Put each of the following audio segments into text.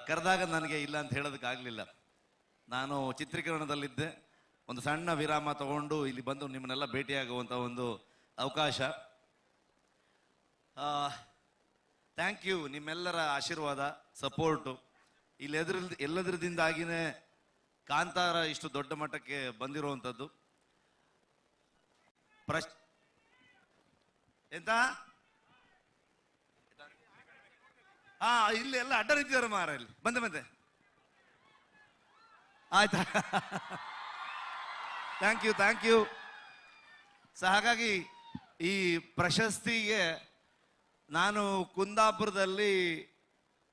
ಕರೆದಾಗ ನನಗೆ ಇಲ್ಲ ಅಂತ ಹೇಳೋದಕ್ಕಾಗಲಿಲ್ಲ. ನಾನು ಚಿತ್ರೀಕರಣದಲ್ಲಿದ್ದೆ, ಒಂದು ಸಣ್ಣ ವಿರಾಮ ತಗೊಂಡು ಇಲ್ಲಿ ಬಂದು ನಿಮ್ಮನ್ನೆಲ್ಲ ಭೇಟಿಯಾಗುವಂಥ ಒಂದು ಅವಕಾಶ. Thank you, ನಿಮ್ಮೆಲ್ಲರ ಆಶೀರ್ವಾದ, ಸಪೋರ್ಟು ಇಲ್ಲಿ ಎಲ್ಲದರದಿಂದಾಗಿಯೇ ಕಾಂತಾರ ಇಷ್ಟು ದೊಡ್ಡ ಮಟ್ಟಕ್ಕೆ ಬಂದಿರುವಂಥದ್ದು. ಎಂತ ಇಲ್ಲಿ ಎಲ್ಲ ಅಡ್ಡ ನಿಂತಿದ್ದಾರೆ ಮಾರ, ಇಲ್ಲಿ ಬಂದೆ ಬಂದೆ, ಆಯ್ತಾ? Thank you, thank you. ಹಾಗಾಗಿ ಈ ಪ್ರಶಸ್ತಿಗೆ ನಾನು ಕುಂದಾಪುರದಲ್ಲಿ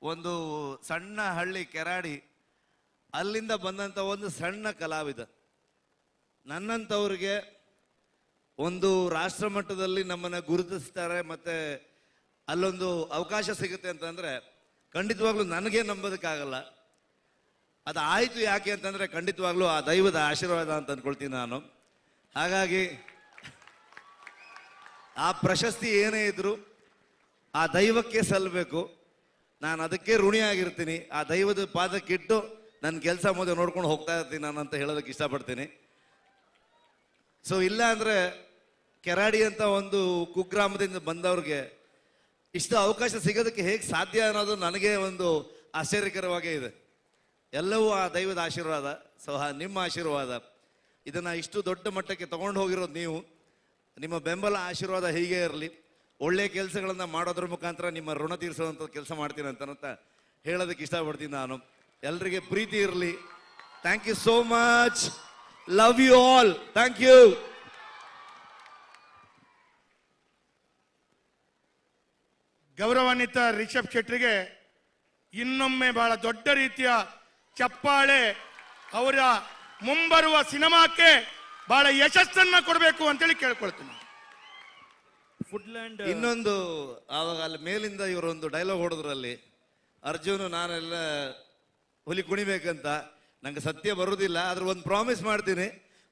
ಒಂದು ಸಣ್ಣ ಹಳ್ಳಿ ಕೆರಾಡಿ, ಅಲ್ಲಿಂದ ಬಂದಂಥ ಒಂದು ಸಣ್ಣ ಕಲಾವಿದ. ನನ್ನಂಥವ್ರಿಗೆ ಒಂದು ರಾಷ್ಟ್ರ ಮಟ್ಟದಲ್ಲಿ ನಮ್ಮನ್ನು ಗುರುತಿಸ್ತಾರೆ ಮತ್ತು ಅಲ್ಲೊಂದು ಅವಕಾಶ ಸಿಗುತ್ತೆ ಅಂತಂದರೆ ಖಂಡಿತವಾಗ್ಲೂ ನನಗೆ ನಂಬೋದಕ್ಕಾಗಲ್ಲ. ಅದು ಆಯಿತು ಯಾಕೆ ಅಂತಂದರೆ ಖಂಡಿತವಾಗ್ಲೂ ಆ ದೈವದ ಆಶೀರ್ವಾದ ಅಂತ ಅಂದ್ಕೊಳ್ತೀನಿ ನಾನು. ಹಾಗಾಗಿ ಆ ಪ್ರಶಸ್ತಿ ಏನೇ ಇದ್ರೂ ಆ ದೈವಕ್ಕೆ ಸಲ್ಲಬೇಕು, ನಾನು ಅದಕ್ಕೆ ಋಣಿಯಾಗಿರ್ತೀನಿ. ಆ ದೈವದ ಪಾದಕ್ಕಿಟ್ಟು ನನ್ನ ಕೆಲಸ ಮೊದಲು ನೋಡ್ಕೊಂಡು ಹೋಗ್ತಾ ಇರ್ತೀನಿ ನಾನು ಅಂತ ಹೇಳೋದಕ್ಕೆ ಇಷ್ಟಪಡ್ತೀನಿ. ಸೊ ಇಲ್ಲ ಅಂದರೆ ಕೆರಾಡಿ ಅಂತ ಒಂದು ಕುಗ್ರಾಮದಿಂದ ಬಂದವ್ರಿಗೆ ಇಷ್ಟು ಅವಕಾಶ ಸಿಗೋದಕ್ಕೆ ಹೇಗೆ ಸಾಧ್ಯ ಅನ್ನೋದು ನನಗೆ ಒಂದು ಆಶ್ಚರ್ಯಕರವಾಗೇ ಇದೆ. ಎಲ್ಲವೂ ಆ ದೈವದ ಆಶೀರ್ವಾದ, ಸೊ ನಿಮ್ಮ ಆಶೀರ್ವಾದ. ಇದನ್ನು ಇಷ್ಟು ದೊಡ್ಡ ಮಟ್ಟಕ್ಕೆ ತಗೊಂಡು ಹೋಗಿರೋದು ನೀವು. ನಿಮ್ಮ ಬೆಂಬಲ ಆಶೀರ್ವಾದ ಹೀಗೆ ಇರಲಿ. ಒಳ್ಳೆಯ ಕೆಲಸಗಳನ್ನು ಮಾಡೋದ್ರ ಮುಖಾಂತರ ನಿಮ್ಮ ಋಣ ತೀರಿಸುವಂಥ ಕೆಲಸ ಮಾಡ್ತೀನಿ ಅಂತ ಹೇಳೋದಕ್ಕೆ ಇಷ್ಟಪಡ್ತೀನಿ ನಾನು. ಎಲ್ರಿಗೆ ಪ್ರೀತಿ ಇರಲಿ. Thank you so much, love you all, thank you. ಗೌರವಾನ್ವಿತ ರಿಷಬ್ ಶೆಟ್ಟರಿಗೆ ಇನ್ನೊಮ್ಮೆ ಬಹಳ ದೊಡ್ಡ ರೀತಿಯ ಚಪ್ಪಾಳೆ. ಅವರ ಮುಂಬರುವ ಸಿನಿಮಾಕ್ಕೆ ಬಹಳ ಯಶಸ್ಸನ್ನ ಕೊಡಬೇಕು ಅಂತೇಳಿ ಕೇಳ್ಕೊಳ್ತೀನಿ. ಫುಡ್ಲ್ಯಾಂಡ್ ಇನ್ನೊಂದು, ಆವಾಗ ಅಲ್ಲಿ ಮೇಲಿಂದ ಇವರೊಂದು ಡೈಲಾಗ್ ಹೊಡೆದ್ರಲ್ಲಿ, ಅರ್ಜುನ್ ನಾನೆಲ್ಲ ಹುಲಿ ಕುಣಿಬೇಕಂತ, ನಂಗೆ ಸತ್ಯ ಬರುವುದಿಲ್ಲ, ಆದ್ರೆ ಒಂದು ಪ್ರಾಮಿಸ್ ಮಾಡ್ತೀನಿ,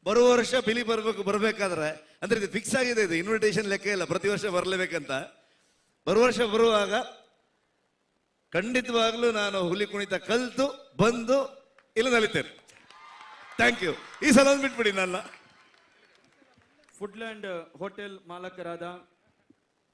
ಬರುವ ವರ್ಷ ಬಿಲಿ ಬರ್ಬೇಕಾದ್ರೆ, ಅಂದ್ರೆ ಇದು ಫಿಕ್ಸ್ ಆಗಿದೆ, ಇದು ಇನ್ವಿಟೇಷನ್ ಲೆಕ್ಕ ಇಲ್ಲ, ಪ್ರತಿ ವರ್ಷ ಬರಲೇಬೇಕಂತ. ಬರುವ ವರ್ಷ ಬರುವಾಗ ಖಂಡಿತವಾಗ್ಲೂ ನಾನು ಹುಲಿ ಕುಣಿತ ಕಲ್ತು ಬಂದು ಇಲ್ಲಿ ನಲಿತೇನೆ. Thank you. ಈ ಸಲ ಒಂದು ಬಿಟ್ಬಿಡಿ ನನ್ನ. ಫುಡ್ಲ್ಯಾಂಡ್ ಹೋಟೆಲ್ ಮಾಲಕರಾದ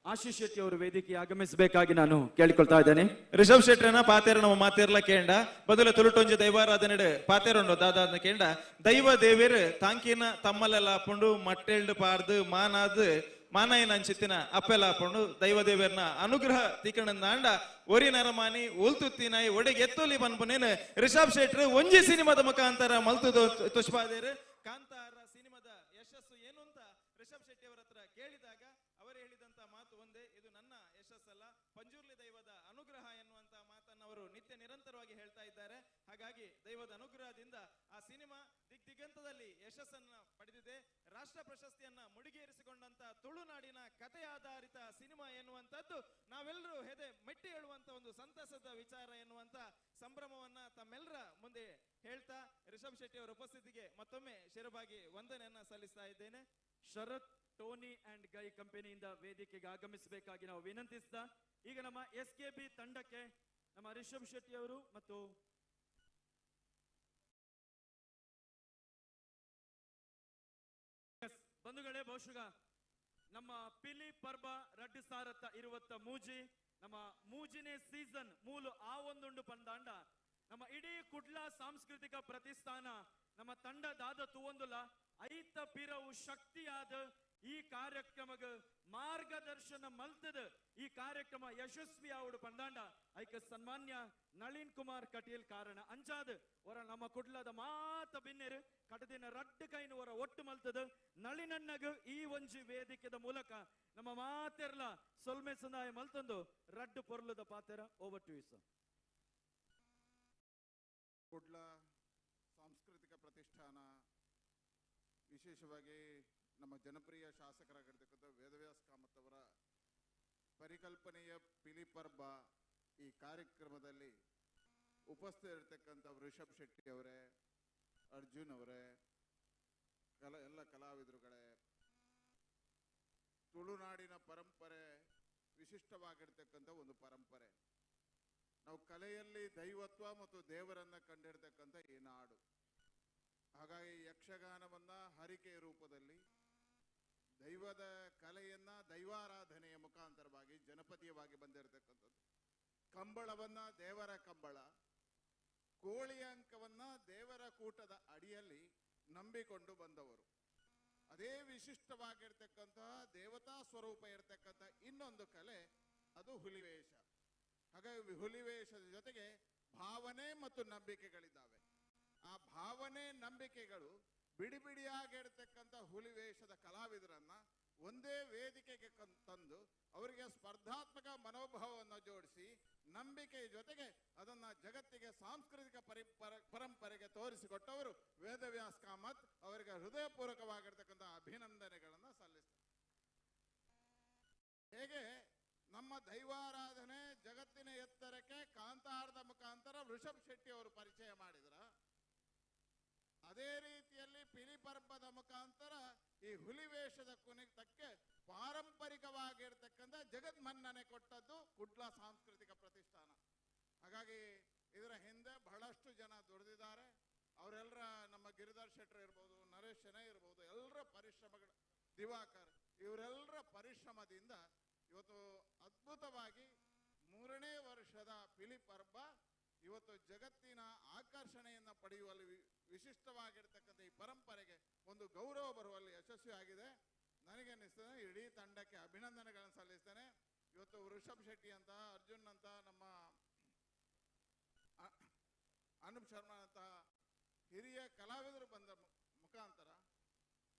ಆಶೀಶ್ ಶೆಟ್ಟಿ ಅವರು ವೇದಿಕೆ ಆಗಮಿಸಬೇಕಾಗಿ ನಾನು ಕೇಳಿಕೊಳ್ತಾ ಇದ್ದೇನೆ. ರಿಷಬ್ ಶೆಟ್ಟರನ ಪಾತೇರ ನಮ್ಮ ಮಾತೇರ್ಲ ಕೇಂಡ ಬದಲ ತುಳುಟೊಂಜಿ ದೈವಾರಾಧನೆ ಪಾತೇರುಂಡು ದಾದಾದ ಕೇಂಡ ದೈವ ದೇವೇರ್ ತಾಂಕಿನ ತಮ್ಮಲೆಲ್ಲ ಪುಂಡು ಮಟ್ಟೆಲ್ಡು ಪಾರ್ದು ಮಾನಾದ್ ಮಾನಾಯನ ಅಂಚಿತ್ತಿನ ಅಪ್ಪೆಲ್ಲ ಪುಂಡು ದೈವ ದೇವೇರ್ನ ಅನುಗ್ರಹ ತೀಕಣಂದಾಂಡ ಒರಿ ನರಮಾನಿ ಒಲ್ತುತ್ತಿನಾಯಿ ಒಡೆಗೆ ಎತ್ತೊಲಿ ಬನ್ಪುನೇನು ರಿಷಬ್ ಶೆಟ್ಟರ್ ಒಂಜಿ ಸಿನಿಮಾದ ಮುಖಾಂತರ ಮಲ್ತುದು ತುಷ್ಪಾದೇರು. ಕಾಂತಾರ ಸಿನಿಮಾದ ಯಶಸ್ಸು ಏನು ಅಂತ ರಿಷಬ್ ಶೆಟ್ಟಿ ಅವರ ಹತ್ರ ಕೇಳಿದಾಗ ಅವರು ಹೇಳಿದಂತ ಮಾತು ಒಂದೇ, ಇದು ನನ್ನ ಯಶಸ್ಸಲ್ಲ, ಪಂಜುರ್ಲಿ ದೈವದ ಅನುಗ್ರಹ ಎನ್ನುವಂತ ಮಾತನ್ನು ಅವರು ನಿತ್ಯ ನಿರಂತರವಾಗಿ ಹೇಳ್ತಾ ಇದ್ದಾರೆ. ಹಾಗಾಗಿ ದೈವದ ಅನುಗ್ರಹದಿಂದ ಆ ಸಿನಿಮಾ ದಿಗ್ದಿಗಂತದಲ್ಲಿ ಯಶಸ್ಸನ್ನ ಪಡೆದಿದೆ. ರಾಷ್ಟ್ರ ಪ್ರಶಸ್ತಿಯನ್ನ ಮುಡಿಗೇರಿಸಿಕೊಂಡಂತ ತುಳುನಾಡಿನ ಕಥೆ ಆಧಾರಿತ ಸಿನಿಮಾ ಎನ್ನುವಂಥದ್ದು ನಾವೆಲ್ಲರೂ ಹೆದೆ ಮೆಟ್ಟಿ ಹೇಳುವಂತ ಒಂದು ಸಂತಸದ ವಿಚಾರ ಎನ್ನುವಂತ ಸಂಭ್ರಮವನ್ನ ತಮ್ಮೆಲ್ಲರ ಮುಂದೆ ಹೇಳ್ತಾ ರಿಷಬ್ ಶೆಟ್ಟಿ ಅವರ ಉಪಸ್ಥಿತಿಗೆ ಮತ್ತೊಮ್ಮೆ ಶಿರಬಾಗಿ ವಂದನೆಯನ್ನ ಸಲ್ಲಿಸ್ತಾ ಇದ್ದೇನೆ. ಶರತ್ ಟೋನಿ ಅಂಡ್ ಗೈ ಕಂಪನಿಯಿಂದ ವೇದಿಕೆಗೆ ಆಗಮಿಸಬೇಕಾಗಿ ನಾವು ವಿನಂತಿಸ್ತಾ, ಈಗ ನಮ್ಮ ಎಸ್ ಕೆ ಬಿ ತಂಡಕ್ಕೆ ನಮ್ಮ ರಿಷಬ್ ಶೆಟ್ಟಿ ಅವರು ಮತ್ತು ಬಂಧುಗಳೇ, ಬಹುಶಃ ನಮ್ಮ ಪಿಲಿ ಪರ್ಬ ರಡ್ಡು ಸಾರತ್ತ ಇರುವತ್ತ ಮೂಜಿ, ನಮ್ಮ ಮೂಜಿನೇ ಸೀಸನ್ ಮೂಲು ಆ ಒಂದುಂಡು ಪಂದಾಂಡ ನಮ್ಮ ಇಡೀ ಕುಡ್ಲ ಸಾಂಸ್ಕೃತಿಕ ಪ್ರತಿಷ್ಠಾನ ನಮ್ಮ ತಂಡ ದಾದ ತೂವೊಂದುಲ ಐತ ಪಿರವು ಶಕ್ತಿಯಾದ ಈ ಕಾರ್ಯಕ್ರಮಗ ಮಾರ್ಗದರ್ಶನ ಮಲ್ತದ ಈ ಕಾರ್ಯಕ್ರಮ ಯಶಸ್ವಿ ಆವುಡು ಪಂದಾಂಡ ಐಕ ಸನ್ಮಾನ್ಯ ನಳಿನ್ ಕುಮಾರ್ ಕಟೀಲ್ ಕಾರಣ ಅಂಚಾದ ಒರ ನಮ್ಮ ಕುಡ್ಲದ ಮಾತ ಬಿನ್ನೆರು ಕಟದಿನ ರಡ್ಡು ಕೈನು ಒರ ಒಟ್ಟು ಮಲ್ತದ ನಳಿನನ್ನಗ ಈ ಒಂಜಿ ವೇದಿಕೆದ ಮೂಲಕ ನಮ್ಮ ಮಾತೆರ್ಲ ಸೊಲ್ಮೆ ಸಂದಾಯ ಮಲ್ತಂದು ರಡ್ಡು ಪೊರ್ಲದ ಪಾತೆರ. Over to you sir. Kudla ಸಾಂಸ್ಕೃತಿಕ ಪ್ರತಿಷ್ಠಾನ, ವಿಶೇಷವಾಗಿ ನಮ್ಮ ಜನಪ್ರಿಯ ಶಾಸಕರಾಗಿರ್ತಕ್ಕಂಥ ವೇದವ್ಯಾಸ ಕಾಮತ್ ಅವರ ಪರಿಕಲ್ಪನೆಯ ಪಿಲಿಪರ್ಬ ಈ ಕಾರ್ಯಕ್ರಮದಲ್ಲಿ ಉಪಸ್ಥಿತರಿರ್ತಕ್ಕಂಥ ರಿಷಬ್ ಶೆಟ್ಟಿ ಅವರೇ, ಅರ್ಜುನ್ ಅವರೇ, ಎಲ್ಲ ಕಲಾವಿದರುಗಳೇ, ತುಳುನಾಡಿನ ಪರಂಪರೆ ವಿಶಿಷ್ಟವಾಗಿರ್ತಕ್ಕಂಥ ಒಂದು ಪರಂಪರೆ. ನಾವು ಕಲೆಯಲ್ಲಿ ದೈವತ್ವ ಮತ್ತು ದೇವರನ್ನು ಕಂಡಿರ್ತಕ್ಕಂಥ ಈ ನಾಡು. ಹಾಗಾಗಿ ಯಕ್ಷಗಾನವನ್ನು ಹರಿಕೆಯ ರೂಪದಲ್ಲಿ, ದೈವದ ಕಲೆಯನ್ನು ದೈವಾರಾಧನೆಯ ಮುಖಾಂತರವಾಗಿ ಜನಪದೀಯವಾಗಿ ಬಂದಿರತಕ್ಕಂಥದ್ದು. ಕಂಬಳವನ್ನು ದೇವರ ಕಂಬಳ, ಕೋಳಿ ಅಂಕವನ್ನು ದೇವರ ಕೂಟದ ಅಡಿಯಲ್ಲಿ ನಂಬಿಕೊಂಡು ಬಂದವರು. ಅದೇ ವಿಶಿಷ್ಟವಾಗಿರ್ತಕ್ಕಂತಹ ದೇವತಾ ಸ್ವರೂಪ ಇರತಕ್ಕಂಥ ಇನ್ನೊಂದು ಕಲೆ ಅದು ಹುಲಿವೇಷ. ಹಾಗಾಗಿ ಹುಲಿವೇಷದ ಜೊತೆಗೆ ಭಾವನೆ ಮತ್ತು ನಂಬಿಕೆಗಳಿದ್ದಾವೆ. ಆ ಭಾವನೆ ನಂಬಿಕೆಗಳು ಬಿಡಿ ಬಿಡಿಯಾಗಿರ್ತಕ್ಕಂಥ ಹುಲಿವೇಷದ ಕಲಾವಿದರನ್ನ ಒಂದೇ ವೇದಿಕೆಗೆ ತಂದು ಅವರಿಗೆ ಸ್ಪರ್ಧಾತ್ಮಕ ಮನೋಭಾವವನ್ನು ಜೋಡಿಸಿ ನಂಬಿಕೆಯ ಜೊತೆಗೆ ಅದನ್ನ ಜಗತ್ತಿಗೆ ಸಾಂಸ್ಕೃತಿಕ ಪರಂಪರೆಗೆ ತೋರಿಸಿಕೊಟ್ಟವರು ವೇದವ್ಯಾಸ್ ಕಾಮತ್. ಅವರಿಗೆ ಹೃದಯಪೂರ್ವಕವಾಗಿರ್ತಕ್ಕಂಥ ಅಭಿನಂದನೆಗಳನ್ನು ಸಲ್ಲಿಸ್ತಾರೆ. ಹೇಗೆ ನಮ್ಮ ದೈವಾರಾಧನೆ ಜಗತ್ತಿನ ಎತ್ತರಕ್ಕೆ ಕಾಂತಾರದ ಮುಖಾಂತರ ಋಷಭ್ ಶೆಟ್ಟಿ ಅವರು ಪರಿಚಯ ಮಾಡಿದ್ರ, ಅದೇ ರೀತಿಯಲ್ಲಿ ಪಿಲಿಪರ್ಬದ ಮುಖಾಂತರ ಈ ಹುಲಿವೇಷದ ಕುಣಿತಕ್ಕೆ ಪಾರಂಪರಿಕವಾಗಿರ್ತಕ್ಕಂಥ ಜಗನ್ಮನ್ನನೆ ಕೊಟ್ಟದ್ದು ಕುಡ್ಲ ಸಾಂಸ್ಕೃತಿಕ ಪ್ರತಿಷ್ಠಾನ. ಹಾಗಾಗಿ ಇದರ ಹಿಂದೆ ಬಹಳಷ್ಟು ಜನ ದುಡಿದಿದ್ದಾರೆ. ಅವರೆಲ್ಲರ ನಮ್ಮ ಗಿರಿಧರ್ ಶೆಟ್ಟರ್ ಇರ್ಬೋದು, ನರೇಶ್ ಶೆಣೈ ಇರ್ಬೋದು, ಎಲ್ಲರ ಪರಿಶ್ರಮಗಳ, ದಿವಾಕರ್, ಇವರೆಲ್ಲರ ಪರಿಶ್ರಮದಿಂದ ಇವತ್ತು ಅದ್ಭುತವಾಗಿ 3ನೇ ವರ್ಷದ ಪಿಲಿಪರ್ಬ ಇವತ್ತು ಜಗತ್ತಿನ ಆಕರ್ಷಣೆಯನ್ನು ಪಡೆಯುವಲ್ಲಿ ವಿಶಿಷ್ಟವಾಗಿರ್ತಕ್ಕಂಥ ಈ ಪರಂಪರೆಗೆ ಒಂದು ಗೌರವ ಬರುವಲ್ಲಿ ಯಶಸ್ವಿಯಾಗಿದೆ. ನನಗೆ ಅನ್ನಿಸ್ತದೆ ಇಡೀ ತಂಡಕ್ಕೆ ಅಭಿನಂದನೆಗಳನ್ನು ಸಲ್ಲಿಸ್ತೇನೆ. ಇವತ್ತು ಋಷಭ್ ಶೆಟ್ಟಿ ಅಂತ, ಅರ್ಜುನ್ ಅಂತ, ನಮ್ಮ ಅನೂಪ್ ಶರ್ಮಾ ಅಂತ ಹಿರಿಯ ಕಲಾವಿದರು ಬಂದ ಮುಖಾಂತರ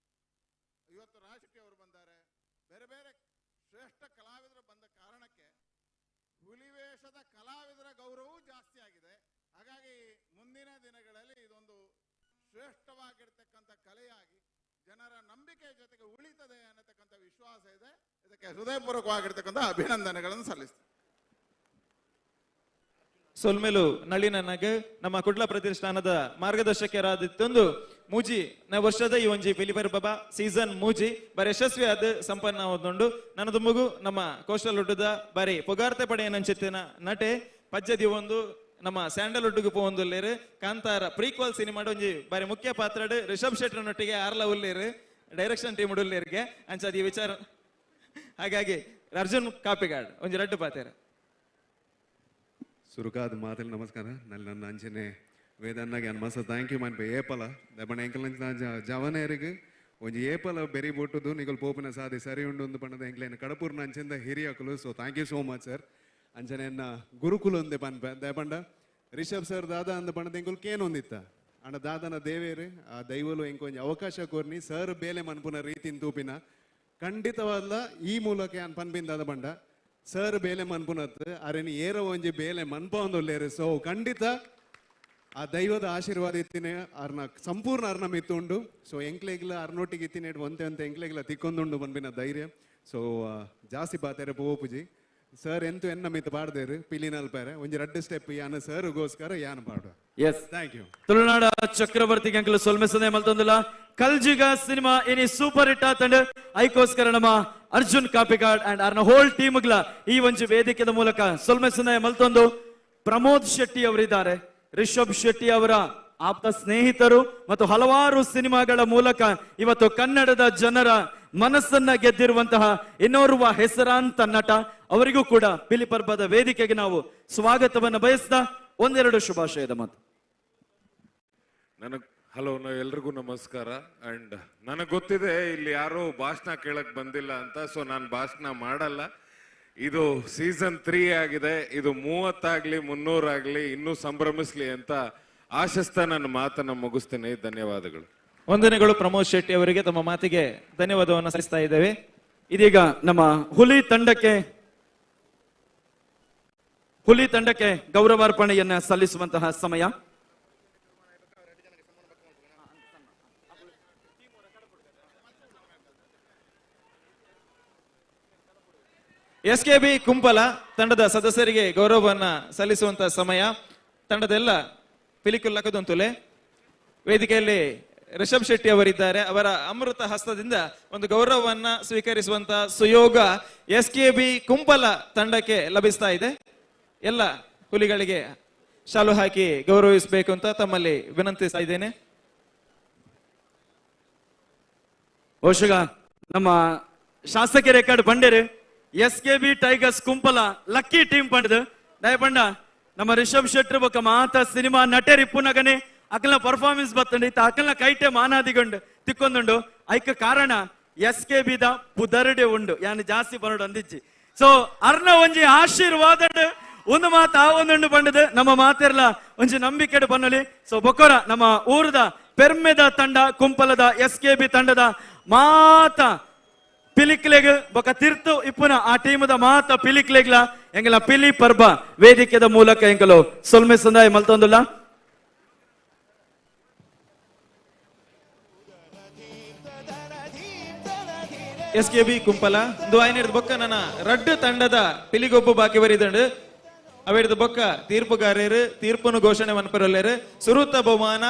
ಇವತ್ತು ರಾಜ್ ಶೆಟ್ಟಿ ಅವರು ಬಂದ್ದಾರೆ. ಬೇರೆ ಬೇರೆ ಶ್ರೇಷ್ಠ ಕಲಾವಿದರು ಬಂದ ಕಾರಣಕ್ಕೆ ಹುಲಿವೇಷದ ಕಲಾವಿದರ ಗೌರವವೂ ಜಾಸ್ತಿ ಆಗಿದೆ. ಹಾಗಾಗಿ ಮುಂದಿನ ದಿನಗಳಲ್ಲಿ ಇದೊಂದು ಶ್ರೇಷ್ಠವಾಗಿರ್ತಕ್ಕಂಥ ಕಲೆಯಾಗಿ ಜನರ ನಂಬಿಕೆಯ ಜೊತೆಗೆ ಉಳಿತದೆ ಅನ್ನತಕ್ಕಂಥ ವಿಶ್ವಾಸ ಇದೆ. ಇದಕ್ಕೆ ಹೃದಯಪೂರ್ವಕವಾಗಿರ್ತಕ್ಕಂಥ ಅಭಿನಂದನೆಗಳನ್ನು ಸಲ್ಲಿಸ್ತೇನೆ. ಸೊಲ್ಮೆಲು ನಳಿನನಗ ನಮ್ಮ ಕುಡ್ಲ ಪ್ರತಿಷ್ಠಾನದ ಮಾರ್ಗದರ್ಶಕರಾದಿತ್ತೊಂದು ಮೂಜಿ ನ ವರ್ಷದ ಈ ಒಂಜಿ ಪಿಲಿಪರ್ಬ ಸೀಸನ್ ಮೂಜಿ ಬಾರಿ ಯಶಸ್ವಿ ಆದ ಸಂಪನ್ನ ಒಂದುಂಡು. ನನ್ನ ದುಂಬುಗು ನಮ್ಮ ಕೋಸ್ಟಲ್ ಉಡ್ಡದ ಬಾರಿ ಪುಗಾರ್ತೆ ಪಡೆಯನಂಚಿತ್ತಿನ ನಟೆ ಪಜ್ಜದಿ ಒಂದು ನಮ್ಮ ಸ್ಯಾಂಡಲ್ವುಡ್ಗೆ ಪೋವೊಂದುಲ್ಲೇರು ಕಾಂತಾರ ಪ್ರೀಕ್ವಲ್ ಸಿನಿಮಾಡ್ ಒಂಜಿ ಬಾರಿ ಮುಖ್ಯ ಪಾತ್ರಡ್ ರಿಷಬ್ ಶೆಟ್ಟರ್ನೊಟ್ಟಿಗೆ ಆರ್ಲ ಉಲ್ಲೇರು ಡೈರೆಕ್ಷನ್ ಟೀಮ್ ಉಲ್ಲೇರ್ಗೆ ಅಂಚದ ಈ ವಿಚಾರ. ಹಾಗಾಗಿ ಅರ್ಜುನ್ ಕಾಪಿಗಾಡ್ ಒಂಜಿ ರಡ್ಡು ಪಾತೇರ. ಸುರುಕಾದ ಮಾತಲ್ಲಿ ನಮಸ್ಕಾರ. ನನ್ನ ಅಂಚನೆ ವೇದನ್ನಾಗೆ ಅನ್ಮಸ thank you ಮನ್ಪೆ ಏಪಲ ದಬಣ ಎಂಕಲ್ ಜವನೇರಿಗೆ ಒಂಜಿ ಏಪಲ ಬೆರಿ ಬೊಟ್ಟುದು ನಿಗಲ್ ಪೋಪಿನ ಸಾದಿ ಸರಿ ಉಂಡು ಒಂದು ಪಣ್ಣದ ಎಂಕ್ಲೇನ ಕಡಪೂರ್ನ ಅಂಚಿಂದ ಹಿರಿಯಕಲು. So thank you so much sir. ಅಂಚನೆಯನ್ನ ಗುರುಕುಲ ಒಂದೇ ಪನ್ಪೆ ದಯಪಂಡ ರಿಷಬ್ ಸರ್ ದಾದಾ ಅಂದ ಪಣ್ಣದ ಎಂಕುಲ್ ಕೇನ್ ಒಂದಿತ್ತ ಅಂಡ ದಾದನ ದೇವೇರು ಆ ದೈವಲು ಎಂಕೊಂಜಿ ಅವಕಾಶ ಕೋರ್ನಿ ಸರ್ ಬೇಲೆ ಮನ್ಪುನ ರೀತಿನ ತೂಪಿನ ಖಂಡಿತವಾದ ಈ ಮೂಲಕ ಯಾನ್ ಪನ್ಪಿನ ದಾದ ಬಂಡ ಸರ್ ಬೇಲೆ ಮನ್ಪುನತ್ ಅರೆನಿ ಏರ ಒಂಜಿ ಬೇಲೆ ಮನ್ಪ ಒಂದೊಲ್ಲೇರು. ಸೊ ಖಂಡಿತ ಆ ದೈವದ ಆಶೀರ್ವಾದ ಇತ್ತಿನ ಅರ್ನ ಸಂಪೂರ್ಣ ಅರ್ನ ಮಿತ್ತುಂಡು. ಸೊ ಎಂಕ್ಲೆಗ್ಲ ಅರ್ನೊಟ್ಟಿಗೆ ಇತ್ತಿನ ಒಂತೆ ಒಂತೆ ಎಂಕ್ಲೆಗ್ಲ ತಿಕ್ಕೊಂದುಂಡು ಪನ್ಪಿನ ಧೈರ್ಯ. ಸೊ ಜಾಸ್ತಿ ಬಾತೇರೆ ಪೋಪುಜಿ ಸರ್ ಎಂತು ಎನ್ನ ಮಿತ್ ಪಾಡ್ದೇರು ಪಿಲಿನಲ್ಪಾರೆ ಒಂಜಿ ರಡ್ಡು ಸ್ಟೆಪ್ ಯಾನ ಸರ್ಗೋಸ್ಕರ ಯಾನ ಪಾಡುವ. S, thank you. ತುಳುನಾಡ ಚಕ್ರವರ್ತಿಗೆ ಅಂಕಲ್ ಸೊಲ್ಮೆಸನೆ ಮಲ್ತೊಂದಿಲ್ಲ. ಕಲ್ಜಿಗ ಸಿನಿಮಾ ಇನಿ ಸೂಪರ್ ಹಿಟ್ ಆತಂಡ್ ಐಕೋಸ್ಕರ ನಮ್ಮ ಅರ್ಜುನ್ ಕಾಪಿಕಾಡ್ ಅಂಡ್ ಅರ್ನ ಹೋಲ್ ಟೀಮ್ಗಳ ಈ ಒಂಜಿ ವೇದಿಕೆದ ಮೂಲಕ ಸೊಲ್ಮೆಸನೆ ಮಲ್ತೊಂದು. ಪ್ರಮೋದ್ ಶೆಟ್ಟಿ ಅವರಿದ್ದಾರೆ, ರಿಷಬ್ ಶೆಟ್ಟಿ ಅವರ ಆಪ್ತ ಸ್ನೇಹಿತರು ಮತ್ತು ಹಲವಾರು ಸಿನಿಮಾಗಳ ಮೂಲಕ ಇವತ್ತು ಕನ್ನಡದ ಜನರ ಮನಸ್ಸನ್ನ ಗೆದ್ದಿರುವಂತಹ ಇನ್ನೋರ್ವ ಹೆಸರಾಂತ ನಟ, ಅವರಿಗೂ ಕೂಡ ಪಿಲಿಪರ್ಬದ ವೇದಿಕೆಗೆ ನಾವು ಸ್ವಾಗತವನ್ನು ಬಯಸ್ತಾ ಒಂದೆರಡು ಶುಭಾಶಯದ ಮಾತು. ನನಗ್ ಹಲೋ, ಎಲ್ರಿಗೂ ನಮಸ್ಕಾರ. ಅಂಡ್ ನನಗೆ ಗೊತ್ತಿದೆ ಇಲ್ಲಿ ಯಾರೂ ಭಾಷಣ ಕೇಳಕ್ ಬಂದಿಲ್ಲ ಅಂತ, ಸೊ ನಾನು ಭಾಷಣ ಮಾಡಲ್ಲ. ಇದು ಸೀಸನ್ 3 ಆಗಿದೆ, ಇದು 30 ಆಗ್ಲಿ 300 ಆಗ್ಲಿ ಇನ್ನೂ ಸಂಭ್ರಮಿಸ್ಲಿ ಅಂತ ಆಶಿಸ್ತಾ ನನ್ನ ಮಾತನ್ನ ಮುಗಿಸ್ತೇನೆ. ಧನ್ಯವಾದಗಳು. ವಂದನೆಗಳು ಪ್ರಮೋದ್ ಶೆಟ್ಟಿ ಅವರಿಗೆ, ತಮ್ಮ ಮಾತಿಗೆ ಧನ್ಯವಾದವನ್ನು ಸಲ್ಲಿಸ್ತಾ ಇದ್ದೇವೆ. ಇದೀಗ ನಮ್ಮ ಹುಲಿ ತಂಡಕ್ಕೆ ಗೌರವಾರ್ಪಣೆಯನ್ನ ಸಲ್ಲಿಸುವಂತಹ ಸಮಯ. S K B Kumpala ತಂಡದ ಸದಸ್ಯರಿಗೆ ಗೌರವವನ್ನ ಸಲ್ಲಿಸುವಂತಹ ಸಮಯ. ತಂಡದೆಲ್ಲ ಪಿಲಿಕುಲ್ಲಕದೊಂತುಲೆ ವೇದಿಕೆಯಲ್ಲಿ ರಿಷಬ್ ಶೆಟ್ಟಿ ಅವರಿದ್ದಾರೆ. ಅವರ ಅಮೃತ ಹಸ್ತದಿಂದ ಒಂದು ಗೌರವವನ್ನ ಸ್ವೀಕರಿಸುವಂತಹ ಸುಯೋಗ S K B Kumpala ತಂಡಕ್ಕೆ ಲಭಿಸ್ತಾ ಇದೆ. ಎಲ್ಲ ಹುಲಿಗಳಿಗೆ ಶಾಲು ಹಾಕಿ ಗೌರವಿಸಬೇಕು ಅಂತ ತಮ್ಮಲ್ಲಿ ವಿನಂತಿಸ್ತಾ ಇದ್ದೇನೆ. ಬಹುಶಃ ನಮ್ಮ ಶಾಸಕರ ರೆಕಾರ್ಡ್ ಬಂಡೇರು S K B Tigers Kumpala lucky team ಪಂಡದು ದಯಪಂಡ ನಮ್ಮ ರಿಷಬ್ ಶೆಟ್ಟರ್ ಬೊಕ್ಕ ಮಾತ ಸಿನಿಮಾ ನಟೆರ್ ಇಪ್ಪುನಗನೆ ಅಕಲ್ನ ಪರ್ಫಾರ್ಮೆನ್ಸ್ ಬತ್ತಂಡು ಇತ್ತ ಅಕಲ್ನ ಕೈಟೆ ಮಾನಾದಿಗೊಂಡು ತಿಕ್ಕೊಂದುಂಡು. ಐಕ ಕಾರಣ ಎಸ್ ಕೆ ಬಿ the ಪುದರ್ಡೆ ಉಂಡು ಯಾನ್ ಜಾಸ್ತಿ ಬರೋಡು ಅಂದಿಚ್ಚಿ. ಸೊ ಅರ್ನ ಒಂಜಿ ಆಶೀರ್ವಾದ ಒಂದು ಮಾತು ಆ ಒಂದುಂಡು ಬಂಡದು ನಮ್ಮ ಮಾತಿರ್ಲ ಒಂಜಿ ನಂಬಿಕೆಡು ಬನ್ನಲಿ. ಸೊ ಬೊಕೊರ ನಮ್ಮ ಊರದ ಪೆರ್ಮೆದ ತಂಡ ಕುಂಪಲದ ಎಸ್ ಕೆ ಬಿ ತಂಡದ ಮಾತ ಪಿಲಿಕ್ಲೆಗ್ ಬೊಕ ತಿರ್ತು ಇಪ್ಪುನ ಆ ಟೀಮದ ಮಾತ ಪಿಲಿಕ್ಲೆಗ್ಲ ಎಂಗಲ ಪಿಲಿ ಪರ್ಬ ವೇದಿಕೆದ ಮೂಲಕ ಎಂಕಲು ಸೊಲ್ಮೆ ಸಂದಾಯ ಮಲ್ತೊಂದುಲ್ಲ. ಎಸ್ ಕೆ ಬಿ ಕುಂಪಲ ಇಂದು ಆಯ್ನೇರ್ದ ಬೊಕ್ಕ ನನ್ನ ರಡ್ಡು ತಂಡದ ಪಿಲಿಗೊಬ್ಬು ಬಾಕಿ ಬರಿದಂಡು. ಅವೇರ್ದ ಬೊಕ್ಕ ತೀರ್ಪುಗಾರರು ತೀರ್ಪುನು ಘೋಷಣೆ ಮನ್ಪರಲ್ಲೇರು. ಸುರುತ ಬಹುಮಾನ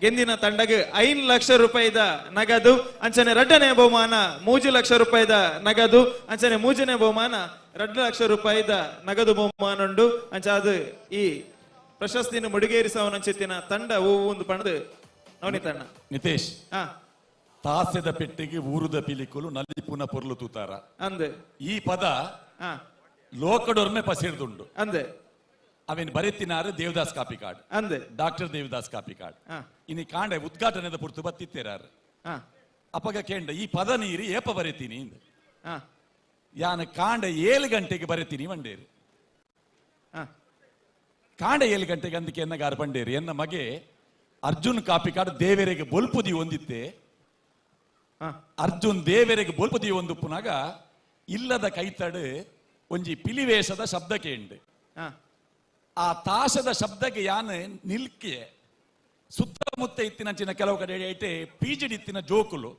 ಗೆಂದಿನ ತಂಡಗ್ 5 ಲಕ್ಷ ರೂಪಾಯಿದ ನಗದು, ಅಂಚನೆ ರಡ್ಡನೇ ಬಹುಮಾನ 3 ಲಕ್ಷ ರೂಪಾಯಿದ ನಗದು, ಅಂಚನೆ ಮೂಜನೇ ಬಹುಮಾನ 2 ಲಕ್ಷ ರೂಪಾಯಿದ ನಗದು ಬಹುಮಾನ ಉಂಡು. ಅಂಚ ಅದು ಈ ಪ್ರಶಸ್ತಿಯನ್ನು ಮುಡಿಗೇರಿಸವನಂಚಿತ್ತಿನ ತಂಡ ಒಂದು ಪಣದು ನವನಿತಣ್ಣ. ನಿತೇಶ್, ತಾಸೆದ ಪೆಟ್ಟಿಗೆ ಊರುದ ಪಿಲಿಕುಲು ನಲಿಪುನ ಪೊರ್ಲು ತೂತಾರ ಅಂದೆ ಈ ಪದ ಲೋಕಡೊರ್ಮೆ ಪಸಿರ್ದುಂಡು ಅಂದೆ. ಅವೇನ್ ಬರೆತಿನಾರು ದೇವದಾಸ್ ಕಾಪಿಕಾಡ್ ಅಂದೆ, ಡಾಕ್ಟರ್ ದೇವದಾಸ್ ಕಾಪಿಕಾಡ್. ಇನಿ ಕಾಂಡೆ ಉದ್ಘಾಟನೆದ ಪುರ್ತು ಬತ್ತಿತ್ತೇರಾರು. ಅಪಗ ಕೇಂಡ ಈ ಪದ ನೀರು ಏಪ ಬರೆತೀನಿ ಯಾನ ಕಾಂಡ 7 ಗಂಟೆಗೆ ಬರೆತೀನಿ ಬಂಡೇರು. ಕಾಂಡ 7 ಗಂಟೆಗೆ ಅಂದಕ್ಕೆ ಎನ್ನಗಾರ ಬಂಡೇರು ಎನ್ನ ಮಗೆ ಅರ್ಜುನ್ ಕಾಪಿಕಾಡ್ ದೇವರಿಗೆ ಬೊಲ್ಪುದಿ ಒಂದಿತ್ತೆ. ಅರ್ಜುನ್ ದೇವರಿಗೆ ಬೊಲ್ಪುದಿ ಒಂದು ಪುನಗ ಇಲ್ಲದ ಕೈತಡು ಒಂಜಿ ಪಿಲಿವೇಶದ ಶಬ್ದ ಕೇಂಡು. ಆ ತಾಶದ ಶಬ್ದಕ್ಕೆ ಯಾನ ನಿಲ್ಕೆ ಸುತ್ತಮುತ್ತ ಇತ್ತಿನಂಚಿನ ಕೆಲವು ಕಡೆ ಐಟೆ ಪೀಜಡಿ ಇತ್ತಿನ ಜೋಕುಲು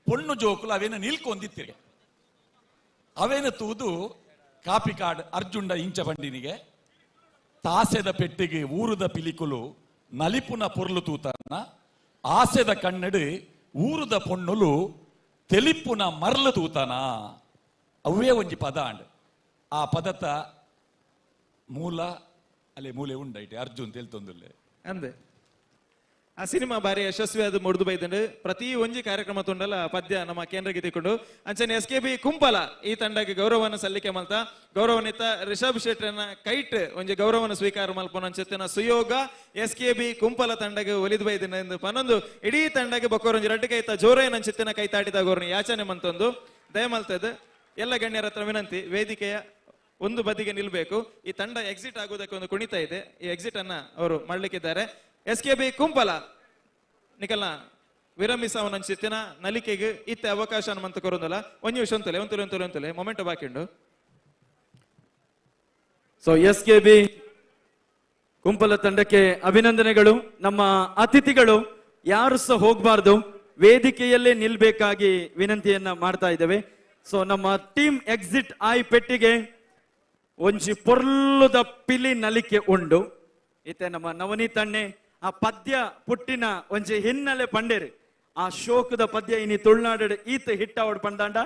ಪೊಣ್ಣು ಜೋಕುಲು ಅವೇನು ನಿಲ್ಕೊಂದಿತ್ತಿಗೆ ಅವೇನು ತೂದು ಕಾಪಿಕಾಡ್ ಅರ್ಜುಂಡ ಇಂಚ ಬಂಡಿನಿಗೆ ತಾಸೆದ ಪೆಟ್ಟಿಗೆ ಊರುದ ಪಿಲಿಕುಲು ನಲಿಪುನ ಪೊರ್ಲು ತೂತನ ಆಸೆದ ಕಣ್ಣಡು ಊರುದ ಪೊಣ್ಣುಲು ತೆಲಿಪುನ ಮರ್ಲು ತೂತನ ಅವೇ ಒಂಜಿ ಪದ ಅಂಡ್. ಆ ಪದತ ಮೂಲ ಅಲ್ಲಿ ಮೂಲೆ ಉಂಡೈಟೆ ಅರ್ಜುನ್ ತೆಲ್ತೊಂದುಲ್ಲೆ ಅಂದೆ. ಆ ಸಿನಿಮಾ ಬಾರಿ ಯಶಸ್ವಿ ಅದು ಮುರಿದು ಬೈದಂಡು. ಪ್ರತಿ ಒಂಜಿ ಕಾರ್ಯಕ್ರಮ ತುಂಡಲ ಪದ್ಯ ನಮ್ಮ ಕೇಂದ್ರಕ್ಕೆ ತಿಕ್ಕೊಂಡು. ಅಂಚನೆ ಎಸ್ ಕೆ ಬಿ ಕುಂಪಲ ಈ ತಂಡಕ್ಕೆ ಗೌರವವನ್ನು ಸಲ್ಲಿಕೆ ಮಲ್ತ ಗೌರವನಿತ ರಿಷಬ್ ಶೆಟ್ಟರ್ನ ಕೈಟ್ ಒಂಜಿ ಗೌರವವನ್ನು ಸ್ವೀಕಾರ ಮಲ್ಪನ ಅಂಚೆತ್ತಿನ ಸುಯೋಗ ಎಸ್ ಕೆ ಬಿ ಕುಂಪಲ ತಂಡಕ್ಕೆ ಒಲಿದು ಬೈದಿನ ಎಂದು ಪನ್ನೊಂದು ಇಡೀ ತಂಡಕ್ಕೆ ಬೊಕ್ಕೋರೊಂಜಿ ರಡ್ಡು ಕೈತ ಜೋರೇನ ಅಂಚೆತ್ತಿನ ಕೈ ತಾಟಿದಾಗೋರ್ನ ಯಾಚನೆ ಮಂತೊಂದು ದಯಮಲ್ತದ ಎಲ್ಲ ಗಣ್ಯರ ಹತ್ರ ವಿನಂತಿ, ವೇದಿಕೆಯ ಒಂದು ಬದಿಗೆ ನಿಲ್ಬೇಕು. ಈ ತಂಡ ಎಕ್ಸಿಟ್ ಆಗುವುದಕ್ಕೆ ಒಂದು ಕುಣಿತ ಇದೆ, ಈ ಎಕ್ಸಿಟ್ ಅನ್ನ ಅವರು ಮಾಡ್ಲಿಕ್ಕಿದ್ದಾರೆ. ಎಸ್ ಕೆ ಬಿ ಕುಂಪಲ ನಿಕಲ್ನ ವಿರಮಿಸವನಂಚಿತ್ತಿನ ನಲಿಕೆಗೆ ಇತ್ತೆ ಅವಕಾಶ ಮಂತ ಕೊರೊಂದಲ್ಲ. ಒಂಜಿ ನಿಮಿಷ ಒಂತಲೆ ಒಂತಲೆ ಒಂತಲೆ ಒಂತಲೆ ಮೊಮೆಂಟ್ ಬಾಕಿ ಉಂಡು. ಸೊ ಎಸ್ ಕೆ ಬಿ ಕುಂಪಲ ತಂಡಕ್ಕೆ ಅಭಿನಂದನೆಗಳು. ನಮ್ಮ ಅತಿಥಿಗಳು ಯಾರು ಸಹ ಹೋಗಬಾರ್ದು, ವೇದಿಕೆಯಲ್ಲೇ ನಿಲ್ಬೇಕಾಗಿ ವಿನಂತಿಯನ್ನ ಮಾಡ್ತಾ ಇದ್ದೇವೆ. ಸೊ ನಮ್ಮ ಟೀಮ್ ಎಕ್ಸಿಟ್ ಆಯ್ ಪೆಟ್ಟಿಗೆ ಒಂಜಿ ಪೊರ್ಲುದ ಪಿಲಿ ನಲಿಕೆ ಉಂಡು. ಇತ್ತೆ ನಮ್ಮ ನವನೀತಣ್ಣೆ ಆ ಪದ್ಯ ಪುಟ್ಟಿನ ಒಂಜಿ ಹಿನ್ನೆಲೆ ಪಂಡೇರು. ಆ ಶೋಕದ ಪದ್ಯ ಇನಿ ತುಳುನಾಡು ಈತ ಹಿಟ್ಟಾವಡ್ ಪಂದಾಂಡ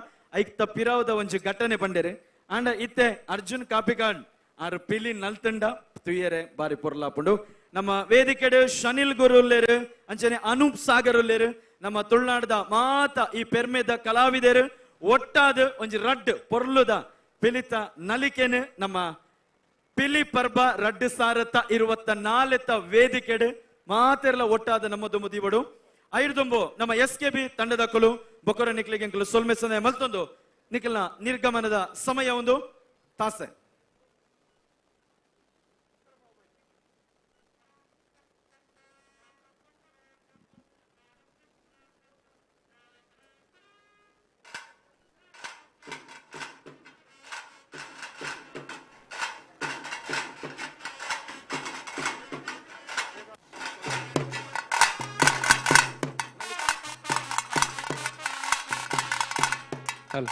ಐಕ್ತ ಪಿರಾವದ ಒಂಜಿ ಘಟನೆ ಪಂಡೇರು. ಆಂಡ ಇತ್ತೆ ಅರ್ಜುನ್ ಕಾಪಿಕಾಡ್ ಆರು ಪಿಲಿ ನಲ್ತಂಡ ತುಯ್ಯರೆ ಬಾರಿ ಪೊರ್ಲಾಪುಂಡು. ನಮ್ಮ ವೇದಿಕೆಡು ಶನಿಲ್ ಗುರು ಉಲ್ಲೇರು, ಅಂಚನೆ ಅನೂಪ್ ಸಾಗರ್ ಉಲ್ಲೇರು, ನಮ್ಮ ತುಳುನಾಡದ ಮಾತ ಈ ಪೆರ್ಮೆದ ಕಲಾವಿದರು ಒಟ್ಟಾದ ಒಂಜಿ ರಡ್ಡ್ ಪೊರ್ಲುದ ಪಿಲಿತ ನಲಿಕೆನು ನಮ್ಮ ಪಿಲಿ ಪರ್ಬ ರಡ್ಡು ಸಾರತ್ತ 24 ವೇದಿಕೆಡು ಮಾತೆರ್ಲ ಒಟ್ಟಾದ ನಮ್ಮ ದುಂಬು ದೀವಡು ಐರ್ದುಂಬು ನಮ್ಮ ಎಸ್ ಕೆ ಬಿ ತಂಡದ ಕುಲು ಬೊಕೊರ ನಿಕ್ಲಿಗೆ ಅಂಕಲು ಸೊಲ್ಮೆ ಸೊನ್ನೆ ಮಲ್ತೊಂದು ನಿಖಲ್ನ ನಿರ್ಗಮನದ ಸಮಯ ಒಂದು ತಾಸೆ. Hello.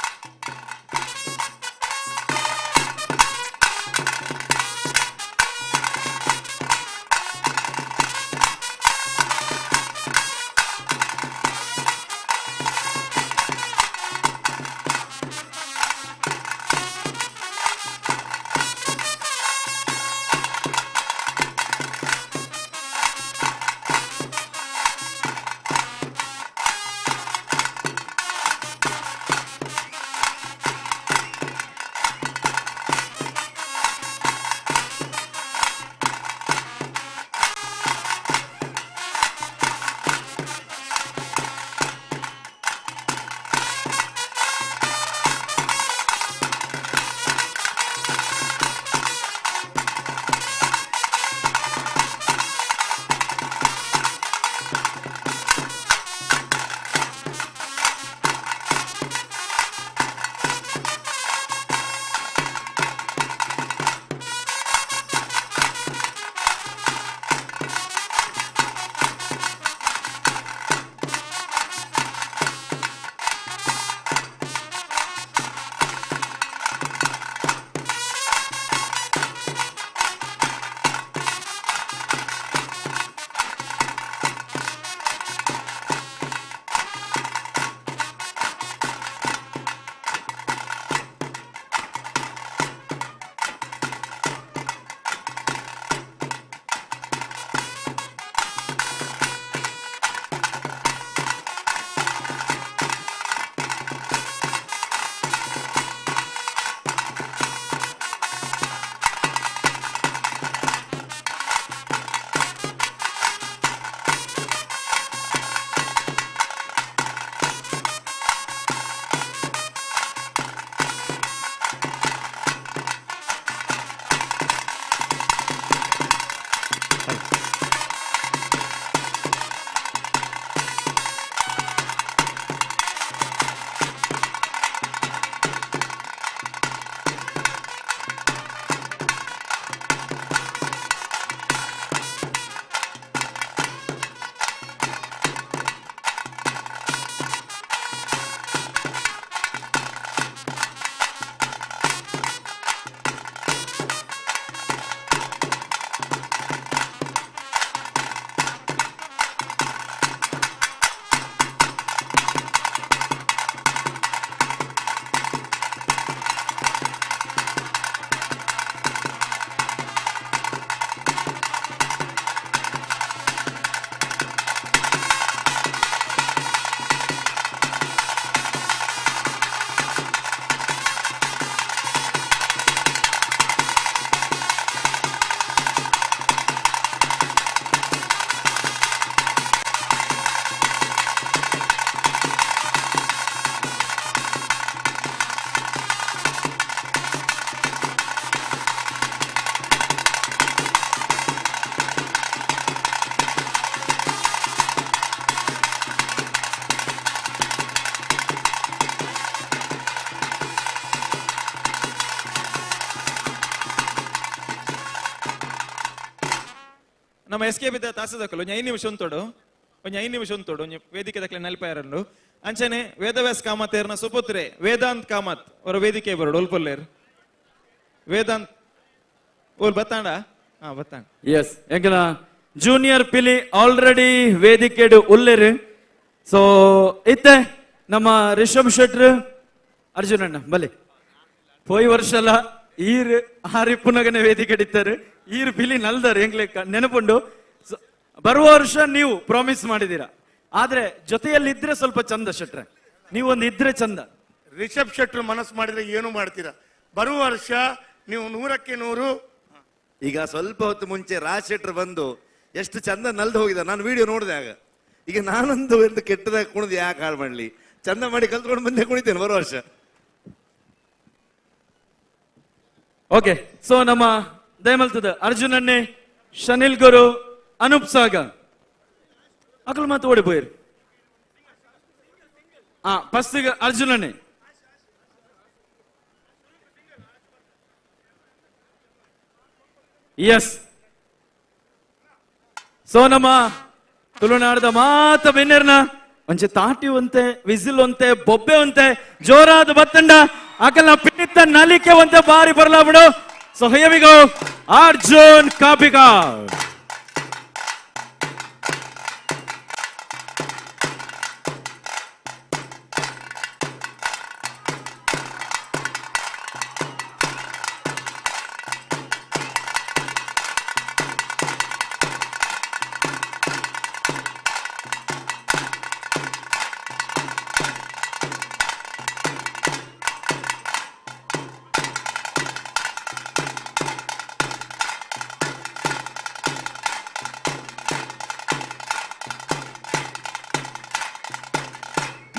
ನಮ್ಮ ಎಸ್ ಕೆ ಬಿದ್ದ ತಾಸದಕ್ಕಲು ಒಂಜಿ 5 ನಿಮಿಷ ಉಂತೋಡು, ಒಂಜಿ 5 ನಿಮಿಷ ಉಂತೋಡು, ಒಂಜಿ ವೇದಿಕೆ ದಕ್ಲೆ ನಲ್ಪಾಯರಂಡು. ಅಂಚನೆ ವೇದವ್ಯಾಸ್ ಕಾಮತೇರ್ನ ಸುಪುತ್ರೆ ವೇದಾಂತ್ ಕಾಮತ್ ಅವರ ವೇದಿಕೆ ಬರೋಡು ಉಲ್ಪೊಲ್ಲೇರ್. ವೇದಾಂತ್ ಓಲ್ ಬತ್ತಾಂಡ? ಹಾ ಬತ್ತಾಂಡ. ಎಸ್, ಎಂಕಲ ಜೂನಿಯರ್ ಪಿಲಿ ಆಲ್ರೆಡಿ ವೇದಿಕೆಡು ಉಲ್ಲೇರು. ಸೊ ಇತ್ತೆ ನಮ್ಮ ರಿಷಬ್ ಶೆಟ್ರು ಅರ್ಜುನಣ್ಣ ಬಲೆ ಪೋಯಿ ವರ್ಷಲ ಈರ್ ಆರಿಪ್ಪುನಗನೆ ವೇದಿಕೆ ಇತ್ತಾರೆ, ಈರ್ ಪಿಲಿ ನಲ್ದಾರೆ ಎಂಗ್ಲೆ ನೆನಪುಂಡು. ಬರುವ ವರ್ಷ ನೀವು ಪ್ರಾಮಿಸ್ ಮಾಡಿದೀರಾ, ಆದ್ರೆ ಜೊತೆಯಲ್ಲಿ ಇದ್ರೆ ಸ್ವಲ್ಪ ಚಂದ ಶೆಟ್ರೆ, ನೀವೊಂದು ಇದ್ರೆ ಚಂದ. ರಿಷಬ್ ಶೆಟ್ರು ಮನಸ್ಸು ಮಾಡಿದ್ರೆ ಏನು ಮಾಡ್ತೀರಾ? ಬರುವ ವರ್ಷ ನೀವು 100ಕ್ಕೆ 100. ಈಗ ಸ್ವಲ್ಪ ಹೊತ್ತು ಮುಂಚೆ ರಾಜ್ ಶೆಟ್ರು ಬಂದು ಎಷ್ಟು ಚಂದ ನಲ್ದು ಹೋಗಿದ, ನಾನು ವಿಡಿಯೋ ನೋಡಿದೆ. ಆಗ ಈಗ ನಾನೊಂದು ಎಂದು ಕೆಟ್ಟದಾಗ ಕುಣಿದು ಯಾಕೆ ಹಾಳು ಮಾಡ್ಲಿ, ಚಂದ ಮಾಡಿ ಕಲ್ತ್ಕೊಂಡು ಬಂದೆ ಕುಣಿತೇನೆ ಬರುವ ವರ್ಷ. ಓಕೆ, ಸೊ ನಮ್ಮ ದಯಮಲ್ತದ ಅರ್ಜುನನ್ನೇ, ಶನಿಲ್ ಗುರು, ಅನೂಪ್ ಸಾಗರ್ ಅಕಲ್ ಮಾತು ಓಡಿ ಪೋಯಿರು. ಫಸ್ಟ್ ಅರ್ಜುನನ್ನೇ. ಎಸ್, ಸೊ ನಮ್ಮ ತುಳುನಾಡದ ಮಾತ ಬೆನ್ನೆರ್ನ ಒಂಚೆ ತಾಟಿ ಒಂತೆ, ವಿಸಿಲ್ ಒಂತೆ, ಬೊಬ್ಬೆ ಒಂತೆ, ಜೋರಾದ ಬತ್ತಂಡ ಅಕಲ್ನ ಪಿಣಿತ ನಲಿಕೆ ಒಂತೆ ಬಾರಿ ಬರ್ಲಾ ಬಿಡು. So here we go, Arjun Kapikad.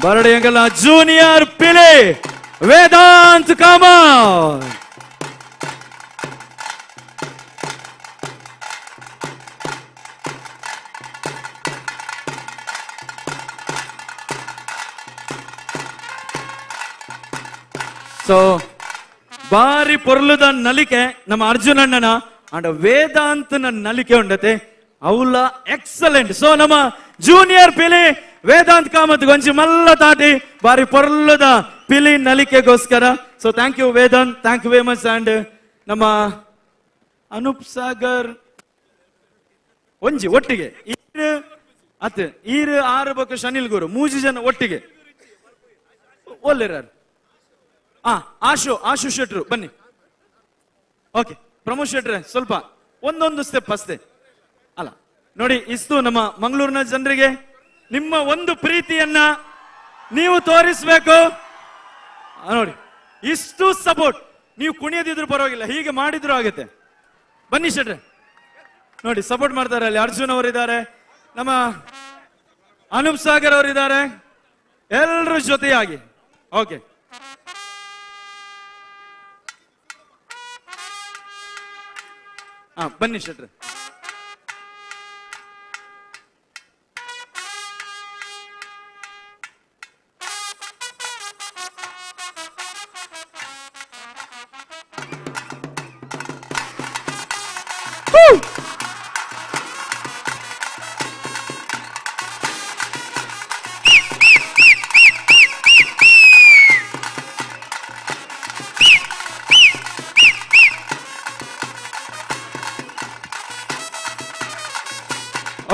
ಬರಡಿಯಂಗಲ junior Pili Vedant Kamath. So ಬಾರಿ ಪೊರ್ಲುದ ನಲಿಕೆ ನಮ್ಮ ಅರ್ಜುನಣ್ಣನ ಅಂಡ್ ವೇದಾಂತನ ನಲಿಕೆ ಉಂಡತೆ ಅವಲ ಎಕ್ಸಲೆಂಟ್. ಸೊ ನಮ್ಮ ಜೂನಿಯರ್ ಪಿಲಿ ವೇದಾಂತ್ ಕಾಮತ್ ಗೊಂಜಿ ಮಲ್ಲ ತಾಟಿ ಬಾರಿ ಪೊರ್ಲುದ ಪಿಲಿ ನಲಿಕೆಗೋಸ್ಕರ. So thank you Vedant, thank you very much. And ನಮ್ಮ ಅನೂಪ್ ಸಾಗರ್ ಒಂಜಿ ಒಟ್ಟಿಗೆ ಈರ್ ಅತ್ ಈರ್ ಆರು ಬೊಕ್ಕ ಶನಿಲ್ ಗುರು ಮೂಜಿ ಜನ ಒಟ್ಟಿಗೆ ಒಲ್ಲೆರಾರು. ಆಶು ಆಶು ಶೆಟ್ರು ಬನ್ನಿ. ಓಕೆ ಪ್ರಮೋದ್ ಶೆಟ್ರೆ ಸ್ವಲ್ಪ ಒಂದೊಂದು ಸ್ಟೆಪ್ ಅಷ್ಟೇ ಅಲ್ಲ ನೋಡಿ. ಇಷ್ಟು ನಮ್ಮ ಮಂಗಳೂರಿನ ಜನರಿಗೆ ನಿಮ್ಮ ಒಂದು ಪ್ರೀತಿಯನ್ನ ನೀವು ತೋರಿಸ್ಬೇಕು ನೋಡಿ. ಇಷ್ಟು ಸಪೋರ್ಟ್, ನೀವು ಕುಣಿಯದಿದ್ರು ಪರವಾಗಿಲ್ಲ, ಹೀಗೆ ಮಾಡಿದ್ರು ಆಗುತ್ತೆ. ಬನ್ನಿ ಶೆಟ್ರೆ, ನೋಡಿ ಸಪೋರ್ಟ್ ಮಾಡ್ತಾರೆ. ಅಲ್ಲಿ ಅರ್ಜುನ್ ಅವರಿದ್ದಾರೆ, ನಮ್ಮ ಅನೂಪ್ ಸಾಗರ್ ಅವರಿದ್ದಾರೆ, ಎಲ್ಲರ ಜೊತೆಯಾಗಿ. ಓಕೆ, ಬನ್ನಿ ಶೆಟ್ರೆ.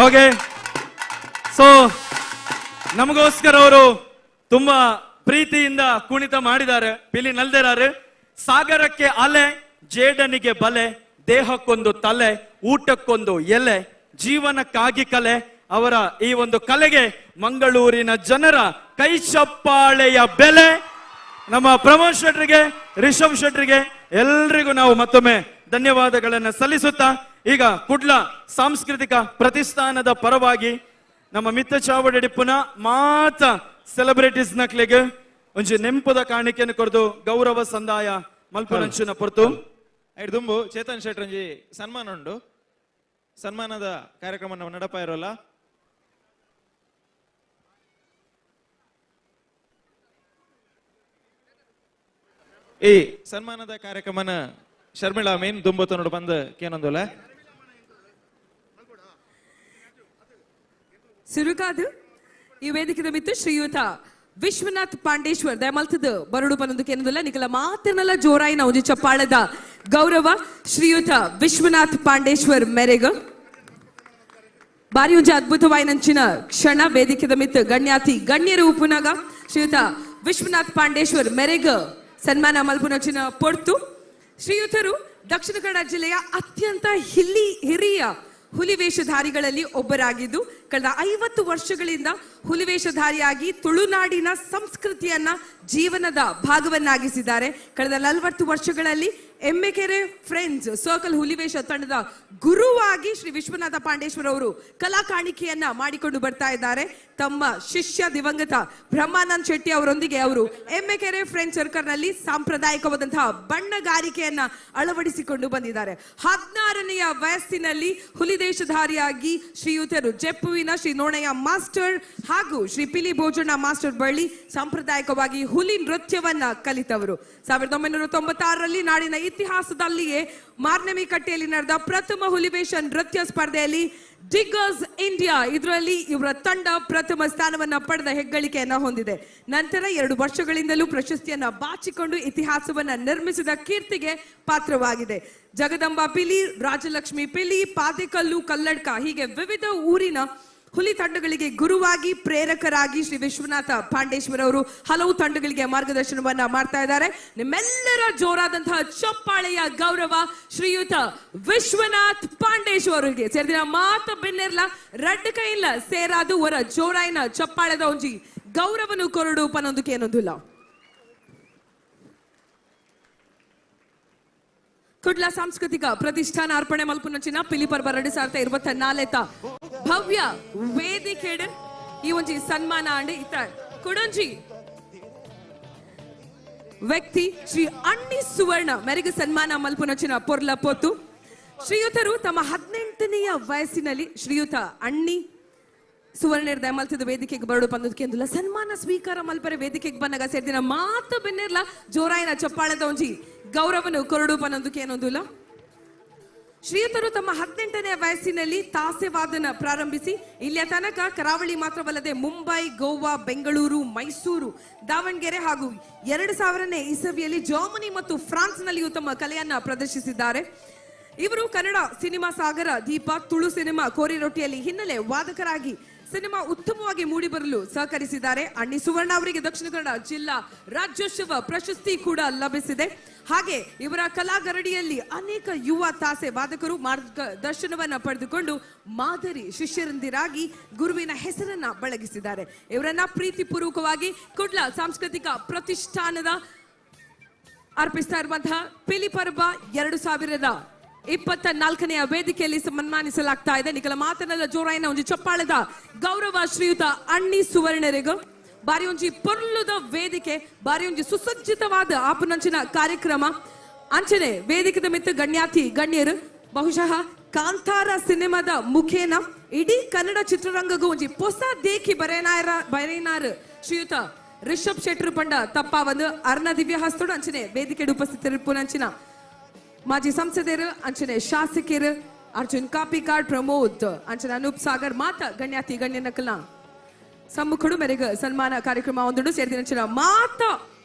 ಓಕೆ, ಸೊ ನಮಗೋಸ್ಕರ ಅವರು ತುಂಬಾ ಪ್ರೀತಿಯಿಂದ ಕುಣಿತ ಮಾಡಿದ್ದಾರೆ. ಪಿಲಿ ನಲ್ದೇರಾರು. ಸಾಗರಕ್ಕೆ ಅಲೆ, ಜೇಡನಿಗೆ ಬಲೆ, ದೇಹಕ್ಕೊಂದು ತಲೆ, ಊಟಕ್ಕೊಂದು ಎಲೆ, ಜೀವನಕ್ಕಾಗಿ ಕಲೆ. ಅವರ ಈ ಒಂದು ಕಲೆಗೆ ಮಂಗಳೂರಿನ ಜನರ ಕೈ ಚಪ್ಪಾಳೆಯ ಬೆಲೆ. ನಮ್ಮ ಪ್ರಮೋದ್ ಶೆಟ್ರಿಗೆ, ರಿಷಬ್ ಶೆಟ್ರಿಗೆ, ಎಲ್ರಿಗೂ ನಾವು ಮತ್ತೊಮ್ಮೆ ಧನ್ಯವಾದಗಳನ್ನು ಸಲ್ಲಿಸುತ್ತಾ ಈಗ ಕುಡ್ಲ ಸಾಂಸ್ಕೃತಿಕ ಪ್ರತಿಷ್ಠಾನದ ಪರವಾಗಿ ನಮ್ಮ ಮಿತ್ತ ಚಾವಡಿ ಪುನಃ ಮಾತ ಸೆಲೆಬ್ರಿಟೀಸ್ ನಕ್ಲೆಗೆ ಒಂಜಿ ನೆಂಪುದ ಕಾಣಿಕೆಯನ್ನು ಕೊರದು ಗೌರವ ಸಂದಾಯ ಮಲ್ಪನಂಚಿನ ಪೊರ್ತು. ದುಂಬು ಚೇತನ್ ಶೆಟ್ರ್ ಒಂಜಿ ಸನ್ಮಾನ ಉಂಡು, ಸನ್ಮಾನದ ಕಾರ್ಯಕ್ರಮ ನಾವು ನಡಪ ಇರೋಲ್ಲ. ಈ ಸನ್ಮಾನದ ಕಾರ್ಯಕ್ರಮನ ಶರ್ಮಿಳಾ ಮೇನ್ ದುಂಬು ತನ್ನೋಡು ಬಂದು ಕೇನೊಂದುಲ್ಲ. ಸುರುಕಾದು ಈ ವೇದಿಕೆದ ಮಿತ್ತು ಶ್ರೀಯುತ ವಿಶ್ವನಾಥ್ ಪಾಂಡೇಶ್ವರ್ ದಯಮಲ್ತದ ಬರಡು ಪನೊಂದು ಕೇನದಲ್ಲ ನಿಕಲ ಮಾತನಲ್ಲ ಜೋರಾಯಿನ ಒಂಜಿ ಚಪ್ಪಾಳದ ಗೌರವ ಶ್ರೀಯುತ ವಿಶ್ವನಾಥ್ ಪಾಂಡೇಶ್ವರ್ ಮೆರೆಗ. ಬಾರಿ ಒಂಜಿ ಅದ್ಭುತವಾಯಿನಂಚಿನ ಕ್ಷಣ ವೇದಿಕೆದ ಮಿತ್ತು ಗಣ್ಯಾತಿ ಗಣ್ಯರು ಉಪುನಗ ಶ್ರೀಯುತ ವಿಶ್ವನಾಥ್ ಪಾಂಡೇಶ್ವರ್ ಮೆರೆಗ ಸನ್ಮಾನ ಮಲ್ಪುನಂಚಿನ ಪೊರ್ತು. ಶ್ರೀಯುತರು ದಕ್ಷಿಣ ಕನ್ನಡ ಜಿಲ್ಲೆಯ ಅತ್ಯಂತ ಹಿರಿಯ ಹುಲಿವೇಷಧಾರಿಗಳಲ್ಲಿ ಒಬ್ಬರಾಗಿದ್ದು ಕಳೆದ 50 ವರ್ಷಗಳಿಂದ ಹುಲಿವೇಷಧಾರಿಯಾಗಿ ತುಳುನಾಡಿನ ಸಂಸ್ಕೃತಿಯನ್ನ ಜೀವನದ ಭಾಗವನ್ನಾಗಿಸಿದ್ದಾರೆ. ಕಳೆದ 40 ವರ್ಷಗಳಲ್ಲಿ ಎಮ್ಮೆಕೆರೆ ಫ್ರೆಂಡ್ಸ್ ಸರ್ಕಲ್ ಹುಲಿವೇಷ ತಂಡದ ಗುರುವಾಗಿ ಶ್ರೀ ವಿಶ್ವನಾಥ ಪಾಂಡೇಶ್ವರ ಅವರು ಕಲಾ ಕಾಣಿಕೆಯನ್ನ ಮಾಡಿಕೊಂಡು ಬರ್ತಾ ಇದ್ದಾರೆ. ತಮ್ಮ ಶಿಷ್ಯ ದಿವಂಗತ ಬ್ರಹ್ಮಾನಂದ್ ಶೆಟ್ಟಿ ಅವರೊಂದಿಗೆ ಅವರು ಎಮ್ಮೆಕೆರೆ ಫ್ರೆಂಡ್ಸ್ ಸರ್ಕಲ್ ನಲ್ಲಿ ಸಾಂಪ್ರದಾಯಿಕವಾದಂತಹ ಬಣ್ಣಗಾರಿಕೆಯನ್ನ ಅಳವಡಿಸಿಕೊಂಡು ಬಂದಿದ್ದಾರೆ. 16ನೆಯ ವಯಸ್ಸಿನಲ್ಲಿ ಹುಲಿದೇಶಧಾರಿಯಾಗಿ ಶ್ರೀಯುತರು ಜೆಪ್ಪುವಿನ ಶ್ರೀ ನೋಣಯ್ಯ ಮಾಸ್ಟರ್ ಹಾಗೂ ಶ್ರೀ ಪಿಲಿ ಭೋಜಣ್ಣ ಮಾಸ್ಟರ್ ಬಳ್ಳಿ ಸಾಂಪ್ರದಾಯಿಕವಾಗಿ ಹುಲಿ ನೃತ್ಯವನ್ನ ಕಲಿತವರು. 1996ರಲ್ಲಿ ನಾಡಿನ ಇತಿಹಾಸದಲ್ಲಿಯೇ ಮಾರ್ನಮಿ ಕಟ್ಟೆಯಲ್ಲಿ ನಡೆದ ಪ್ರಥಮ ಹುಲಿವೇಷ ನೃತ್ಯ ಸ್ಪರ್ಧೆಯಲ್ಲಿ ಡಿಗರ್ಸ್ ಇಂಡಿಯಾ ಇದರಲ್ಲಿ ಇವರ ತಂಡ ಪ್ರಥಮ ಸ್ಥಾನವನ್ನ ಪಡೆದ ಹೆಗ್ಗಳಿಕೆಯನ್ನ ಹೊಂದಿದೆ. ನಂತರ 2 ವರ್ಷಗಳಿಂದಲೂ ಪ್ರಶಸ್ತಿಯನ್ನ ಬಾಚಿಕೊಂಡು ಇತಿಹಾಸವನ್ನ ನಿರ್ಮಿಸಿದ ಕೀರ್ತಿಗೆ ಪಾತ್ರವಾಗಿದೆ. ಜಗದಂಬಾ ಪಿಲಿ, ರಾಜಲಕ್ಷ್ಮಿ ಪಿಲಿ, ಪಾದೆಕಲ್ಲು, ಕಲ್ಲಡ್ಕ ಹೀಗೆ ವಿವಿಧ ಊರಿನ ಹುಲಿ ತಂಡಗಳಿಗೆ ಗುರುವಾಗಿ ಪ್ರೇರಕರಾಗಿ ಶ್ರೀ ವಿಶ್ವನಾಥ ಪಾಂಡೇಶ್ವರ ಅವರು ಹಲವು ತಂಡಗಳಿಗೆ ಮಾರ್ಗದರ್ಶನವನ್ನ ಮಾಡ್ತಾ ಇದ್ದಾರೆ. ನಿಮ್ಮೆಲ್ಲರ ಜೋರಾದಂತಹ ಚಪ್ಪಾಳೆಯ ಗೌರವ ಶ್ರೀಯುತ ವಿಶ್ವನಾಥ್ ಪಾಂಡೇಶ್ವರ ಅವರಿಗೆ. ಸೇರಿದಿನ ಮಾತು ಬೆನ್ನೆರ್ಲ ರಡ್ಡ ಕೈಲ್ಲ ಸೇರಾದು ಹೊರ ಜೋರಾಯಿನ ಚಪ್ಪಾಳೆದ ಒಂಜಿ ಗೌರವನು ಕೊರಡು ಪನೊಂದಕ್ಕೆ ಏನೊಂದಿಲ್ಲ. ಕುಡ್ಲ ಸಾಂಸ್ಕೃತಿಕ ಪ್ರತಿಷ್ಠಾನ ಅರ್ಪಣೆ ಮಲ್ಪುನಂಚಿನ ಪಿಲಿಪರ್ವ 2024 ಭವ್ಯ ವೇದಿಕೆಡ್ ಈ ಒಂಜಿ ಸನ್ಮಾನ ಅಂಡ್ ಇತ್ತ ಕುಡಂಜಿ ವ್ಯಕ್ತಿ ಶ್ರೀ ಅಣ್ಣಿ ಸುವರ್ಣ ಮೆರೆಗೆ ಸನ್ಮಾನ ಮಲ್ಪುನಂಚಿನ ಪೊರ್ಲ ಪೊತ್ತು. ಶ್ರೀಯುತರು ತಮ್ಮ 18ನೆಯ ವಯಸ್ಸಿನಲ್ಲಿ ಶ್ರೀಯುತ ಅಣ್ಣಿ ಸುವರ್ಣರ್ ದಯಮಲ್ತದ ವೇದಿಕೆಗೆ ಬರಡು ಬಂದದಕ್ಕೆ ಅಂದಿಲ್ಲ ಸನ್ಮಾನ ಸ್ವೀಕಾರ ಮಲ್ಪರೆ ವೇದಿಕೆಗೆ ಬಂದಾಗ ಸೇರಿದಿನ ಮಾತು ಬೆನ್ನಿರ್ಲ ಜೋರಾಯಿನ ಚಪ್ಪಾಳದ ಒಂಜಿ ಗೌರವನು ಕೊರಡು ಪನೊಂದಕ್ಕೆ ಏನೊಂದಿಲ್ಲ. ಶ್ರೀಯುತರು ತಮ್ಮ 18ನೇ ವಯಸ್ಸಿನಲ್ಲಿ ತಾಸೆವಾದನ ಪ್ರಾರಂಭಿಸಿ ಇಲ್ಲಿಯ ತನಕ ಕರಾವಳಿ ಮಾತ್ರವಲ್ಲದೆ ಮುಂಬೈ, ಗೋವಾ, ಬೆಂಗಳೂರು, ಮೈಸೂರು, ದಾವಣಗೆರೆ ಹಾಗೂ 2000ನೇ ಇಸವಿಯಲ್ಲಿ ಜರ್ಮನಿ ಮತ್ತು ಫ್ರಾನ್ಸ್ನಲ್ಲಿಯೂ ತಮ್ಮ ಕಲೆಯನ್ನ ಪ್ರದರ್ಶಿಸಿದ್ದಾರೆ. ಇವರು ಕನ್ನಡ ಸಿನಿಮಾ ಸಾಗರ ದೀಪ, ತುಳು ಸಿನಿಮಾ ಕೋರಿ ರೊಟ್ಟಿಯಲ್ಲಿ ಹಿನ್ನೆಲೆ ವಾದಕರಾಗಿ ಸಿನಿಮಾ ಉತ್ತಮವಾಗಿ ಮೂಡಿಬರಲು ಸಹಕರಿಸಿದ್ದಾರೆ. ಅಣ್ಣಿ ಸುವರ್ಣ ಅವರಿಗೆ ದಕ್ಷಿಣ ಕನ್ನಡ ಜಿಲ್ಲಾ ರಾಜ್ಯೋತ್ಸವ ಪ್ರಶಸ್ತಿ ಕೂಡ ಲಭಿಸಿದೆ. ಹಾಗೆ ಇವರ ಕಲಾಗರಡಿಯಲ್ಲಿ ಅನೇಕ ಯುವ ತಾಸೆ ವಾದಕರು ಮಾರ್ಗದರ್ಶನವನ್ನ ಪಡೆದುಕೊಂಡು ಮಾದರಿ ಶಿಷ್ಯರಂದಿರಾಗಿ ಗುರುವಿನ ಹೆಸರನ್ನ ಬೆಳಗಿಸಿದ್ದಾರೆ. ಇವರನ್ನ ಪ್ರೀತಿಪೂರ್ವಕವಾಗಿ ಕುಡ್ಲ ಸಾಂಸ್ಕೃತಿಕ ಪ್ರತಿಷ್ಠಾನದ ಅರ್ಪಿಸ್ತಾ ಇರುವಂತಹ ಪಿಲಿಪರ್ವ 2024 ವೇದಿಕೆಯಲ್ಲಿ ಸನ್ಮಾನಿಸಲಾಗ್ತಾ ಇದೆ. ನಿಖಲ ಮಾತನಲ್ಲ ಜೋರಾಯಿನ ಒಂಜಿ ಚಪ್ಪಾಳದ ಗೌರವ ಶ್ರೀಯುತ ಅಣ್ಣಿ ಸುವರ್ಣರಿಗೂ. ಬಾರಿ ಒಂಜಿ ಪೊರ್ಲುದ ವೇದಿಕೆ, ಬಾರಿ ಒಂಜಿ ಸುಸಜ್ಜಿತವಾದ ಆಪುನಂಚಿನ ಕಾರ್ಯಕ್ರಮ. ಅಂಚನೆ ವೇದಿಕೆದ ಮಿತ್ತು ಗಣ್ಯಾತಿ ಗಣ್ಯರು ಬಹುಶಃ ಕಾಂತಾರ ಸಿನಿಮಾದ ಮುಖೇನ ಇಡೀ ಕನ್ನಡ ಚಿತ್ರರಂಗಗೂ ಒಂಜಿ ಹೊಸ ದೇಖಿ ಬರೆನಾರ್ ಶ್ರೀಯುತ ರಿಷಬ್ ಶೆಟ್ಟರು ಪಂಡ ತಪ್ಪ ಒಂದು ಅರ್ಣ ದಿವ್ಯ ಹಸ್ತೋಡು. ಅಂಚನೆ ವೇದಿಕೆ ಉಪಸ್ಥಿತರಿಪ್ಪುನಂಚಿನ ಮಾಜಿ ಸಂಸದರು ಅಂಚನೆ ಶಾಸಕರು ಅರ್ಜುನ್ ಕಾಪಿಕಾಡ್, ಪ್ರಮೋದ್ ಅಂಚನೆ ಅನೂಪ್ ಸಾಗರ್ ಮಾತ ಗಣ್ಯಾತಿ ಗಣ್ಯನಕಲ ಸಮ್ಮುಖಡು ಮೇರೆಗೆ ಸನ್ಮಾನ ಕಾರ್ಯಕ್ರಮ ಒಂದುಡು ಸೇರಿದ ಮಾತ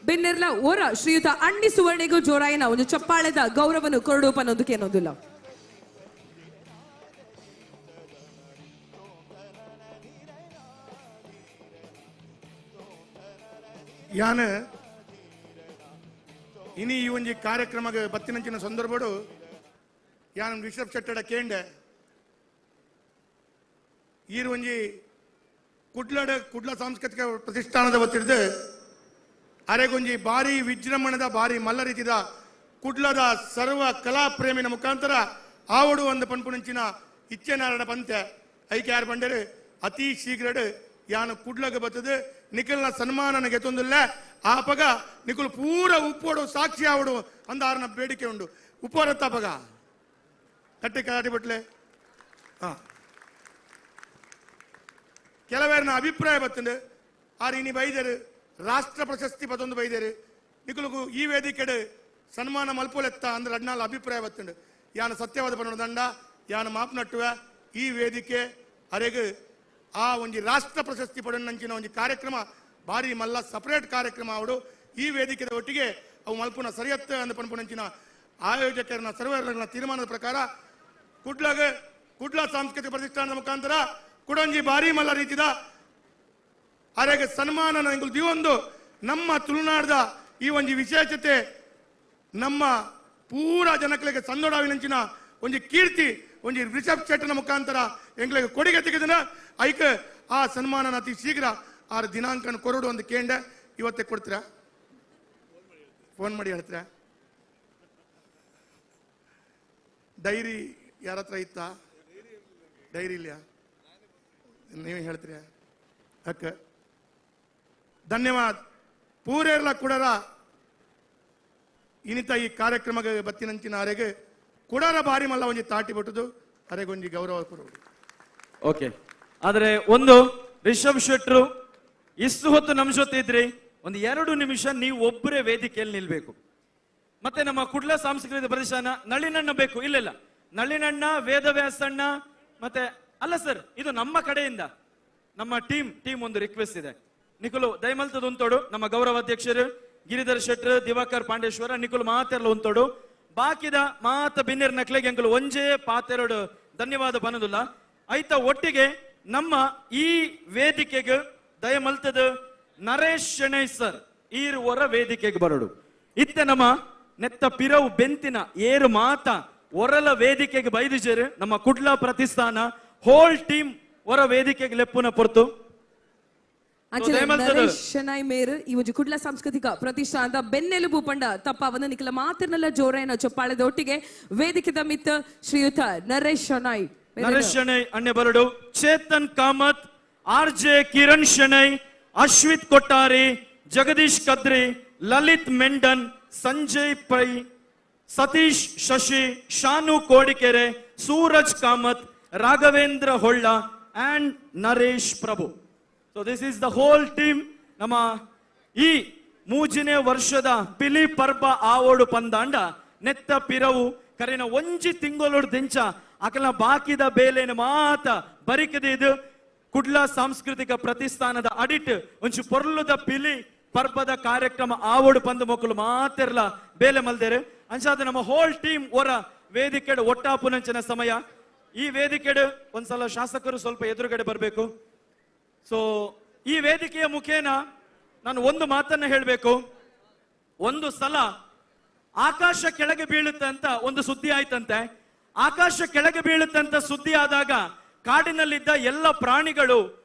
ಬೆನ್ನೆರ್ಲ ಓರ ಶ್ರೀಯುತ ಅಣ್ಣಿ ಸುವರ್ಣಿಗೂ ಜೋರಾಯಿನ ಒಂದು ಚಪ್ಪಾಳೆದ ಗೌರವನು ಕೊರಡು ಪನ್ನೊಂದಕ್ಕೆ ಏನೊಂದಿಲ್ಲ. ಯಾನ ಇನಿ ಈ ಒಂಜಿ ಕಾರ್ಯಕ್ರಮಕ್ಕೆ ಬತ್ತಿನಂಚಿನ ಸಂದರ್ಭಡು ಯಾನ್ ರಿಷಬ್ ಶೆಟ್ಟಡ ಕೇಂಡೆ ಈರು ಒಂಜಿ ಕುಡ್ಲಡ ಕುಡ್ಲ ಸಾಂಸ್ಕೃತಿಕ ಪ್ರತಿಷ್ಠಾನದ ವತಿರ್ದು ಅರೆಗೊಂಜಿ ಭಾರಿ ವಿಜೃಂಭಣದ ಭಾರಿ ಮಲ್ಲ ರೀತಿದ ಕುಡ್ಲದ ಸರ್ವ ಕಲಾ ಪ್ರೇಮಿನ ಮುಖಾಂತರ ಆವಡು ಒಂದು ಪನ್ಪುನಂಚಿನ ಇಚ್ಛೆನಾರಡ ಪಂತೆ ಐಕೆ ಯಾರು ಬಂಡರು ಅತಿ ಶೀಘ್ರಡ್ ಯಾನು ಕುಡ್ಲಗ ಬತ್ತದು ನಿಖಲ್ನ ಸನ್ಮಾನನ ಗೆತ್ತೊಂದಿಲ್ಲ ಆಪಗ ನಿಖಲ್ ಪೂರ ಉಪ್ಪೋಡು ಸಾಕ್ಷಿ ಆವಡು ಅಂದ ಆರನ ಬೇಡಿಕೆ ಉಂಡು ಉಪ್ಪೋರತ್ತಾಪಗ ಕಟ್ಟಿ ಕಾಟಿ ಬಟ್ಲೆ ಹಾ ಕೆಲವೇರನ ಅಭಿಪ್ರಾಯ ಬತ್ತಂಡು ಆರ್ ಇನಿ ಬೈದರು ರಾಷ್ಟ್ರ ಪ್ರಶಸ್ತಿ ಪದೊಂದು ಬೈದರು ನಿಖಲ್ಗು ಈ ವೇದಿಕೆಡು ಸನ್ಮಾನ ಮಲ್ಪೊಲೆತ್ತ ಅಂದ್ರೆ ಅಡ್ನಾಲ್ ಅಭಿಪ್ರಾಯ ಬತ್ತಂಡು ಯಾನ ಸತ್ಯವಾದ ಪನ್ನಡ ದಂಡ ಯಾನ ಮಾಪ್ನಟ್ಟುವೆ ಈ ವೇದಿಕೆ ಅರೆಗು ಆ ಒಂಜಿ ರಾಷ್ಟ್ರ ಪ್ರಶಸ್ತಿ ಪಡೆಯಂಚಿನ ಒಂಜಿ ಕಾರ್ಯಕ್ರಮ ಭಾರಿ ಮಲ್ಲ ಸಪರೇಟ್ ಕಾರ್ಯಕ್ರಮ ಅವಡು. ಈ ವೇದಿಕೆದ ಒಟ್ಟಿಗೆ ಅವು ಮಲ್ಪುನ ಸರಿಯತ್ತ ಅಂದ್ ಪನ್ಪುನಂಚಿನ ಆಯೋಜಕರನ್ನ ಸರ್ವರ ತೀರ್ಮಾನದ ಪ್ರಕಾರ ಕುಡ್ಲಗ ಕುಡ್ಲ ಸಾಂಸ್ಕೃತಿಕ ಪ್ರತಿಷ್ಠಾನದ ಮುಖಾಂತರ ಕುಡೊಂಜಿ ಭಾರಿ ಮಲ್ಲ ರೀತಿದ ಅರೆಗೆ ಸನ್ಮಾನ ಎಂಕುಲು ದಿವೊಂದು ನಮ್ಮ ತುಳುನಾಡದ ಈ ಒಂಜಿ ವಿಶೇಷತೆ ನಮ್ಮ ಪೂರಾ ಜನಕಲಿಗೆ ಸಂದೋಡಾವಿನಂಚಿನ ಒಂಜಿ ಕೀರ್ತಿ ಒಂಜಿ ರಿಷಬ್ ಶೆಟ್ಟನ ಮುಖಾಂತರ ಎಂಗ್ಲಿಗೆ ಕೊಡುಗೆ ತೆಗೆದನ ಐಕ್ ಆ ಸನ್ಮಾನನ ಅತಿ ಶೀಘ್ರ ಆ ದಿನಾಂಕನ ಕೊರಡು ಒಂದು ಕೇಂದ್ರ ಇವತ್ತೇ ಕೊಡ್ತೀರಾ? ಫೋನ್ ಮಾಡಿ ಹೇಳ್ತೀರಾ? ಡೈರಿ ಯಾರ ಹತ್ರ ಇತ್ತಾ? ಡೈರಿ ಇಲ್ಲ, ನೀವೇ ಹೇಳ್ತೀರಾ? ಅಕ್ಕ ಧನ್ಯವಾದ. ಪೂರೇರ್ಲ ಕುಡರ ಇನಿತ ಈ ಕಾರ್ಯಕ್ರಮಕ್ಕೆ ಬತ್ತಿನಂಚಿನ ಅರೆಗೆ ಕುಡರ ಬಾರಿ ಮಲ್ಲ ಒಂಜಿ ತಾಟಿ ಬಿಟ್ಟುದು ಅರೆಗೊಂಜಿ ಗೌರವ ಕೊಡುವುದು. ಓಕೆ, ಆದ್ರೆ ಒಂದು ರಿಷಬ್ ಶೆಟ್ರು ಇಷ್ಟು ಹೊತ್ತು ನಮ್ಮ ಜೊತೆ ಇದ್ರಿ, ಒಂದು 2 ನಿಮಿಷ ನೀವು ಒಬ್ಬರೇ ವೇದಿಕೆಯಲ್ಲಿ ನಿಲ್ಬೇಕು. ಮತ್ತೆ ನಮ್ಮ ಕುಡ್ಲ ಸಾಂಸ್ಕೃತಿಕ ಪ್ರತಿಷ್ಠಾನ ನಳಿನಣ್ಣ ಬೇಕು. ಇಲ್ಲ ಇಲ್ಲ, ನಳಿನಣ್ಣ, ವೇದವ್ಯಾಸಣ್ಣ, ಮತ್ತೆ ಅಲ್ಲ ಸರ್, ಇದು ನಮ್ಮ ಕಡೆಯಿಂದ ನಮ್ಮ ಟೀಮ್ ಟೀಮ್ ಒಂದು ರಿಕ್ವೆಸ್ಟ್ ಇದೆ. ನಿಖಲು ದಯಮಲ್ತದ ಉಂತೋಡು, ನಮ್ಮ ಗೌರವಾಧ್ಯಕ್ಷರು ಗಿರಿಧರ್ ಶೆಟ್ರು, ದಿವಾಕರ್ ಪಾಂಡೇಶ್ವರ, ನಿಖಲು ಮಾತೆರ್ಲ ಉಂತೋಡು. ಬಾಕಿದ ಮಾತ ಬಿನ್ನೆರ್ ನಕ್ಲೆಗೆ ಅಂಕಲು ಒಂಜೇ ಪಾತೆರಡು ಧನ್ಯವಾದ ಬನ್ನದುಲ್ಲ. ಐತ ಒಟ್ಟಿಗೆ ನಮ್ಮ ಈ ವೇದಿಕೆಗೆ ದಯಮಲ್ತದ ನರೇಶ್ ಶೆಣೈ ಸರ್ ಈರುವರ ವೇದಿಕೆಗೆ ಬರಡು. ಇತ್ತೆ ನಮ್ಮ ನೆತ್ತ ಪಿರವು ಬೆಂತಿನ ಏರು ಮಾತ ಒರಲ ವೇದಿಕೆಗೆ ಬೈದಿಜೇರು ನಮ್ಮ ಕುಡ್ಲ ಪ್ರತಿಷ್ಠಾನ ಹೋಲ್ ಟೀಮ್ ಹೊರ ವೇದಿಕೆಗೆ ಲೆಪ್ಪುನ ಪೊರ್ತು. ನರೇಶ್ ಶೆಣೈ ಮೇರ್ ಈ ಒಂಜಿ ಕುಡ್ಲ ಸಾಂಸ್ಕೃತಿಕ ಪ್ರತಿಷ್ಠಾನದ ಬೆನ್ನೆಲುಬು ಪಂಡ ತಪ್ಪಾವನ್ನ ನಿಖಲ ಮಾತಿರ್ನಲ್ಲ ಜೋರೇನ ಚೊಪ್ಪಾಳೆದ ಒಟ್ಟಿಗೆ ವೇದಿಕೆದ ಮಿತ್ತ ಶ್ರೀಯುತ ನರೇಶ್ ಶೆಣೈ. ನರೇಶ್ ಶೆಣೈ ಅಣ್ಣೆ ಬರಡು, Chetan Kamath, R J Kiran Shenoy, Ashwith Kottari, Jagadish Kadri, Lalith Mendon, Sanjay Pai, Satish Shashi, Shanu Kodikere, Suraj Kamath, Raghavendra Holla and Naresh Prabhu. So this is the whole team. ನಮ್ಮ ಈ ಮೂಜಿನೇ ವರ್ಷದ ಪಿಲಿ ಪರ್ಬ ಆವೋಡು ಪಂದಾಂಡ ನೆತ್ತ ಪಿರವು ಕರಿನ ಒಂಜಿ ತಿಂಗಳೋಡು ದಿಂಚ ಅಕಲ ಬಾಕಿದ ಬೇಲೇನ ಮಾತ ಬರಿಕದೆ ಇದು ಕುಡ್ಲ ಸಾಂಸ್ಕೃತಿಕ ಪ್ರತಿಷ್ಠಾನದ ಅಡಿಟ್ ಒಂಚು ಪೊರ್ಲುದ ಪಿಲಿ ಪರ್ಬದ ಕಾರ್ಯಕ್ರಮ ಆವೋಡು ಪಂದು ಮಕ್ಕಳು ಮಾತೆರ್ಲ ಬೇಲೆ ಮಲ್ದೇರು. ಅಂಚಾದ ನಮ್ಮ ಹೋಲ್ ಟೀಮ್ ಹೊರ ವೇದಿಕೆಡು ಒಟ್ಟಾಪುನಂಚಿನ ಸಮಯ. ಈ ವೇದಿಕೆಡು ಒಂದ್ಸಲ ಶಾಸಕರು ಸ್ವಲ್ಪ ಎದುರುಗಡೆ ಬರಬೇಕು. ಸೊ ಈ ವೇದಿಕೆಯ ಮುಖೇನ ನಾನು ಒಂದು ಮಾತನ್ನ ಹೇಳಬೇಕು. ಒಂದು ಸಲ ಆಕಾಶ ಕೆಳಗೆ ಬೀಳುತ್ತೆ ಅಂತ ಒಂದು ಸುದ್ದಿ ಆಯ್ತಂತೆ. ಆಕಾಶ ಕೆಳಗೆ ಬೀಳುತ್ತೆ ಅಂತ ಸುದ್ದಿ ಆದಾಗ ಕಾಡಿನಲ್ಲಿದ್ದ ಎಲ್ಲ ಪ್ರಾಣಿಗಳು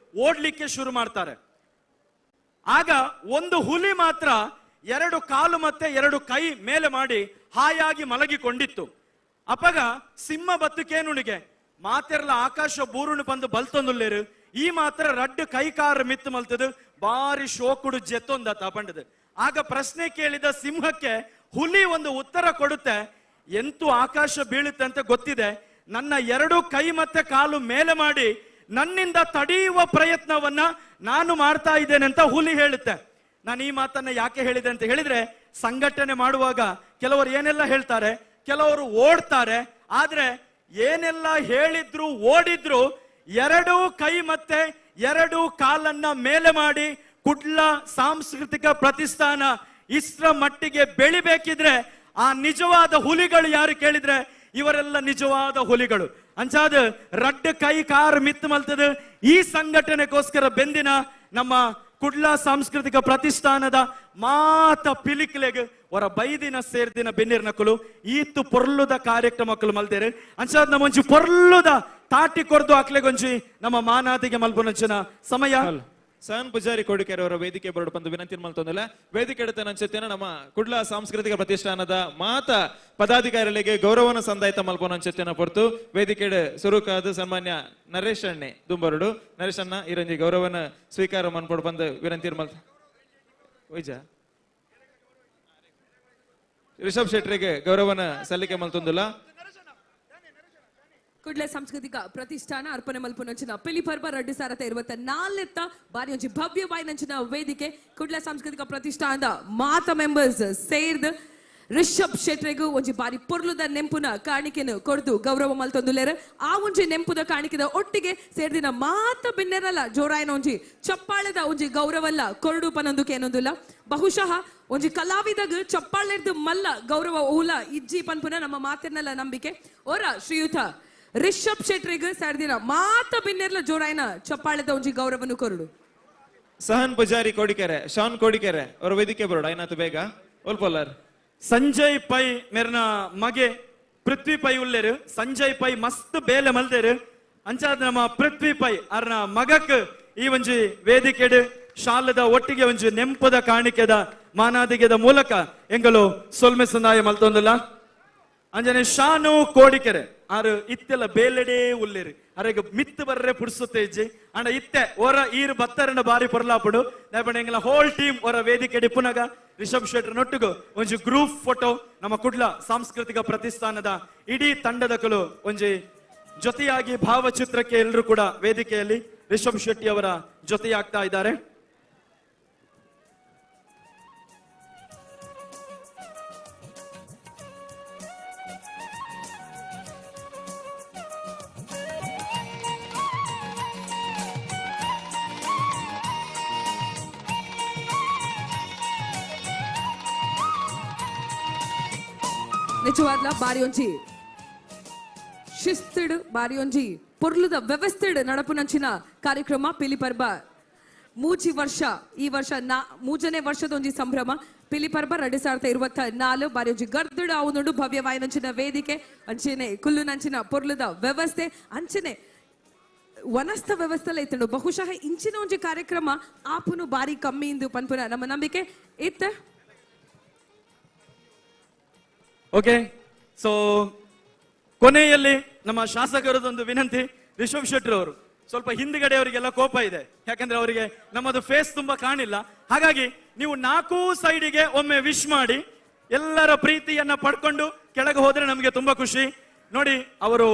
ಓಡ್ಲಿಕ್ಕೆ ಶುರು ಮಾಡ್ತಾರೆ. ಆಗ ಒಂದು ಹುಲಿ ಮಾತ್ರ 2 ಕಾಲು ಮತ್ತೆ 2 ಕೈ ಮೇಲೆ ಮಾಡಿ ಹಾಯಾಗಿ ಮಲಗಿಕೊಂಡಿತ್ತು. ಅಪಗ ಸಿಂಹ ಬತ್ತುಕೇನುಣಿಗೆ ಮಾತೆರ್ಲ ಆಕಾಶ ಬೂರುಣು ಬಂದು ಬಲ್ತೊಂದುಲ್ಲೇರು, ಈ ಮಾತ್ರ ರಡ್ಡು ಕೈ ಕಾರು ಮಿತ್ತು ಮಲ್ತದು ಬಾರಿ ಶೋಕುಡು ಜೆತ್ತೊಂದ ತಪಂಡದು. ಆಗ ಪ್ರಶ್ನೆ ಕೇಳಿದ ಸಿಂಹಕ್ಕೆ ಹುಲಿ ಒಂದು ಉತ್ತರ ಕೊಡುತ್ತೆ, ಎಂತೂ ಆಕಾಶ ಬೀಳುತ್ತೆ ಅಂತ ಗೊತ್ತಿದೆ, ನನ್ನ 2 ಕೈ ಮತ್ತೆ ಕಾಲು ಮೇಲೆ ಮಾಡಿ ನನ್ನಿಂದ ತಡೆಯುವ ಪ್ರಯತ್ನವನ್ನ ನಾನು ಮಾಡ್ತಾ ಇದ್ದೇನೆ ಅಂತ ಹುಲಿ ಹೇಳುತ್ತೆ. ನಾನು ಈ ಮಾತನ್ನ ಯಾಕೆ ಹೇಳಿದೆ ಅಂತ ಹೇಳಿದ್ರೆ, ಸಂಘಟನೆ ಮಾಡುವಾಗ ಕೆಲವರು ಏನೆಲ್ಲ ಹೇಳ್ತಾರೆ, ಕೆಲವರು ಓಡ್ತಾರೆ, ಆದ್ರೆ ಏನೆಲ್ಲ ಹೇಳಿದ್ರು ಓಡಿದ್ರು 2 ಕೈ ಮತ್ತೆ 2 ಕಾಲನ್ನ ಮೇಲೆ ಮಾಡಿ ಕುಡ್ಲ ಸಾಂಸ್ಕೃತಿಕ ಪ್ರತಿಷ್ಠಾನ ಇಸ್ರ ಮಟ್ಟಿಗೆ ಬೆಳಿಬೇಕಿದ್ರೆ ಆ ನಿಜವಾದ ಹುಲಿಗಳು ಯಾರು ಕೇಳಿದ್ರೆ ಇವರೆಲ್ಲ ನಿಜವಾದ ಹುಲಿಗಳು. ಅಂಚಾದ ರಡ್ಡ ಕೈ ಕಾರ್ ಮಿತ್ತು ಮಲ್ತದ ಈ ಸಂಘಟನೆಗೋಸ್ಕರ ಬೆಂದಿನ ನಮ್ಮ ಕುಡ್ಲ ಸಾಂಸ್ಕೃತಿಕ ಪ್ರತಿಷ್ಠಾನದ ಮಾತ ಪಿಲಿಕ್ಲೆಗ್ ಹೊರ ಬೈದಿನ ಸೇರ್ದಿನ ಬೆನ್ನಿರ್ ನಕಲು ಈತ್ತು ಪೊರ್ಲುದ ಕಾರ್ಯಕ್ರಮಕ್ಕಲು ಮಲ್ದೇರು. ಅಂಚಾದ ನಮ್ಮೊಂಜಿ ಪೊರ್ಲುದ ತಾಟಿ ಕೊರ್ದು ಅಕ್ಲೆಗೊಂಜಿ ನಮ್ಮ ಮಾನಾದಿಗೆ ಮಲ್ಪುನಂಚಿನ ಸಮಯ. ಸನ್ ಪೂಜಾರಿ ಕೋಡಿಕೆರೆ ಅವರ ವೇದಿಕೆ ಬರಡು ಬಂದು ವಿನಂತಿ ಮಲ್ತೊಂದಿಲ್ಲ. ವೇದಿಕೆ ಎಡುತ್ತ ನಂಚೆತ್ತೇನ ನಮ್ಮ ಕುಡ್ಲ ಸಾಂಸ್ಕೃತಿಕ ಪ್ರತಿಷ್ಠಾನದ ಮಾತ ಪದಾಧಿಕಾರಿಗಳಿಗೆ ಗೌರವನ ಸಂದಾಯಿತ ಮಲ್ಪೊನಂಚೆತ್ತೇನ ಪೊರ್ತು ವೇದಿಕೆ ಸುರುಕಾದ ಸನ್ಮಾನ್ಯ ನರೇಶ್ ಅಣ್ಣೆ ದುಂಬರುಡು. ನರೇಶ್ ಅಣ್ಣ ಇರಂಜಿ ಗೌರವನ ಸ್ವೀಕಾರ ಮನ್ಪೊಡು ಬಂದು ವಿನಂತಿ ಮಲ್ತ ಒಯ್ಜ ರಿಷಬ್ ಶೆಟ್ಟರಿಗೆ ಗೌರವನ ಸಲ್ಲಿಕೆ ಮಲ್ತೊಂದಿಲ್ಲ. ಕುಡ್ಲ ಸಾಂಸ್ಕೃತಿಕ ಪ್ರತಿಷ್ಠಾನ ಅರ್ಪಣೆ ಮಲ್ಪುನಂಚಿನ ಪಿಲಿ ಪರ್ಬ 2024 ಬಾರಿ ಒಂಜಿ ಭವ್ಯವಾಯಿನಂಚಿನ ವೇದಿಕೆ ಕುಡ್ಲ ಸಾಂಸ್ಕೃತಿಕ ಪ್ರತಿಷ್ಠಾನದ ಮಾತ ಮೆಂಬರ್ಸ್ ಸೇರ್ದ್ ರಿಷಬ್ ಶೆಟ್ರೆಗ್ ಒಂಜಿ ಬಾರಿ ಪೊರ್ಲುದ ನೆಂಪುನ ಕಾಣಿಕೆನು ಕೊರ್ದು ಗೌರವ ಮಲ್ತೊಂದುಲ್ಲೆರ್. ಆ ಒಂಜಿ ನೆಂಪುದ ಕಾಣಿಕೆದ ಒಟ್ಟಿಗೆ ಸೇರ್ದಿನ ಮಾತ ಬಿನ್ನೆರಲ್ಲ ಜೋರಾಯನ ಒಂಜಿ ಚಪ್ಪಾಳೆದ ಒಂಜಿ ಗೌರವಲ್ಲ ಕೊರಡು ಪನೊಂದು ಕೇನೊಂದುಲ್ಲ. ಬಹುಶಃ ಒಂಜಿ ಕಲಾವಿದಗ್ ಚಪ್ಪಾಳೆರ್ದು ಮಲ್ಲ ಗೌರವ ಓಲ ಇಜ್ಜಿ ಪನ್ಪುನ ನಮ್ಮ ಮಾತಿರ್ನಲ್ಲ ನಂಬಿಕೆ. ಓರ ಶ್ರೀಯುತ ರಿಷಬ್ ಶೆಟ್ರಿಗ್ ಸೇರ್ದಿನ ಮಾತ ಬಿನ್ನೆರ್ಲ ಜೋರಾಯನ ಚಪ್ಪಾಳೆದ ಒಂಜಿ ಗೌರವನು ಕೊರಡು. ಸಹನ್ ಪೂಜಾರಿ ಕೋಡಿಕೆರೆ, ಶಾನ್ ಕೋಡಿಕೆರೆ ಅವರ ವೇದಿಕೆ ಬರೋಡ ಏನಾಯ್ತು ಬೇಗ ಒಲ್ಪೊಲ್ಲರ್. ಸಂಜಯ್ ಪೈ ಮೇರ್ನ ಮಗೆ ಪೃಥ್ವಿ ಪೈ ಉಲ್ಲೇರು. ಸಂಜಯ್ ಪೈ ಮಸ್ತ್ ಬೇಲೆ ಮಲ್ದೇರು. ಅಂಚಾದ ನಮ್ಮ ಪೃಥ್ವಿ ಪೈ ಅರ್ನ ಮಗಕ್ ಈ ಒಂಜಿ ವೇದಿಕೆಡು ಶಾಲದ ಒಟ್ಟಿಗೆ ಒಂಜಿ ನೆಂಪದ ಕಾಣಿಕೆದ ಮಾನಾದಿಗೆದ ಮೂಲಕ ಎಂಗಲು ಸೊಲ್ಮೆ ಸಂದಾಯ ಮಲ್ತೊಂದುಲ್ಲ. ಅಂಜನೆ ಶಾನು ಕೋಡಿಕೆರೆ ಆರು ಇತ್ತೆಲ್ಲ ಬೇಲೆಡೇ ಉಲ್ಲೇರು. ಅರೆಗ ಮಿತ್ತು ಬರ್ರೆ ಪುಡ್ಸುತ್ತೆ ಇಜ್ಜಿ ಅಂಡ ಇತ್ತೆ ಓರ ಈರು ಬತ್ತರನ ಬಾರಿ ಪೊರ್ಲಾಪುಡು. ದಾಯೆಪಂಡ ಎಂಗಲ ಹೋಲ್ ಟೀಮ್ ಓರ ವೇದಿಕೆ ಡಿಪ್ಪುನಗ ರಿಷಬ್ ಶೆಟ್ಟರ್ ನೊಟ್ಟುಗು ಒಂಜಿ ಗ್ರೂಪ್ ಫೋಟೋ ನಮ್ಮ ಕುಡ್ಲ ಸಾಂಸ್ಕೃತಿಕ ಪ್ರತಿಷ್ಠಾನದ ಇಡೀ ತಂಡದಕಲು ಒಂಜಿ ಜೊತೆಯಾಗಿ ಭಾವಚಿತ್ರಕ್ಕೆ ಎಲ್ಲರೂ ಕೂಡ ವೇದಿಕೆಯಲ್ಲಿ ರಿಷಬ್ ಶೆಟ್ಟಿ ಅವರ ಜೊತೆಯಾಗ್ತಾ ಇದ್ದಾರೆ. ನಿಜವಾದ್ಲ ಬಾರಿ ಒಂಜಿ ಶಿಸ್ತಿಡು ಬಾರಿ ಒಂಜಿ ಪೊರ್ಲುದ ವ್ಯವಸ್ಥೆಡ್ ನಡಪುನಂಚಿನ ಕಾರ್ಯಕ್ರಮ ಪಿಲಿಪರ್ಬ ಮೂಜಿ ವರ್ಷ ಈ ವರ್ಷ ಮೂಜನೇ ವರ್ಷದ ಒಂಜಿ ಸಂಭ್ರಮ ಪಿಲಿಪರ್ಬ 2024 ಬಾರಿ ಒಂಜಿ ಗರ್ದುಡು ಆವುನುಂಡು ಭವ್ಯವಾಯಿನಂಚಿನ ವೇದಿಕೆ ಅಂಚನೆ ಕುಲ್ಲುನಂಚಿನ ಪೊರ್ಲುದ ವ್ಯವಸ್ಥೆ ಅಂಚನೆ ವನಸ್ಥ ವ್ಯವಸ್ಥೆ ಇತ್ತುಂಡು. ಬಹುಶಃ ಇಂಚಿನ ಒಂಜಿ ಕಾರ್ಯಕ್ರಮ ಆಪುನು ಬಾರಿ ಕಮ್ಮಿ ಇಂದು ಪನ್ಪುನ ನಮ್ಮ ನಂಬಿಕೆ ಇತ್ತ. ಓಕೆ, ಸೊ ಕೊನೆಯಲ್ಲಿ ನಮ್ಮ ಶಾಸಕರದೊಂದು ವಿನಂತಿ. ರಿಷಬ್ ಶೆಟ್ಟರ್ ಅವರು ಸ್ವಲ್ಪ ಹಿಂದ್ಗಡೆ ಅವರಿಗೆಲ್ಲ ಕೋಪ ಇದೆ, ಯಾಕಂದ್ರೆ ಅವರಿಗೆ ನಮ್ಮದು ಫೇಸ್ ತುಂಬಾ ಕಾಣಿಲ್ಲ. ಹಾಗಾಗಿ ನೀವು ನಾಲ್ಕೂ ಸೈಡಿಗೆ ಒಮ್ಮೆ ವಿಶ್ ಮಾಡಿ ಎಲ್ಲರ ಪ್ರೀತಿಯನ್ನ ಪಡ್ಕೊಂಡು ಕೆಳಗೆ ಹೋದ್ರೆ ನಮಗೆ ತುಂಬಾ ಖುಷಿ. ನೋಡಿ, ಅವರು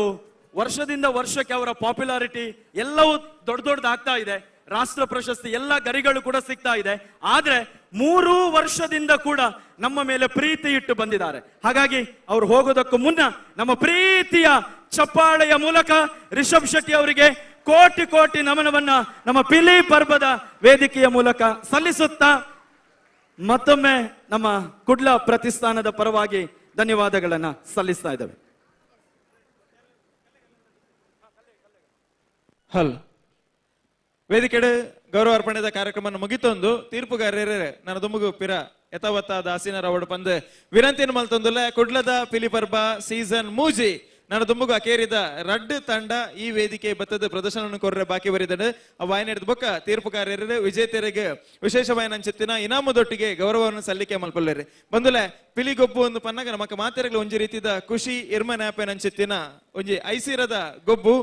ವರ್ಷದಿಂದ ವರ್ಷಕ್ಕೆ ಅವರ ಪಾಪ್ಯುಲಾರಿಟಿ ಎಲ್ಲವೂ ದೊಡ್ಡ ದೊಡ್ಡದಾಗ್ತಾ ಇದೆ, ರಾಷ್ಟ್ರ ಪ್ರಶಸ್ತಿ ಎಲ್ಲ ಗರಿಗಳು ಕೂಡ ಸಿಗ್ತಾ ಇದೆ. ಆದ್ರೆ 3 ವರ್ಷದಿಂದ ಕೂಡ ನಮ್ಮ ಮೇಲೆ ಪ್ರೀತಿ ಇಟ್ಟು ಬಂದಿದ್ದಾರೆ. ಹಾಗಾಗಿ ಅವ್ರು ಹೋಗೋದಕ್ಕೂ ಮುನ್ನ ನಮ್ಮ ಪ್ರೀತಿಯ ಚಪ್ಪಾಳೆಯ ಮೂಲಕ ರಿಷಬ್ ಶೆಟ್ಟಿ ಅವರಿಗೆ ಕೋಟಿ ಕೋಟಿ ನಮನವನ್ನ ನಮ್ಮ ಪಿಲಿ ಪರ್ಬದ ವೇದಿಕೆಯ ಮೂಲಕ ಸಲ್ಲಿಸುತ್ತಾ ಮತ್ತೊಮ್ಮೆ ನಮ್ಮ ಕುಡ್ಲ ಪ್ರತಿಷ್ಠಾನದ ಪರವಾಗಿ ಧನ್ಯವಾದಗಳನ್ನ ಸಲ್ಲಿಸ್ತಾ ಇದ್ದೇವೆ. ಹಲ್ ವೇದಿಕೆಡೆ ಗೌರವ ಅರ್ಪಣೆದ ಕಾರ್ಯಕ್ರಮ ಮುಗಿತೊಂದು ತೀರ್ಪುಗಾರರೇ ನನ್ನ ದುಮುಗು ಪಿರ ಯಥಾವತ್ತಾದ ಆಸೀನರಾವಡು ಪಂದು ವಿನಂತಿಯನ್ನು ಮಲ್ತೊಂದುಲ್ಲ. ಕುಡ್ಲದ ಪಿಲಿಪರ್ಬ ಸೀಸನ್ ಮೂಜಿ ನನ್ನ ದುಂಬುಗು ಅಕೇರಿದ ರಡ್ಡು ತಂಡ ಈ ವೇದಿಕೆ ಬತ್ತದ ಪ್ರದರ್ಶನವನ್ನು ಕೊರ್ರೆ ಬಾಕಿ ಬರಿದಡು. ಆ ವಾಯನ ಬೊಕ್ಕ ತೀರ್ಪುಗಾರರು ವಿಜೇತರಿಗೆ ವಿಶೇಷವಾಯನ ಅಂಚಿತ್ತಿನ ಇನಾಮದೊಟ್ಟಿಗೆ ಗೌರವವನ್ನು ಸಲ್ಲಿಕೆ ಮಲ್ಪಲ್ಲೇರಿ. ಬಂದುಲೆ ಪಿಲಿಗೊಬ್ಬು ಒಂದು ಪನ್ನಗ ನಮಕ ಮಾತೆರಗಳು ಒಂಜಿ ರೀತಿದ ಖುಷಿ ಇರ್ಮನ್ಯಾಪೆನ ಅಂಚಿತ್ತಿನ ಒಂಜಿ ಐಸಿರದ ಗೊಬ್ಬು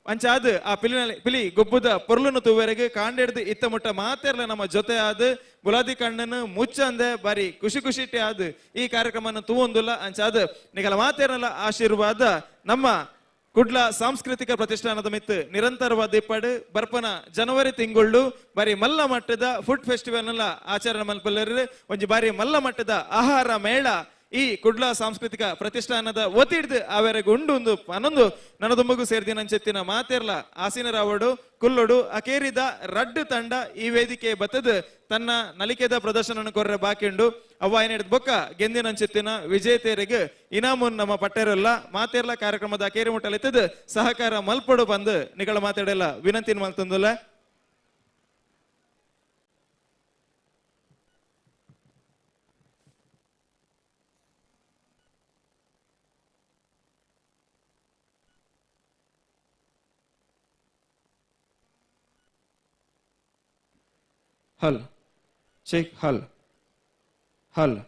ಅಂಚಾದ್ ಆ ಪಿಲಿನಲ್ಲಿ ಪಿಲಿ ಗೊಬ್ಬುದ ಪೊರ್ಲುನು ತೂವೆರೆಗೆ ಕಾಂಡೆಡ್ದು ಇತ್ತ ಮುಟ್ಟ ಮಾತೆರ್ಲ ನಮ್ಮ ಜೊತೆ ಆದ್ ಗುಲಾದಿ ಕಣ್ಣನು ಮುಚ್ಚಂದೆ ಬಾರಿ ಖುಷಿ ಖುಷಿಟ್ಟೆ ಆದ್ ಈ ಕಾರ್ಯಕ್ರಮನ ತೂವೊಂದುಲ್ಲ. ಅಂಚಾದ್ ನಿಗಲ ಮಾತೆರ್ನಲ ಆಶೀರ್ವಾದ ನಮ್ಮ ಕುಡ್ಲ ಸಾಂಸ್ಕೃತಿಕ ಪ್ರತಿಷ್ಠಾನದ ಮಿತ್ತು ನಿರಂತರವಾದ ಇಪ್ಪಡು ಬರ್ಪನ ಜನವರಿ ತಿಂಗಳು ಬಾರಿ ಮಲ್ಲ ಮಟ್ಟದ ಫುಡ್ ಫೆಸ್ಟಿವಲ್ ನೆಲ್ಲ ಆಚರಣೆ ಮಲ್ಪಲ್ಲೆರ್. ಒಂಜಿ ಬಾರಿ ಮಲ್ಲ ಮಟ್ಟದ ಆಹಾರ ಮೇಳ ಈ ಕುಡ್ಲ ಸಾಂಸ್ಕೃತಿಕ ಪ್ರತಿಷ್ಠಾನದ ಒತ್ತಿಡ್ದು ಆವೆರೆಗ್ ಉಂಡು ಒಂದು ಪನೊಂದು ನನದೊಮ್ಮಗೂ ಸೇರ್ದಿನ ಅಂಚೆತ್ತಿನ ಮಾತೆರ್ಲ ಆಸೀನರಾವಡು ಕುಲ್ಲೊಡು ಅಕೇರಿದ ರಡ್ಡು ತಂಡ ಈ ವೇದಿಕೆ ಬತ್ತದು ತನ್ನ ನಲಿಕೆದ ಪ್ರದರ್ಶನ ಕೊರ್ರೆ ಬಾಕಿ ಉಂಡು. ಅವ್ವ ಏನಿಡ್ದು ಬೊಕ್ಕ ಗೆಂದಿನ ಅಂಚೆತ್ತಿನ ವಿಜೇತೆರಿಗೆ ಇನಾಮುನ್ ನಮ್ಮ ಪಟ್ಟೆರಲ್ಲ ಮಾತೆರ್ಲ ಕಾರ್ಯಕ್ರಮದ ಅಕೇರಿ ಮುಟ್ಟಲಿತ್ತದು ಸಹಕಾರ ಮಲ್ಪಡು ಬಂದು ನಿಗಳ ಮಾತಾಡೆಲ್ಲ ವಿನಂತಿನ ಮಲ್ತಂದುಲ್ಲ. ಹಲ್ ಶೇಖ್ ಹಲ್ ಹಲ್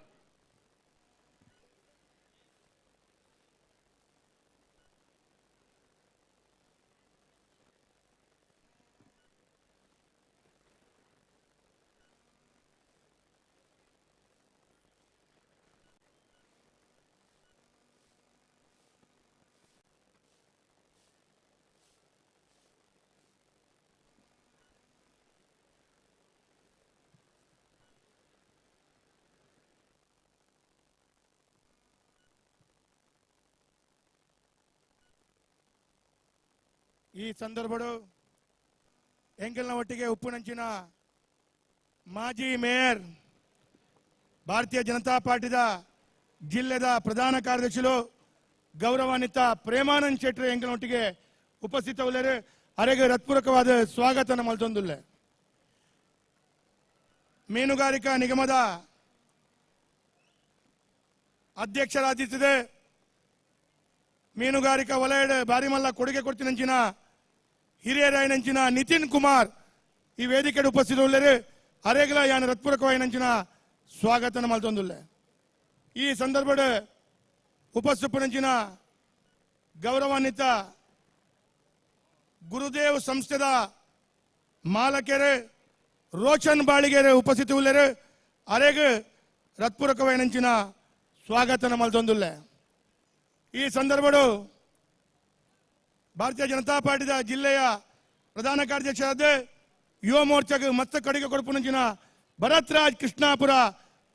ಈ ಸಂದರ್ಭಡು ಎಂಕಲ್ನ ಒಟ್ಟಿಗೆ ಉಪ್ಪುನಂಚಿನ ಮಾಜಿ ಮೇಯರ್ ಭಾರತೀಯ ಜನತಾ ಪಾರ್ಟಿದ ಜಿಲ್ಲೆದ ಪ್ರಧಾನ ಕಾರ್ಯದರ್ಶಿಲು ಗೌರವಾನ್ವಿತ ಪ್ರೇಮಾನಂದ್ ಶೆಟ್ಟರ್ ಎಂಕಲ್ನೊಟ್ಟಿಗೆ ಉಪಸ್ಥಿತವುಳ್ಳರು ಅರೆಗೆ ಹೃತ್ಪೂರ್ವಕವಾದ ಸ್ವಾಗತ ಮಲ್ತೊಂದುಲ್ಲೆ. ಮೀನುಗಾರಿಕಾ ನಿಗಮದ ಅಧ್ಯಕ್ಷರಾದಿತ್ತದೆ ಮೀನುಗಾರಿಕಾ ವಲಯದ ಬಾರಿಮಲ್ಲ ಕೊಡುಗೆ ಕೊಡ್ತಿನಂಚಿನ ಹಿರಿಯರಾಯನಂಚಿನ ನಿತಿನ್ ಕುಮಾರ್ ಈ ವೇದಿಕೆ ಉಪಸ್ಥಿತವುಳ್ಳರು ಅರೆಗಲ ಯಾನ ಹೃತ್ಪೂರ್ವಕವಾಯಿನಂಚಿನ ಸ್ವಾಗತ ಮಲ್ತೊಂದುಲ್ಲೆ. ಈ ಸಂದರ್ಭದ ಉಪಸ್ಥಿತನಂಚಿನ ಗೌರವಾನ್ವಿತ ಗುರುದೇವ್ ಸಂಸ್ಥೆದ ಮಾಲಕರು ರೋಷನ್ ಬಾಳಿಗೆರೆ ಉಪಸ್ಥಿತವುಳ್ಳರು ಅರೆಗ್ ಹೃತ್ಪೂರ್ವಕವಾಯಿನಂಚಿನ ಸ್ವಾಗತ ಮಲ್ತೊಂದುಲ್ಲೆ. ಈ ಸಂದರ್ಭಡು ಭಾರತೀಯ ಜನತಾ ಪಾರ್ಟಿದ ಜಿಲ್ಲೆಯ ಪ್ರಧಾನ ಕಾರ್ಯದರ್ಶಿಯಾದ ಯುವ ಮೋರ್ಚಾಗೆ ಮತ್ತೆ ಕಡೆಗೆ ಕೊಡುಪುನಂಚಿನ ಭರತ್ ರಾಜ್ ಕೃಷ್ಣಾಪುರ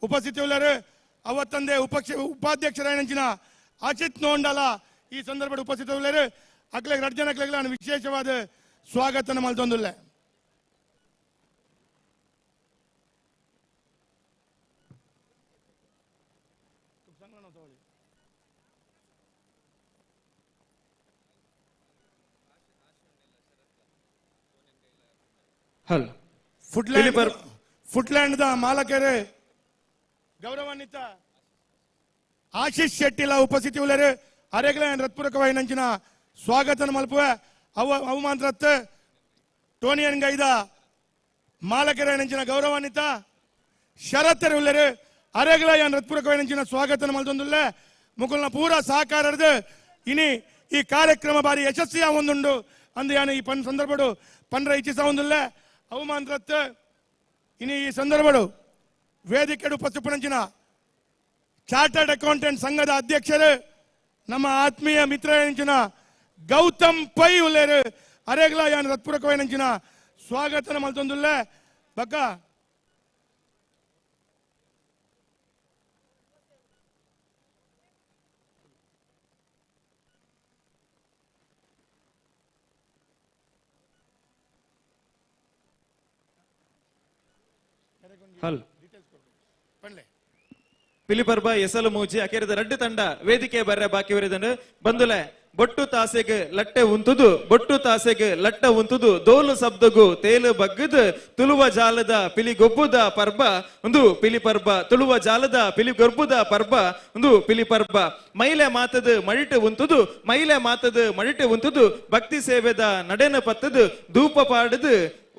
ಉಪಸ್ಥಿತಿಯುಳ್ಳರು ಅವತ್ತಂದೇ ಉಪಾಧ್ಯಕ್ಷರಾಯನಂಚಿನ ಅಚಿತ್ ನೋಂಡಲ ಈ ಸಂದರ್ಭದ ಉಪಸ್ಥಿತವುಳ್ಳರು ಅಕ್ಲೆಗ್ ರಡ್ ಜನಕ್ಲೆಗ್ ನಾನು ವಿಶೇಷವಾದ ಸ್ವಾಗತ ಮಲ್ತೊಂದುಲ್ಲೆ. ಹಲ್ ಫುಡ್ಲ್ಯಾಂಡ್ ಫುಡ್ಲ್ಯಾಂಡ್ the ಮಾಲಕರು ಗೌರವಾನ್ವಿತ ಆಶೀಶ್ ಶೆಟ್ಟಿಲ ಉಪಸ್ಥಿತಿ ಉಳ್ಳರು ಅರೆಗ್ಲ ಹೃತ್ಪೂರ್ವಕವಾಯಿನಂಚಿನ ಸ್ವಾಗತ ಮಲ್ಪುವೆ. ಅವ ಅವಮಾಂತ್ರತ್ ಟೋನಿಯನ್ ಗೈದ ಮಾಲಕರ ಗೌರವಾನ್ವಿತ ಶರತ್ತರು ಉಳ್ಳರು ಅರೆಗ್ಲ ಹೃತ್ಪೂರ್ವಕವಾಯಿನಂಚಿನ ಸ್ವಾಗತ ಮಲ್ತೊಂದುಲ್ಲೆ. ಮುಕುಲ್ನ ಪೂರ ಸಹಕಾರದ ಇನಿ ಈ ಕಾರ್ಯಕ್ರಮ ಬಾರಿ ಯಶಸ್ವಿಯ ಒಂದುಂಡು ಅಂದು ಯಾನು ಈ ಪನ್ ಸಂದರ್ಭಡು ಪನ್ರ ಇಚ್ಛಿಸ ಒಂದುಲ್ಲೆ. ಅವಮಾಂತ್ರತ್ ಇನಿ ಈ ಸಂದರ್ಭಡು ವೇದಿಕೆ ಉಪಸ್ಥಿತನಂಚಿನ ಚಾರ್ಟರ್ಡ್ ಅಕೌಂಟೆಂಟ್ ಸಂಘದ ಅಧ್ಯಕ್ಷರು ನಮ್ಮ ಆತ್ಮೀಯ ಮಿತ್ರರಂಚಿನ ಗೌತಮ್ ಪೈ ಉಳ್ಳೇರು ಅರೆಗ್ಲ ಯಾನು ಹೃತ್ಪೂರ್ವಕವಾಯಿನಂಚಿನ ಸ್ವಾಗತ ಮಲ್ತೊಂದುಲ್ಲೆ. ಬಕ್ಕ ಹಲ್ ಪಿಲಿಪರ್ಬ ಎಸಲು ಮೂಜಿ ಅಕೆರದ ರಡ್ಡು ತಂಡ ವೇದಿಕೆ ಬರ್ರೆ ಬಾಕಿ ವರಿದನು ಬಂದುಲೆ ಬೊಟ್ಟು ತಾಸೆಗ್ ಲಟ್ಟೆ ಉಂತುದು ಬೊಟ್ಟು ತಾಸೆಗ್ ಲಟ್ಟ ಉಂತುದು ದೋಲು ಶಬ್ದಗು ತೇಲು ಬಗ್ಗದು ತುಳುವ ಜಾಲದ ಪಿಲಿ ಗೊಬ್ಬುದ ಪರ್ಬ ಒಂದು ಪಿಲಿ ಪರ್ಬ ತುಳುವ ಜಾಲದ ಪಿಲಿ ಗೊಬ್ಬುದ ಪರ್ಬ ಒಂದು ಪಿಲಿ ಪರ್ಬ ಮೈಲೆ ಮಾತದು ಮಡಿಟು ಉಂತುದು ಮೈಲೆ ಮಾತದು ಮಡಿಟು ಉಂತುದು ಭಕ್ತಿ ಸೇವೆದ ನಡೆನ ಪತ್ತದು ಧೂಪ ಪಾಡದು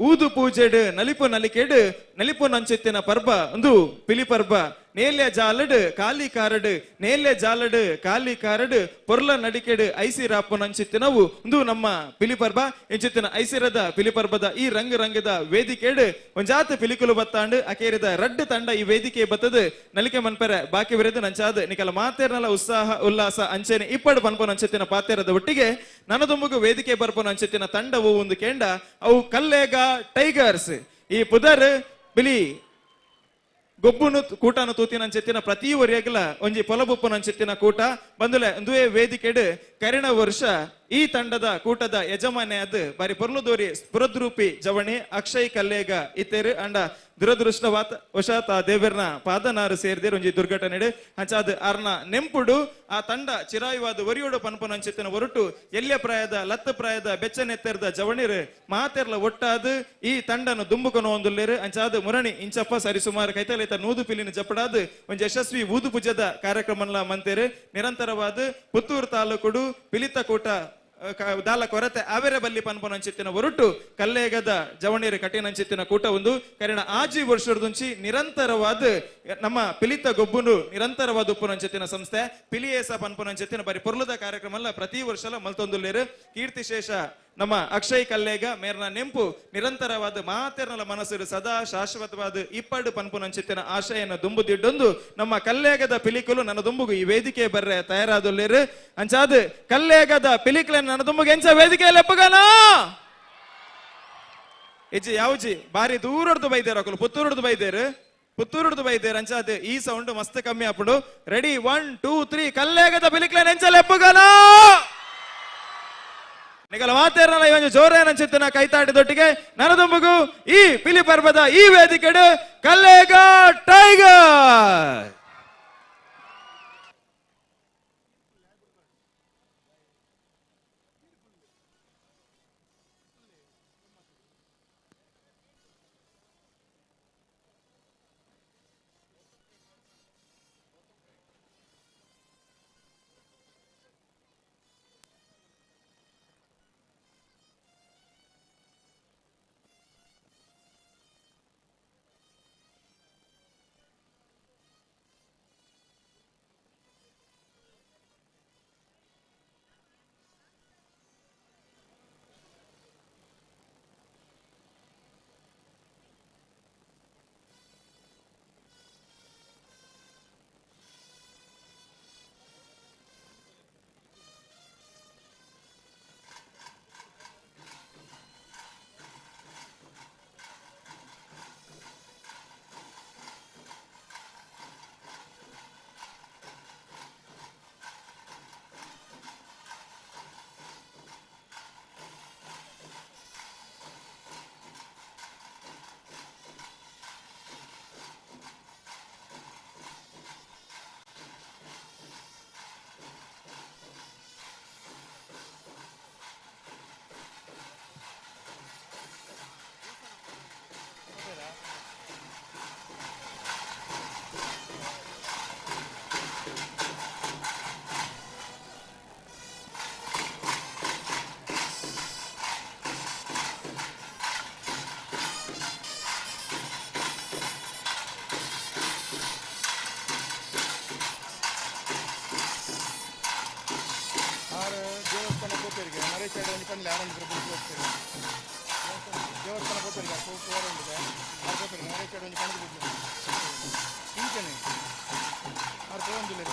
ಊದು ಪೂಜೆಡು ನಲಿಪು ನಲಿಕೆಡು ನಲಿಪು ನಂಚೆತ್ತಿನ ಪರ್ಬ ಒಂದು ಪಿಲಿ ಪರ್ಬ ನೇಲ್ಯ ಜಾಲಡು ಕಾಲಿ ಕಾರಡು ನೇಲ್ಯ ಜಾಲಡು ಕಾಲಿ ಕಾರಡು ಪೊರ್ಲ ನಡಿಕೆಡು ಐಸಿರಾಪು ನಂಚಿತ್ತಿನವು ಒಂದು ನಮ್ಮ ಪಿಲಿ ಪರ್ಬ ಎಂಚಿತ್ತಿನ ಐಸಿರದ ಪಿಲಿ ಪರ್ಬದ ಈ ರಂಗ ರಂಗದ ವೇದಿಕೆಡು ಒಂಜಾತ ಪಿಲಿಕುಲು ಬತ್ತಾಂಡು ಅಕೇರಿದ ರಡ್ಡು ತಂಡ ಈ ವೇದಿಕೆ ಬತ್ತದು ನಲಿಕೆ ಮನ್ಪೆರೆ ಬಾಕಿ ವಿರದು ನಂಚಾದ ನಿಕಲ ಮಾತೇರ್ನಲ ಉತ್ಸಾಹ ಉಲ್ಲಾಸ ಅಂಚೆನೆ ಇಪ್ಪಡು ಪನ್ಪು ನಂಚೆತ್ತಿನ ಪಾತೇರದ ಒಟ್ಟಿಗೆ ನನದುಂಬುಗು ವೇದಿಕೆ ಬರ್ಪು ನಂಚೆತ್ತಿನ ತಂಡವು ಒಂದು ಕೆಂಡ ಅವು ಕಲ್ಲೇಗ ಟೈಗರ್ಸ್ ಈ ಪುದರ್ ಬಿಲಿ ಗೊಬ್ಬುನು ಕೂಟನು ತೂತಿನಂಚೆತ್ತಿನ ಪ್ರತಿ ಒರಿಯಗಲ ಒಂಜಿ ಪೊಲಬುಪ್ಪುನಂಚೆತ್ತಿನ ಕೂಟ ಬಂದುಲೆ ಒಂದುವೇ ವೇದಿಕೆಡು ಕರಿಣ ವರ್ಷ ಈ ತಂಡದ ಕೂಟದ ಯಜಮಾನೆ ಅದು ಬಾರಿ ಪೊರ್ಲುದೋರಿ ಸ್ಫುರದ್ರೂಪಿ ಜವಣಿ ಅಕ್ಷಯ್ ಕಲ್ಲೇಗ ಇತ್ತೇರು ಅಂಡ ದುರದೃಷ್ಟವಾತ ವಶಾತ್ ಆ ದೇವರ್ನ ಪಾದನಾರು ಸೇರಿದೇರು ಒಂಜಿ ದುರ್ಘಟನೆ ಅಂಚಾದ ಅರ್ನ ನೆಂಪುಡು ಆ ತಂಡ ಚಿರಾಯುವಾದ ಒರಿಯೋಡು ಪನ್ಪುನಂಚಿತ್ತಿನ ಹೊರಟು ಎಲ್ಯ ಪ್ರಾಯದ ಲತ್ತ ಪ್ರಾಯದ ಬೆಚ್ಚನೆತ್ತೆರ್ದ ಜವಣಿರು ಮಾತೆರ್ಲ ಒಟ್ಟಾದ ಈ ತಂಡನು ದುಂಬುಕೊನು ಒಂದುಲ್ಲೇರು ಅಂಚಾದ ಮುರಣಿ ಇಂಚಪ್ಪ ಸರಿಸುಮಾರು ಕೈತಲೈತ ನೂದು ಪಿಲಿನ ಜಪಡಾದ ಒಂಜಿ ಯಶಸ್ವಿ ಊದು ಪೂಜದ ಕಾರ್ಯಕ್ರಮನ್ಲ ಮಂತೇರು ನಿರಂತರವಾದ ಪುತ್ತೂರು ತಾಲೂಕುಡು ಪಿಲಿತ ಕೂಟ ದಾಲ ಕೊರತೆ ಆವೆರೆ ಬಲ್ಲಿ ಪನ್ಪುನಂಚಿತ್ತಿನ ಹೊರಟು ಕಲ್ಲೇಗದ ಜವಣೀರು ಕಠಿಣಂಚಿತ್ತಿನ ಕೂಟ ಒಂದು ಕರಿಣ ಆಜಿ ವರ್ಷದುಂಚಿ ನಿರಂತರವಾದ ನಮ್ಮ ಪಿಲಿತ ಗೊಬ್ಬುನು ನಿರಂತರವಾದ ಉಪ್ಪುನಂಚಿತ್ತಿನ ಸಂಸ್ಥೆ ಪಿಲಿಯೇಸ ಪನ್ಪುನಂಚಿತ್ತಿನ ಬರಿ ಪೊರ್ಲದ ಕಾರ್ಯಕ್ರಮ ಅಲ್ಲ ಪ್ರತಿ ವರ್ಷಲ ಮಲ್ತೊಂದುಲ್ಲೇರು ಕೀರ್ತಿಶೇಷ ನಮ್ಮ ಅಕ್ಷಯ್ ಕಲ್ಲೇಗ ಮೇರ್ನ ನೆಂಪು ನಿರಂತರವಾದ ಮಾತೆರ್ನಲ ಮನಸ್ಸು ಸದಾ ಶಾಶ್ವತವಾದ ಇಪ್ಪಡು ಪನ್ಪುನಂಚಿತ್ತಿನ ಆಶಯನ ದುಂಬುದಿಡ್ಡೊಂದು ನಮ್ಮ ಕಲ್ಲೇಗದ ಪಿಲಿಕುಲು ನನ್ನ ದುಂಬುಗು ಈ ವೇದಿಕೆ ಬರ್ರೆ ತಯಾರಾದೊಲ್ಲೇರು ಅಂಚಾದ ಕಲ್ಲೇಗದ ಪಿಲಿಕುಲ ನನ್ನ ದುಂಬುಗು ಎಂಚ ವೇದಿಕೆಯಲ್ಲಿ ಎಪ್ಪಗನ ಇಜ್ಜಿ ಯಾವ್ಜಿ ಬಾರಿ ದೂರಡ್ದು ಬೈದೇರು ಅಕುಲು ಪುತ್ತೂರುಡ್ದು ಬೈದೇರು ಪುತ್ತೂರುಡ್ದು ಬೈದೇರು ಅಂಚಾದ ಈ ಸೌಂಡ್ ಮಸ್ತ್ ಕಮ್ಮಿ ಆಪುಂಡು. ರೆಡಿ 1 2 3 ಕಲ್ಲೇಗದ ಪಿಲಿಕುಲ ಎಂಚ ಲೆಪ್ಪುಗನ. ನಿಗಲ ಮಾತೇರಲ್ಲ ಈ ಜೋರೇನ ಚಿತ್ತನ ಕೈತಾಟದೊಟ್ಟಿಗೆ ನನದೊಂಬಗು ಈ ಪಿಲಿ ಪರ್ವದ ಈ ವೇದಿಕೆಡು ಕಲ್ಲೇಗ ಟೈಗರ್. ದೇವಸ್ಥಾನ ಪೋಪರಿಗೆ ಪೋರ ಉಂಟು ಆರು ಪೋಪರಿಗೆ ನರೇಶ್ ಒಂಜಿ ಕಣದು ಬಿಡ್ಲು ಇಂಚನೆ ಆರು ಪೋವೊಂದಿಲ್ಲ.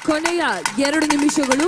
ಕೊನೆಯ 2 ನಿಮಿಷಗಳು.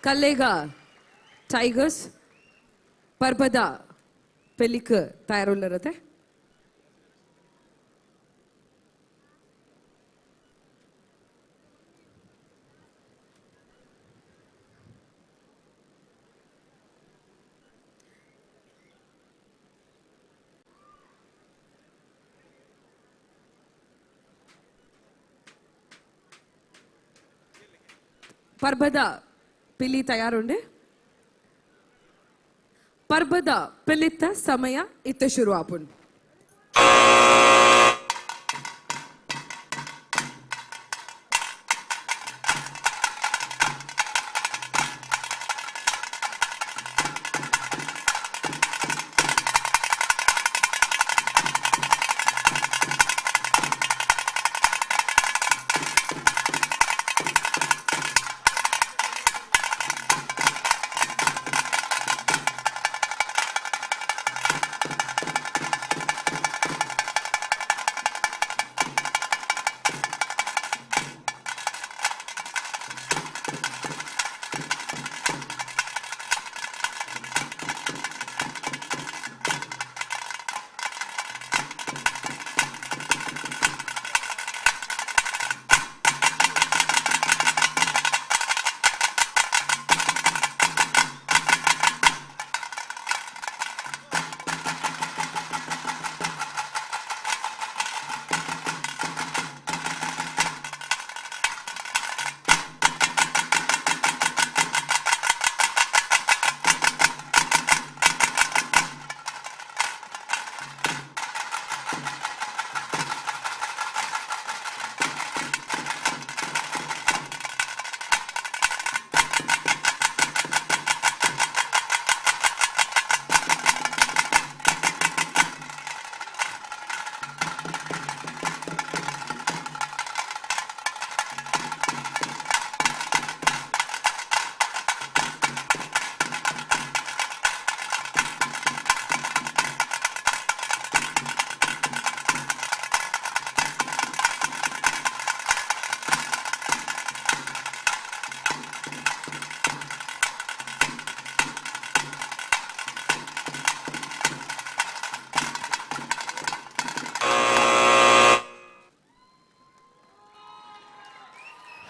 ಕಲ್ಲೇಗ ಟೈಗರ್ಸ್ ಪರ್ಬದ ಪೆಲಿಕ್ ತಯಾರುಳ್ಳರತೆ. ಪರ್ಬದ ಪಿಲಿ ತಯಾರುಂಡೆ. ಪರ್ಬದ ಪಿಲಿತ್ತ ಸಮಯ ಇತ್ತ ಶುರು ಆಪುಂಡು.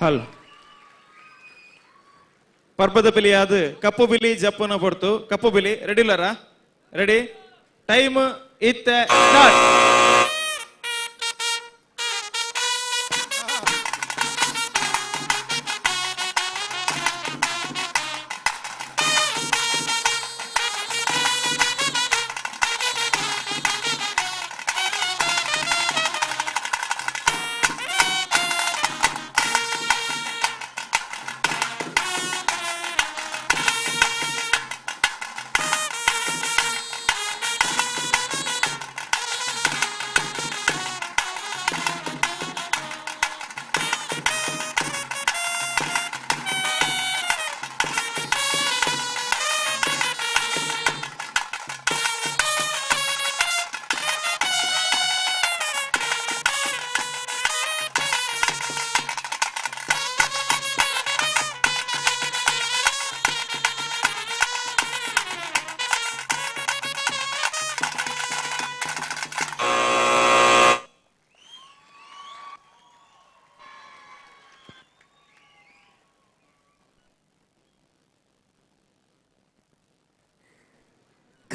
ಹಲ್ ಪರ್ಬದ ಪಿಲಿ ಅದು ಕಪ್ಪು ಬಿಲಿ ಜಪ್ಪುನ ಪೊರ್ತು. ಕಪ್ಪು ಬಿಲಿ ರೆಡಿ ಇಲ್ಲರ? ರೆಡಿ, ಟೈಮ್ ಇತ್ತ ಸ್ಟಾರ್ಟ್.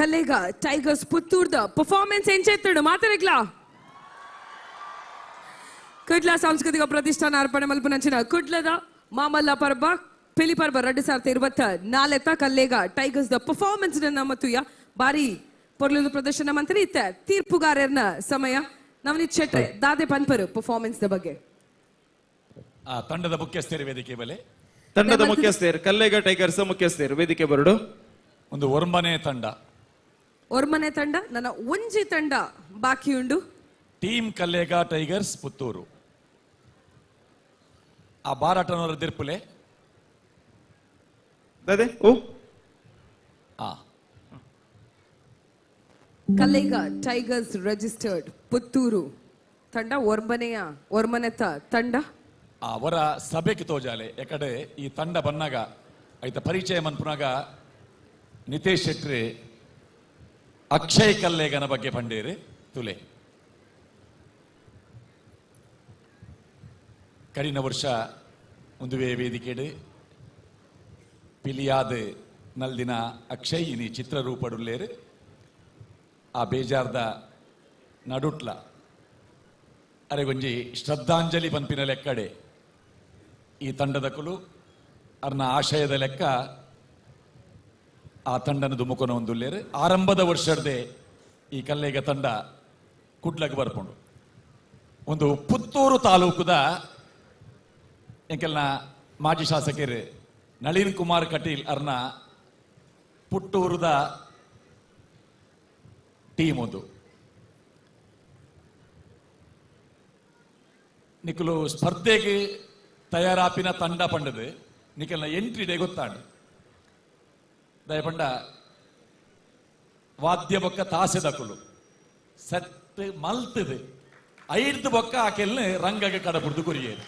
ಕಲ್ಲೇಗ ಟೈಗರ್ಸ್ ಪುತ್ತೂರ್ದ ಪರ್ಫಾರ್ಮೆನ್ಸ್ ಎಂಚೆತ್ತಡು ಮಾತಾಡಗ್ಲಾ. ಕುಡ್ಲ ಸಾಂಸ್ಕೃತಿಕ ಪ್ರತಿಷ್ಠಾನ ಅರ್ಪಣೆ ಮಲ್ಪುನಂಚಿನ ಕುಡ್ಲದ ಮಾಮಲ್ಲ ಪರ್ಬ ಪಿಲಿ ಪರ್ಬ 2024 ಕಲ್ಲೇಗ ಟೈಗರ್ಸ್ the performance ನಮ್ಮ ತುಯ್ಯ ಬಾರಿ ಪೊರ್ಲುದ ಪ್ರದರ್ಶನ ಮಂತ್ರಿ ಇತ್ತ ತೀರ್ಪುಗಾರರ್ನ ಸಮಯ. ನವನೀತ್ ಶೆಟ್ರೆ ದಾದೆ ಪನ್ಪರು ಪರ್ಫಾರ್ಮೆನ್ಸ್ the ಬಗ್ಗೆ. ತಂಡದ ಮುಖ್ಯಸ್ಥರು ವೇದಿಕೆ ಮೇಲೆ. ತಂಡದ ಮುಖ್ಯಸ್ಥರು ಕಲ್ಲೇಗ ಟೈಗರ್ಸ್ ಮುಖ್ಯಸ್ಥರು ವೇದಿಕೆ ಬರಡು. ಒಂದು ಒರ್ಮನೆ ತಂಡ, ಒರ್ಮನೆ ತಂಡ ನನ್ನ ಒಂಜಿ ತಂಡ ಬಾಕಿ ಉಂಡು. ಟೀಮ್ ಕಲ್ಲೇಗ ಟೈಗರ್ಸ್ ಪುತ್ತೂರು. ಆ ಬಾರಾಟನವರ ದಿರ್ಪುಲೆ ದಾದೆ ಓ ಆ ಕಲ್ಲೇಗ ಟೈಗರ್ಸ್ ರಿಜಿಸ್ಟರ್ಡ್ ಪುತ್ತೂರು ತಂಡ ಒರ್ಮನೆಯ ಒರ್ಮನೆತ ತಂಡ. ಅವರ ಸಭೆಗೆ ತೋಜಾಲೆ ಯಾಕಡೆ ಈ ತಂಡ ಬನ್ನಾಗ ಐತ ಪರಿಚಯ ಮನ್ಪುನಾಗ ನಿತೇಶ್ ಶೆಟ್ಟಿ ಅಕ್ಷಯ್ ಕಲ್ಲೇಗನ ಬಗ್ಗೆ ಪಂಡೇರಿ ತುಲೆ. ಕರಿನ ವರ್ಷ ಒಂದುವೇ ವೇದಿಕೆಡು ಪಿಲಿಯಾದ ನಲ್ದಿನ ಅಕ್ಷಯ್ ಇನಿ ಚಿತ್ರರೂಪಡುಲ್ಲೇರು. ಆ ಬೇಜಾರ್ದ ನಡುಟ್ಲ ಅರೆಗೊಂಜಿ ಶ್ರದ್ಧಾಂಜಲಿ ಪನ್ಪಿನ ಲೆಕ್ಕಡೆ ಈ ತಂಡದ ಕುಲು ಅರ್ನ ಆಶಯದ ಲೆಕ್ಕ ಆ ತಂಡನ ದುಮುಕೊನ ಒಂದುಲ್ಲೇರು. ಆರಂಭದ ವರ್ಷದೇ ಈ ಕಲ್ಲೇಗ ತಂಡ ಕುಡ್ಲಗ್ ಬರ್ಪುಂಡು. ಒಂದು ಪುತ್ತೂರು ತಾಲೂಕುದ ಎಂಕೆಲ್ನ ಮಾಜಿ ಶಾಸಕರು ನಳಿನ್ ಕುಮಾರ್ ಕಟೀಲ್ ಅರ್ನ ಪುಟ್ಟೂರುದ ಟೀಮ್ ಒಂದು. ನಿಕುಲು ಸ್ಪರ್ಧೆಗೆ ತಯಾರಾಪಿನ ತಂಡ ಪಂಡದು ನಿಕಲ್ನ ಎಂಟ್ರಿ ಡೇ ಗೊತ್ತಾಂಡು. ದಯಪಂಡ ವಾದ್ಯ ಬೊಕ್ಕ ತಾಸೆದಕುಲು ಸೆಟ್ ಮಲ್ತದು ಐದು ಬೊಕ್ಕ ಆಕೆಲ್ನ ರಂಗಗೆ ಕಡಪುಡ್ದು ಕೊರಿಯೇರು.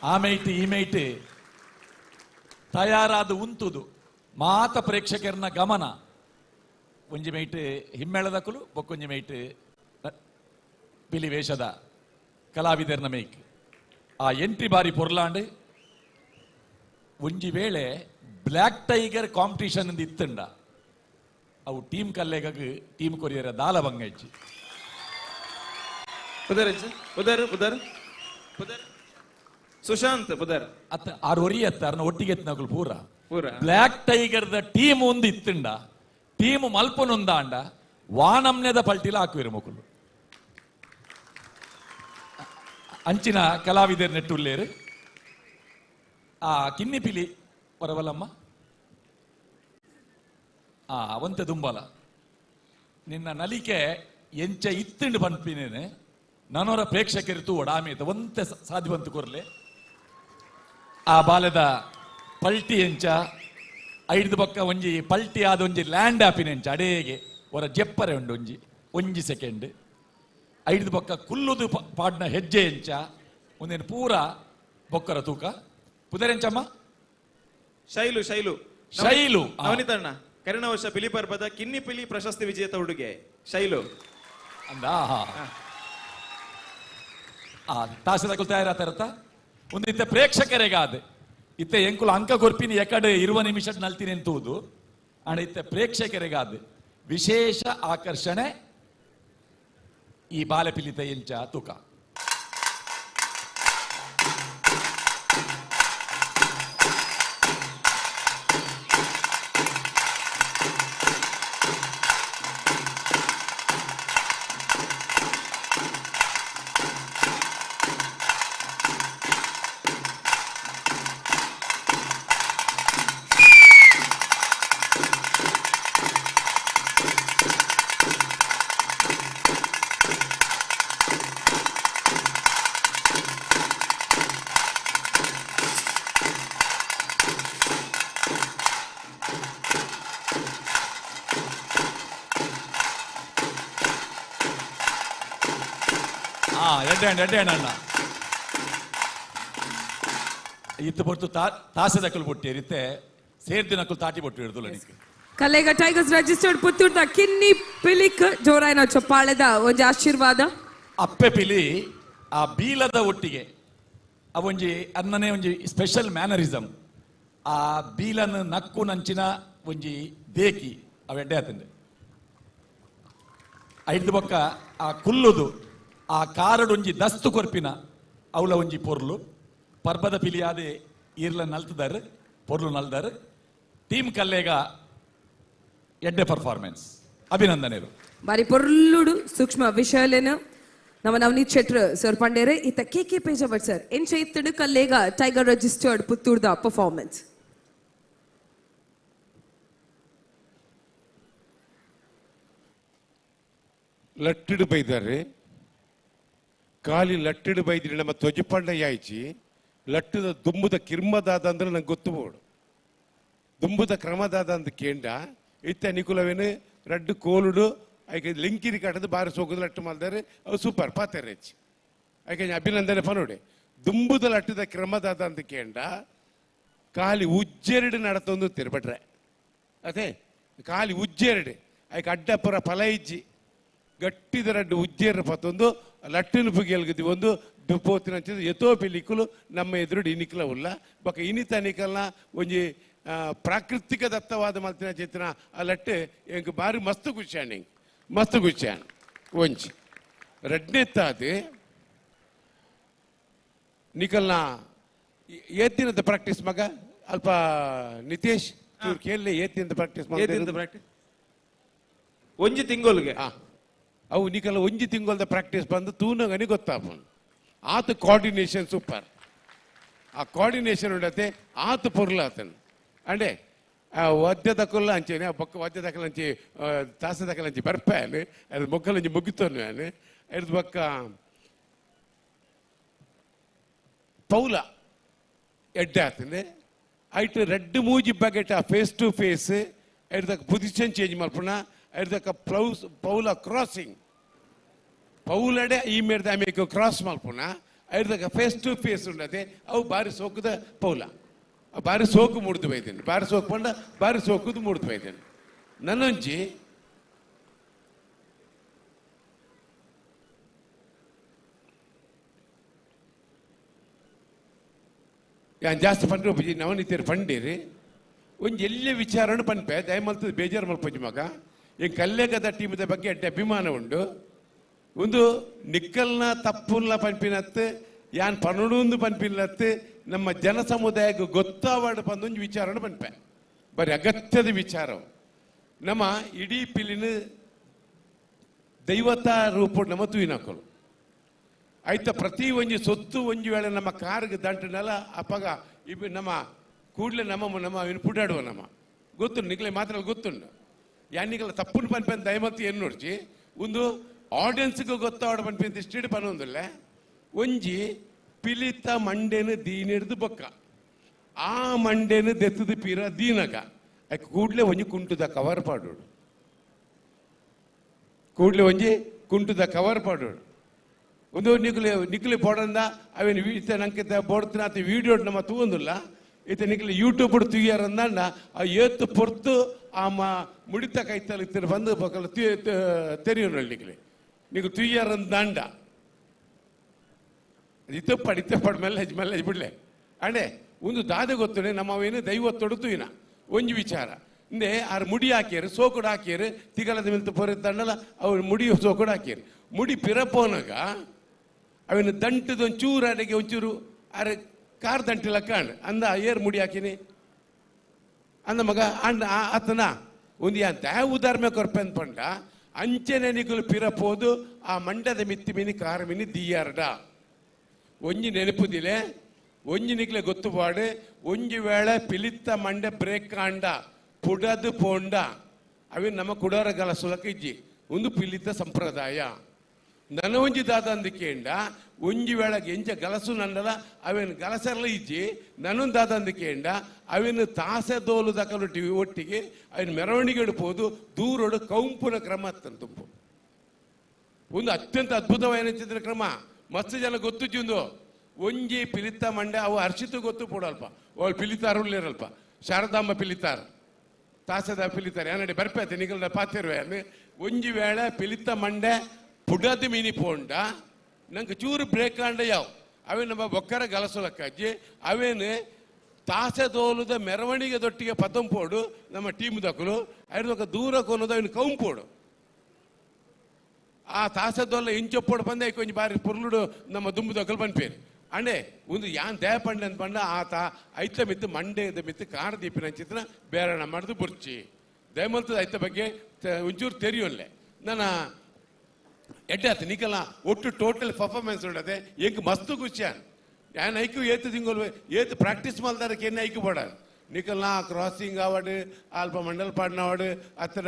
ಆ ಮೇಟ್ ಈ ಮೇಟ್ ತಯಾರಾದ ಉಂತುದು ಮಾತ ಪ್ರೇಕ್ಷಕರನ್ನ ಗಮನ ಒಂಜಿ ಮೇಟ್ ಹಿಮ್ಮೇಳದಕುಲು ಬೊಕ್ಕೊಂಜಿ ಮೇಟ್ ಪಿಲಿ ವೇಷದ ಕಲಾವಿದರ್ನ ಮೇಕ್. ಆ ಎಂಟ್ರಿ ಬಾರಿ ಪೊರ್ಲಾಂಡ್. ಒಂಜಿ ವೇಳೆ ಬ್ಲ್ಯಾಕ್ ಟೈಗರ್ ಕಾಂಪಿಟಿಷನ್ ಇತ್ತಂಡ ಅವು ಟೀಮ್ ಕಲ್ಲೇಗ ಟೀಮ್ ಕೊರಿಯರ ದಾಲ ಬಂಗೈಚಿ. ಪುದರ್ ಪುದರ್ ಪುದರ್ ಸುಶಾಂತ್ ಪುದರ್ ಅತ್ತ ಆರು ಒರಿ ಅತ್ತ ಅರ್ನ ಒಟ್ಟಿಗೆ ಎತ್ತಿನಕುಲು ಪೂರ ಪೂರ ಬ್ಲ್ಯಾಕ್ ಟೈಗರ್ the team ಒಂದು ಇತ್ತಂಡ ಟೀಮ್ ಮಲ್ಪನೊಂದಾಂಡ ವಾನಮ್ನೆದ ಪಲ್ಟಿಲ ಹಾಕುವಿರು ಮಕ್ಕಳು. ಅಂಚಿನ ಕಲಾವಿದರ್ ನೆಟ್ಟುಲ್ಲೇರು. ಆ ಕಿನ್ನಿಪಿಲಿ ಪರವಲಮ್ಮ ಆ ಅವಂತೆ ದುಂಬಲ ನಿನ್ನ ನಲಿಕೆ ಎಂಚ ಇತ್ತಂಡು ಪನ್ಪಿನೇನೆ ನನೋರ ಪ್ರೇಕ್ಷಕರು ತೂವಡ ಆಮೇತ ಒಂತೆ ಸಾಧ್ಯವಂತು ಕೊರ್ಲೆ. ಆ ಬಾಲದ ಪಲ್ಟಿ ಎಂಚ ಐದು ಪಕ್ಕ ಒಂಜಿ ಪಲ್ಟಿ ಆದ ಒಂಜಿ ಲ್ಯಾಂಡ್ ಆಪಿನ ಎಂಚ ಅಡೇಗೆ ಹೊರ ಜೆಪ್ಪರೆ ಉಂಡು ಒಂಜಿ ಒಂಜಿ ಸೆಕೆಂಡ್ ಐದು ಪಕ್ಕ ಕುಲ್ಲುದು ಪಾಡ್ನ ಹೆಜ್ಜೆ ಎಂಚ ಒಂದೇನು ಪೂರ ಬೊಕ್ಕರ ತೂಕ. ಪುದರೆಂಚಮ್ಮ ಶೈಲು ಶೈಲು ಶೈಲು ನವನಿತಣ್ಣ ಕರಿನ ವರ್ಷ ಪಿಲಿ ಪರ್ಬದ ಕಿನ್ನಿ ಪಿಲಿ ಪ್ರಶಸ್ತಿ ವಿಜೇತ ಹುಡುಗೆ ಶೈಲು ಅಂದ. ಆ ತಾಸದ ತಯಾರಾತಾರತ್ತ ಒಂದು ಇತ್ತ ಪ್ರೇಕ್ಷಕರಿಗಾದ ಇತ್ತೆ ಎಂಕುಲು ಅಂಕ ಕೊರ್ಪಿನಿ ಎಕಡೆ ಇರುವ ನಿಮಿಷ ನಲ್ತೀನಿ ಎಂತುವುದು ಅಂಡ್ ಇತ್ತೆ ಪ್ರೇಕ್ಷಕರಿಗಾದ ವಿಶೇಷ ಆಕರ್ಷಣೆ ಈ ಬಾಲೆಪಿಲಿತ ಎಂಚ ತೂಕ. ಎಡ್ಡೆ ಅಣ್ಣ ಇತ್ತು ಪೊರ್ತು ತಾಸೆದಕಲು ಬೊಟ್ಟಿ ಇರುತ್ತೆ ಸೇರ್ದಿನಕಲು ತಾಟಿ ಬೊಟ್ಟು ಹಿಡ್ದು. ಕಲ್ಲೇಗ ಟೈಗರ್ಸ್ ರಿಜಿಸ್ಟರ್ಡ್ ಪುತ್ತೂರ್ದ ಕಿನ್ನಿ ಪಿಲಿಕ್ ಜೋರಾಯಿನ ಚಪ್ಪಾಳೆದ ಒಂಜಿ ಆಶೀರ್ವಾದ. ಅಪ್ಪೆ ಪಿಲಿ ಆ ಬೀಲದ ಒಟ್ಟಿಗೆ ಅವೊಂಜಿ ಅನ್ನನೇ ಒಂಜಿ ಸ್ಪೆಷಲ್ ಮ್ಯಾನರಿಸಮ್ ಆ ಬೀಲನ್ ನಕ್ಕು ನಂಚಿನ ಒಂಜಿ ದೇಕಿ ಅವೆಡ್ಡೆ ಆತಂದೆ. ಐದು ಬೊಕ್ಕ ಆ ಕುಲ್ಲುದು ಆ ಕಾರಡೊಂಜಿ ದಸ್ತು ಕೊರ್ಪಿನ ಅವಳ ಒಂಜಿ ಪೊರ್ಲು ಪರ್ಬದ ಪಿಲಿಯಾದೆ ಈರ್ಲ ನಲ್ತದಾರ್ ಪೊರ್ಲು ನಲ್ದಾರ್ ಟೀಮ್ ಕಲ್ಲೇಗ ಎಡ್ಡೆ ಪರ್ಫಾರ್ಮೆನ್ಸ್ ಅಭಿನಂದನೆರು ಬಾರಿ ಪೊರ್ಲುಡು ಸೂಕ್ಷ್ಮ ವಿಷಯಲೇನ ನಮ್ಮ ನವನೀತ್ ಶೆಟ್ರ್ ಸರ್ ಪಂಡೇರೆ ಇತ್ತ ಕೆ ಕೆ ಪೇಜಾವರ್ ಸರ್ ಎಂಚ ಇತ್ತಡು ಕಲ್ಲೇಗ ಟೈಗರ್ ರಿಜಿಸ್ಟರ್ಡ್ ಪುತ್ತೂರ್ದ ಪರ್ಫಾರ್ಮೆನ್ಸ್. ಲಟ್ಟಿಡು ಬೈದಾರೆ ಖಾಲಿ ಲಟ್ಟಿಡು ಬೈದ್ರಿ ನಮ್ಮ ತ್ವಜಪಂಡ ಯಾಯ್ಚಿ ಲಟ್ಟದ ದುಂಬುದ ಕಿರ್ಮದಾದ ಅಂದ್ರೆ ನಂಗೆ ಗೊತ್ತು ಬೋಡು ದುಂಬುದ ಕ್ರಮದಾದ ಅಂತ ಕೇಂಡ ಇತ್ತ ನಿಕುಲವೇನು ರಡ್ಡು ಕೋಲುಡು ಐಕೆ ಲಿಂಕಿರಿ ಕಟ್ಟದು ಬಾರಿ ಸೋಕುದು ಲಟ್ಟು ಮಾಲ್ದಾರೆ ಅವು ಸೂಪರ್ ಪಾತೆರೆ ಹೆಚ್ಚು ಐಕೆ ಅಭಿನಂದನೆ ಪನೋಡೆ ದುಂಬುದ ಲಟ್ಟದ ಕ್ರಮದಾದ ಅಂತ ಕೇಂಡ ಖಾಲಿ ಉಜ್ಜೆರಡು ನಡತೊಂದು ತಿರ್ಬಟ್ರೆ ಅದೇ ಖಾಲಿ ಉಜ್ಜೆರಡು ಐಕೆ ಅಡ್ಡಪುರ ಫಲ ಇಜ್ಜಿ ಗಟ್ಟಿದ ರಡ್ಡು ಉಜ್ಜೇರ ಪತ್ತೊಂದು ಲಟ್ಟಿನ ಪುಗೆಲ್ಗದಿ ಒಂದು ದುಪೋತಿನ ಎತೋ ಪಿಲಿಕುಲು ನಮ್ಮ ಎದುರುಡು ಇನಿಕ್ಲ ಉಲ್ಲ ಬೊಕ ಇನಿತ ನಿಕಲ್ನ ಒಂಜಿ ಪ್ರಾಕೃತಿಕ ದತ್ತವಾದ ಮಲ್ತಿನ ಚೇತನ ಆ ಲಟ್ಟೆ ಎಂಕ್ ಬಾರಿ ಮಸ್ತ್ ಖುಷಿಯಾಣ ಎಂಕ್ ಮಸ್ತ್ ಖುಷಿಯಾಣ ಒಂಜಿ ರಡ್ನೆತ್ತಾದ ನಿಕಲ್ನ ಏತಿನದ ಪ್ರಾಕ್ಟೀಸ್ ಮಗ ಅಲ್ಪ ನಿತೇಶ್ ಚೂರು ಕೇಳಲಿ ಏತಿನದ ಪ್ರಾಕ್ಟೀಸ್ ಏತಿನದ ಪ್ರಾಕ್ಟೀಸ್ ಒಂಜಿ ತಿಂಗೊಲ್ಗೆ ಅವು ನಿಕಲ ಒಂಜಿ ತಿಂಗೊಲ್ದ ಪ್ರಾಕ್ಟೀಸ್ ಬಂದು ತೂನಗನಿ ಗೊತ್ತಾಪುಂಡು ಆತ ಕೋಆರ್ಡಿನೇಷನ್ ಸೂಪರ್ ಆ ಕೋಆರ್ಡಿನೇಷನ್ ಉಂಡತೆ ಆತ ಪೊರ್ಲಾತನು ಅಂಡೆ ಆ ವಾದ್ಯ ದಕ್ಕಲ್ಲ ಅಂಚೇನೆ ಆ ಬೊಕ್ಕ ವಾದ್ಯ ದಕ್ಕಲ ಅಂಚಿ ತಾಸ ದಕ್ಕಲ ಅಂಚಿ ಬರ್ಪಾನೆ ಅದು ಮೊಕ್ಕಲಂಚಿ ಮುಗಿತನು ನಾನು ಅದ್ರ ಬೊಕ್ಕ ಪೌಲ ಎಡ್ಡೆ ಆತನೆ ಐಟ್ ರೆಡ್ ಮೂಜಿ ಬಗೆಟ್ ಆ ಫೇಸ್ ಟು ಫೇಸ್ ಐಡ್ದಕ್ಕ ಪೊಸಿಷನ್ ಚೇಂಜ್ ಮಲ್ಪುಣ ಐಡ್ದಕ್ಕ ಪ್ಲೌಸ್ ಪೌಲ ಕ್ರಾಸಿಂಗ್ ಪೌಲಡೆ ಈ ಮೇರ್ದ ಆಮೇಲೆ ಕ್ರಾಸ್ ಮಲ್ಪುಣ ಐಡ್ದಕ್ಕ ಫೇಸ್ ಟು ಫೇಸ್ ಉಂಡತೆ ಅವು ಬಾರಿ ಸೋಕುದ ಪೌಲ ಬಾರಿ ಸೋಕು ಮೂಡ್ದು ಬೈದೇನೆ ಬಾರಿ ಸೋಕು ಪಂಡ ಬಾರಿ ಸೋಕುದು ಮೂಡ್ದು ಬೈದೇನೆ ನನ್ನೊಂಜಿ ಯಾನ್ ಜಾಸ್ತಿ ಪಂಡ್ರೆ ಒಪ್ಪುಜಿ ನವನಿತೇರು ಪಂಡೀರಿ ಒಂಜಿ ಎಲ್ಲೇ ವಿಚಾರಣ ಪನ್ಪೆ ದಯಮಲ್ತದ ಬೇಜಾರು ಮಲ್ಪುಜಿ ಮಗ ಈ ಕಲ್ಲೇಗದ ಟೀಮದ ಬಗ್ಗೆ ಅಡ್ಡ ಅಭಿಮಾನ ಉಂಡು ಒಂದು ನಿಕ್ಕಲ್ನ ತಪ್ಪುಲ್ಲ ಪನ್ಪಿನತ್ತು ಯಾನ್ ಪನಡೊಂದು ಪನ್ಪಿನತ್ತು ನಮ್ಮ ಜನ ಸಮುದಾಯಕ್ಕೆ ಗೊತ್ತಾವಾಡ ಬಂದೊಂದು ವಿಚಾರಣ ಪನ್ಪೆ ಬರೀ ಅಗತ್ಯದ ವಿಚಾರ ನಮ್ಮ ಇಡೀ ಪಿಲಿನ ದೈವತಾ ರೂಪ ನಮ್ಮ ತೂಯಿನಕಲು ಆಯ್ತ ಪ್ರತಿ ಒಂಜಿ ಸೊತ್ತು ಒಂಜಿ ವೇಳೆ ನಮ್ಮ ಕಾರ್ಗೆ ದಂಟನಲ್ಲ ಅಪ್ಪಗ ಇಬ್ಬ ನಮ್ಮ ಕೂಡಲೇ ನಮ್ಮ ನಮ್ಮ ಇನ್ನು ಪುಡಾಡುವ ನಮ್ಮ ಗೊತ್ತುಂಟು ನಿಗಲೆ ಮಾತ್ರ ಗೊತ್ತುಂಟು ಯಾನಿಗಲ ತಪ್ಪುನ ಪನ್ಪೆ ದಯಮತಿ ಏನು ನೋಡ್ಚಿ ಒಂದು ಆಡಿಯನ್ಸ್ಗೆ ಗೊತ್ತಾಡ ಪನ್ಪೆ ಅಂತ ಇಷ್ಟಿಡು ಪನೊಂದಿಲ್ಲ ಒಂಜಿ ಪಿಲಿತ ಮಂಡೆನು ದೀನಿಡ್ದು ಬೊಕ್ಕ ಆ ಮಂಡೆನು ದೆತ್ತದ ಪೀರ ದೀನಗ ಯಾಕೆ ಕೂಡಲೇ ಒಂಜಿ ಕುಂಟುದ ಕವರ್ ಪಾಡೋಡು ಕೂಡಲೇ ಒಂಜಿ ಕುಂಟುದ ಕವರ್ ಪಾಡೋಡು ಒಂದು ನಿಕ್ಲೆ ನಿಕ್ಲೆ ಬೋಡಂದ ಅವೇನು ಈತ ನಂಗೆ ಬೋಡ್ತಿನ ಆತ ವೀಡಿಯೋ ನಮ್ಮ ತೂವೊಂದಿಲ್ಲ ಈತ ನಿಕ್ಲೆ ಯೂಟ್ಯೂಬ್ ತುಯ್ಯಾರಂದ ಆ ಏತು ಪೊರ್ತು ಆ ಮ ಮುಡಿತ ಕೈತಲ್ ಇತ್ತಿನ ಬಂದು ಬಕಲ ತೆರಿಯೋನಲ್ಲಿ ನಿಕ್ಲೆ ನೀವು ತುಯ್ಯಾರಂದಾಂಡ ಇತ್ತಪ್ಪಾಡು ಇತ್ತಪ್ಪಾಡು ಮೆಲ್ಲೆಜ್ ಮೆಲ್ಲೆಜ್ ಬಿಡ್ಲೆ ಅಂಡೆ ಒಂದು ದಾದೆ ಗೊತ್ತುನೆ ನಮ್ಮ ಅವೇನು ದೈವ ತೊಡುತು ಇನ ಒಂಜಿ ವಿಚಾರ ಇಂದೆ ಆರು ಮುಡಿ ಹಾಕ್ಯಾರು ಸೋಕುಡು ಹಾಕ್ಯಾರು ತಿಗಲದ ಮಿಲ್ತು ಪೊರೆ ತಂಡಲ ಅವ್ರು ಮುಡಿ ಸೋಕುಡು ಹಾಕ್ಯಾರು ಮುಡಿ ಪಿರಪೋನಾಗ ಅವನ ದಂಟದ ಒಂಚೂರು ಅಡಿಗೆ ಒಂಚೂರು ಅರೆ ಕಾರ್ ದಂಟಿಲ್ಲ ಕಾಣ್ ಅಂದ ಏರ್ ಮುಡಿ ಹಾಕಿನಿ ಅಂದ ಮಗ ಅಂಡ ಆತನ ಒಂದು ಅಂತ ಉದಾಹರಣೆ ಕೊರ್ಪೆ ಅಂದ್ಪಂಡ ಅಂಚನೆ ನಿಕುಲು ಪಿರಪೋದು ಆ ಮಂಡದ ಮಿತ್ತಿ ಮಿನಿ ಕಾರ್ ಮಿನಿ ದಿಯಾರ್ಡ ಒಂಜಿ ನೆನಪುದಿಲೆ ಒಂಜಿ ನಿಕ್ಲೆ ಗೊತ್ತು ಪಾಡು ಒಂಜಿ ವೇಳೆ ಪಿಲಿತ್ತ ಮಂಡೆ ಬ್ರೇಕ್ ಕಾಂಡ ಪುಡದು ಪೋಂಡ ಅವಿನ ನಮ್ಮ ಕುಡೋರ ಗಲಸುಲಕ ಇಜ್ಜಿ ಒಂದು ಪಿಲಿತ ಸಂಪ್ರದಾಯ ನನ್ನ ಒಂಜಿ ದಾದ ಅಂದಕೇಂಡ ಒಂಜಿ ವೇಳೆಗೆ ಎಂಚ ಗಲಸು ನನ್ನಲ ಅವೇನು ಗಲಸೆಲ್ಲ ಇಜ್ಜಿ ನನ್ನೊಂದು ದಾದ ಅಂದಕೇಂಡ ಅವೇನು ತಾಸೆ ದೋಲು ದಕಲು ಟಿವಿ ಒಟ್ಟಿಗೆ ಅವನ ಮೆರವಣಿಗೆ ಹಿಡ್ಬೋದು ದೂರೋಡು ಕೌಂಪುನ ಕ್ರಮ ತುಂಪು ಒಂದು ಅತ್ಯಂತ ಅದ್ಭುತವಾದ ಚಿತ್ರ ಕ್ರಮ ಮಸ್ತ್ ಜನ ಗೊತ್ತು ಒಂದು ಒಂಜಿ ಪಿಲಿತ ಮಂಡೆ ಅವು ಅರ್ಷಿತು ಗೊತ್ತು ಪೋಡಲ್ಪ ಅವಳು ಪಿಲಿತಾರುಳ್ಳಿರಲ್ಪ ಶಾರದಾಂಬ ಪಿಲಿತಾರ ತಾಸದ ಪಿಲಿತಾರ ಏನಡಿ ಬರ್ಪೇತೆ ನಿಗಲ್ದ ಪಾತಿರುವೆ ಒಂಜಿ ವೇಳೆ ಪಿಲಿತ ಮಂಡೆ ಪುಡದ ಮೀನಿ ಪೋಂಡ ನಂಗೆ ಚೂರು ಬ್ರೇಕ್ ಆಂಡ ಯಾವ ಅವೇನು ನಮ್ಮ ಬೊಕ್ಕರ ಗಲಸುಲಕ್ಕಾಜಿ ಅವೇನು ತಾಸೆ ದೋಲುದ ಮೆರವಣಿಗೆ ದೊಟ್ಟಿಗೆ ಪತಂಪೋಡು ನಮ್ಮ ಟೀಮ್ ದಕ್ಕಲು ಐದು ದೂರ ಕೊನೋದು ಅವನು ಕೌಂಪೋಡು. ಆ ತಾಸದೊಲ್ಲ ಇಂಚೊಪ್ಪೋಡು ಬಂದೆ ಒಂಜಿ ಬಾರಿ ಪೊರ್ಲುಡು ನಮ್ಮ ದುಂಬುದಕಲ್ ಪನ್ಪೇರು ಅಂಡೆ ಒಂದು ಯಾನ್ ದಯ ಪಂಡೆ ಅಂತ ಪಂಡ ಆತ ಐತ ಮಿತ್ತು ಮಂಡೆದ ಮಿತ್ತು ಕಾರ ದೀಪಿನ ಚಿತ್ರ ಬೇರಣ ಮಾಡಿದು ಬುರ್ಚಿ ದಯಮಲ್ತದ ಐತ ಬಗ್ಗೆ ಒಂಚೂರು ತೆರಿಯೋಲ್ಲೆ ನನ್ನ ಎಡ್ಡೆ ಆತ ನಿಕಲ ಒಟ್ಟು ಟೋಟಲ್ ಪರ್ಫಾರ್ಮೆನ್ಸ್ ಉಂಡದೆ ಎಂಕ್ ಮಸ್ತ್ ಖುಷಿ ಯಾನ್ ಐಕು ಏತು ತಿಂಗಳು ಏತು ಪ್ರಾಕ್ಟೀಸ್ ಮಲ್ದಾರಕ್ಕೆ ಎನ್ನ ಐಕು ಬೋಡ ನಿಕಲ್ನ ಕ್ರಾಸಿಂಗ್ ಆವಡ್ ಅಲ್ಪ ಮಂಡಲ್ ಪಾಡ್ನವಡ್ ಅತ್ರ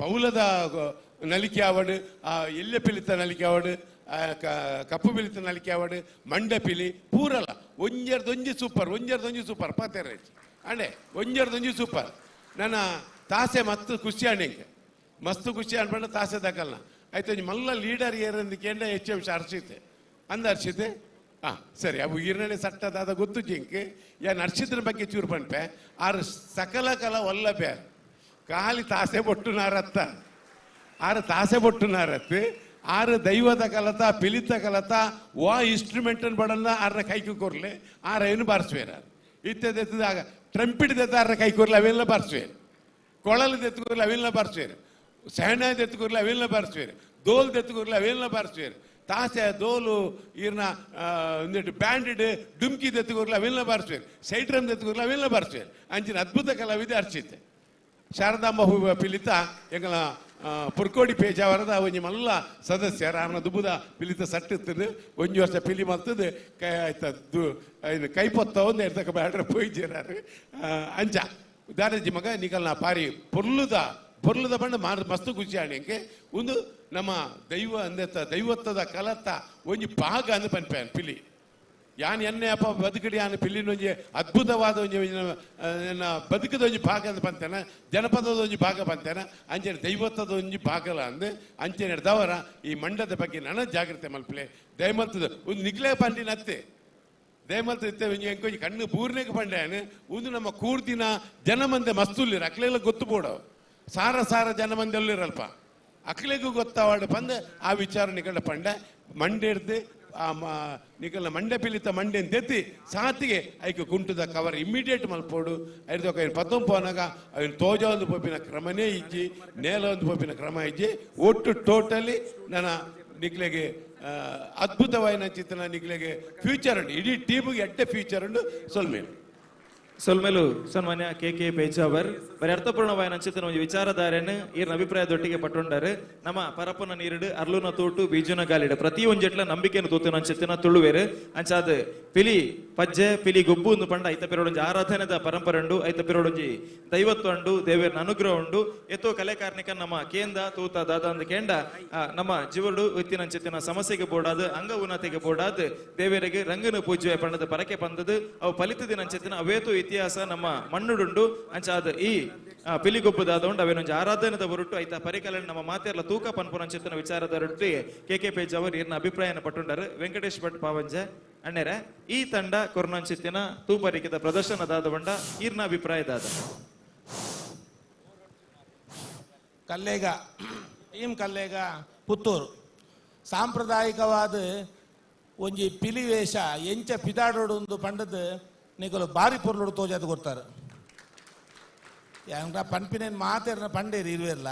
ಪೌಲದ ನಲಿಕೆ ಆವಡ್ ಎಲ್ಲೆ ಪಿಲಿತ ನಲಿಕೆ ಆವಡ್ ಕಪ್ಪು ಪಿಲಿತ ನಲಿಕೆ ಆವಡ್ ಮಂಡ ಪಿಲಿ ಪೂರಲ ಒಂಜರ್ದೊಂಜಿ ಸೂಪರ್ ಒಂಜರ್ದೊಂಜಿ ಸೂಪರ್ ಪಾತೇರ ಅಂಡೆ ಒಂಜರ್ದೊಂಜಿ ಸೂಪರ್ ನನ್ನ ತಾಸೆ ಮಸ್ತ್ ಖುಷಿ ಆಂಡ್ ಮಸ್ತ್ ಖುಷಿ ಅನ್ಪಂಡ ತಾಸೆ ದಕಲ್ನ ಆಯ್ತು ಒಂಜಿ ಮಲ್ಲ ಲೀಡರ್ ಏರಂದು ಕೇಂದ್ರ ಎಚ್ ಎಂ ಹರ್ಷಿತೆ ಅಂದ ಹರ್ಷಿತೆ ಹಾಂ ಸರಿ ಅವು ಈರನೇ ಸಟ್ಟದಾದ ಗೊತ್ತು ಜಿಂಕ್ ಯಾನ್ ಹರ್ಷಿತನ ಬಗ್ಗೆ ಚೂರು ಪನ್ಪೆ ಆರು ಸಕಲ ಕಲ ವಲ್ಲಭ್ಯ ಖಾಲಿ ತಾಸೆ ಬೊಟ್ಟು ನಾರತ್ತ ಆರು ತಾಸೆ ಬೊಟ್ಟು ನಾರತ್ತು ಆರು ದೈವದ ಕಲತ ಪಿಲಿತ ಕಲತ ವಾ ಇನ್ಸ್ಟ್ರೂಮೆಂಟ್ ಬಡಲ್ಲ ಆರ್ನ ಕೈಕು ಕೊರ್ಲೆ ಆರ ಏನು ಬಾರಿಸುವೇರ ಇತ್ಯದ ಟ್ರಂಪಿಟ್ ದೆತ್ತ ಆರ್ನ ಕೈ ಕೊರ್ಲೆ ಅವೆಲ್ಲ ಬಾರಿಸುವೇರು ಕೊಳಲು ದೆತ್ತುಕೊರ್ಲೆ ಅವೆಲ್ಲ ಬಾರಿಸುವೇರು ಸೆಹಣ ದೆತ್ತುಕೊರ್ಲೆ ಅವೆಲ್ಲ ಬಾರಿಸುವೇರು ದೋಲ್ ದೆತ್ತುಕೊರ್ಲೆ ಅವೆಲ್ಲ ಬಾರಿಸುವೇರು ತಾಸೆ ದೋಲು ಈರ್ನ ಒಂದಿಟ್ಟು ಬ್ಯಾಂಡೆಡ್ ಡುಮ್ಕಿ ದೆತ್ತುಕೊರ್ಲೆ ಅವೆಲ್ಲ ಬಾರಿಸುವೇರು ಸೈಡ್ರಮ್ ದೆತ್ತುಕೊರ್ಲೆ ಅವೆಲ್ಲ ಬಾರಿಸುವೇರು ಅಂಚಿನ ಅದ್ಭುತ ಕಲಾವಿದೆ ಅರ್ಚಿತೆ ಶಾರದಾಂಬ ಹೂವ ಪಿಲಿತ ಎಂಗಲ ಪುರ್ಕೋಡಿ ಪೇಜಾವರದ ಒಂಜಿ ಮಲ್ಲ ಸದಸ್ಯರ ಆರ್ನ ದುಬುದ ಪಿಲಿತ ಸಟ್ಟಿತ್ತದು ಒಂಜಿ ವರ್ಷ ಪಿಲಿ ಮಲ್ತದು ಕೈ ಆಯ್ತ ಕೈ ಪೊತ್ತ ಒಂದು ಎರ್ತಕ ಬ್ಯಾಡ್ರ ಪೋಯ್ಜೇರಾರು ಅಂಚ ದಾದಾಜಿ ಮಗ ನಿಕಲ್ನ ಪಾರಿ ಪೊರ್ಲುದ ಪೊರ್ಲುದ ಬಣ್ಣ ಮಾರ್ ಮಸ್ತು ಖುಷಿ ಆಣಿಂಕೆ ಒಂದು ನಮ್ಮ ದೈವ ಅಂದೆತ್ತ ದೈವತ್ವದ ಕಲತ್ತ ಒಂಜಿ ಭಾಗ ಅಂದ್ ಪನ್ಪೆ ಪಿಲಿ ಯಾನ್ ಎನ್ನೆ ಅಪ್ಪ ಬದುಕಡಿ ಯಾನ್ ಪಿಲಿನ ಒಂಜಿ ಅದ್ಭುತವಾದ ಒಂಜಿ ಎನ್ನ ಬದುಕದ ಒಂಜಿ ಭಾಗ ಅಂದ್ ಪಂತೇನ ಜನಪದದ ಒಂಜಿ ಭಾಗ ಪಂತೇನ ಅಂಚನೆ ದೈವತ್ವದ ಒಂಜಿ ಭಾಗಲ ಅಂದ್ ಅಂಚನೆ ದವರ ಈ ಮಂಡದ ಬಗ್ಗೆ ನನ್ನ ಜಾಗ್ರತೆ ಮಲ್ಪಲೆ ದಯಮಲ್ತದ ಒಂದು ನಿಗ್ಲೇ ಪಂಡಿನ ಅತ್ತೆ ದಯಮಲ್ತ ಇತ್ತೆ ಒಂಜಿ ಎಂಕೊಂಜಿ ಕಣ್ಣು ಪೂರ್ಣಕ್ಕೆ ಪಂಡ್ಯಾನ ಒಂದು ನಮ್ಮ ಕೂರ್ದಿನ ಜನಮಂದೆ ಮಸ್ತುಲ್ಲಿರ ಅಕ್ಲೆಲ್ಲ ಗೊತ್ತು ಬೋಡವು ಸಾರ ಸಾರ ಜನ ಮಂದಿ ಅಲ್ಲಿರಲ್ಪ ಅಕ್ಲೆಗೂ ಗೊತ್ತಾವಾಡ ಪಂದ ಆ ವಿಚಾರ ನಿಕಲ ಪಂಡ ಮಂಡೆ ಹಿಡ್ದು ಆ ನಿಕಲ್ನ ಮಂಡೆ ಪಿಲಿತ ಮಂಡೆ ತೆತ್ತಿ ಸಾತಿಗೆ ಐಕ್ ಕುಂಟದ ಕವರ್ ಇಮ್ಮಿಡಿಯೇಟ್ ಮಲ್ಪೋಡು ಐದು ಐನು ಪತ್ತೊಂಪೋನಾಗ ಐನು ತೋಜ ಒಂದು ಪೋಪಿನ ಕ್ರಮನೇ ಇಜ್ಜಿ ನೇಲ ಒಂದು ಪೋಪಿನ ಕ್ರಮ ಇಜ್ಜಿ ಒಟ್ಟು ಟೋಟಲಿ ನನ್ನ ನಿಕ್ಲೆಗೆ ಅದ್ಭುತವಾದ ಚಿತ್ರಣ ನಿಕ್ಲೆಗೆ ಫ್ಯೂಚರ್ ಉಂಟು ಇಡೀ ಟೀಮಿಗೆ ಎಡ್ಡೆ ಫ್ಯೂಚರ್ ಉಂಟು ಸೊಲ್ಮೇಲೆ ಸೊಲ್ಮೆಲು ಸನ್ಮಾನ್ಯ ಕೆ ಕೆ ಪೇಜಾವರ್ ಬರೀ ಅರ್ಥಪೂರ್ಣವಾಯಿನ ಅಂಚಿತನ ಒಂಜಿ ವಿಚಾರಧಾರೆನ್ ಈರ್ನ ಅಭಿಪ್ರಾಯದೊಟ್ಟಿಗೆ ಪಟ್ಟೊಂಡರು ನಮ್ಮ ಪರಪನ ನೀರುಡು ಅರ್ಲುನ ತೋಟು ಬೀಜುನ ಗಾಲಿಡು ಪ್ರತಿ ಒಂಜೆಟ್ಲ ನಂಬಿಕೆಯನ್ನು ತೂತಿನ ಅಂಚಿತನ ತುಳುವೇರು ಅಂಚಾದ ಪಿಲಿ ಪಜ್ಜೆ ಪಿಲಿ ಗೊಬ್ಬು ಒಂದು ಪಂಡ ಐತ ಪಿರೋಡೊಂಜಿ ಆರಾಧನೆದ ಪರಂಪರೆ ಉಂಡು ಐತ ಪಿರೋಡೊಂಜಿ ದೈವತ್ವ ಉಂಡು ದೇವೇರ್ನ ಅನುಗ್ರಹ ಉಂಡು ಎತ್ತೋ ಕಲೆ ಕಾರ್ಣಿಕ ನಮ್ಮ ಕೇಂದ ತೂತ ದಾದ ಅಂದ ಕೇಂಡ ನಮ್ಮ ಜೀವಡು ಇತ್ತಿನ ಅಂಚಿತಿನ ಸಮಸ್ಯೆಗೆ ಬೋಡಾದ ಅಂಗ ಉನ್ನತಿಗೆ ಬೋಡಾದ ದೇವರಿಗೆ ರಂಗನ ಪೂಜೆ ಪಂಡದ ಪರಕೆ ಪಂದದು ಅವು ಫಲಿತದಿನ ಅಂಚಿತಿನ ಅವೇತು ಇತಿಹಾಸ ನಮ್ಮ ಮಣ್ಣುಡುಂಡು ಅಂಚಾದ ಈ ಪಿಲಿಗೊಬ್ಬದಾದ ಉಂಡು ಅವೇನೊಂಜಿ ಆರಾಧನೆದ ಹೊರಟು ಐತ ಪರಿಕಲನೆ ನಮ್ಮ ಮಾತೆರ್ಲ ತೂಕ ಪನ್ಪುನಂಚಿತ್ತಿನ ವಿಚಾರದ ರೊಟ್ಟಿ ಕೆ ಕೆ ಪೇಜ್ ಅವರು ಈರ್ನ ಅಭಿಪ್ರಾಯನ ಪಟ್ಟುಂಡರು. ವೆಂಕಟೇಶ್ ಭಟ್ ಪಾವಂಜೆ ಅಣ್ಣೆರೆ ಈ ತಂಡ ಕೊರ್ನಂಚಿತ್ತಿನ ತೂಪರಿಕೆದ ಪ್ರದರ್ಶನದಾದ ಬಂಡ ಈರ್ನ ಅಭಿಪ್ರಾಯದಾದ. ಕಲ್ಲೇಗ ಟೀಮ್ ಕಲ್ಲೇಗ ಪುತ್ತೂರು ಸಾಂಪ್ರದಾಯಿಕವಾದ ಒಂಜಿ ಪಿಲಿ ವೇಷ ಎಂಚ ಪಿದಾಡೋಡು ಪಂಡದ ನಿಕಲು ಬಾರಿ ಪೊರ್ಲುಡು ತೋಜಾದ ಕೊಡ್ತಾರೆ. ಯಾನ್ ಪನ್ಪಿನೇನು ಮಾತೇರ್ನ ಪಂಡೇರಿ ಇರುವೆಲ್ಲ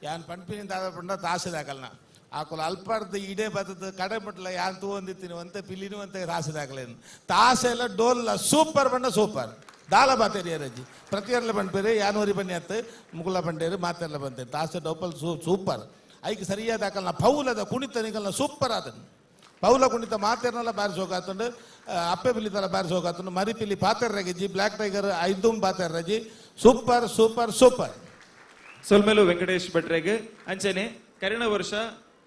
ಯಾನ್ ಪನ್ಪಿನ ದಾದ ಪಂಡ ತಾಸೆದಾಕಲ್ನ ಆಕುಲು ಅಲ್ಪರ್ದು ಇಡೇ ಬತ್ತದ ಕಡೆ ಮುಟ್ಲ ಯಾನ್ ತೂವೊಂದಿತ್ತೀನಿ ಒಂತೆ ಪಿಲಿನೂ ಅಂತೆ ತಾಸೆದಾಕಲೇನು ತಾಸೆ ಎಲ್ಲ ಡೋಲ್ಲ ಸೂಪರ್ ಬಣ್ಣ ಸೂಪರ್ ದಾಲ ಬಾತೇರಿ ಅಜ್ಜಿ ಪ್ರತಿಯರ್ಲ ಪನ್ಪೇರು ಯಾನೂರಿ ಬನ್ನಿ ಅತ್ತು ಮುಗುಲ ಪಂಡೇರು ಮಾತೆಲ್ಲ ಬಂತೇರು ತಾಸೆ ಡೋಪಲ್ ಸೂಪರ್ ಐಕ್ ಸರಿಯಾದ ಆಕಲ್ನ ಪೌಲದ ಕುಣಿತ ನಿಕಲ್ನ ಸೂಪರ್ ಆತನು ಪೌಲ ಕುಣಿತ ಮಾತೇರ್ನೆಲ್ಲ ಬಾರಿ ಸೋಕಾತುಂಡು ಅಪ್ಪೆ ಪಿಲಿತಲ ಬಾರಿ ಸೋಕಾತುಂಡು ಮರಿ ಪಿಲಿ ಪಾತೆರ್ರಗಿಜ್ಜಿ ಬ್ಲ್ಯಾಕ್ ಟೈಗರ್ ಐದುಂ ಪಾತೆರ್ರಜಿ ಸೂಪರ್ ಸೂಪರ್ ಸೂಪರ್. ಸೊಲ್ಮೆಲು ವೆಂಕಟೇಶ್ ಭಟ್ರೆಗ್ ಅಂಚನೆ ಕರಿಣ ವರ್ಷ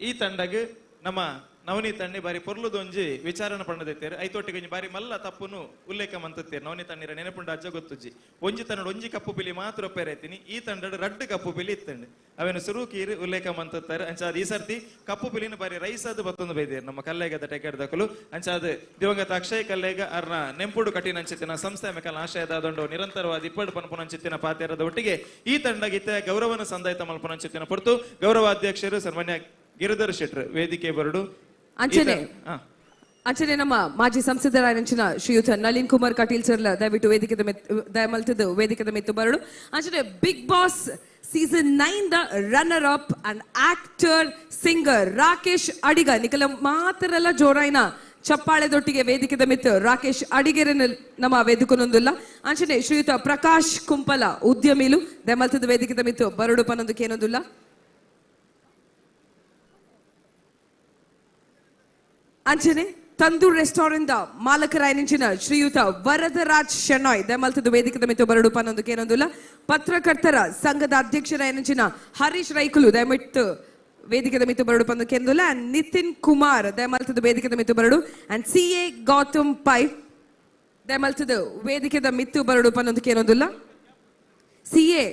ಈ ತಂಡಗ್ ನಮ್ಮ ನವನೀತ್ ಅಣ್ಣಿ ಬಾರಿ ಪೊರ್ಲುದೊಂಜಿ ವಿಚಾರಣ ಪಣ್ಣದಿತ್ತೇರು ಐತೊಟ್ಟಿಗೆ ಒಂಜಿ ಬಾರಿ ಮಲ್ಲ ತಪ್ಪುನು ಉಲ್ಲೇಖ ಮಂತತ್ತೇರು. ನವನೀತ್ ಅಣ್ಣಿರ ನೆನಪುಂಡ ಅಜ್ಜ ಗೊತ್ತುಜ್ಜಿ ಒಂಜಿ ತಂಡ ಒಂಜಿ ಕಪ್ಪು ಪಿಲಿ ಮಾತ್ರ ಒಪ್ಪೇರೈತೀನಿ ಈ ತಂಡಡ್ ರಡ್ಡು ಕಪ್ಪು ಪಿಲಿ ಇತ್ತಂಡು ಅವೇನು ಸುರುಕೀರು ಉಲ್ಲೇಖ ಮಂತತ್ತಾರೆ. ಅಂಚಾದ ಈ ಸರ್ತಿ ಕಪ್ಪು ಪಿಲಿನ ಬಾರಿ ರೈಸಾದ ಬತ್ತೊಂದು ಬೈದೇರು ನಮ್ಮ ಕಲ್ಲೇಗದ ಟೆಕೆಟ್ ದಕಲು. ಅಂಚಾದ ದಿವಂಗತ ಅಕ್ಷಯ್ ಕಲ್ಲೇಗ ಅರ್ನ ನೆಂಪುಡು ಕಠಿಣ ಅಂಚಿತ್ತಿನ ಸಂಸ್ಥೆ ಮೆಕಲ್ ಆಶಯದಾದಂಡು ನಿರಂತರವಾದ ಇಪ್ಪಡು ಪನ್ಪುನಂಚಿತ್ತಿನ ಪಾತೇರದ ಒಟ್ಟಿಗೆ ಈ ತಂಡಗಿತ್ತೆ ಗೌರವನ ಸಂದಾಯಿತ ಮಲ್ಪುನಂಚಿತ್ತಿನ ಪೊರ್ತು ಗೌರವಾಧ್ಯಕ್ಷರು ಸನ್ಮಾನ್ಯ ಗಿರಿಧರ್ ಶೆಟ್ರು ವೇದಿಕೆ ಬರಡು ಅಂಚನೆ ಅಂಚನೆ ನಮ್ಮ ಮಾಜಿ ಸಂಸದರಾಯನಂಚಿನ ಶ್ರೀಯುತ ನಳಿನ್ ಕುಮಾರ್ ಕಟೀಲ್ ಸರ್ಲ ದಯವಿಟ್ಟು ವೇದಿಕೆದ ದಯಮಲ್ತದ್ದು ವೇದಿಕೆದ ಮಿತ್ತು ಬರಡು. ಅಂಚನೆ big boss season 9 the runner up and actor singer Rakesh Adiga ನಿಕಲ ಮಾತ್ರಲ್ಲ ಜೋರಾಯ್ನ ಚಪ್ಪಾಳೆದೊಟ್ಟಿಗೆ ವೇದಿಕೆದ ಮಿತ್ತು Rakesh ಅಡಿಗೆರನ್ನು ನಮ್ಮ ವೇದಿಕನೊಂದಿಲ್ಲ. ಅಂಚನೆ ಶ್ರೀಯುತ ಪ್ರಕಾಶ್ ಕುಂಪಲ ಉದ್ಯಮಿಲು ದಯಮಲ್ತದ ವೇದಿಕೆದ ಮಿತ್ತು ಬರಡು ಪನ್ನೊಂದಕ್ಕೇನೊಂದಿಲ್ಲ. ಅಂಚನೆ ತಂದೂರ್ ರೆಸ್ಟೋರೆಂಟ್ ಮಾಲಕರಾಯನಿಂಚಿನ ಶ್ರೀಯುತ ವರದರಾಜ್ ಶೆನಾಯ್ ದಯಮಲ್ತದ ವೇದಿಕೆದ ಮಿತ್ತು ಬರಡು ಪನ್ನೊಂದಕ್ಕೇನೊಂದಿಲ್ಲ. ಪತ್ರಕರ್ತರ ಸಂಘದ ಅಧ್ಯಕ್ಷರಾಯನಿಂಚಿನ ಹರೀಶ್ ರೈಕುಲು ದಯಮಿಟ್ಟು ವೇದಿಕೆದ ಮಿತ್ತು ಬರಡು ಪನ್ನೊಂದಕ್ಕೇನೊಂದಿಲ್ಲ. ಅಂಡ್ ನಿತಿನ್ ಕುಮಾರ್ ದಯಮಲ್ತದ ವೇದಿಕೆದ ಮಿತ್ತು ಬರಡು. And C A Gautam Pai ದಯಮಲ್ತದ ವೇದಿಕೆದ ಮಿತ್ತು ಬರಡು ಪನ್ನೊಂದಕ್ಕೇನೊಂದಿಲ್ಲ. ಸಿ ಎ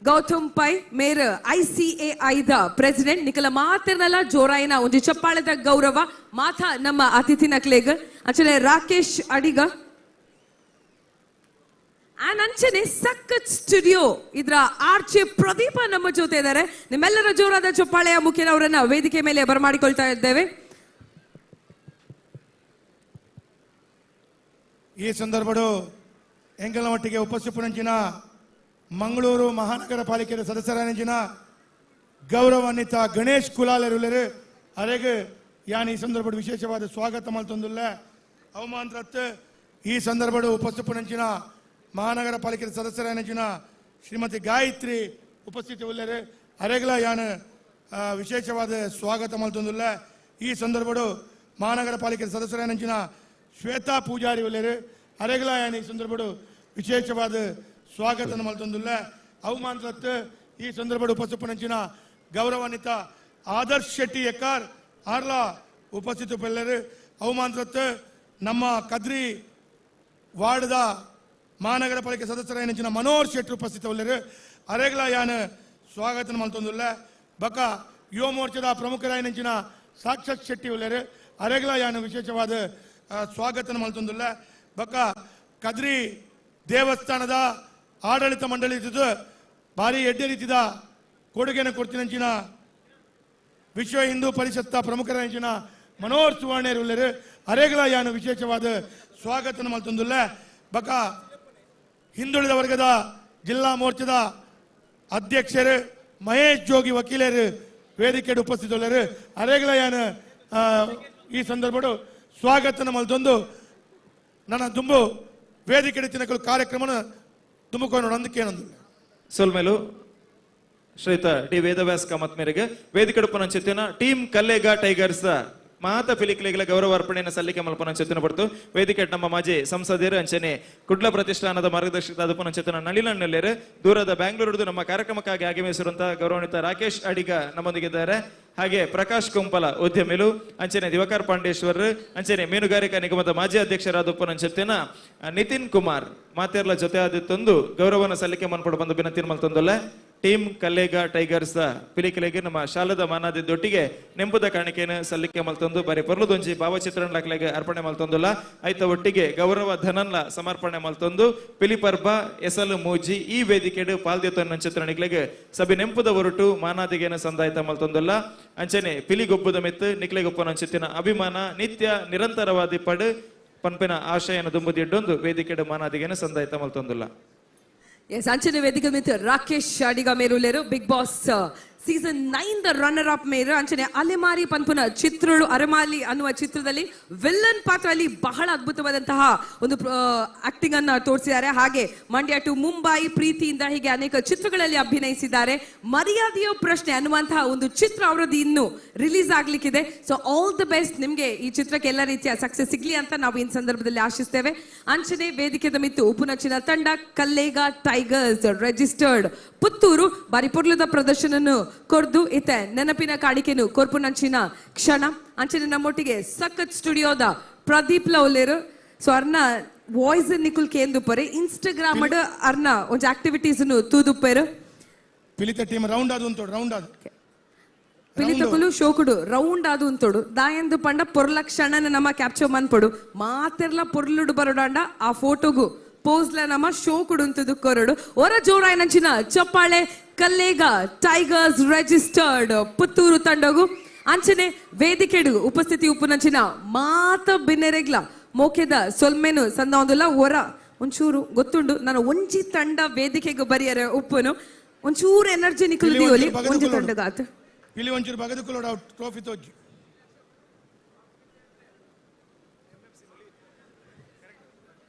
ಗೌತಮ್ ಪೈ ಮೇರ್ ICAI the president ನಿಕಲ ಮಾತ್ರನಲ್ಲ ಜೋರಾಯಿನ ಒಂಜಿ ಚಪ್ಪಾಳದ ಗೌರವ ಮಾಥ ನಮ್ಮ ಅತಿಥಿ ನಕ್ಲೇಗ್. ಅಂಚನೆ ರಾಕೇಶ್ ಅಡಿಗ ಅಂಡ್ ಅಂಚನೆ ಸಖತ್ ಸ್ಟುಡಿಯೋ ಇದರ ಆರ್ಚೆ ಪ್ರದೀಪ ನಮ್ಮ ಜೊತೆ ಇದ್ದಾರೆ. ನಿಮ್ಮೆಲ್ಲರ ಜೋರಾದ ಚಪ್ಪಾಳೆಯ ಮುಖೇನ ಅವರನ್ನ ವೇದಿಕೆ ಮೇಲೆ ಬರಮಾಡಿಕೊಳ್ತಾ ಇದ್ದೇವೆ. ಈ ಸಂದರ್ಭಡು ಎಂಗಲ ಮಟ್ಟಿಗೆ ಉಪಸ್ಥಿಪನಂಚಿನ ಮಂಗಳೂರು ಮಹಾನಗರ ಪಾಲಿಕೆಯ ಸದಸ್ಯರಾನಿಂಚಿನ ಗೌರವಾನ್ವಿತ ಗಣೇಶ್ ಕುಲಾಲರುಲರು ಅರೆಗೆ ಯಾನ್ ಈ ಸಂದರ್ಭ ವಿಶೇಷವಾದ ಸ್ವಾಗತ ಮಲ್ತೊಂದುಲ್ಲ. ಅವಮಾನರತ್ ಈ ಸಂದರ್ಭಡು ಉಪಸ್ಥಿಪನಂಚಿನ ಮಹಾನಗರ ಪಾಲಿಕೆಯ ಸದಸ್ಯರಾನಿಂಚಿನ ಶ್ರೀಮತಿ ಗಾಯತ್ರಿ ಉಪಸ್ಥಿತಿ ಉಳ್ಳರು ಅರೆಗಲ ಯಾನ್ ವಿಶೇಷವಾದ ಸ್ವಾಗತ ಮಲ್ತೊಂದುಲ್ಲ. ಈ ಸಂದರ್ಭಡು ಮಹಾನಗರ ಪಾಲಿಕೆಯ ಸದಸ್ಯರಾನಿಂಚಿನ ಶ್ವೇತಾ ಪೂಜಾರಿ ಉಳ್ಳರು ಅರೆಗಲ ಯಾನ್ ಈ ಸಂದರ್ಭಡು ವಿಶೇಷವಾದ ಸ್ವಾಗತ ಮಲ್ತೊಂದುಲ್ಲ. ಅವಮಾನರತ್ ಈ ಸಂದರ್ಭ ಉಪಸ್ಥಿಪನಂಚಿನ ಗೌರವಾನ್ವಿತ ಆದರ್ಶ್ ಶೆಟ್ಟಿ ಎಕ್ಕಾರ್ ಆರ್ಲಾ ಉಪಸ್ಥಿತ ಪೆಲ್ಲರು. ಅವಮಾನರತ್ ನಮ್ಮ ಕದ್ರಿ ವಾರ್ಡ್ದ ಮಹಾನಗರ ಪಾಲಿಕೆ ಸದಸ್ಯರಾಯನಂಚಿನ ಮನೋಹರ್ ಶೆಟ್ಟಿ ಉಪಸ್ಥಿತ ಉಳ್ಳರು ಅರೆಗಲ ಯಾನ್ ಸ್ವಾಗತ ಮಲ್ತೊಂದುಲ್ಲ. ಬಕ ಯುವ ಮೋರ್ಚಾದ ಪ್ರಮುಖರಾಯನಂಚಿನ ಸಾಕ್ಷಾತ್ ಶೆಟ್ಟಿ ಉಳ್ಳರು ಅರೆಗಲ ಯಾನ್ ವಿಶೇಷವಾದ ಸ್ವಾಗತ ಮಲ್ತೊಂದುಲ್ಲ. ಬಕ ಕದ್ರಿ ದೇವಸ್ಥಾನದ ಆಡಳಿತ ಮಂಡಳಿ ಇದ್ದಿದ್ದು ಭಾರಿ ಎಡ್ಡೆ ರೀತಿದ ಕೊಡುಗೆಯನ್ನು ಕೊಡ್ತಿನಂಚಿನ ವಿಶ್ವ ಹಿಂದೂ ಪರಿಷತ್ತ ಪ್ರಮುಖರಂಚಿನ ಮನೋಹರ್ ಸುವರ್ಣೇರುಳ್ಳರು ಅರೆಗಲ ಯಾನು ವಿಶೇಷವಾದ ಸ್ವಾಗತ ಮಲ್ತೊಂದುಲ್ಲ. ಬಕ ಹಿಂದುಳಿದ ವರ್ಗದ ಜಿಲ್ಲಾ ಮೋರ್ಚಾದ ಅಧ್ಯಕ್ಷರು ಮಹೇಶ್ ಜೋಗಿ ವಕೀಲರು ವೇದಿಕೆ ಉಪಸ್ಥಿತರು ಅರೆಗಲ ಯಾನು ಈ ಸಂದರ್ಭಡು ಸ್ವಾಗತ ಮಲ್ತೊಂದು ನನ್ನ ದುಂಬು ವೇದಿಕೆ ತಿನ್ನಕಲು ಕಾರ್ಯಕ್ರಮನ ತುಂಬಿಕೊಂಡು ನಂದಕ್ಕೇನೊಂದಿಲ್ಲ. ಸೊಲ್ಮೇಲು ಶ್ರೀಯುತ ಡಿ ವೇದವ್ಯಾಸ್ ಕಾಮತ್ ಮೇರೆಗೆ ವೇದಿಕೆ ಪುನಂಚಿತ್ತಿನ ಟೀಮ್ ಕಲ್ಲೇಗ ಟೈಗರ್ಸ್ ಮಾತ ಫಿಲಿಕ್ಲೆಗಳ ಗೌರವ ಅರ್ಪಣೆಯನ್ನು ಸಲ್ಲಿಕೆ ಮಲ್ಪನಂಚಿತ್ತಿನ ಪಡ್ತು ವೇದಿಕೆ ನಮ್ಮ ಮಾಜಿ ಸಂಸದೀಯರು ಅಂಚನೆ ಕುಡ್ಲ ಪ್ರತಿಷ್ಠಾನದ ಮಾರ್ಗದರ್ಶಕರಾದ ಪುನಂಚಿತ್ತಿನ ನಳಿನಣ್ಣಲ್ಲೇರು ದೂರದ ಬ್ಯಾಂಗ್ಳೂರುದು ನಮ್ಮ ಕಾರ್ಯಕ್ರಮಕ್ಕಾಗಿ ಆಗಮಿಸಿರುವಂತಹ ಗೌರವಾನ್ವಿತ ರಾಕೇಶ್ ಅಡಿಗ ನಮ್ಮೊಂದಿಗಿದ್ದಾರೆ. ಹಾಗೆ ಪ್ರಕಾಶ್ ಕುಂಪಲ ಉದ್ಯಮಿಲು ಅಂಚನೆ ದಿವಾಕರ್ ಪಾಂಡೇಶ್ವರ್ ಅಂಚನೆ ಮೀನುಗಾರಿಕಾ ನಿಗಮದ ಮಾಜಿ ಅಧ್ಯಕ್ಷರಾದ ಪುನಂಚಿತ್ತಿನ ನಿತಿನ್ ಕುಮಾರ್ ಮಾತೆರ್ಲ ಜೊತೆ ಆದಿತ್ತೊಂದು ಗೌರವನ ಸಲ್ಲಿಕೆ ಮನ್ಪಡು ಬಂದು ಬಿನತಿನ್ ಮಲ್ತೊಂದಲ್ಲ. ಟೀಮ್ ಕಲ್ಲೇಗ ಟೈಗರ್ಸ್ ಪಿಲಿಕಲೆಗೆ ನಮ್ಮ ಶಾಲದ ಮಾನಾದಿದ್ದೊಟ್ಟಿಗೆ ನೆಂಪುದ ಕಾಣಿಕೆಯನ್ನು ಸಲ್ಲಿಕೆ ಮಲ್ತೊಂದು ಬರೀ ಪೊರ್ಲುದೊಂಜಿ ಭಾವಚಿತ್ರನ್ಲಕ್ಲೆಗೆ ಅರ್ಪಣೆ ಮಲ್ತೊಂದುಲ್ಲ. ಐತ ಒಟ್ಟಿಗೆ ಗೌರವ ಧನನ್ಲ ಸಮರ್ಪಣೆ ಮಲ್ತೊಂದು ಪಿಲಿಪರ್ಬ ಎಸಲು ಮೂಜಿ ಈ ವೇದಿಕೆಡು ಪಾಲ್ದಿತ್ತೊನ್ನ ಚಿತ್ರಣಿಗ್ಲೆಗೆ ಸಭೆ ನೆಂಪುದ ಹೊರಟು ಮಾನಾದಿಗೆನ ಸಂದಾಯ್ತ ಮಲ್ತೊಂದುಲ್ಲ. ಅಂಚನೆ ಪಿಲಿಗೊಬ್ಬದ ಮೆತ್ತು ನಿಕ್ಲೆಗೊಪ್ಪನಂಚಿತ್ತಿನ ಅಭಿಮಾನ ನಿತ್ಯ ನಿರಂತರವಾದಿ ಪಡು ಪನ್ಪಿನ ಆಶಯನ ದುಂಬುದಿಡ್ಡೊಂದು ವೇದಿಕೆಡು ಮಾನಾದಿಗೆನ ಸಂದಾಯ್ತ ಮಲ್ತೊಂದುಲ್ಲ. ಎಸ್ ಅಂಚನೆ ವೇದಿಕೆ ಮಿತ್ರ ರಾಕೇಶ್ ಅಡಿಗ ಮೇರುಲೇರು big boss season 9 the runner up ಮೇರು ಅಂಚನೆ ಅಲೆಮಾರಿ ಪನ್ಪುನ ಚಿತ್ರಳು ಅರೆಮಾಲಿ ಅನ್ನುವ ಚಿತ್ರದಲ್ಲಿ ವಿಲ್ಲನ್ ಪಾತ್ರದಲ್ಲಿ ಬಹಳ ಅದ್ಭುತವಾದಂತಹ ಒಂದು ಆಕ್ಟಿಂಗ್ ಅನ್ನ ತೋರಿಸಿದ್ದಾರೆ. ಹಾಗೆ ಮಂಡ್ಯ ಟು ಮುಂಬೈ ಪ್ರೀತಿಯಿಂದ ಹೀಗೆ ಅನೇಕ ಚಿತ್ರಗಳಲ್ಲಿ ಅಭಿನಯಿಸಿದ್ದಾರೆ. ಮರ್ಯಾದೆಯ ಪ್ರಶ್ನೆ ಅನ್ನುವಂತಹ ಒಂದು ಚಿತ್ರ ಅವರದ್ದು ಇನ್ನು release ಆಗ್ಲಿಕ್ಕಿದೆ. So all the best ನಿಮ್ಗೆ, ಈ ಚಿತ್ರಕ್ಕೆ ಎಲ್ಲ ರೀತಿಯ ಸಕ್ಸಸ್ ಸಿಗ್ಲಿ ಅಂತ ನಾವು ಈ ಸಂದರ್ಭದಲ್ಲಿ ಆಶಿಸ್ತೇವೆ. ಅಂಚನೆ ವೇದಿಕೆದ ಮಿತ್ತು ಉಪುನಚಿನ ತಂಡ ಕಲ್ಲೇಗ ಟೈಗರ್ಸ್ ರಿಜಿಸ್ಟರ್ಡ್ ಪುತ್ತೂರು ಬಾರಿ ಪೊರ್ಲದ ಪ್ರದರ್ಶನನು ಕೊರ್ದು ಇತ್ತೆ ನೆನಪಿನ ಕಾಣಿಕೆನು ಕೊರ್ಪುನಂಚಿನ ಕ್ಷಣ. ಅಂಚನೆ ನಮ್ಮೊಟ್ಟಿಗೆ ಸಖತ್ ಸ್ಟುಡಿಯೋದ ಪ್ರದೀಪ್ ಲೌಲೇರು. ಸೊ ಅರ್ನ ವಾಯ್ಸ್ ನಿಕುಲ್ ಕೇಂದುಪ್ಪರೆ ಇನ್ಸ್ಟಾಗ್ರಾಮ್ ಅರ್ನ ಒಂಜಿ ಆಕ್ಟಿವಿಟೀಸ್ ತೂದುಪ್ಪೇರು. ಪಿಲಿತ ಟೀಮ್ ರೌಂಡ್ ಆದು ಉಂಟು, ರೌಂಡ್ ಆದು ಪಿಲಿತಕುಲು ಶೋಕುಡು ರೌಂಡ್ ಆದು ಉಂತೋಡು ದಾಯಂದು ಪಂಡ ಪೊರ್ಲ ಕ್ಷಣನ ನಮ್ಮ ಕ್ಯಾಪ್ಚರ್ ಮನ್ಪೊಡು ಮಾತೆರ್ಲ ಪೊರ್ಲುಡು ಬರೋಡಾಂಡ ಆ ಫೋಟೋಗು ಪೋಸ್ಲ ನಮ್ಮ ಶೋಕುಡು ಉಂತುದು ಕೊರಡು. ಒರ ಜೋರಾಯನಂಚಿನ ಚಪ್ಪಾಳೆ ಕಲ್ಲೇಗ ಟೈಗರ್ಸ್ ರಿಜಿಸ್ಟರ್ಡ್ ಪುತ್ತೂರು ತಂಡಗು. ಅಂಚನೆ ವೇದಿಕೆಡು ಉಪಸ್ಥಿತಿ ಉಪ್ಪುನಂಚಿನ ಮಾತ ಬಿನ್ನೆರೆಗ್ಲ ಮೋಕೆದ ಸೊಲ್ಮೆನು ಸಂದಾವೊಂದುಲ್ಲ. ಒರ ಒಂಚೂರು ಗೊತ್ತುಂಡು ನಾನು ಒಂಜಿ ತಂಡ ವೇದಿಕೆಗೆ ಬರಿಯರೆ ಉಪ್ಪುನು ಒಂಚೂರು ಎನರ್ಜಿ ನಿಕುಲು ದಿಯೋಲಿ ಒಂಜಿ ತಂಡಗಾತ್ ಪಿಲಿ ಒಂಚೂರು ಬಗದುಕುಲೋಡ ಟ್ರೋಫಿ ತೋಜಿ.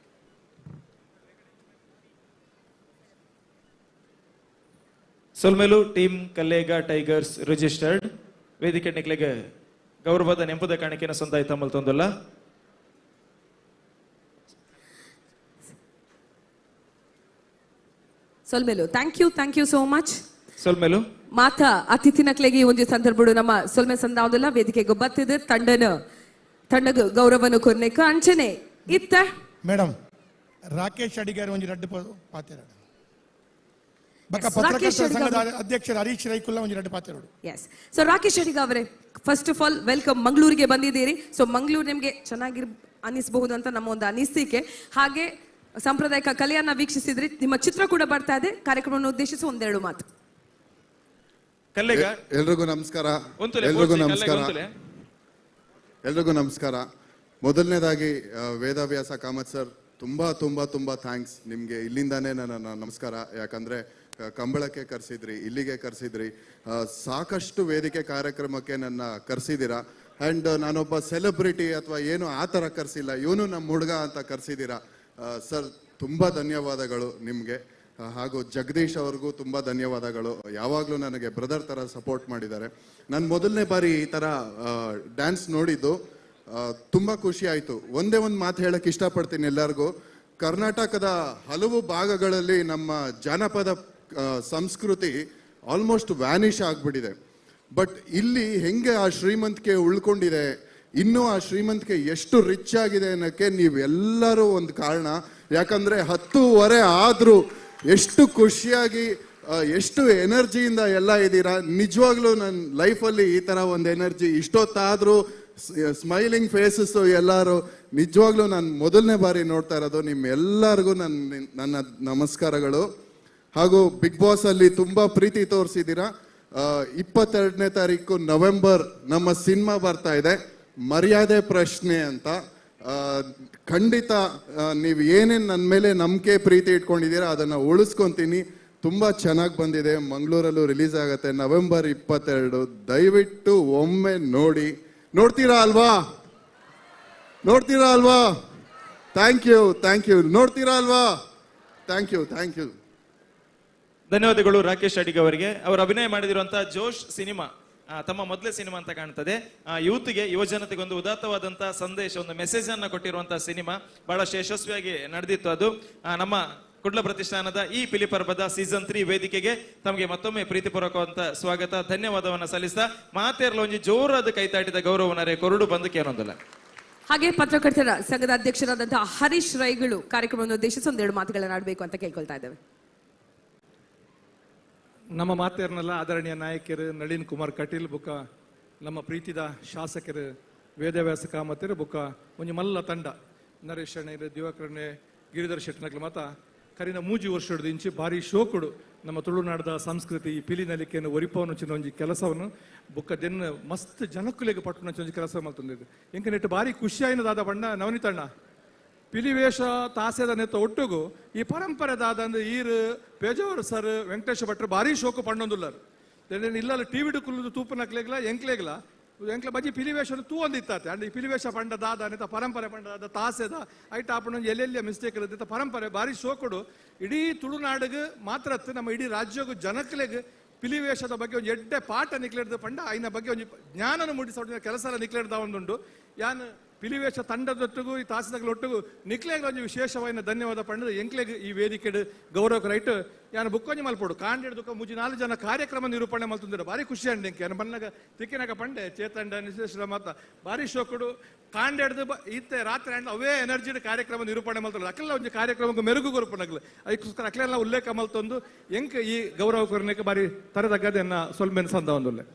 ಸೊಲ್ಮೆಲು ಟೀಮ್ ಕಲ್ಲೇಗ ಟೈಗರ್ಸ್ ರಿಜಿಸ್ಟರ್ಡ್ ವೇದಿಕೆ ನಿಕ್ಲೆಗೆ ಗೌರವದ ನೆಂಪುದ ಕಾಣಿಕೆನ ಸಂದಾಯ ಮಲ್ತೊಂದುಲ್ಲ. ಸೊಲ್ಮೆಲು thank you, thank you so much. ಸೊಲ್ಮೆಲು ಮಾತಾ ಅತಿಥಿನಕ್ಲೆಗೆ ಒಂಜಿ ಸಂದರ್ಭಡು ನಮ್ಮ ಸೊಲ್ಮೆ ಸಂದಾವದಲ್ಲ ವೇದಿಕೆಗೆ ಬತ್ತಿದೆ ತಂಡನ ತಂಡಗ ಗೌರವನು ಕೊರ್ನೆಕ ಅಂಚನೆ ಇತ್ತ ಮೇಡಮ್ ರಾಕೇಶ್ ಅಡಿಗಾರ್ ಒಂಜಿ ರಡ್ಡು ಪಾತೆರ ಬಕ್ಕ ಪತ್ರಕರ್ತರ ಸಂಘದ ಅಧ್ಯಕ್ಷರು ಹರೀಶ್ ರೈಕುಲ್ಲ ಒಂಜಿ ರಡ್ಡು ಪಾತೆರಡು. ಎಸ್, ಸೊ ರಾಕೇಶ್ ಅಡಿಗ ಅವರೇ, ಫಸ್ಟ್ ಆಫ್ ಆಲ್ welcome. ಮಂಗಳೂರಿಗೆ ಬಂದಿದ್ದೀರಿ. ಸೊ ಮಂಗಳೂರು ನಿಮಗೆ ಚೆನ್ನಾಗಿರ್ ಅನಿಸಬಹುದು ಅಂತ ನಮ್ಮ ಒಂದು ಅನಿಸಿಕೆ. ಹಾಗೆ ಸಾಂಪ್ರದಾಯಿಕ ಕಲೆಯನ್ನ ವೀಕ್ಷಿಸಿದ್ರಿ, ನಿಮ್ಮ ಚಿತ್ರ ಕೂಡ ಬರ್ತಾ ಇದೆ. ಕಾರ್ಯಕ್ರಮವನ್ನು ಉದ್ದೇಶಿಸಿ ಒಂದೆರಡು ಮಾತು. ಎಲ್ರಿಗೂ ನಮಸ್ಕಾರ, ಎಲ್ರಿಗೂ ನಮಸ್ಕಾರ, ಎಲ್ರಿಗೂ ನಮಸ್ಕಾರ. ಮೊದಲನೇದಾಗಿ ವೇದವ್ಯಾಸ ಕಾಮತ್ ಸರ್, ತುಂಬಾ ತುಂಬಾ ತುಂಬಾ thanks ನಿಮಗೆ. ಇಲ್ಲಿಂದಾನೇ ನನ್ನ ನಮಸ್ಕಾರ. ಯಾಕಂದ್ರೆ ಕಂಬಳಕ್ಕೆ ಕರೆಸಿದ್ರಿ, ಇಲ್ಲಿಗೆ ಕರೆಸಿದ್ರಿ, ಸಾಕಷ್ಟು ವೇದಿಕೆ ಕಾರ್ಯಕ್ರಮಕ್ಕೆ ನನ್ನ ಕರೆಸಿದ್ದೀರಾ. ಆ್ಯಂಡ್ ನಾನೊಬ್ಬ ಸೆಲೆಬ್ರಿಟಿ ಅಥವಾ ಏನು ಆ ಥರ ಕರೆಸಿಲ್ಲ, ಇವನು ನಮ್ಮ ಹುಡುಗ ಅಂತ ಕರೆಸಿದ್ದೀರಾ. ಸರ್ ತುಂಬ ಧನ್ಯವಾದಗಳು ನಿಮಗೆ. ಹಾಗೂ ಜಗದೀಶ್ ಅವ್ರಿಗೂ ತುಂಬ ಧನ್ಯವಾದಗಳು. ಯಾವಾಗಲೂ ನನಗೆ ಬ್ರದರ್ ಥರ ಸಪೋರ್ಟ್ ಮಾಡಿದ್ದಾರೆ. ನಾನು ಮೊದಲನೇ ಬಾರಿ ಈ ಥರ ಡ್ಯಾನ್ಸ್ ನೋಡಿದ್ದು, ತುಂಬ ಖುಷಿ ಆಯಿತು. ಒಂದೇ ಒಂದು ಮಾತು ಹೇಳೋಕ್ಕೆ ಇಷ್ಟಪಡ್ತೀನಿ ಎಲ್ಲರಿಗೂ. ಕರ್ನಾಟಕದ ಹಲವು ಭಾಗಗಳಲ್ಲಿ ನಮ್ಮ ಜಾನಪದ ಸಂಸ್ಕೃತಿ ಆಲ್ಮೋಸ್ಟ್ ವ್ಯಾನಿಷ್ ಆಗಿಬಿಟ್ಟಿದೆ. ಬಟ್ ಇಲ್ಲಿ ಹೆಂಗೆ ಆ ಶ್ರೀಮಂತಿಕೆ ಉಳ್ಕೊಂಡಿದೆ, ಇನ್ನೂ ಆ ಶ್ರೀಮಂತಿಕೆ ಎಷ್ಟು ರಿಚ್ ಆಗಿದೆ ಅನ್ನೋಕ್ಕೆ ನೀವೆಲ್ಲರೂ ಒಂದು ಕಾರಣ. ಯಾಕಂದರೆ 10:30 ಆದರೂ ಎಷ್ಟು ಖುಷಿಯಾಗಿ ಎಷ್ಟು ಎನರ್ಜಿಯಿಂದ ಎಲ್ಲ ಇದ್ದೀರಾ. ನಿಜವಾಗ್ಲೂ ನನ್ನ ಲೈಫಲ್ಲಿ ಈ ಥರ ಒಂದು ಎನರ್ಜಿ ಇಷ್ಟೊತ್ತಾದರೂ ಸ್ಮೈಲಿಂಗ್ ಫೇಸಸ್ಸು ಎಲ್ಲರೂ ನಿಜವಾಗ್ಲೂ ನಾನು ಮೊದಲನೇ ಬಾರಿ ನೋಡ್ತಾ ಇರೋದು. ನಿಮ್ಮೆಲ್ಲರಿಗೂ ನನ್ನ ನಮಸ್ಕಾರಗಳು. ಹಾಗೂ ಬಿಗ್ ಬಾಸಲ್ಲಿ ತುಂಬ ಪ್ರೀತಿ ತೋರಿಸಿದ್ದೀರಾ. 22ನೇ ತಾರೀಕು ನವೆಂಬರ್ ನಮ್ಮ ಸಿನಿಮಾ ಬರ್ತಾ ಇದೆ, ಮರ್ಯಾದೆ ಪ್ರಶ್ನೆ ಅಂತ. ಖಂಡಿತ ನೀವು ಏನೇನು ನನ್ನ ಮೇಲೆ ನಂಬಿಕೆ ಪ್ರೀತಿ ಇಟ್ಕೊಂಡಿದ್ದೀರಾ ಅದನ್ನು ಉಳಿಸ್ಕೊತೀನಿ. ತುಂಬ ಚೆನ್ನಾಗಿ ಬಂದಿದೆ, ಮಂಗಳೂರಲ್ಲೂ ರಿಲೀಸ್ ಆಗುತ್ತೆ ನವೆಂಬರ್ 22. ದಯವಿಟ್ಟು ಒಮ್ಮೆ ನೋಡಿ. ನೋಡ್ತೀರಾ ಅಲ್ವಾ? ನೋಡ್ತೀರಾ ಅಲ್ವಾ? Thank you, thank you. ನೋಡ್ತೀರಾ ಅಲ್ವಾ? Thank you, thank you. ಧನ್ಯವಾದಗಳು ರಾಕೇಶ್ ಅಡಿಗ ಅವರಿಗೆ. ಅವರು ಅಭಿನಯ ಮಾಡಿದಿರುವಂತಹ ಜೋಶ್ ಸಿನಿಮಾ ತಮ್ಮ ಮೊದಲೇ ಸಿನಿಮಾ ಅಂತ ಕಾಣ್ತದೆ. ಯೂತ್ಗೆ, ಯುವಜನತೆಗೆ ಒಂದು ಉದಾತ್ತವಾದಂತಹ ಸಂದೇಶ, ಒಂದು ಮೆಸೇಜ್ ಅನ್ನ ಕೊಟ್ಟಿರುವಂತಹ ಸಿನಿಮಾ ಬಹಳಷ್ಟು ಯಶಸ್ವಿಯಾಗಿ ನಡೆದಿತ್ತು ಅದು. ನಮ್ಮ ಕುಡ್ಲ ಪ್ರತಿಷ್ಠಾನದ ಈ ಪಿಲಿಪರ್ಬದ ಸೀಸನ್ 3 ವೇದಿಕೆಗೆ ತಮಗೆ ಮತ್ತೊಮ್ಮೆ ಪ್ರೀತಿಪೂರ್ವಕವಂತ ಸ್ವಾಗತ, ಧನ್ಯವಾದವನ್ನ ಸಲ್ಲಿಸ್ತಾ ಮಾತೇರ್ಲ ಒಂಜಿ ಜೋರಾದ ಕೈತಾಟಿದ ಗೌರವನರೇ ಕೊರಡು ಬಂದು ಕೇಳೊಂದಲ್ಲ. ಹಾಗೆ ಪತ್ರಕರ್ತರ ಸಂಘದ ಅಧ್ಯಕ್ಷರಾದಂತಹ ಹರೀಶ್ ರೈಗಳು ಕಾರ್ಯಕ್ರಮವನ್ನು ಉದ್ದೇಶಿಸಿ ಒಂದೆರಡು ಮಾತುಗಳನ್ನು ಆಡಬೇಕು ಅಂತ ಕೇಳ್ಕೊಳ್ತಾ ಇದ್ದೇವೆ. ನಮ್ಮ ಮಾತೇರ್ನೆಲ್ಲ ಆದರಣೀಯ ನಾಯಕರು ನಳಿನ್ ಕುಮಾರ್ ಕಟೀಲ್ ಬುಕ್ಕ, ನಮ್ಮ ಪ್ರೀತಿದ ಶಾಸಕರು ವೇದವ್ಯಾಸ ಕಾಮತರು ಬುಕ್ಕ, ಒಂಜಿ ಮಲ್ಲ ತಂಡ ನರೇಶ್ ಅಣ್ಣರು, ದಿವಾಕರಣ್ಣೆ, ಗಿರಿಧರ್ ಶೆಟ್ಟನಕ್ಲು ಮಾತ ಕರಿನ ಮೂಜಿ ವರ್ಷದ ಇಂಚಿ ಭಾರಿ ಶೋಕುಡು ನಮ್ಮ ತುಳುನಾಡದ ಸಂಸ್ಕೃತಿ ಈ ಪಿಲಿ ನಲಿಕೆಯನ್ನು ಒರಿಪವನು ಚಿನ್ನ ಒಂಜಿ ಕೆಲಸವನ್ನು ಬುಕ್ಕ ದೆನ್ನ ಮಸ್ತ್ ಜನಕ್ಕುಲೆಗೆ ಪಟ್ಟುನ ಒಂಜಿ ಕೆಲಸ ಮಲ್ತೊಂದಿದ್ದು. ಎಂಕ ನೆಟ್ಟು ಭಾರಿ ಖುಷಿಯಾಯಿನದಾದ ಬಣ್ಣ ನವನಿತಣ್ಣ ಪಿಲಿವೇಷ ತಾಸೆದ ನೆತ್ತ ಒಟ್ಟುಗು ಈ ಪರಂಪರೆ ದಾದ ಅಂದ್ರೆ ಈರು ಪೇಜಾವರ್ ಸರ್ ವೆಂಕಟೇಶ ಭಟ್ರು ಭಾರಿ ಶೋಕು ಪಣ್ಣೊಂದುಲ್ಲರು. ಇಲ್ಲ ಟಿ ವಿ ಕುಲ್ಲದು ತೂಪನಕ್ಲೆಗ್ಲ ಎಂಕ್ಲೆಗ್ಲ ಎಂಕ್ಲ ಬಜಿ ಪಿಲಿವೇಶ ತೂ ಒಂದಿತ್ತಾತೆ. ಅಂಡ್ ಈ ಪಿಲಿವೇಶ ಪಂಡ ದಾದ ನೆತ್ತ ಪರಂಪರೆ ಪಂಡ ತಾಸೆದ ಐಟ ಆಪಣ ಎಲ್ಲೆಲ್ಲಿಯ ಮಿಸ್ಟೇಕ್ ಇರುತ್ತೆ ಪರಂಪರೆ ಭಾರಿ ಶೋಕುಡು ಇಡೀ ತುಳುನಾಡಿಗೆ ಮಾತ್ರ ನಮ್ಮ ಇಡೀ ರಾಜ್ಯಗೂ ಜನಕ್ಲೆಗ್ ಪಿಲಿವೇಶದ ಬಗ್ಗೆ ಒಂದು ಎಡ್ಡೆ ಪಾಠ ನಿಕ್ಲೆಡ್ದು ಪಂಡ ಐನ ಬಗ್ಗೆ ಒಂದು ಜ್ಞಾನನ ಮೂಡಿಸೋ ಕೆಲಸ ನಿಕ್ಲೆಡ್ದ ಒಂದುಂಡು. ಯಾನ್ ಪಿಲಿವೇಶ ತಂಡದೊಟ್ಟಿಗೂ ಈ ತಾಸದೊಟ್ಟಿಗೂ ನಿಕ್ಲೆಗ್ ಒಂಜಿ ವಿಶೇಷವಾದ ಧನ್ಯವಾದ ಪಂಡದ ಎಂಕ್ಲೆಗ್ ಈ ವೇದಿಕೆಡ್ ಗೌರವ ರೈಟ್ ಯಾನ್ ಬುಕ್ಕೊಂಜಿ ಮಲ್ಪೊಡು ಕಾಂಡೆಡ್ ಮುಜಿ 4 ಜನ ಕಾರ್ಯಕ್ರಮ ನಿರೂಪಣೆ ಮಲ್ತುಂದಿರ ಭಾರಿ ಖುಷಿ ಅಂಡ್ ಎಂಕೆ ಯಾನ್ ಬನ್ನಗ ತಿಕ್ಕಿನಾಗ ಪಂಡೆ ಚೇತಂಡ ನಿಶೇಶ್ವರ ಮಾತ ಭಾರಿ ಶೋಕುಡು ಕಾಂಡೆಡ್ದು ಇತ್ತೆ ರಾತ್ರಿ ಅಂಡ್ ಅವೇ ಎನರ್ಜಿ ಕಾರ್ಯಕ್ರಮ ನಿರೂಪಣೆ ಮಲ್ತಲ್ಲ ಅಕ್ಲೆಲ್ಲ ಒಂಜಿ ಕಾರ್ಯಕ್ರಮಕ್ಕೆ ಮೆರುಗು ಕೊರ್ಪುನಗ್ಲು ಅದಕ್ಕೋಸ್ಕರ ಅಕ್ಲೆಲ್ಲ ಉಲ್ಲೇಖ ಮಲ್ತೊಂದು ಎಂಕ್ ಈ ಗೌರವ ಕೊರ್ನೆಕ್ ಭಾರಿ ತರದಗ್ಗದೆನ್ನ ಸೊಲ್ಮೆನ್ ಸಂದ ಒಂದುಲ್ಲೆ.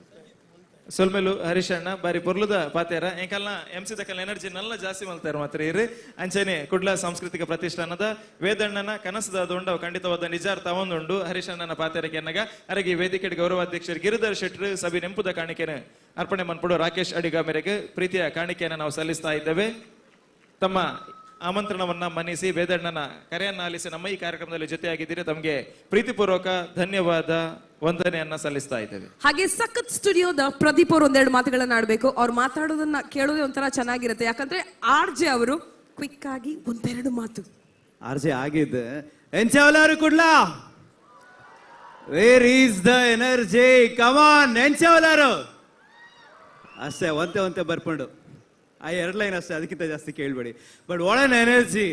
ಸೊಲ್ಮೆಲು ಹರೀಶ್ ಅಣ್ಣ ಬಾರಿ ಪೊರ್ಲುದ ಪಾತೇರ ಎಂಕಲ್ನ ಎಂ ಸಿ ದಕಲ್ ಎನರ್ಜಿ ನಲ್ಲ ಜಾಸ್ತಿ ಮಲ್ತಾರ ಮಾತ್ರ ಇರು. ಅಂಚನೆ ಕುಡ್ಲ ಸಾಂಸ್ಕೃತಿಕ ಪ್ರತಿಷ್ಠಾನದ ವೇದಣ್ಣನ ಕನಸದ ದೊಂಡ ಖಂಡಿತವಾದ ನಿಜಾರ್ಥ ಒಂದುಂಡು ಹರೀಶ್ ಅಣ್ಣನ ಪಾತೇರಕ್ಕೆ ಎನ್ನಗ. ಅರಗಿ ವೇದಿಕೆ ಗೌರವಾಧ್ಯಕ್ಷರು ಗಿರಿಧರ್ ಶೆಟ್ರು ಸಭೆ ನೆಂಪುದ ಕಾಣಿಕೆನ ಅರ್ಪಣೆ ಮನ್ಪುಡು ರಾಕೇಶ್ ಅಡಿಗ ಮೇರೆಗೆ ಪ್ರೀತಿಯ ಕಾಣಿಕೆಯನ್ನು ನಾವು ಸಲ್ಲಿಸ್ತಾ ಇದ್ದೇವೆ. ತಮ್ಮ ಆಮಂತ್ರಣವನ್ನ ಮನ್ನಿಸಿ ವೇದಣ್ಣನ ಕರೆಯನ್ನ ಆಲಿಸಿ ನಮ್ಮ ಈ ಕಾರ್ಯಕ್ರಮದಲ್ಲಿ ಜೊತೆಯಾಗಿದ್ದೀರಿ. ತಮಗೆ ಪ್ರೀತಿಪೂರ್ವಕ ಧನ್ಯವಾದ ವಂದನೆಯನ್ನ ಸಲ್ಲಿಸ್ತಾ ಇದ್ದೇವೆ. ಹಾಗೆ ಸಖತ್ ಸ್ಟುಡಿಯೋದ ಪ್ರದೀಪ್ ಅವರು ಒಂದೆರಡು ಮಾತುಗಳನ್ನ ಆಡ್ಬೇಕು. ಅವ್ರು ಮಾತಾಡೋದನ್ನ ಕೇಳೋದೇ ಒಂಥರ ಚೆನ್ನಾಗಿರುತ್ತೆ, ಯಾಕಂದ್ರೆ ಆರ್ ಜೆ ಅವರು ಕ್ವಿಕ್ ಆಗಿ ಒಂದೆರಡು ಮಾತು. ಆರ್ ಜೆ ಆಗಿದ್ದೆ ಎಂಚವಲಾರು Kudla, where is the energy, come on ಎಂಚವಲಾರು ಅಷ್ಟೇ, ಒಂತೆ ಒಂತೆ ಬರ್ಕೊಂಡು ಆ ಎರಡು ಲೈನ್ ಅಷ್ಟೇ, ಅದಕ್ಕಿಂತ ಜಾಸ್ತಿ ಕೇಳಬೇಡಿ. But what an energy,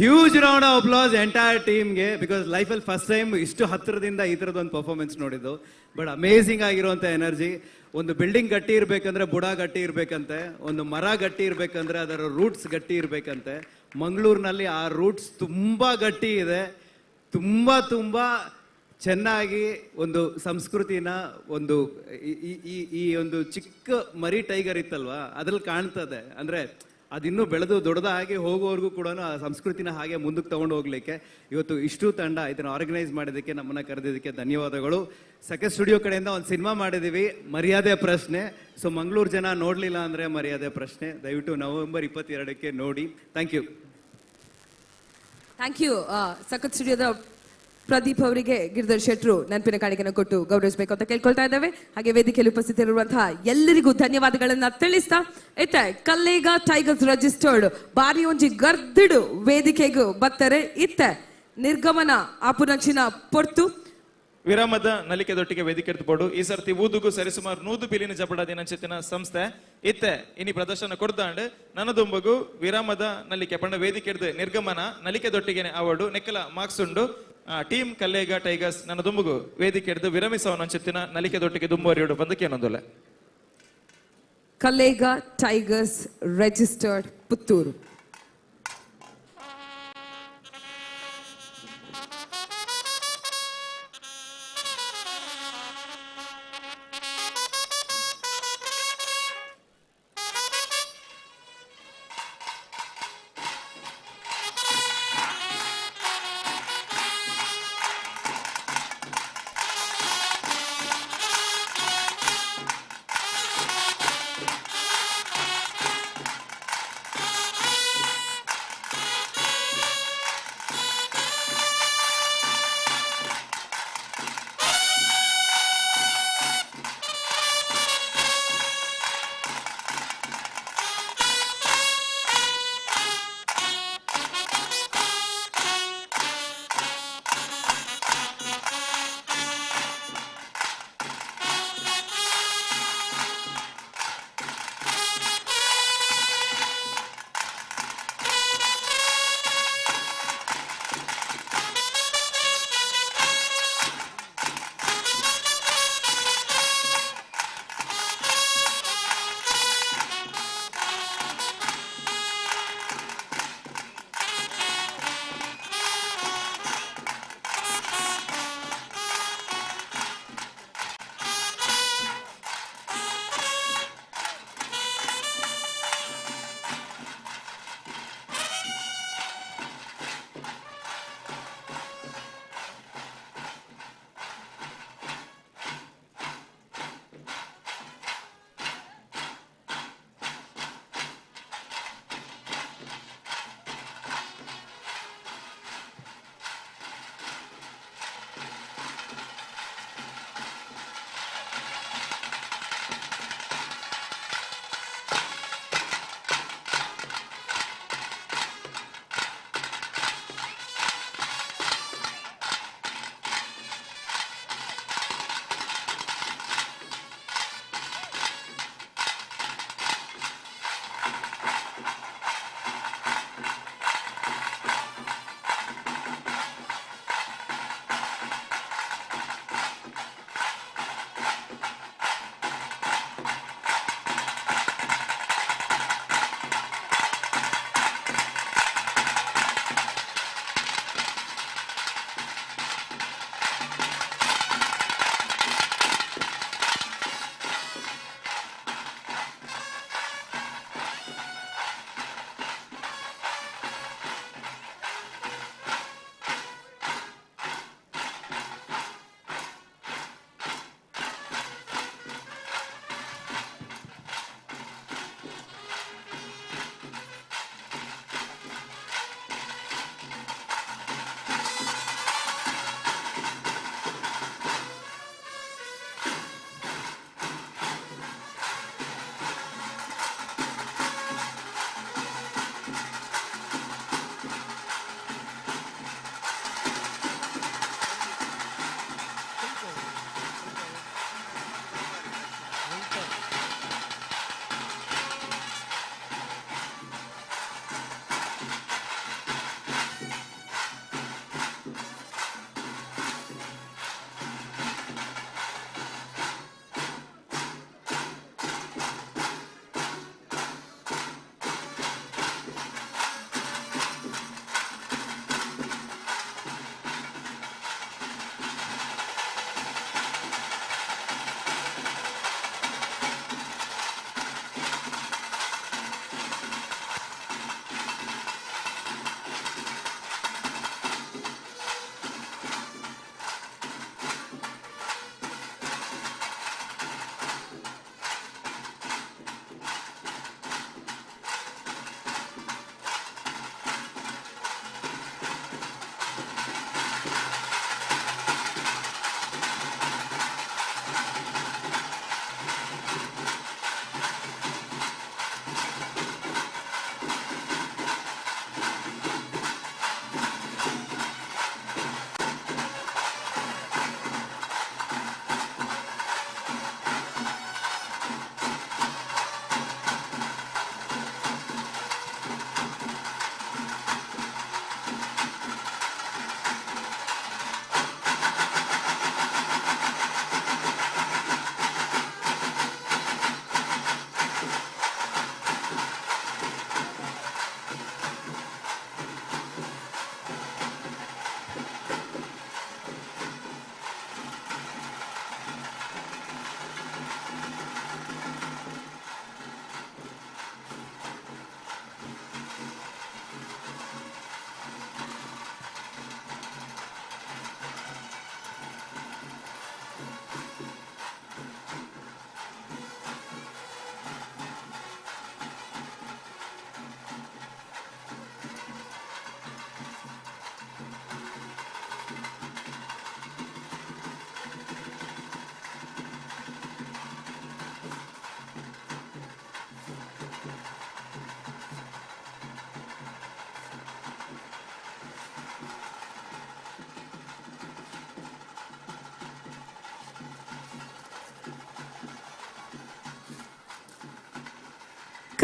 huge round of applause entire ಟೀಮ್ಗೆ. Because ಲೈಫಲ್ಲಿ ಫಸ್ಟ್ ಟೈಮ್ ಇಷ್ಟು ಹತ್ತಿರದಿಂದ ಈ ಥರದ್ದು ಒಂದು ಪರ್ಫಾರ್ಮೆನ್ಸ್ ನೋಡಿದ್ದು. ಬಟ್ ಅಮೇಝಿಂಗ್ ಆಗಿರುವಂಥ ಎನರ್ಜಿ. ಒಂದು ಬಿಲ್ಡಿಂಗ್ ಗಟ್ಟಿ ಇರಬೇಕಂದ್ರೆ ಬುಡ ಗಟ್ಟಿ ಇರಬೇಕಂತೆ, ಒಂದು ಮರ ಗಟ್ಟಿ ಇರಬೇಕಂದ್ರೆ ಅದರ ರೂಟ್ಸ್ ಗಟ್ಟಿ ಇರಬೇಕಂತೆ. ಮಂಗಳೂರಿನಲ್ಲಿ ಆ ರೂಟ್ಸ್ ತುಂಬ ಗಟ್ಟಿ ಇದೆ. ತುಂಬ ತುಂಬ ಚೆನ್ನಾಗಿ ಒಂದು ಸಂಸ್ಕೃತಿನ ಒಂದು ಈ ಈ ಒಂದು ಚಿಕ್ಕ ಮರಿ ಟೈಗರ್ ಇತ್ತಲ್ವಾ ಅದ್ರಲ್ಲಿ ಕಾಣ್ತದೆ. ಅಂದರೆ ಅದಿನ್ನೂ ಬೆಳೆದು ದೊಡ್ಡದಾಗಿ ಹೋಗೋವರೆಗೂ ಕೂಡ ಆ ಸಂಸ್ಕೃತಿನ ಹಾಗೆ ಮುಂದಕ್ಕೆ ತಗೊಂಡು ಹೋಗ್ಲಿಕ್ಕೆ ಇವತ್ತು ಇಷ್ಟು ತಂಡ ಇದನ್ನು ಆರ್ಗನೈಸ್ ಮಾಡಿದ್ದಕ್ಕೆ, ನಮ್ಮನ್ನು ಕರೆದಿದ್ದಕ್ಕೆ ಧನ್ಯವಾದಗಳು. ಸಖತ್ ಸ್ಟುಡಿಯೋ ಕಡೆಯಿಂದ ಒಂದು ಸಿನಿಮಾ ಮಾಡಿದ್ದೀವಿ, ಮರ್ಯಾದೆ ಪ್ರಶ್ನೆ. ಸೊ ಮಂಗಳೂರು ಜನ ನೋಡಲಿಲ್ಲ ಅಂದರೆ ಮರ್ಯಾದೆ ಪ್ರಶ್ನೆ. ದಯವಿಟ್ಟು ನವೆಂಬರ್ 22ಕ್ಕೆ ನೋಡಿ. Thank you. Thank you. ಸಖತ್ ಸ್ಟುಡಿಯೋದ ಪ್ರದೀಪ್ ಅವರಿಗೆ ಗಿರಿಧರ್ ಶೆಟ್ರು ನೆನಪಿನ ಕಾಣಿಕೆಯನ್ನು ಕೊಟ್ಟು ಗೌರವಿಸಬೇಕು ಅಂತ ಕೇಳ್ಕೊಳ್ತಾ ಇದ್ದೇವೆ. ಹಾಗೆ ವೇದಿಕೆಯಲ್ಲಿ ಉಪಸ್ಥಿತರಿರುವಂತಹ ಎಲ್ಲರಿಗೂ ಧನ್ಯವಾದಗಳನ್ನ ತಿಳಿಸ್ತಾ, ಇತ್ತೆ ಕಲ್ಲೇಗ ಟೈಗರ್ಸ್ ರಿಜಿಸ್ಟರ್ಡ್ ಬಾರಿ ಒಂಜಿ ಗರ್ದಿಡು ವೇದಿಕೆಗೂ ಬತ್ತಾರೆ. ಇತ್ತೆ ನಿರ್ಗಮನ ಆಪುನಂಚಿನ ಪೊರ್ತು ವಿರಾಮದ ನಲಿಕೆದೊಟ್ಟಿಗೆ ವೇದಿಕೆ ಬೋಡು. ಈ ಸರ್ತಿ ಊದುಗು ಸರಿಸುಮಾರು 100 ಬಿಲಿಯನ್ ಜಪಡ ದಿನಂಚಿತ್ತಿನ ಸಂಸ್ಥೆ ಇತ್ತೆ ಇನಿ ಪ್ರದರ್ಶನ ಕೊಡ್ದಾಂಡ್ ನನದುಂಬಗು ವಿರಾಮದ ನಲಿಕೆ ಪಂಡ ವೇದಿಕೆ ನಿರ್ಗಮನ ನಲಿಕೆದೊಟ್ಟಿಗೆನೆ ಅವಾರ್ಡು ನೆಕ್ಕಲ ಮಾರ್ಕ್ಸ್ ಉಂಡು. ಟೀಮ್ ಕಲ್ಲೇಗ ಟೈಗರ್ಸ್ ನನ್ನ ದುಂಬುಗು ವೇದಿಕೆ ಹಿಡಿದು ವಿರಮಿಸವನಂಚಿತ್ತಿನ ನಲಿಕೆದೊಟ್ಟಿಗೆ ದುಂಬುವರಿಯೋಡು ಬಂದಕ್ಕೇನೊಂದುಲ್ಲ. ಕಲ್ಲೇಗ ಟೈಗರ್ಸ್ ರಿಜಿಸ್ಟರ್ಡ್ ಪುತ್ತೂರು.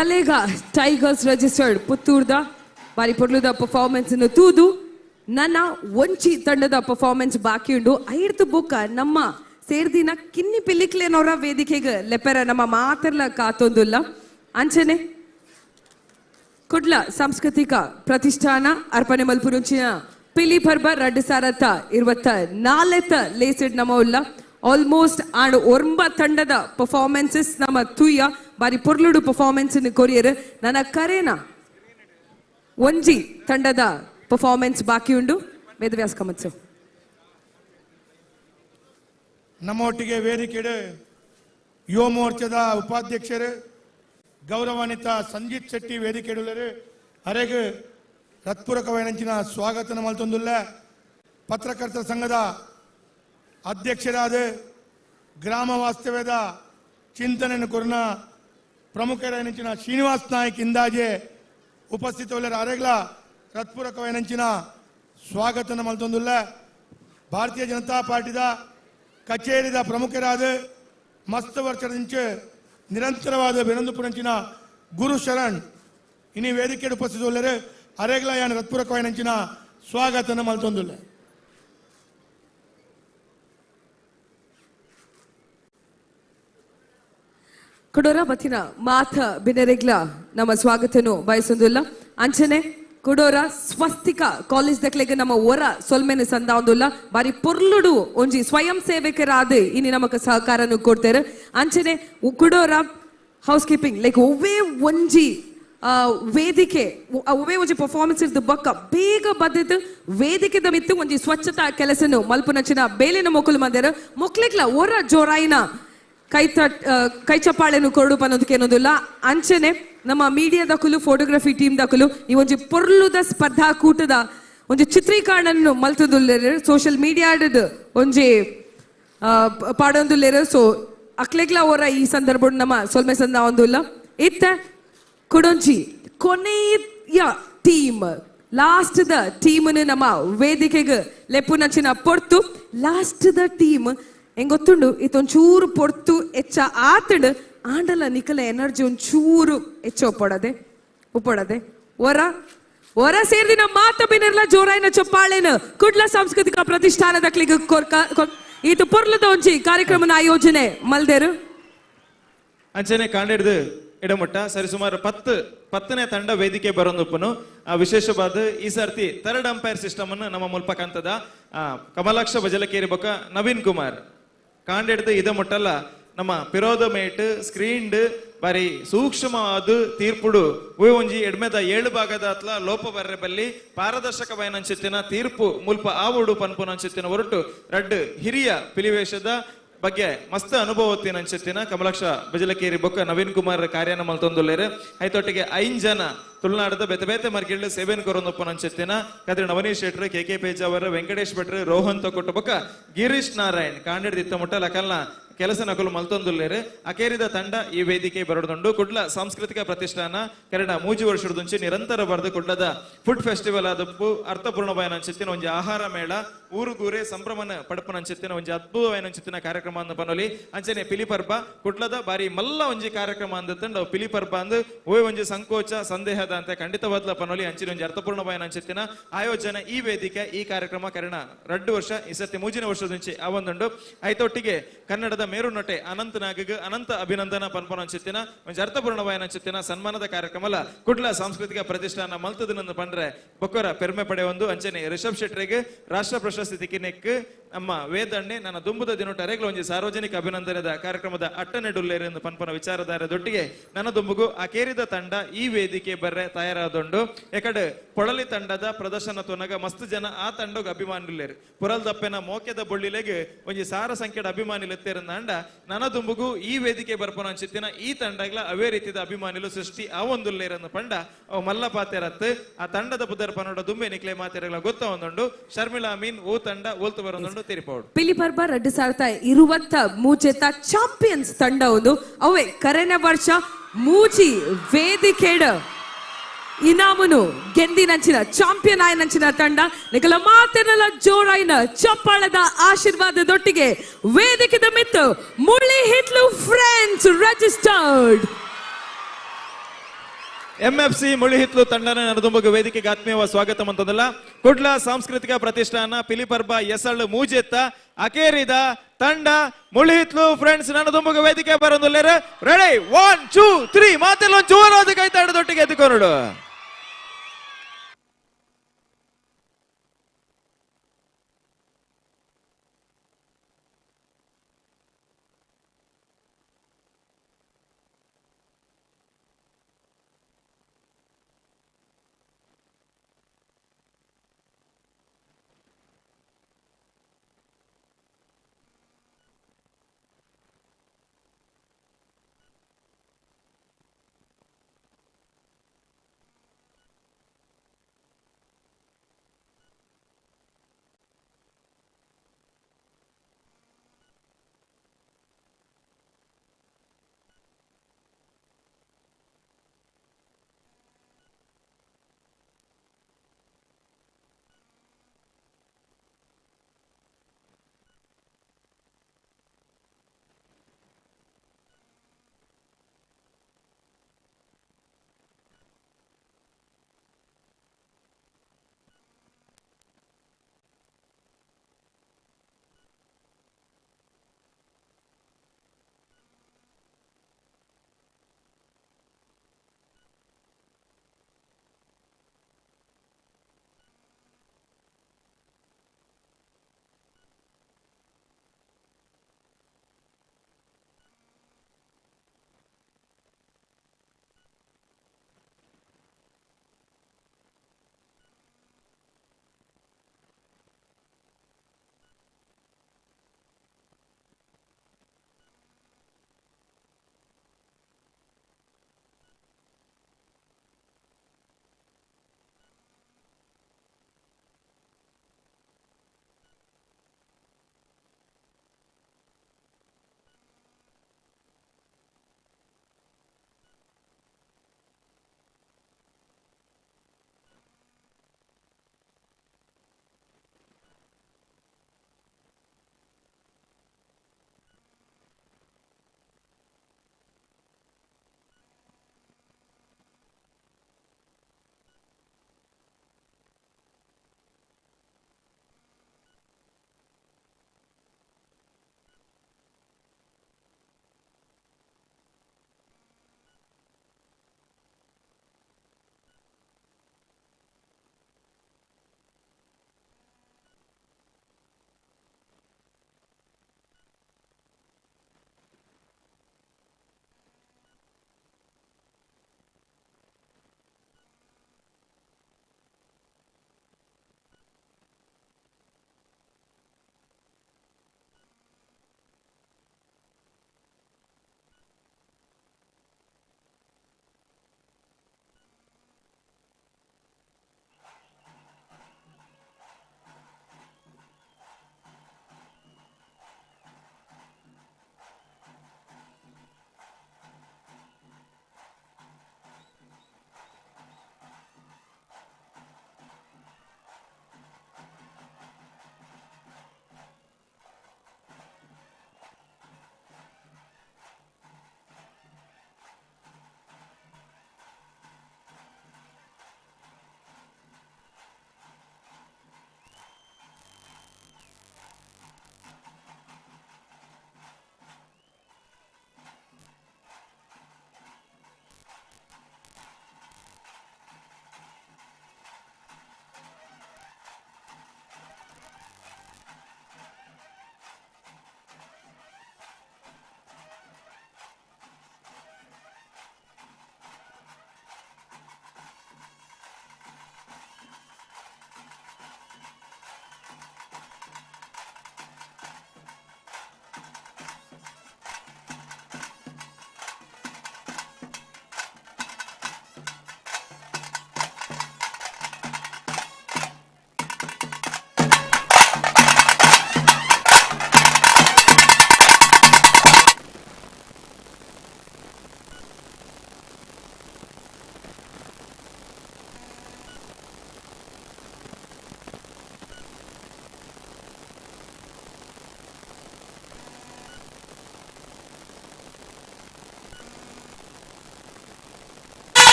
ಕಲೆಗ ಟೈಗರ್ಸ್ ರಿಜಿಸ್ಟರ್ಡ್ ಪುತ್ತೂರ್ದ ಬಾರಿ ಪೊರ್ಲುದ ಪರ್ಫಾರ್ಮೆನ್ಸ್ ತೂದು ನನ್ನ ಒಂಚಿ ತಂಡದ ಪರ್ಫಾರ್ಮೆನ್ಸ್ ಬಾಕಿ ಉಂಡು. ಐರ್ತು ಬೊಕ್ಕ ನಮ್ಮ ಸೇರ್ದಿನ ಕಿನ್ನಿ ಪಿಲಿಕ್ಲೇನವರ ವೇದಿಕೆಗೆ ಲೆಪೆರ ನಮ್ಮ ಮಾತೆರ್ಲ ಕಾತೊಂದುಲ್ಲ. ಅಂಚನೆ ಕುಡ್ಲ ಸಾಂಸ್ಕೃತಿಕ ಪ್ರತಿಷ್ಠಾನ ಅರ್ಪಣೆ ಮಲ್ಪುರುಂಚಿನ ಪಿಲಿ ಪರ್ಬ 2024 ಲೇಸಿಡ್ ನಮ್ಮ ಉಲ್ಲ. ಆಲ್ಮೋಸ್ಟ್ ಆಂಡ್ ಒರ್ಂಬ ತಂಡದ ಪರ್ಫಾರ್ಮೆನ್ಸಸ್ ನಮ್ಮ ತೂಯ ಬಾರಿ ಪೊರ್ಲುಡು ಪರ್ಫಾರ್ಮೆನ್ಸ್ ಕೊರಿಯರ್. ನನ್ನ ಕರೇನ ಒಂಜಿ ತಂಡದ ಪರ್ಫಾರ್ಮೆನ್ಸ್ ಬಾಕಿ ಉಂಡು. ವೇದವ್ಯಾಸ ಕಾಮತ್ ಸರ್. ನಮ್ಮ ಒಟ್ಟಿಗೆ ವೇದಿಕೆಡೆ ಯುವ ಮೋರ್ಚಾದ ಉಪಾಧ್ಯಕ್ಷರು ಗೌರವಾನ್ವಿತ ಸಂಜಿತ್ ಶೆಟ್ಟಿ ವೇದಿಕೆಡುಳ್ಳರು ಅರೆಗೆ ಹೃತ್ಪೂರ್ವಕವಾಯಿನಂಚಿನ ಸ್ವಾಗತ ಮಲ್ತೊಂದುಲ್ಲ. ಪತ್ರಕರ್ತರ ಸಂಘದ ಅಧ್ಯಕ್ಷರಾದ ಗ್ರಾಮ ವಾಸ್ತವ್ಯದ ಚಿಂತನೆಯನ್ನು ಕೊರನ ಪ್ರಮುಖರಾಯಿನಂಚಿನ ಶ್ರೀನಿವಾಸ್ ನಾಯ್ಕ್ ಇಂದಾಜೆ ಉಪಸ್ಥಿತವುಳ್ಳರು ಅರೆಗ್ಲ ಹೃತ್ಪೂರ್ವಕವಾಯಿನಂಚಿನ ಸ್ವಾಗತ ಮಲ್ತೊಂದುಲ್ಲ. ಭಾರತೀಯ ಜನತಾ ಪಾರ್ಟಿದ ಕಚೇರಿದ ಪ್ರಮುಖರಾದ ಮಸ್ತ್ ವರ್ಷದಿಂಚೆ ನಿರಂತರವಾದ ಬೆನಂದುಪುರಂಚಿನ ಗುರು ಶರಣ್ ಇನಿ ವೇದಿಕೆ ಉಪಸ್ಥಿತವುಳ್ಳರು ಅರೆಗ್ಲ ಯಾನ್ ಹೃತ್ಪೂರ್ವಕವಾಯಿನಂಚಿನ ಸ್ವಾಗತ ಮಲ್ತೊಂದುಲ್ಲ. ಕುಡೋರ ಬತ್ತಿನ ಮಾಥ ಬಿನರೆಗ್ಲ ನಮ್ಮ ಸ್ವಾಗತನು ಬಯಸೊಂದುಲ್ಲ. ಅಂಚನೆ ಕುಡೋರ ಸ್ವಸ್ತಿಕ ಕಾಲೇಜ್ ದಕ್ಲೆಗ್ ನಮ್ಮ ಒರ ಸೊಲ್ಮೆನ ಸಂದಾವೊಂದುಲ್ಲ. ಬಾರಿ ಪೊರ್ಲುಡು ಒಂಜಿ ಸ್ವಯಂ ಸೇವಕರಾದ ಇನಿ ನಮಕ್ ಸಹಕಾರನು ಕೊಡ್ತಾರೆ. ಅಂಚನೆ ಕುಡೋರ house keeping like ಒವ್ವೇ ಒಂಜಿ ವೇದಿಕೆ ಒವ್ವೇ ಒಂಜಿ ಪರ್ಫಾರ್ಮೆನ್ಸ್ ಇರ್ದು ಬೊಕ್ಕ ಬೇಗ ಬದ್ದಿತ್ತು ವೇದಿಕೆದ ಮಿತ್ತು ಒಂಜಿ ಸ್ವಚ್ಛತಾ ಕೆಲಸನು ಮಲ್ಪುನಂಚಿನ ಬೇಲಿನ ಮೊಕುಲು ಮಂದೆರ್ ಮೊಕ್ಲೆಗ್ಲ ಒರ ಜೋರಾಯಿನ ಕೈ ಚಪ್ಪಾಳೆನು ಕೊರಡು ಪನ್ನೋದಕ್ಕೇನೊಂದಿಲ್ಲ. ಅಂಚನೆ ನಮ್ಮ ಮೀಡಿಯಾ ದಕುಲು ಫೋಟೋಗ್ರಫಿ ಟೀಮ್ ದಕುಲು ಈ ಒಂಜಿ ಪೊರ್ಲುದ ಸ್ಪರ್ಧಾಕೂಟದ ಒಂಜಿ ಚಿತ್ರೀಕರಣನ್ನು ಮಲ್ತದುಲ್ಲೆರ್ ಸೋಷಿಯಲ್ ಮೀಡಿಯಾದ ಒಂಜಿ ಪಾಡೊಂದುಲ್ಲೆರ್. ಸೊ ಅಕ್ಲೆಗ್ಲ ಅವರ ಈ ಸಂದರ್ಭ ನಮ್ಮ ಸೊಲ್ಮೆ ಸಂದ ಒಂದುಲ್ಲ. ಇತ್ತ ಕುಡೊಂಜಿ ಕೊನೆಯ team last the team ನಮ್ಮ ವೇದಿಕೆಗೆ ಲೆಪ್ಪುನಂಚಿನ ಪೊರ್ತು. Last the team ಹೆಂಗ್ ಗೊತ್ತುಂಡು ಇತ್ತೊಂಚೂರು ಪೊರ್ತು ಹೆಚ್ಚ ಆತಡು ಆಂಡಲ ನಿಕಲ ಎನರ್ಜಿ ಒಂಚೂರು ಹೆಚ್ಚ ಒಪ್ಪಡದೆ ಉಪ್ಪಡದೆ ಹೊರ ಹೊರ ಸೇರ್ದಿನ ಮಾತ ಬಿನರ್ಲ ಜೋರಾಯಿನ ಚೊಪ್ಪಾಳೆನ ಕುಡ್ಲ ಸಾಂಸ್ಕೃತಿಕ ಪ್ರತಿಷ್ಠಾನದ ಕ್ಲಿಗ್ ಈತ ಪೊರ್ಲದ ಒಂಜಿ ಕಾರ್ಯಕ್ರಮನ ಆಯೋಜನೆ ಮಲ್ದೇರು. ಅಂಚನೆ ಕಾಂಡಿಡ್ದು ಇಡಮುಟ್ಟ ಸರಿಸುಮಾರು 10ನೇ ತಂಡ ವೇದಿಕೆ ಬರೋಂದುಪ್ಪನು. ವಿಶೇಷವಾದ ಈ ಸರ್ತಿ third umpire system ಅನ್ನು ನಮ್ಮ ಮುಲ್ಪಕಂತದ ಕಮಲಾಕ್ಷ ಬಜಲಕೇರಿ ಬೊಕ್ಕ ನವೀನ್ ಕುಮಾರ್ ಕಾಂಡಿಡ್ದು ಇದ ಮುಟ್ಟಲ್ಲ ನಮ್ಮ ಪಿರೋದ ಮೇಟ್ ಸ್ಕ್ರೀನ್ಡ್ ಬಾರಿ ಸೂಕ್ಷ್ಮವಾದ ತೀರ್ಪುಡು ಒಂಜಿ ಎಡ್ಮೆದ 7 ಭಾಗದ ಅತ್ಲ ಲೋಪ ಬರ್ರೆ ಬಲ್ಲಿ ಪಾರದರ್ಶಕ ವಯನಂಚಿತ್ತಿನ ತೀರ್ಪು ಮುಲ್ಪ ಆವುಡು ಪನ್ಪುನಂಚಿತ್ತಿನ ಹೊರಟು ರಡ್ಡು ಹಿರಿಯ ಪಿಲಿವೇಶದ ಬಗ್ಗೆ ಮಸ್ತ್ ಅನುಭವತ್ತಿನ ಅಂಚಿತ್ತಿನ ಕಮಲಾಕ್ಷ ಬಜಲಕೇರಿ ಬೊಕ್ಕ ನವೀನ್ ಕುಮಾರ್ ಕಾರ್ಯನ ಮಲ್ತೊಂದುಲ್ಲೇರು. ಐತೊಟ್ಟಿಗೆ 5 ಜನ ತುಳುನಾಡದ ಬೇತೆ ಬೇತೆ ಮರ್ಗಿಳ್ಳು ಸೇವೆನ್ ಕೊರೊಂದಪ್ಪನ ಅಂಚಿತ್ತಿನ ಕದ್ರಿ ನವನೀಶ್ ಶೆಟ್ರು, ಕೆ ಕೆ ಪೇಜಾವರ್, ವೆಂಕಟೇಶ್ ಭಟ್ರು, ರೋಹನ್ ತೊಕೊಟ್ಟು ಬೊಕ್ಕ ಗಿರೀಶ್ ನಾರಾಯಣ್ ಕಾಂಡಿಡ್ದ ಇತ್ತ ಮುಟ್ಟ ಲಕಲ್ನ ಕೆಲಸ ನಕಲು ಮಲ್ತೊಂದುಲ್ಲೇರು. ಅಕೇರಿದ ತಂಡ ಈ ವೇದಿಕೆ ಬರಡುದುಂಡು. ಕುಡ್ಲ ಸಾಂಸ್ಕೃತಿಕ ಪ್ರತಿಷ್ಠಾನ ಕನ್ನಡ 3 ವರ್ಷದಂಚಿ ನಿರಂತರ ಬರೆದು ಕುಡ್ಲದ ಫುಡ್ ಫೆಸ್ಟಿವಲ್ ಆದಪ್ಪು ಅರ್ಥಪೂರ್ಣವಾಯನ ಅಂಚಿತ್ತಿನ ಒಂಜಿ ಆಹಾರ ಮೇಳ ಊರುಗೂರೆ ಸಂಭ್ರಮನ ಪಡಪನ ಅಂಚಿತ್ತಿನ ಒಂಜಿ ಅದ್ಭುತವಾಯನ ಅಂಚಿತ್ತಿನ ಕಾರ್ಯಕ್ರಮ ಅಂದ ಪನೊಲಿ. ಅಂಚನೆ ಪಿಲಿಪರ್ಬ ಕುಡ್ಲದ ಬಾರಿ ಮಲ್ಲ ಒಂಜಿ ಕಾರ್ಯಕ್ರಮ ಅಂದ ಪಿಲಿಪರ್ಬ ಅಂದ್ ಓಯ್ ಒಂಜಿ ಸಂಕೋಚ ಸಂದೇಹದ ಅಂತ ಖಂಡಿತವಾದ್ಲ ಪನೊಲಿ. ಅಂಚಿನ ಒಂಜಿ ಅರ್ಥಪೂರ್ಣವಾಯನ ಅಂಚಿತ್ತಿನ ಆಯೋಜನೆ ಈ ವೇದಿಕೆ ಈ ಕಾರ್ಯಕ್ರಮ ಕನ್ನಡ 2 ವರ್ಷ ಈ ಸರ್ತಿ 3ನೇ ವರ್ಷದಂಚಿ ಆ ಒಂದುಂಡು. ಐತೊಟ್ಟಿಗೆ ಕನ್ನಡದ ಮೇರು ನಟೆ ಅನಂತ ನಾಗಗ್ ಅನಂತ ಅಭಿನಂದನ ಪನ್ಪನ ಅಂಚಿತ್ತಿನ ಒಂಜಿ ಅರ್ಥಪೂರ್ಣವಾಯನ ಅಂಚಿತ್ತಿನ ಸನ್ಮಾನದ ಕಾರ್ಯಕ್ರಮ ಕುಡ್ಲ ಸಾಂಸ್ಕೃತಿಕ ಪ್ರತಿಷ್ಠಾನ ಮಲ್ತದನಂದು ಪಂಡ್ರೆ ಬೊಕ್ಕರ ಪೆರ್ಮೆ ಪಡೆಯೊಂದು. ಅಂಚನೆ ರಿಷಬ್ ಶೆಟ್ಟರಿಗೆ ರಾಷ್ಟ್ರ ಪ್ರಶಸ್ತಿ ತಿಕ್ಕಿನೆಕ್ ನಮ್ಮ ವೇದಣ್ಣೆ ನನ್ನ ದುಂಬುದ ದಿನೋಟ ಅರೆಗ್ಲ ಒಂಜಿ ಸಾರ್ವಜನಿಕ ಅಭಿನಂದನೆದ ಕಾರ್ಯಕ್ರಮದ ಅಟ್ಟನೆಡುಲ್ಲೇರು ಎಂದು ಪನ್ಪನ ವಿಚಾರಧಾರದೊಟ್ಟಿಗೆ ನನ್ನ ದುಂಬುಗು ಅಕೇರಿದ ತಂಡ ಈ ವೇದಿಕೆ ಬರ್ರೆ ತಯಾರಾದೊಂಡು. ಯಾಕಡೆ ಪೊಳಲಿ ತಂಡದ ಪ್ರದರ್ಶನ ತುನಗ ಮಸ್ತ್ ಜನ ಆ ತಂಡಗ್ ಅಭಿಮಾನಿಲೇರು. ಪುರಲ್ದಪ್ಪೆನ ಮೋಕೆದ ಬೊಳ್ಳಿಲೆಗ್ ಒಂಜಿ ಸಾರ ಸಂಖ್ಯೆದ ಅಭಿಮಾನಿಲೆತ್ತೇರಂದ ನನ್ನ ದುಂಬುಗು ಈ ವೇದಿಕೆ ಬರ್ಪನ ಅಂಚಿತ್ತಿನ ಈ ತಂಡಗ್ಲ ಅವೇ ರೀತಿಯ ಅಭಿಮಾನಿಲು ಸೃಷ್ಟಿ ಆ ಒಂದುಲ್ಲೇರನ್ನು ಪಂಡ ಅವು ಮಲ್ಲ ಪಾತೆರತ್ ಆ ತಂಡದ ಪುದರ್ ಪನೋಡ ದುಂಬೆ ನಿಕ್ಲೆ ಮಾತೆರಗ್ಲ ಗೊತ್ತ ಒಂದುಂಡು. ಶರ್ಮಿಳಾ ಮೀನ್ ಓ ತಂಡ ಓಲ್ತು ಬರೊಂದುಂಡು. ಪಿಲಿಪರ್ಬ 2023 ಚಾಂಪಿಯನ್ಸ್ ತಂಡ ಒಂದು ಅವೇ ಕರೆನ ವರ್ಷ ಮೂಜಿ ವೇದಿಕೆಡ ಇನಾಮುನು ಗೆಂದಿನಂಚಿನ ಚಾಂಪಿಯನ್ ಆಯನಂಚಿನ ತಂಡ ನಿಕಲ ಮಾತೆನಲ ಜೋರಾಯಿನ ಚಪ್ಪಾಳದ ಆಶೀರ್ವಾದದೊಟ್ಟಿಗೆ ವೇದಿಕೆದ ಮಿತ್ತು ಮುಳ್ಳಿ ಹಿಟ್ಲು ಫ್ರೆಂಡ್ಸ್ ರಿಜಿಸ್ಟರ್ಡ್. ಎಂಎಫ್ಸಿ ಮುಳಿಹಿತ್ಲು ತಂಡನ ನರದುಂಬಗ ವೇದಿಕೆಗೆ ಆತ್ಮೀಯವ ಸ್ವಾಗತ ಮಂತದಲ್ಲ. ಕುಡ್ಲ ಸಾಂಸ್ಕೃತಿಕ ಪ್ರತಿಷ್ಠಾನ ಪಿಲಿಪರ್ಬ ಎಸಳು ಮೂಜೆತ್ತ ಅಕೇರಿದ ತಂಡ ಮುಳಿಹಿತ್ಲು ಫ್ರೆಂಡ್ಸ್ ನನ್ನದುಂಬಗ ವೇದಿಕೆ ಬರೋದಿಲ್ಲ. ರೆಡಿ, 1 2 3 ಮಾತೆಲ್ಲ ಜೋರಾದ ಕೈತಾಡದೊಟ್ಟಿಗೆ ಎದ್ದುಕೊಂಡು.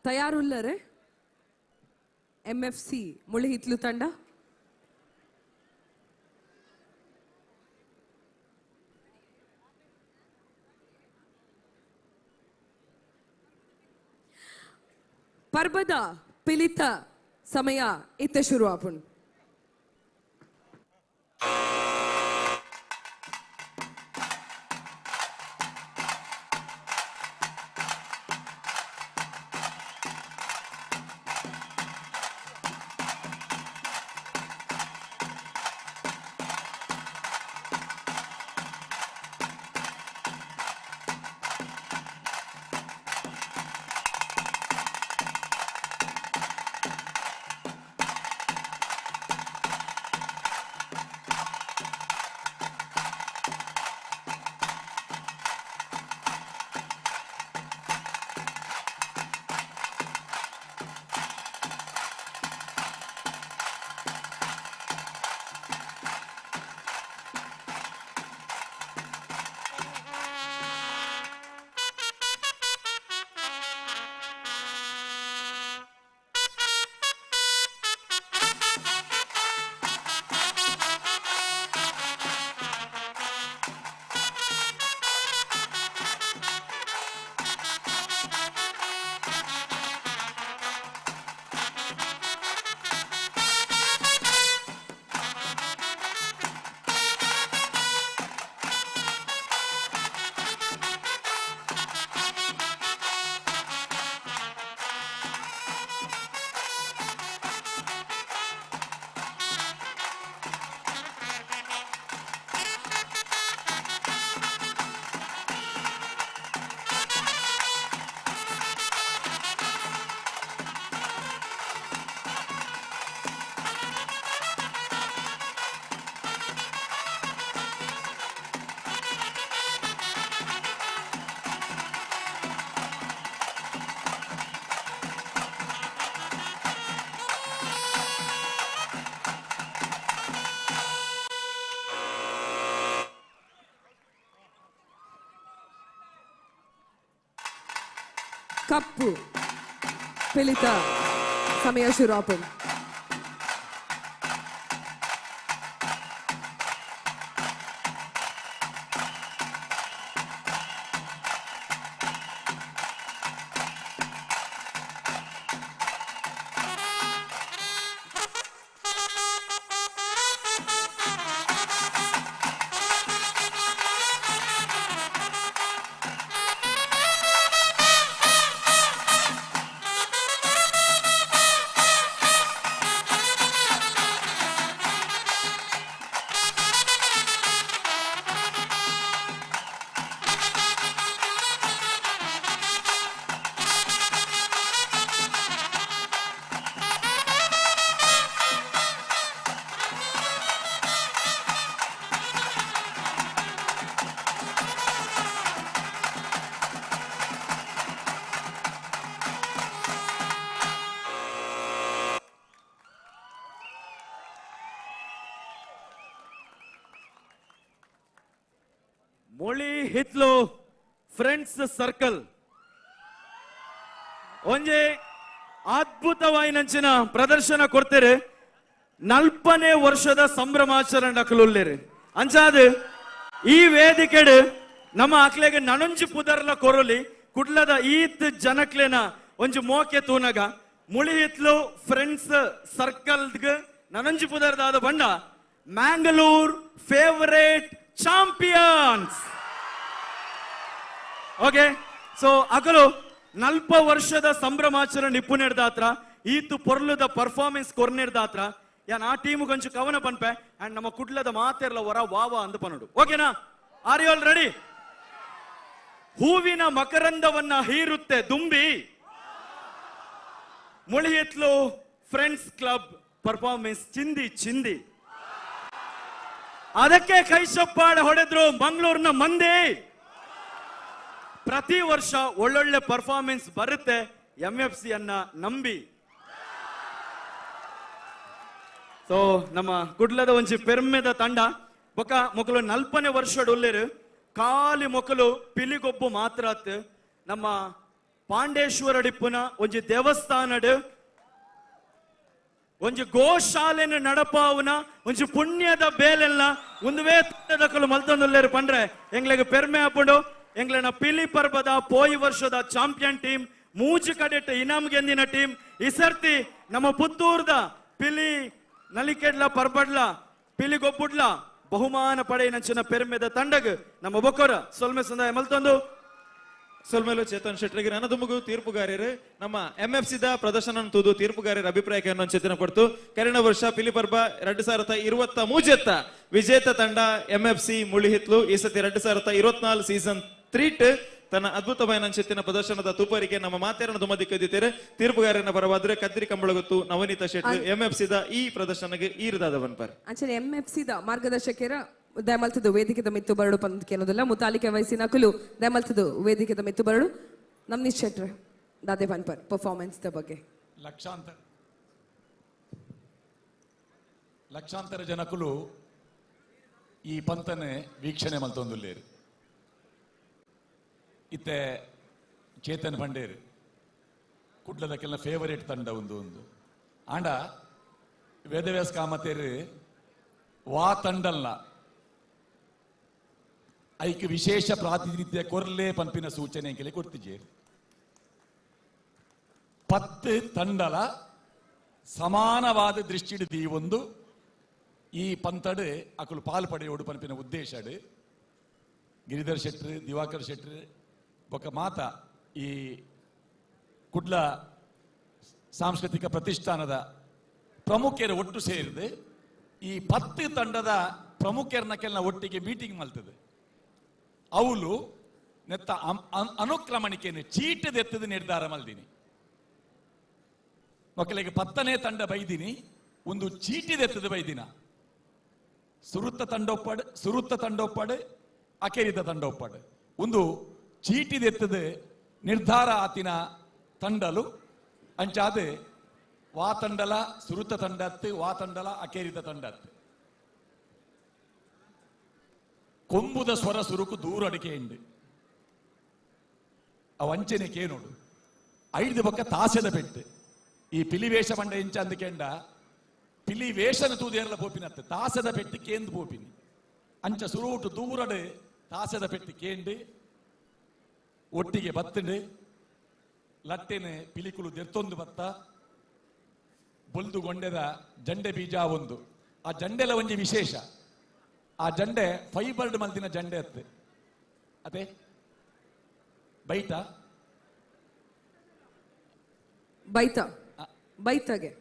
ತಯಾರುಲ್ಲರೆ ಎಂಎಫ್ಸಿ ಮುಳಿಹಿತ್ಲು ತಂಡ. ಪರ್ಬದ ಪಿಲಿತ ಸಮಯ ಇತ್ತ ಶುರು ಆಪುಂಡು. ಕಪ್ಪು ಪಿಲಿತ ಸಮಯ ಶುರು ಆಪುಂಡು. ಮುಳಿಹಿತ್ಲು ಫ್ರೆಂಡ್ಸ್ ಸರ್ಕಲ್ ಒಂಜೆ ಅದ್ಭುತವಾಯಿನಂಚಿನ ಪ್ರದರ್ಶನ ಕೊಡ್ತೇರೆ. 40ನೇ ವರ್ಷದ ಸಂಭ್ರಮಾಚರಣೆ ಅಕಲುಲ್ಲೇರು. ಅಂಚಾದ ಈ ವೇದಿಕೆಡು ನಮ್ಮ ಅಕ್ಲೆಗೆ ನನೊಂಜಿ ಪುದರ್ಲ ಕೊರಲಿ ಕುಡ್ಲದ ಈತ್ ಜನಕ್ಲೆನ ಒಂಜಿ ಮೋಕೆ ತೂನಗ ಮುಳಿಹಿತ್ಲು ಫ್ರೆಂಡ್ಸ್ ಸರ್ಕಲ್ ನನೊಂಜಿ ಪುದರ್ದಾದ ಬಣ್ಣ Mangalore favourite champions. Okay, so ಅಕಲು 40 ವರ್ಷದ ಸಂಭ್ರಮಾಚರಣೆ ನಿಪುಣರ್ದಾತ್ರ ಈತು ಪೊರ್ಲುದ ಪರ್ಫಾರ್ಮೆನ್ಸ್ ಕೊರ್ನೆರ್ದಾತ್ರ ಯಾನ್ ಆ ಟೀಮ್ ಕೊಂಚ ಕವನ ಪನ್ಪೆ ಅಂಡ್ ನಮ್ಮ ಕುಡ್ಲದ ಮಾತೆರ್ಲ ಹೊರ ವಾವ ಅಂದ್ ಪನೋಡು. ಓಕೆನಾ? Are you all ready? ಹೂವಿನ ಮಕರಂದವನ್ನ ಹೀರುತ್ತೆ ದುಂಬಿ ಮುಳಿಹಿತ್ಲು ಫ್ರೆಂಡ್ಸ್ ಕ್ಲಬ್ ಪರ್ಫಾರ್ಮೆನ್ಸ್ ಚಿಂದಿ ಚಿಂದಿ. ಅದಕ್ಕೆ ಕೈ ಚಪ್ಪಾಳೆ ಹೊಡೆದ್ರು ಮಂಗಳೂರಿನ ಮಂದಿ. ಪ್ರತಿ ವರ್ಷ ಒಳ್ಳೊಳ್ಳೆ ಪರ್ಫಾರ್ಮೆನ್ಸ್ ಬರುತ್ತೆ ಎಂ ಎಫ್ ಸಿ ಅನ್ನ ನಂಬಿ. ಸೊ ನಮ್ಮ ಕುಡ್ಲದ ಒಂಜಿ ಪೆರ್ಮೆದ ತಂಡ ಬೊಕ ಮೊಕಲು 40ನೇ ವರ್ಷಡ್ ಉಲ್ಲೇರು. ಖಾಲಿ ಮೊಕಲು ಪಿಲಿಗೊಬ್ಬು ಮಾತ್ರ ನಮ್ಮ ಪಾಂಡೇಶ್ವರ ಡಿಪ್ಪುನ ಒಂಜಿ ದೇವಸ್ಥಾನಡ್ ಒಂಜಿ ಗೋಶಾಲೆನ ನಡಪಾವುನ ಒಂಜಿ ಪುಣ್ಯದ ಬೇಲೆಲ್ಲ ಒಂದುವೇ ತಂಡದಕಲು ಮಲ್ತೊಂದುಲ್ಲೇರು ಪಂಡ್ರೆ ಎಂಗ್ಲೆಗ್ ಪೆರ್ಮೆ ಆಪುಂಡು. ಎಂಗ್ಲೆನ ಪಿಲಿ ಪರ್ಬದ ಪೋಯಿ ವರ್ಷದ ಚಾಂಪಿಯನ್ ಟೀಮ್ ಮೂಜು ಕಡೆಟ್ ಇನಾಮ್ ಗೆಂದಿನ ಟೀಮ್ ಇಸರ್ತಿ ನಮ್ಮ ಪುತ್ತೂರ್ದ ಪಿಲಿ ನಲಿಕೆಡ್ಲ ಪರ್ಬಡ್ಲ ಪಿಲಿ ಗೊಬ್ಬುಡ್ಲ ಬಹುಮಾನ ಪಡೆಯಿನಂಚಿನ ಪೆರ್ಮೆದ ತಂಡಗ್ ನಮ್ಮ ಬೊಕ್ಕೊರ ಸೊಲ್ಮೆ ಸಂದಾಯ ಮಲ್ತೊಂದು. ಸೊಲ್ಮೆಲು ಚೇತನ್ ಶೆಟ್ಟರಿಗೆ ನನದುಮುಗು ತೀರ್ಪುಗಾರರು ನಮ್ಮ ಎಂಎಫ್ಸಿ the ಪ್ರದರ್ಶನ ತೂದು ತೀರ್ಪುಗಾರರ ಅಭಿಪ್ರಾಯಕ್ಕೆ ಚೆತ್ತಿನ ಕೊಡ್ತು. ಕರಿನ ವರ್ಷ ಪಿಲಿಪರ್ಬ 2023 ವಿಜೇತ ತಂಡ ಎಂಎಫ್ಸಿ ಮುಳಿಹಿತ್ಲು ಈ ಸತಿ 2024 ಸೀಸನ್ 3 ತನ್ನ ಅದ್ಭುತವಾದ ಚೆತ್ತಿನ ಪ್ರದರ್ಶನದ ತೂಪರಿಗೆ ನಮ್ಮ ಮಾತೇರನ್ನು ದುಮದಿ ಕದ್ದಿತೇರೆ. ತೀರ್ಪುಗಾರನ ಪರವಾದ್ರೆ ಕದ್ರಿ ಕಂಬಳಗುತ್ತು ನವನೀತ ಶೆಟ್ಟಿ ಎಂಎಫ್ಸಿ the ಈ ಪ್ರದರ್ಶನಕ್ಕೆ ಈರದಾದ ಪರ್ ಅಂಚನೆ ಎಂಎಫ್ಸಿ the ಮಾರ್ಗದರ್ಶಕರ ದಯಮಲ್ತದು ವೇದಿಕೆದ ಮಿತ್ತು ಬರಡು ಪಂದ್ಕೇನೋದಿಲ್ಲ ಮುತಾಲಿಕೆ ವಯಸ್ಸಿನ ಕುಲು ದಯಮಲ್ತದು ವೇದಿಕೆದ ಮಿತ್ತು ಬರಡು. ನಮ್ನಿ ಶೆಟ್ರೆ ದಾದೆ ಪನ್ಪರ್ ಪರ್ಫಾರ್ಮೆನ್ಸ್ the ಬಗ್ಗೆ. ಲಕ್ಷಾಂತರ ಲಕ್ಷಾಂತರ ಜನಕುಲು ಈ ಪಂತನೆ ವೀಕ್ಷಣೆ ಮಲ್ತೊಂದುಲ್ಲೇರು. ಇತ್ತೆ ಚೇತನ್ ಪಂಡೇರು ಕುಡ್ಲದಕ್ಕೆಲ್ಲ ಫೇವರೇಟ್ ತಂಡ ಒಂದು ಒಂದು ಆಂಡ ವೇದವ್ಯಾಸ ಕಾಮತೇರು ವಾ ತಂಡಲ್ಲ ಐಕ್ ವಿಶೇಷ ಪ್ರಾತಿನಿಧ್ಯ ಕೊರ್ಲೆ ಪಂಪಿನ ಸೂಚನೆ ಅಂಕೆಲೆ ಕೊಡ್ತಿಜೇರು. 10 ತಂಡಲ ಸಮಾನವಾದ ದೃಷ್ಟಿಡಿದು ಈ ಒಂದು ಈ ಪಂತಡು ಅಕುಲು ಪಾಲು ಪಡೆಯೋಡು ಪಂಪಿನ ಉದ್ದೇಶಡು ಗಿರಿಧರ್ ಶೆಟ್ರು ದಿವಾಕರ್ ಶೆಟ್ರು ಬೊಕ್ಕ ಮಾತ ಈ ಕುಡ್ಲ ಸಾಂಸ್ಕೃತಿಕ ಪ್ರತಿಷ್ಠಾನದ ಪ್ರಮುಖರು ಒಟ್ಟು ಸೇರಿದು ಈ 10 ತಂಡದ ಪ್ರಮುಖರನ್ನ ಕೆಲ ಒಟ್ಟಿಗೆ ಮೀಟಿಂಗ್ ಮಲ್ತದೆ. ಅವಳು ನೆತ್ತ ಅನುಕ್ರಮಣಿಕೆಯನ್ನು ಚೀಟದೆತ್ತದ ನಿರ್ಧಾರ ಮಲ್ದಿನಿ. ಮಕ್ಕಳಿಗೆ 10ನೇ ತಂಡ ಬೈದಿನಿ, ಒಂದು ಚೀಟಿದೆತ್ತದ ಬೈದಿನ. ಸುರುತ್ತ ತಂಡೊಪ್ಪಾಡು ಸುರುತ್ತ ತಂಡೊಪ್ಪಾಡು ಅಕೆರಿದ ತಂಡೊಪ್ಪಾಡು ಒಂದು ಚೀಟಿದೆತ್ತದ ನಿರ್ಧಾರ ಆತಿನ ತಂಡಲು ಅಂಚಾದ ವಾ ತಂಡಲ ಸುರುತ್ತ ತಂಡತ್ತು ವಾ ತಂಡಲ ಅಕೇರಿದ ತಂಡತ್ತು. ಕೊಂಬುದ ಸ್ವರ ಸುರುಕು ದೂರ ಅಡಿಕೆ ಉಂಡು ಆ ವಂಚನೆ ಕೇನೋಡು ಐದು ಪಕ್ಕ ತಾಸೆದ ಪೆಟ್ಟು ಈ ಪಿಲಿ ವೇಷ ಪಂಡ ಇಂಚ ಅಂದಕೆಂಡ ಪಿಲಿ ವೇಷನ ತೂದೇರ್ಲ ಪೋಪಿನತ್ತು ತಾಸೆದ ಪೆಟ್ಟು ಕೇಂದು ಪೋಪಿನಿ ಅಂಚ ಸುರುಟು ದೂರಡು ತಾಸೆದ ಪೆಟ್ಟು ಕೇಂಡು ಒಟ್ಟಿಗೆ ಬತ್ತಂಡು ಲಟ್ಟೆನೆ ಪಿಲಿಕುಲು ದೆರ್ತೊಂದು ಬತ್ತ ಬೊಲ್ದು ಗೊಂಡೆದ ಜಂಡೆ ಬೀಜ ಒಂದು ಆ ಜಂಡೆಲ ಒಂಜಿ ವಿಶೇಷ ಆ ಜಂಡೆ ಫೈಬರ್ಡ್ ಮಲ್ದಿನ ಜಂಡೆ ಅತ್ತೆ ಅದೇ ಬೈತ ಬೈತ ಬೈತಗೆ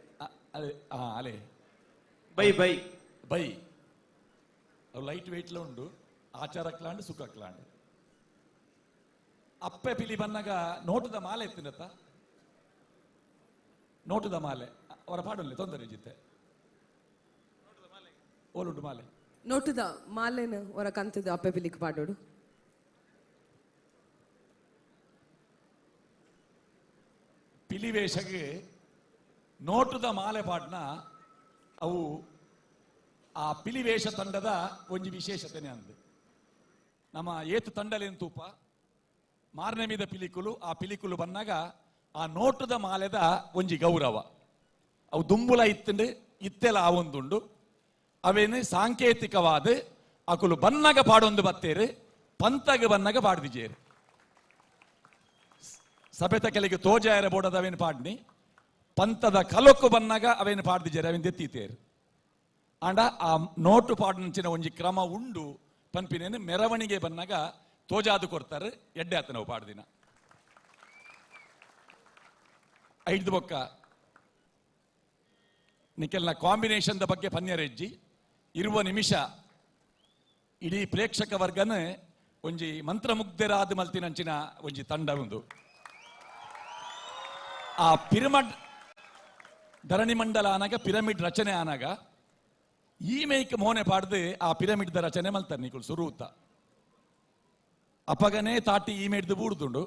ಅಲೆ ಬೈ ಬೈ ಬೈ ಅವು ಲೈಟ್ ವೆಯ್ಟ್ಲ ಉಂಡು ಆಚಾರಕ್ಲಾಂಡು ಸುಖಕ್ಲಾಂಡು. ಅಪ್ಪೆ ಪಿಲಿ ಬನ್ನಾಗ ನೋಟದ ಮಾಲೆ ಎತ್ತಿನತ್ತ ನೋಟದ ಮಾಲೆ ಅವರ ಪಾಡಲ್ಲಿ ತೊಂದರೆ ಜಿತ್ತೆ ಓಲುಂಡು ಮಾಲೆ ನೋಟದ ಮಾಲೆನ ಹೊರ ಕಂತದ ಅಪ್ಪೆ ಪಿಲಿಕ್ ಪಾಡೋಡು. ಪಿಲಿ ವೇಷಗೆ ನೋಟದ ಮಾಲೆ ಪಾಡ್ನ ಅವು ಆ ಪಿಲಿ ವೇಷ ತಂಡದ ಒಂಜಿ ವಿಶೇಷತೆನೆ ಅಂದು. ನಮ್ಮ ಏತು ತಂಡಲೇನು ತೂಪ ಮಾರನೇ ಮೀದ ಪಿಲಿಕುಲು ಆ ಪಿಲಿಕುಲು ಬನ್ನಾಗ ಆ ನೋಟದ ಮಾಲೆದ ಒಂಜಿ ಗೌರವ ಅವು ದುಂಬುಲ ಇತ್ತಂಡು ಇತ್ತೆಲ ಆ ಒಂದುಂಡು ಅವೇನು ಸಾಂಕೇತಿಕವಾದ ಅಕುಲು ಬನ್ನಾಗ ಪಾಡೊಂದು ಬತ್ತೇರು ಪಂತಾಗ ಬನ್ನಾಗ ಪಾಡ್ದಿಜೇರು. ಸಭೆತ ಕೆಲಗೆ ತೋಜಾಯರ ಬೋಡದ ಅವೇನು ಪಾಡ್ನಿ ಪಂತದ ಕಲೊಕ್ಕು ಬನ್ನಾಗ ಅವೇನು ಪಾಡ್ದಿಜೇರು ಅವೇನು ದೆತ್ತೀತೇರು. ಆಂಡ ಆ ನೋಟು ಪಾಡಂಚಿನ ಒಂಜಿ ಕ್ರಮ ಉಂಡು ಪನ್ಪಿನೇನು ಮೆರವಣಿಗೆ ಬನ್ನಾಗ ತೋಜಾದು ಕೊಡ್ತಾರೆ ಎಡ್ಡೆ ಆತ ನಾವು ಪಾಡ್ದಿನ. ಐದು ಬೊಕ್ಕ ನಿಖಲ್ನ ಕಾಂಬಿನೇಷನ್ದ ಬಗ್ಗೆ ಪನ್ಯರೆಜ್ಜಿ ಇರುವ ನಿಮಿಷ ಇಡೀ ಪ್ರೇಕ್ಷಕ ವರ್ಗನ ಒಂಜಿ ಮಂತ್ರಮುಗ್ಧರಾದ ಮಲ್ತಿನಂಚಿನ ಒಂಜಿ ತಂಡ ಒಂದು ಆ ಪಿರಮಿಡ್ ಧರಣಿ ಮಂಡಲ ಆನಾಗ ಪಿರಮಿಡ್ ರಚನೆ ಆನಾಗ ಈ ಮೇಕ್ ಮೋನೆ ಪಾಡ್ದು ಆ ಪಿರಮಿಡ್ the ರಚನೆ ಮಲ್ತಾರೆ ನಿಕುಲು ಸುರುತ ಅಪಗನೇ ತಾಟಿ ಈ ಮೇಡ್ದು ಬೂಡ್ದುಂಡು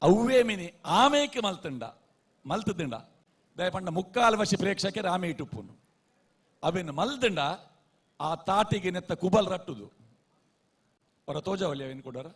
ಅವ್ವೇ ಮಿನಿ ಆಮೇಕ್ ಮಲ್ತಂಡ ಮಲ್ತದಿಂಡ ದಯಪಂಡ ಮುಕ್ಕಾಲು ವಶಿ ಪ್ರೇಕ್ಷಕರು ಆಮೆ ಇಟ್ಟುಪ್ಪುನು ಅವೇನು ಮಲ್ದಂಡ ಆ ತಾಟಿಗೆ ನೆತ್ತ ಕುಬಲ್ ರಟ್ಟುದು ಅವರ ತೋಜಾವಲ್ಲಿ ಅವೇನು ಕೊಡೋರ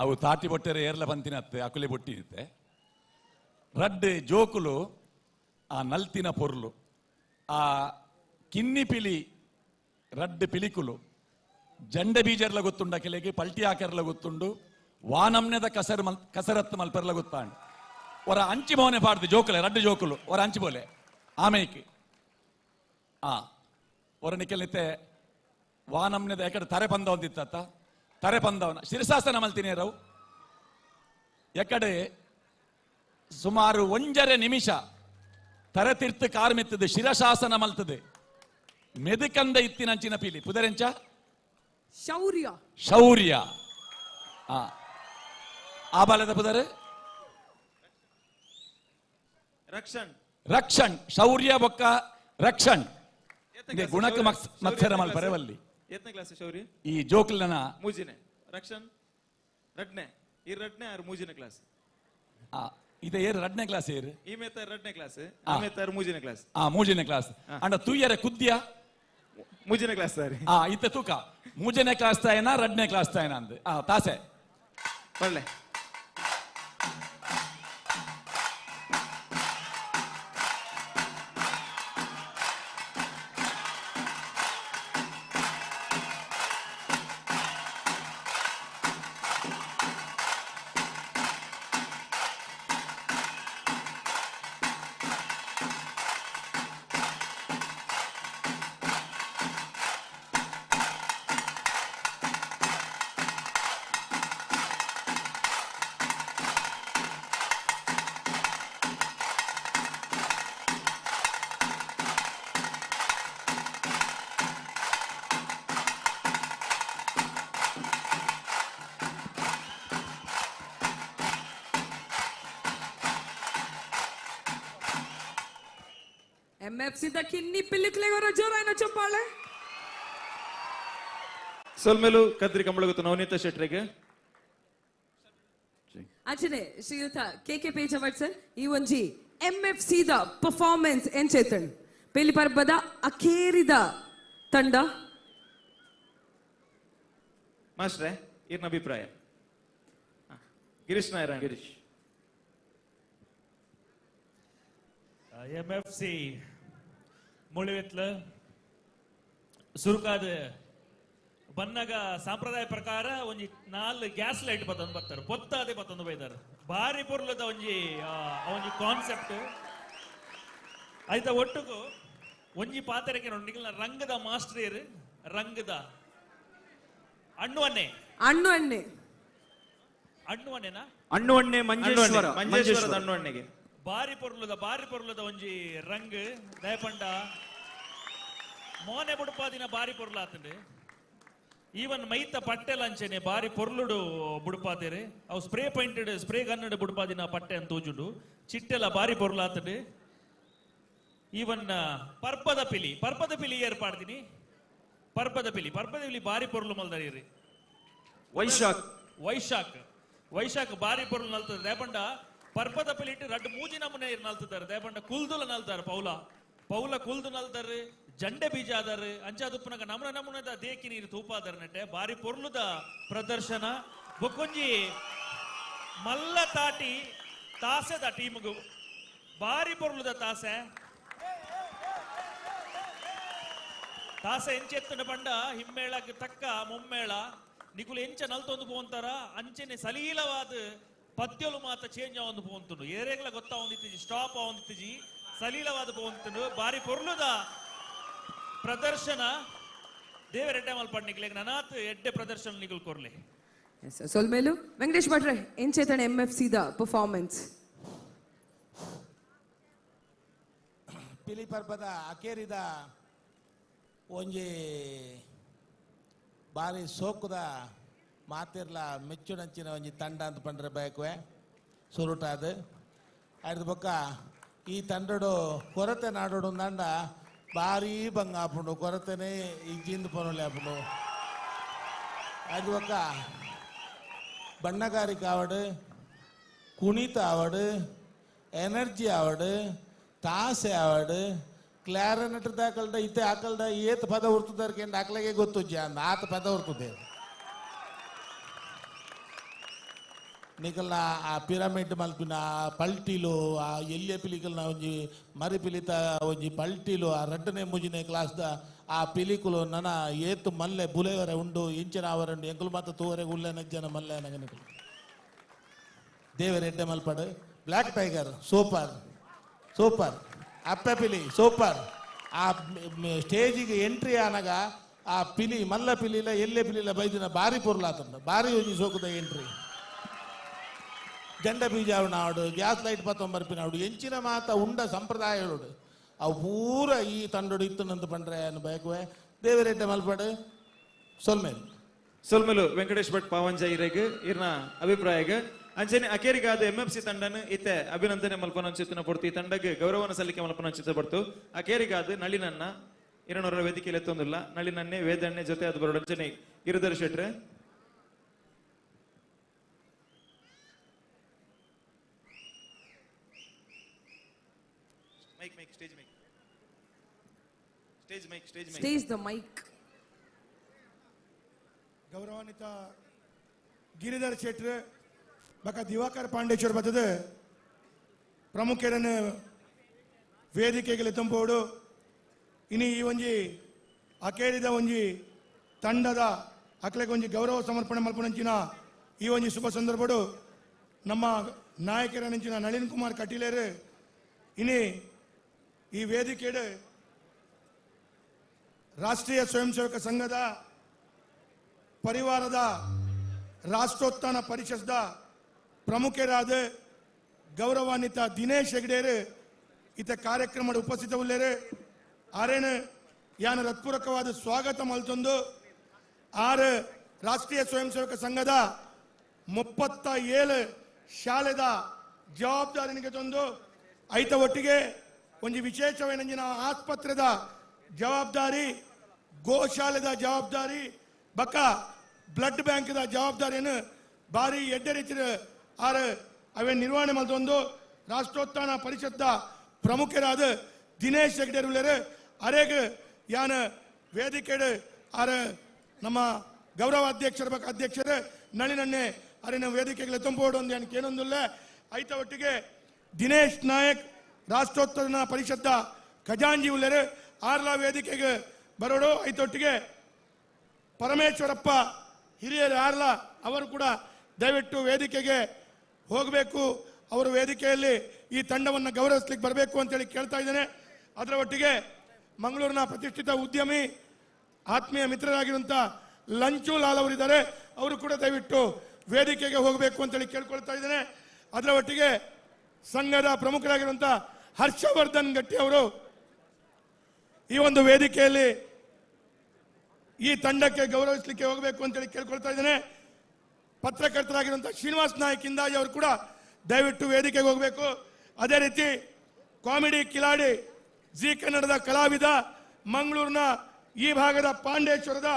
ಅವು ತಾಟಿ ಬೊಟ್ಟೆರೆ ಏರ್ಲ ಪಂತಿನತ್ತೆ ಅಕುಲೆ ಬೊಟ್ಟಿನಿತ್ತೆ ರಡ್ಡ್ ಜೋಕುಲು ಆ ನಲ್ತಿನ ಪೊರ್ಲು ಆ ಕಿನ್ನಿ ಪಿಲಿ ರಡ್ಡ್ ಪಿಲಿಕುಲು ಜಂಡ ಬೀಜರ್ಲ ಗೊತ್ತುಂಡು ಅಕೆಲೆಗೆ ಪಲ್ಟಿ ಆಕರ್ಲ ಗೊತ್ತುಂಡು ವಾನಮ್ನೆದ ಕಸರ್ ಮಲ್ ಕಸರತ್ತು ಮಲ್ಪೆರ್ಲ ಗೊತ್ತಾಂಡು ಒರ ಅಂಚಿ ಮೋನೆ ಪಾಡ್ದು ಜೋಕುಲೆ ರಡ್ಡ್ ಜೋಕುಲು ಒರ ಅಂಚಿ ಬೋಲೆ ಆಮೇಕೆ ಆ ಒರ ನಿಕೆಲ್ನಿತ್ತೆ ವಾನಮ್ನೆದ ಯಾಕಡೆ ತರೆ ಪಂದ ಒಂದಿತ್ತ ತರೆ ಪಂದವನ ಶಿರಸಾಸನ ಮಲ್ತಿನೇ ರವು ಎಕಡೆ ಸುಮಾರು 1.5 ನಿಮಿಷ ತರೆ ತಿರ್ತು ಕಾರ್ ಮೆತ್ತದೆ ಶಿರಶಾಸನ ಮಲ್ತದೆ ಮೆದುಕಂದ ಇತ್ತಿನಂಚಿನ ಪೀಲಿ ಪುದರೆಂಚ ಶೌರ್ಯ ಶೌರ್ಯ ಆ ಆ ಬಾಲದ ಪುದರೆ ರಕ್ಷಣ್ ರಕ್ಷಣ್ ಶೌರ್ಯ ಬೊಕ್ಕ ರಕ್ಷಣ್ ಗುಣಕ್ಕೆ ಮತ್ಸರ ಮಲ್ಪರೆ ವಲ್ಲಿ ಎತ್ತನೇ ಕ್ಲಾಸ್ ಶೌರ್ಯ ಈ ಜೋಕ್ಲನ ಮೂಜಿನೆ ರಕ್ಷಣ್ ರಡ್ನೆ ಈ ರಡ್ನೆ ಆರು ಮೂಜಿನ ಕ್ಲಾಸ್ ಇದೆ ಏರು ರಡ್ನೆ ಕ್ಲಾಸ್ ಏರು ಈ ಮೇತ ರಡ್ನೆ ಕ್ಲಾಸ್ ಆ ಮೇತ ಮೂಜಿನ ಕ್ಲಾಸ್ ಆ ಮೂಜಿನ ಕ್ಲಾಸ್ ಅಂಡ ತೂಯರೆ ಕುದ್ಯ ಮೂಜಿನ ಕ್ಲಾಸ್ ಸರ್ ಆ ಇತ್ತ ತೂಕ ಮೂಜನೇ ಕ್ಲಾಸ್ ತಾಯನ ರಡ್ನೆ ಕ್ಲಾಸ್ ತಾಯನ ಅಂದ್ ಆ ತಾಸೆ ಒಳ್ಳೆ ಎಂಎಫ್ಸಿ the ಕಿನ್ನಿ ಪಿಲ್ಲಿಕ್ಲೆಗೋರ ಜೋರಾಯಿನ ಚಪ್ಪಾಳೆ. ಸೊಲ್ಮೇಲು ಕದ್ರಿ ಕಂಬಳಗುತ್ತು ನವನೀತ ಶೆಟ್ರಿಗೆ. ಅಂಚನೆ ಶ್ರೀಯುತ ಕೆ ಕೆ ಪೇಜವಟ್ ಸರ್ ಈ ಒಂಜಿ ಎಂಎಫ್ಸಿ the performance ಎಂಚೇತನ್ ಪೆಲಿ ಪರ್ಬದ ಅಖೇರಿದ ತಂಡ. ಮಾಸ್ಟ್ರೆ ಇರ್ನ ಅಭಿಪ್ರಾಯ. ಗಿರೀಶ್ ನಾಯರ. ಗಿರೀಶ್. ಎಂಎಫ್ಸಿ ಮುಳಿವೆತ್ಲ ಸುರುಕಾದ ಬನ್ನಗ ಸಾಂಪ್ರದಾಯ ಪ್ರಕಾರ ಒಂಜಿ 4 ಗ್ಯಾಸ್ ಲೈಟ್ ಬತ್ತೊಂದು ಬರ್ತಾರೆ, ಪೊತ್ತಾದೆ ಬತ್ತೊಂದು ಬೈದಾರೆ. ಭಾರಿ ಪೊರ್ಲದ ಒಂಜಿ ಒಂಜಿ ಕಾನ್ಸೆಪ್ಟ್ ಆಯ್ತಾ. ಒಟ್ಟುಗು ಒಂಜಿ ಪಾತ್ರಕ್ಕೆ ನೋಡಿ ರಂಗದ ಮಾಸ್ಟರ್ ರಂಗದ ಅಣ್ಣುವನ್ನೇ ಅಣ್ಣುವನ್ನೇ ಅಣ್ಣುವನ್ನೇನಾ ಅಣ್ಣುವನ್ನೇ ಮಂಜೇಶ್ವರ ಮಂಜೇಶ್ವರದ ಅಣ್ಣುವನ್ನೆಗೆ ಬಾರಿ ಪೊರ್ಲದ ಒಂಜಿ ರಂಗ್ ದಯಪಂಡ ಮೋನೆ ಬುಡುಪಾದಿನ ಬಾರಿ ಪೊರ್ಲಾತಂಡೆ. ಈವನ್ ಮೈತ ಪಟ್ಟೆ ಲಂಚನೆ ಬಾರಿ ಪೊರ್ಲುಡು ಬುಡುಪಾತೇರೆ. ಅವು ಸ್ಪ್ರೇ ಪೈಂಟೆಡ್ ಸ್ಪ್ರೇ ಗನ್ನಡ ಬುಡುಪಾದಿನ ಪಟ್ಟೆ ಅಂತ ತೋಜುಂಡು. ಚಿಟ್ಟೆಲ್ಲ ಬಾರಿ ಪೊರ್ಲಾತಂಡೆ. ಈವನ್ ಪರ್ಪದ ಪಿಲಿ ಏರ್ಪಾಡ್ತೀನಿ. ಪರ್ಪದ ಪಿಲಿ ಬಾರಿ ಪೊರ್ಲು ಮಲ್ದರಿ. ವೈಶಾಖ್ ವೈಶಾಖ್ ವೈಶಾಖ್ ಬಾರಿ ಪೊರ್ಲು ನಲ್ತದೆ. ದಯಪಂಡ ಪರ್ಪದ ಪಿಲಿ ಇಟ್ಟು ರಡ್ಡು ಮೂಜಿ ನಮೂನೆ ನಲ್ತಿದ್ದಾರೆ. ದಯಪಂಡ ಕುಲ್ದುಲ ನಲ್ತಾರೆ, ಪೌಲ ಕುಲ್ದು ನಲ್ತಾರೆ, ಜಂಡೆ ಬೀಜ ಆದಾರೆ ಅಂಚಾದುಪ್ಪನಗ ನಮನ ನಮೂನದ ದೇಕಿ ನೀರು ತೂಪಾದಾರ ನೆಟ್ಟೆ ಬಾರಿ ಪೊರ್ಲುದ ಪ್ರದರ್ಶನ. ಬೊಕ್ಕೊಂಜಿ ಮಲ್ಲ ತಾಟಿ ತಾಸೆದ ಟೀಮ್ಗು ಬಾರಿ ಪೊರ್ಲುದ ತಾಸೆ ತಾಸೆ ಎಂಚೆತ್ತನ ಪಂಡ ಹಿಮ್ಮೇಳಕ್ಕೆ ತಕ್ಕ ಮುಮ್ಮೇಳ ನಿಕುಲು ಎಂಚ ನಲ್ತೊಂದು ಪೋಂತಾರ ಅಂಚೆನೆ ಸಲೀಲವಾದ ಪದ್ಯಲು ಮಾತ ಚೇಂಜ್ ಆವೊಂದು ಪೋಂತುಂಡು. ಏರೇಗ್ಲ ಗೊತ್ತಾವೊಂದಿತ್ತಿಜಿ, ಸ್ಟಾಪ್ ಆವೊಂದಿತ್ತಿಜಿ, ಸಲೀಲವಾದ ಪೋಂತುಂಡು. ಬಾರಿ ಪೊರ್ಲುದ ಪ್ರದರ್ಶನ. ದೇವರೆಡ್ಡೆ ಮಲ್ಪಡ್ ನಿಕ್ಲೆಗ್ ನನಾತ್ ಎಡ್ಡೆ ಪ್ರದರ್ಶನ ನಿಗುಲ್ ಕೊರ್ಲೆ. ಸೊಲ್ಮೇಲು ವೆಂಕಟೇಶ್ ಭಟ್ರೆ ಎಂಚೇತನ ಎಂಎಫ್ಸಿ the performance. ಪಿಲಿ ಪರ್ಬದ ಅಕೇರಿದ ಒಂಜಿ ಬಾರಿ ಸೋಕುದ ಮಾತಿರ್ಲ ಮೆಚ್ಚುನಂಚಿನ ಒಂಜಿ ತಂಡ ಅಂತ ಪಂಡ್ರೆ ಬಯಕುವೆ ಸುರುಟಾದ ಅಯ್ದು ಬೊಕ್ಕ ಈ ತಂಡಡು ಕೊರತೆ ನಾಡೋಡು ದಂಡ ಭಾರಿ ಬಂಗ ಆಪುಂಡು, ಕೊರತೆನೆ ಇಜ್ಜಿಂದ ಪೊನೊಲೆ ಆಪುಂಡು. ಅದು ಬೊಕ್ಕ ಬಣ್ಣಗಾರಿಕೆ ಆವಡು, ಕುಣಿತ ಆವಡು, ಎನರ್ಜಿ ಆವಡು, ತಾಸೆ ಆವಡು, ಕ್ಲಾರನೆಟ್ ದಾಕಲ್ಡ ಇತ್ತೆ ಆಕಲ್ಡ ಏತ್ ಪದ ಉರ್ತುದಾರ್ಕೆ ಆಕಲಿಗೆ ಗೊತ್ತು ಜ ಆತ ಪದ ಉರ್ತದೆ. ನಿಕಲ್ನ ಆ ಪಿರಮಿಡ್ ಮಲ್ಪಿನ ಆ ಪಲ್ಟಿಲು ಆ ಎಲ್ಯ ಪಿಲಿಕಲ್ನ ಒಂಜಿ ಮರಿ ಪಿಲಿತ ಒಂಜಿ ಪಲ್ಟಿಲು ಆ ರಡ್ಡನೇ ಮೂಜಿನೇ ಕ್ಲಾಸ್ದ ಆ ಪಿಲಿಕುಲು ನನ ಏತು ಮಲ್ಲೆ ಬುಲೆವರೆ ಉಂಡು ಇಂಚಿನ ಅವರುಂಡು ಎಂಕುಲು ಮಾತ ತೂವರೆ ಉಲ್ಲೆ ನಜ್ಜನ ಮಲ್ಲೆ ನಗನಿಕುಲು ದೇವರೆಡ್ಡೆ ಮಲ್ಪಡು. ಬ್ಲ್ಯಾಕ್ ಟೈಗರ್ ಸೂಪರ್ ಸೂಪರ್, ಅಪ್ಪೆ ಪಿಲಿ ಸೂಪರ್. ಆ ಸ್ಟೇಜಿಗೆ ಎಂಟ್ರಿ ಆನಾಗ ಆ ಪಿಲಿ ಮಲ್ಲ ಪಿಲಿಲ ಎಲ್ಲೆ ಪಿಲಿಲ ಬೈದಿನ ಭಾರಿ ಪೊರ್ಲಾತುಂಡು, ಭಾರಿ ಒಂಜಿ ಸೋಕುದ ಎಂಟ್ರಿ. ಜಂಡ ಬೀಜಾವಣ ಗ್ಯಾಸ್ ಲೈಟ್ ಪತ್ತೊಂಬರ್ಪಿನಾಡು ಎಂಚಿನ ಮಾತ ಉಂಡ ಸಂಪ್ರದಾಯಗಳು ಅವು ಪೂರ ಈ ತಂಡೋಡು ಇತ್ತುನಂತ ಪಂಡ್ರೆ ಅನ್ನು ಬಯಕುವೆ. ದೇವರೆಡ್ಡೆ ಮಲ್ಪಡು. ಸೊಲ್ಮೇಲು ಸೊಲ್ಮೇಲು ವೆಂಕಟೇಶ್ ಭಟ್ ಪಾವಂಜ ಇರೆಗ್ ಇರ್ನ ಅಭಿಪ್ರಾಯಗ್. ಅಂಚನೆ ಅಕೇರಿಗಾದ ಎಂಎಫ್ಸಿ ತಂಡನ ಇತ್ತೆ ಅಭಿನಂದನೆ ಮಲ್ಪನ ಪಡ್ತು, ಈ ತಂಡಗ್ ಗೌರವನ ಸಲ್ಲಿಕೆ ಮಲ್ಪನ ಪಡ್ತು. ಅಕೇರಿಗಾದ ನಳಿನನ್ನ ಇರನವರ ವೇದಿಕೆಯಲ್ಲಿ ಎತ್ತೊಂದಿಲ್ಲ, ನಳಿನನ್ನೇ ವೇದಣ್ಣೆ ಜೊತೆ ಅದು ಬರೋಡು. ಅಂಚನೆ Giridhar ಶೆಟ್ರೆ mic mic stage mic stage mic stage mic stage the mic. ಗೌರವಾನ್ವಿತ ಗಿರಿಧರ್ ಶೆಟ್ರೆ ಬಕ ದಿವಾಕರ್ ಪಾಂಡೇಶ್ವರ್ ಬರ್ತದೆ ಪ್ರಮುಖರನ್ನು ವೇದಿಕೆಗೆ ತುಂಬೋಡು. ಇನ್ನು ಈ ಒಂಜಿ ಅಕೇರಿದ ಒಂಜಿ ತಂಡದ ಅಕ್ಲೆಗೆ ಒಂಜಿ ಗೌರವ ಸಮರ್ಪಣೆ ಮಲ್ಪುನಂಚಿನ ಈ ಒಂಜಿ ಶುಭ ಸಂದರ್ಭಡು ನಮ್ಮ ನಾಯಕರ ನಂಚಿನ ನಳಿನ್ ಕುಮಾರ್ ಕಟೀಲೇರು ಇನಿ ಈ ವೇದಿಕೆಡು ರಾಷ್ಟ್ರೀಯ ಸ್ವಯಂ ಸೇವಕ ಸಂಘದ ಪರಿವಾರದ ರಾಷ್ಟ್ರೋತ್ಥಾನ ಪರಿಷತ್ದ ಪ್ರಮುಖರಾದ ಗೌರವಾನ್ವಿತ ದಿನೇಶ್ ಹೆಗ್ಡೇರು ಈತ ಕಾರ್ಯಕ್ರಮದ ಉಪಸ್ಥಿತವುಳ್ಳೇರು. ಆರೇನು ಯಾನ ಹೃತ್ಪೂರ್ವಕವಾದ ಸ್ವಾಗತ ಮಲ್ತೊಂದು ಆರು ರಾಷ್ಟ್ರೀಯ ಸ್ವಯಂ ಸೇವಕ ಸಂಘದ 37 ಶಾಲೆದ ಜವಾಬ್ದಾರಿನಿಗೆ ತಂದು ಐತ ಒಟ್ಟಿಗೆ ಒಂಜಿ ವಿಶೇಷವೇನಂಜಿನ ಆಸ್ಪತ್ರೆದ ಜವಾಬ್ದಾರಿ, ಗೋಶಾಲೆದ ಜವಾಬ್ದಾರಿ, ಬಕ್ಕ ಬ್ಲಡ್ ಬ್ಯಾಂಕ್ದ ಜವಾಬ್ದಾರಿಯನ್ನು ಭಾರಿ ಎಡ್ಡೆ ರೀತಿಯ ಆರು ಅವೇ ನಿರ್ವಹಣೆ ಮಲ್ತೊಂದು ರಾಷ್ಟ್ರೋತ್ಥಾನ ಪರಿಷತ್ದ ಪ್ರಮುಖರಾದ ದಿನೇಶ್ ಹೆಗ್ಡೆ ಉಳ್ಳೇರು. ಅರೇಗ್ ಯಾನ ವೇದಿಕೆಡು ಆರು ನಮ್ಮ ಗೌರವ ಅಧ್ಯಕ್ಷರ ಬಕ್ಕ ಅಧ್ಯಕ್ಷರು ನಳಿನನ್ನೇ ಅರಿನ ವೇದಿಕೆಗೆ ತುಂಬೋಡು ಒಂದು ಯಾನ್ ಕೇನೊಂದುಲ್ಲ. ಐತ ಒಟ್ಟಿಗೆ ದಿನೇಶ್ ನಾಯಕ್ ರಾಷ್ಟ್ರೋತ್ಥಾನ ಪರಿಷತ್ದ ಖಜಾಂಜಿ ಉಳ್ಳೇರು ಆರ್ಲಾ ವೇದಿಕೆಗೆ ಬರೋಡು. ಐತೊಟ್ಟಿಗೆ ಪರಮೇಶ್ವರಪ್ಪ ಹಿರಿಯರು ಆರ್ಲಾ ಅವರು ಕೂಡ ದಯವಿಟ್ಟು ವೇದಿಕೆಗೆ ಹೋಗಬೇಕು, ಅವರು ವೇದಿಕೆಯಲ್ಲಿ ಈ ತಂಡವನ್ನು ಗೌರವಿಸ್ಲಿಕ್ಕೆ ಬರಬೇಕು ಅಂತೇಳಿ ಕೇಳ್ತಾ ಇದ್ದೇನೆ. ಅದರ ಒಟ್ಟಿಗೆ ಮಂಗಳೂರಿನ ಪ್ರತಿಷ್ಠಿತ ಉದ್ಯಮಿ ಆತ್ಮೀಯ ಮಿತ್ರರಾಗಿರುವಂಥ ಲಂಚು ಲಾಲ್ ಅವರಿದ್ದಾರೆ, ಅವರು ಕೂಡ ದಯವಿಟ್ಟು ವೇದಿಕೆಗೆ ಹೋಗಬೇಕು ಅಂತೇಳಿ ಕೇಳ್ಕೊಳ್ತಾ ಇದ್ದೇನೆ. ಅದರ ಒಟ್ಟಿಗೆ ಸಂಘದ ಪ್ರಮುಖರಾಗಿರುವಂಥ ಹರ್ಷವರ್ಧನ್ ಗಟ್ಟಿ ಅವರು ಈ ಒಂದು ವೇದಿಕೆಯಲ್ಲಿ ಈ ತಂಡಕ್ಕೆ ಗೌರವಿಸಲಿಕ್ಕೆ ಹೋಗಬೇಕು ಅಂತೇಳಿ ಕೇಳ್ಕೊಳ್ತಾ ಇದ್ದೇನೆ. ಪತ್ರಕರ್ತರಾಗಿರುವಂಥ ಶ್ರೀನಿವಾಸ್ ನಾಯಕ್ ಇಂದಾಜಿ ಅವರು ಕೂಡ ದಯವಿಟ್ಟು ವೇದಿಕೆಗೆ ಹೋಗಬೇಕು. ಅದೇ ರೀತಿ ಕಾಮಿಡಿ ಕಿಲಾಡಿ ಜಿ ಕನ್ನಡದ ಕಲಾವಿದ ಮಂಗಳೂರಿನ ಈ ಭಾಗದ ಪಾಂಡೇಶ್ವರದ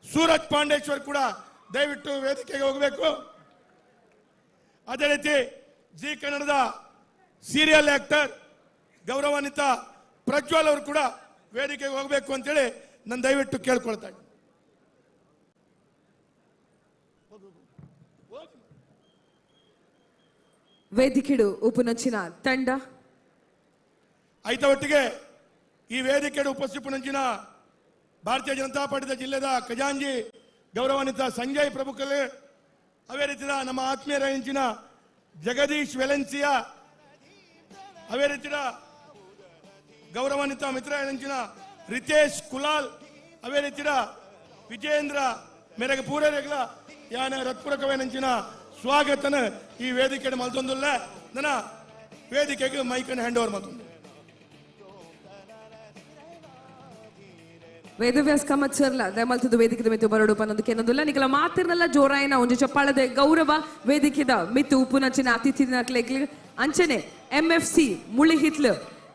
ಸೂರಜ್ ಪಾಂಡೇಶ್ವರ್ ಕೂಡ ದಯವಿಟ್ಟು ವೇದಿಕೆಗೆ ಹೋಗಬೇಕು. ಅದೇ ರೀತಿ ಜಿ ಕನ್ನಡದ ಸೀರಿಯಲ್ ಆಕ್ಟರ್ ಗೌರವಾನ್ವಿತ ಪ್ರಜ್ವಲ್ ಅವರು ಕೂಡ ವೇದಿಕೆಗೆ ಹೋಗಬೇಕು ಅಂತೇಳಿ ನಾನು ದಯವಿಟ್ಟು ಕೇಳ್ಕೊಳ್ತಾ ಇದ್ದೀನಿ. ವೇದಿಕೆಡು ಉಪನಂಚಿನ ತಂಡ ಐತ ಒಟ್ಟಿಗೆ ಈ ವೇದಿಕೆಡು ಉಪಸ್ಥಿಪನಂಚಿನ ಭಾರತೀಯ ಜನತಾ ಪಾರ್ಟಿದ ಜಿಲ್ಲೆದ ಖಜಾಂಜಿ ಗೌರವಾನ್ವಿತ ಸಂಜಯ್ ಪ್ರಭುಕಲೆ, ಅದೇ ರೀತಿಯ ನಮ್ಮ ಆತ್ಮೀಯರ ಹೆಂಚಿನ ಜಗದೀಶ್ ವೆಲೆನ್ಸಿಯಾ, ಅದೇ ರೀತಿಯ ಗೌರವಾನ್ವಿತ ಮಿತ್ರ ಹೆಂಚಿನ ರಿತೇಶ್ ಕುಲಾಲ್, ಅದೇ ರೀತಿಯ ವಿಜೇಂದ್ರ ಮೇರೆಗೆ ಪೂರೈಗಳ ಯಾನ ರತ್ಪುರಕವೇನಂಚಿನ ಸ್ವಾಗತನ ಈ ವೇದಿಕೆ ಮಲ್ತೊಂದುಲ್ಲ. ನನ್ನ ವೇದಿಕೆಗೆ ಮೈಕನ್ನು ಹ್ಯಾಂಡ್ ಓವರ್ ಮಲ್ತೊಂದು ವೇದವ್ಯಾಸ್ ಕಾಮತ್ ಸರ್ಲ ದಯಮಲ್ತದ ವೇದಿಕೆದ ಮಿತ್ತು ಬರಡು ಪನ್ನೊಂದು ಕೆನೊಂದುಲ್ಲ. ನಿಕಲ ಮಾತಿರ್ನಲ್ಲ ಜೋರಾಯನ ಒಂಜಿ ಚಪ್ಪಾಳದ ಗೌರವ ವೇದಿಕೆದ ಮಿತ್ತು ಉಪುನಂಚಿನ ಅತಿಥಿನ ಅಂಚನೆ ಎಂಎಫ್ಸಿ ಮುಳಿಹಿತ್ಲು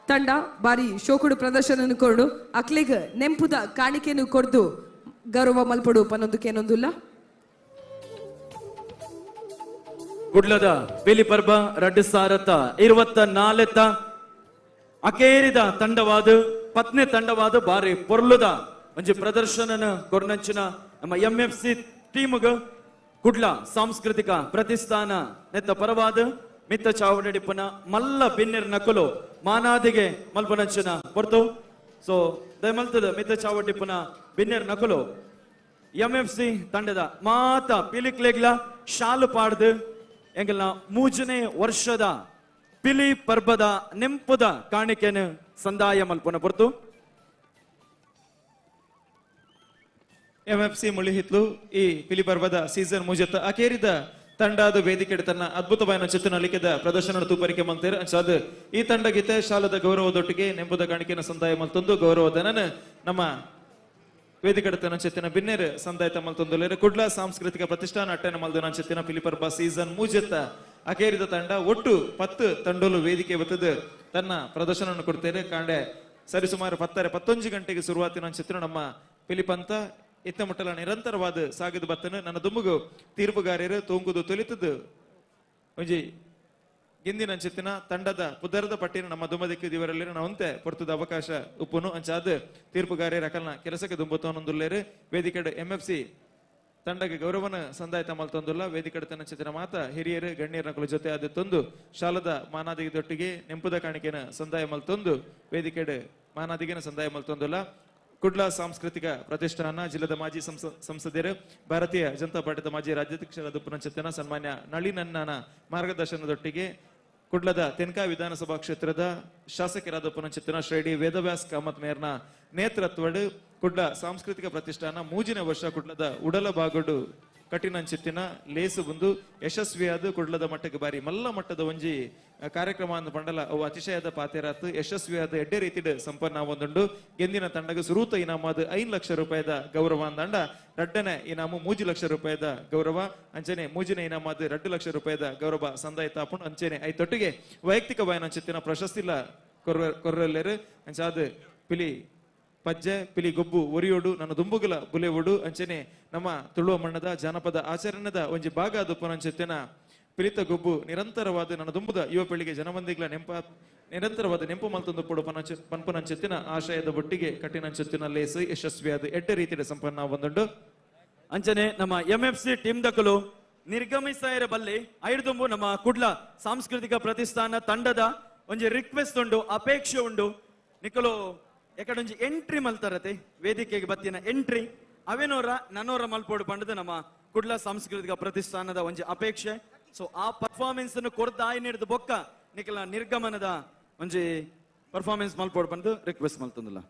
ತಂಡ ಬಾರಿ ಶೋಕುಡು ಪ್ರದರ್ಶನ ಕೊರಡು ಅಕ್ಲೆಗ್ ನೆಂಪುದ ಕಾಣಿಕೆಯನ್ನು ಕೊರ್ದು ಗೌರವ ಮಲ್ಪಡು ಪನ್ನೊಂದು ಕೆನೊಂದುಲ್ಲ. ಗುಡ್ಲದ ಪಿಲಿ ಪರ್ಬ 2024 ಅಕೇರಿದ ತಂಡವಾದ ಪತ್ನಿ ತಂಡವಾದ ಬಾರಿ ಪೊರ್ಲುದ ಒಂಜಿ ಪ್ರದರ್ಶನನ ಕೊರ್ನಂಚಿನ ನಮ್ಮ ಎಂಎಫ್ಸಿ ಟೀಮ್ಗ್ ಕುಡ್ಲ ಸಾಂಸ್ಕೃತಿಕ ಪ್ರತಿಷ್ಠಾನ ನೆತ್ತ ಪರವಾದ ಮಿತ್ತ ಚಾವಡಿಪುನ ಮಲ್ಲ ಬಿನ್ನೆರ್ ನಕುಲು ಮಾನಾದಿಗೆ ಮಲ್ಪನಂಚಿನ ಪೊರ್ತು. ಸೊ ದಯಮಲ್ತದ ಮಿತ್ತ ಚಾವಡಿಪುನ ಬಿನ್ನೆರ್ ನಕುಲು ಎಂಎಫ್ಸಿ ತಂಡದ ಮಾತ ಪಿಲಿಕ್ಲೆಗ್ಲ ಶಾಲು ಪಾಡ್ದು ಎಂಗಲ್ನ ಮೂಜನೇ ವರ್ಷದ ಪಿಲಿ ಪರ್ಬದ ನೆಂಪುದ ಕಾಣಿಕೆನು ಸಂದಾಯ ಮಲ್ಪನ ಪೊರ್ತು. ಎಂಎಫ್ಸಿ ಮುಳಿಹಿತ್ಲು ಈ ಪಿಲಿ ಪರ್ವದ ಸೀಸನ್ ಮುಜತ್ತ ಅಕೇರಿದ ತಂಡದ ವೇದಿಕೆ ತನ್ನ ಅದ್ಭುತವಾದ ಚಿತ್ರನಲಿಕೆದ ಪ್ರದರ್ಶನ ತೂಪರಿಕೆ ಮಂತೇರ್ ಅಂಚಾದ ಈ ತಂಡ ಗೀತೆ ಶಾಲದ ಗೌರವದೊಟ್ಟಿಗೆ ನೆಂಪುದ ಕಾಣಿಕೆನ ಸಂದಾಯ ಮಲ್ತೊಂದು ಗೌರವದನ ನಮ್ಮ ವೇದಿಕೆ ಚಿತ್ತಿನ ಬಿನ್ನೇರ್ ಸಂದಾಯ ತಮ್ಮಲ್ತೊಂದು ಕುಡ್ಲ ಸಾಂಸ್ಕೃತಿಕ ಪ್ರತಿಷ್ಠಾನ ಅಟ್ಟೆನ ಮಲ್ದನ ಚಿತ್ತಿನ ಪಿಲಿಪರ್ಬ ಸೀಸನ್ ಮೂಜತ್ತ ಅಕೇರಿದ ತಂಡ ಒಟ್ಟು 10 ತಂಡೋಲು ವೇದಿಕೆ ಬತ್ತದ ತನ್ನ ಪ್ರದರ್ಶನವನ್ನು ಕೊಡ್ತೇನೆ. ಕಾಂಡೆ ಸರಿಸುಮಾರು 10:11 ಗಂಟೆಗೆ ಶುರುವಾತಿನ ಚಿತ್ರ ನಮ್ಮ ಪಿಲಿಪಂತ ಇತ್ತ ಮುಟ್ಟಲ ನಿರಂತರವಾದ ಸಾಗದ ಬತ್ತನು ನನ್ನ ದುಂಬುಗು ತೀರ್ಪುಗಾರರು ತೂಂಗುದು ತೊಲಿತದ್ದು ಒಂಜಿ ಗಿಂದಿನ ಚಿತ್ತಿನ ತಂಡದ ಪುದರದ ಪಟ್ಟಿನ ನಮ್ಮ ದುಂಬದಿಕ್ಕು ದಿವರಲ್ಲಿ ನಾವಂತೆ ಪೊರ್ತದ ಅವಕಾಶ ಉಪ್ಪುನು ಅಂಚಾದ ತೀರ್ಪುಗಾರರ ಅಕಲ್ನ ಕೆಲಸಕ್ಕೆ ದುಂಬುತ್ತವನೊಂದುಲ್ಲೇರು ವೇದಿಕೆಡ್ ಎಂಎಫ್ಸಿ ತಂಡಕ್ಕೆ ಗೌರವನ ಸಂದಾಯ ತಮ್ಮಲ್ ವೇದಿಕೆಡ್ ತನ್ನ ಚಿತ್ತಿನ ಮಾತ ಹಿರಿಯರು ಗಣ್ಯರ ಜೊತೆ ಆದ ತಂದು ಶಾಲದ ಮಾನಾದಿಗೆ ನೆಂಪುದ ಕಾಣಿಕೆನ ಸಂದಾಯ ಮಲ್ತೊಂದು ವೇದಿಕೆಡ್ ಮಾನಾದಿಗೆನ ಸಂದಾಯ ಮಲ್ತೊಂದುಲ್ಲ. ಕುಡ್ಲ ಸಾಂಸ್ಕೃತಿಕ ಪ್ರತಿಷ್ಠಾನ ಜಿಲ್ಲೆದ ಮಾಜಿ ಸಂಸದರು ಭಾರತೀಯ ಜನತಾ ಪಾರ್ಟಿದ ಮಾಜಿ ರಾಜ್ಯಾಧ್ಯಕ್ಷರಾದ ಪುನಂಚತನ ಸನ್ಮಾನ್ಯ ನಳಿನಣ್ಣನ ಮಾರ್ಗದರ್ಶನದೊಟ್ಟಿಗೆ ಕುಡ್ಲದ ತೆನ್ಕಾಯಿ ವಿಧಾನಸಭಾ ಕ್ಷೇತ್ರದ ಶಾಸಕರಾದ ಪುನಂಚತನ ಶ್ರೀ ವೇದವ್ಯಾಸ್ ಕಾಮತ್ ಮೇರ್ನ ನೇತೃತ್ವಡ್ ಕುಡ್ಲ ಸಾಂಸ್ಕೃತಿಕ ಪ್ರತಿಷ್ಠಾನ ಮೂಜಿನ ವರ್ಷ ಕುಡ್ಲದ ಉಡಲ ಬಾಗುಡು ಕಠಿಣಂಚಿತ್ತಿನ ಲೇಸು ಬಂದು ಯಶಸ್ವಿಯಾದ ಕುಡ್ಲದ ಮಟ್ಟಕ್ಕೆ ಬಾರಿ ಮಲ್ಲ ಮಟ್ಟದ ಒಂಜಿ ಕಾರ್ಯಕ್ರಮ ಅಂದ ಪಂಡಲ ಅವು ಅತಿಶಯದ ಪಾತೆರಾತ್ ಯಶಸ್ವಿಯಾದ ಎಡ್ಡೆ ರೀತಿಡ್ ಸಂಪನ್ನ ಒಂದುಂಡು. ಗೆಂದಿನ ತಂಡಗ ಸುರೂತ ಇನಾಮದ 5 ಲಕ್ಷ ರೂಪಾಯಿದ ಗೌರವ ಅಂದಂಡ ರಡ್ಡನೆ ಇನಾಮು 3 ಲಕ್ಷ ರೂಪಾಯಿದ ಗೌರವ ಅಂಚನೆ ಮೂಜಿನ ಇನಾಮದ 2 ಲಕ್ಷ ರೂಪಾಯಿದ ಗೌರವ ಸಂದಾಯ ತಾಪುಂಡು. ಅಂಚನೆ ಐತೊಟ್ಟಿಗೆ ವೈಯಕ್ತಿಕ ವಾಯನಂಚಿತ್ತಿನ ಪ್ರಶಸ್ತಿಲ ಕೊರ್ರಲ್ಲೇರು ಅಂಚಾದ ಪಿಲಿ ಪಜ್ಜೆ ಪಿಲಿ ಗೊಬ್ಬು ಒರಿಯೋಡು ನನ್ನ ದುಂಬುಗಲ ಬುಲೆವೋಡು ಅಂಚನೆ ನಮ್ಮ ತುಳುವ ಮಣ್ಣದ ಜಾನಪದ ಆಚರಣೆದ ಒಂಜಿ ಭಾಗ ಅದು ಪುನಂಚೆತ್ತಿನ ಪಿಲಿತ ಗೊಬ್ಬು ನಿರಂತರವಾದ ನನ್ನ ದುಂಬುದ ಯುವ ಪೀಳಿಗೆ ಜನಮಂದಿಗಳ ನೆಂಪ ನಿರಂತರವಾದ ನೆಂಪು ಮಲ್ತೊಂದು ಪೊಡು ಪನ್ಪುನಂಚೆತ್ತಿನ ಆಶಯದ ಒಟ್ಟಿಗೆ ಕಠಿಣಂಚೆತ್ತಿನ ಲೇಸು ಯಶಸ್ವಿಯಾದ ಎಡ್ಡೆ ರೀತಿಯ ಸಂಪನ್ನ ಒಂದುಂಡು. ಅಂಚನೆ ನಮ್ಮ ಎಂಎಫ್ಸಿ ಟೀಮ್ ದಕಲು ನಿರ್ಗಮಿಸಾಯರ ಬಲ್ಲಿ ಐದುಂಬು ನಮ್ಮ ಕುಡ್ಲ ಸಾಂಸ್ಕೃತಿಕ ಪ್ರತಿಷ್ಠಾನ ತಂಡದ ಒಂಜಿ ರಿಕ್ವೆಸ್ಟ್ ಉಂಡು, ಅಪೇಕ್ಷೆ ಉಂಡು. ನಿಕಲು ಎಕಡೊಂಜಿ ಎಂಟ್ರಿ ಮಲ್ತಾರತೆ ವೇದಿಕೆಗೆ ಬತ್ತಿನ ಎಂಟ್ರಿ ಅವೇನೋರ ನನೋರ ಮಲ್ಪೋಡು ಪಂಡದ ನಮ್ಮ ಕುಡ್ಲ ಸಾಂಸ್ಕೃತಿಕ ಪ್ರತಿಷ್ಠಾನದ ಒಂಜಿ ಅಪೇಕ್ಷೆ. ಸೊ ಆ ಪರ್ಫಾರ್ಮೆನ್ಸ್ ಅನ್ನು ಕೊರ್ದ ಆಯ್ ನೀಡಿದ ಬೊಕ್ಕ ನಿಕಲ ನಿರ್ಗಮನದ ಒಂಜಿ ಪರ್ಫಾರ್ಮೆನ್ಸ್ ಮಲ್ಪೋಡು ಪಂಡದು ರಿಕ್ವೆಸ್ಟ್ ಮಲ್ತಂದಿಲ್ಲ.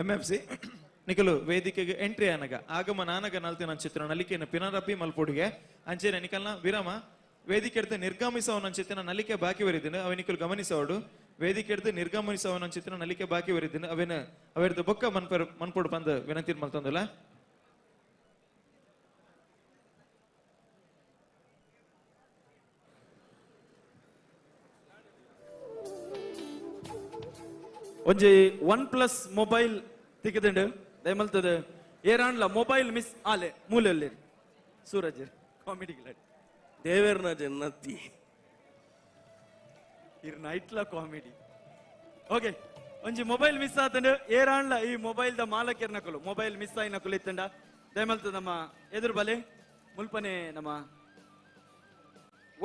ಎಂಎಫ್ಸಿ ನಿಕಲು ವೇದಿಕೆಗೆ ಎಂಟ್ರಿ ಆನಗ ಆಗಮನ ಆನಗ ನಲ್ತಿನ ಚಿತ್ರ ನಲಿಕೆಯನ್ನು ಪಿನರಪಿ ಮಲ್ಪೋಡಿಗೆ ಅಂಚೆನೆ ನಿಕಲ್ನ ವಿರಾಮ ವೇದಿಕೆ ನಿರ್ಗಮಿಸವನ ನಲಿಕೆ ಬಾಕಿ ಬರಿದ್ದೀನಿ ಅವ ನಿಕಲು ಗಮನಿಸೋಡು ವೇದಿಕೆ ಹಿಡಿದು ನಿರ್ಗಮನಿಸವನ ಚಿತ್ರ ನಲಿಕೆ ಬಾಕಿ ಬರಿದ್ದೀನಿ ಅವೇನ ಅವೆರ್ದು ಬೊಕ್ಕ ಮನ್ಪೋಡು ಬಂದು ವಿನಂತಿ ಮಲ್ತಂದಿಲ್ಲ. ಒಂಜಿ OnePlus mobile ತಿಕ್ಕದಂಡು ದಯಮಲ್ತದ ಏರಾಂಡ್ಲ ಮೊಬೈಲ್ ಮಿಸ್ ಆಲೆ ಮೂಲೆಯಲ್ಲಿ ಸೂರಜ್ ಕಾಮಿಡಿ ದೇವೇರ್ನ ಜನ್ನತಿ ಇರ್ ನೈಟ್ಲ ಕಾಮಿಡಿ. ಓಕೆ ಒಂಜಿ ಮೊಬೈಲ್ ಮಿಸ್ ಆತಂಡು ಏರಾಂಡ್ಲ ಈ ಮೊಬೈಲ್ the ಮಾಲಕರ್ ನಕಲು ಮೊಬೈಲ್ ಮಿಸ್ ಆಯಿ ನಕಲು ಇತ್ತಂಡ ದಯಮಲ್ತದ ನಮ್ಮ ಎದುರು ಬಲೆ ಮುಲ್ಪನೆ ನಮ್ಮ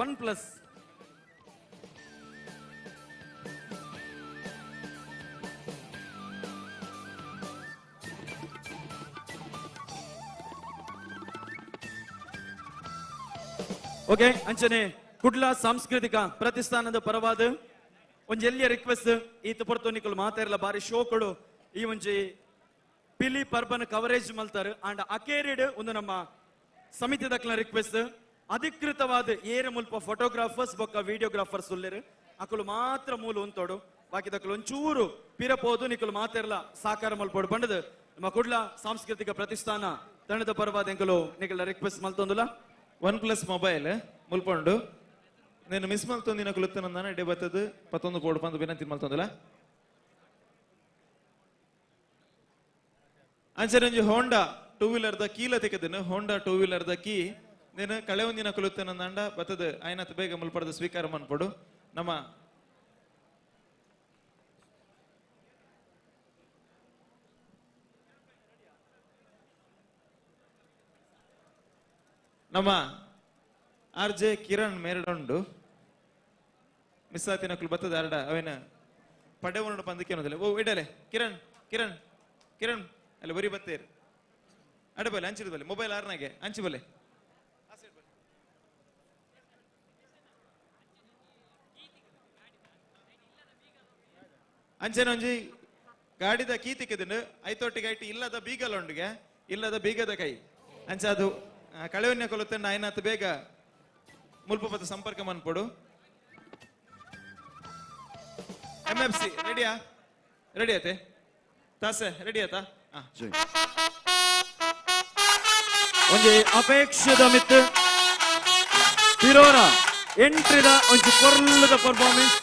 OnePlus okay ಅಂಚನೆ ಕುಡ್ಲ ಸಾಂಸ್ಕೃತಿಕ ಪ್ರತಿಷ್ಠಾನದ ಪರವಾದ ಒಂಜಿ ಎಲ್ಲಿಯ ರಿಕ್ವೆಸ್ಟ್ ಈತ ಪೊರ್ತು ನಿಕುಲು ಮಾತಾರಲ್ಲ ಬಾರಿ ಶೋ ಕೊಡು ಈ ಒಂಜಿ ಪಿಲಿ ಪರ್ಬನ ಕವರೇಜ್ ಮಲ್ತಾರೆ ಅಂಡ್ ಅಕೇರಿಡ್ ಒಂದು ನಮ್ಮ ಸಮಿತಿ ದಕ್ಲ ರಿಕ್ವೆಸ್ಟ್ ಅಧಿಕೃತವಾದ ಏರು ಮುಲ್ಪ ಫೋಟೋಗ್ರಾಫರ್ಸ್ ಬೊಕ್ಕ ವಿಡಿಯೋಗ್ರಾಫರ್ಸ್ ಉಲ್ಲೇರು ಅಕುಲು ಮಾತ್ರ ಮೂಲ ಉಂತೋಡು ಬಾಕಿ ದಕ್ಕಲು ಒಂಚೂರು ಪಿರಪೋದು ನಿಕುಲು ಮಾತಾರಲ್ಲ ಸಾಕಾರ ಮಲ್ಪೋಡು ಬಂಡದು ನಮ್ಮ ಕುಡ್ಲ ಸಾಂಸ್ಕೃತಿಕ ಪ್ರತಿಷ್ಠಾನ ತಂಡದ ಪರವಾದ ಎಂಕುಲು ನಿಕಲ ರಿಕ್ವೆಸ್ಟ್ ಮಲ್ತೊಂದುಲ್ಲ. OnePlus mobile ಮುಲ್ಪಂಡು నేను ಮಿಸ್ ಮಲ್ತೊಂದಿನ ಕುಲತ್ತನ ಎಡೆ ಬತ್ತದ ಪತ್ತೊಂದು ಪೋಡು ಪಂದು ವಿನಂತಿ ಮಲ್ತೊಂದಿಲ್ಲ. ಅಂಚನೆ ಹೋಂಡಾ ಟೂ ವೀಲರ್ the ಕೀಲ ತೆಗೆದನು Honda two wheeler the key నేను ಕಳೆ ಒಂದಿನ ಕುಲತ್ತನ ಬತ್ತದ ಆಯ್ನತ್ ಬೇಗ ಮುಲ್ಪಡದ ಸ್ವೀಕಾರ ಮನ್ಪೊಡು ನಮ್ಮ ನಮ್ಮ ಆರ್ ಜೆ ಕಿರಣ್ ಮೇರಡೊಂಡು ಮಿಸ್ ಆತಿನಕ್ಲು ಬತ್ತದ ಅರಡ ಅವೇನ ಪಡೆವನುಡು ಪಂದಕ್ಕೆ ಅನ್ನೋದಿಲ್ಲ. ಓ ಇಡಲೆ ಕಿರಣ್ ಕಿರಣ್ ಕಿರಣ್ ಅಲ್ಲಿ ಬರಿ ಬತ್ತೇರು ಅಡೆ ಬಲೆ ಅಂಚಿದ ಬಲೆ ಮೊಬೈಲ್ ಆರ್ನಾಗೆ ಅಂಚು ಬಲೆ. ಅಂಚೆನೊಂಜಿ ಗಾಡಿದ ಕೀತಿಕ್ಕಿದ್ದು ಐತೊಟ್ಟಿಗೆ ಐಟಿ ಇಲ್ಲದ ಬೀಗಲೊಂಡಿಗೆ ಇಲ್ಲದ ಬೀಗದ ಕೈ ಅಂಚ ಅದು ಕಳೆವನ್ಯ ಕೊಲುತ್ತೆ ನಾಯನಾತ್ ಬೇಗ ಮುಲ್ಪಪದ ಸಂಪರ್ಕ ಮನ್ಪೊಡು. M F C ರೆಡಿಯಾ? ರೆಡಿ ಆತೆ ತಾಸೆ ರೆಡಿ ಆತಾ? ಒಂಜಿ ಅಪೇಕ್ಷೆದ ಮಿತ್ ತಿರೋರ ಎಂಟ್ರಿದ ಒಂಜಿ ಪೊರ್ಲದ performance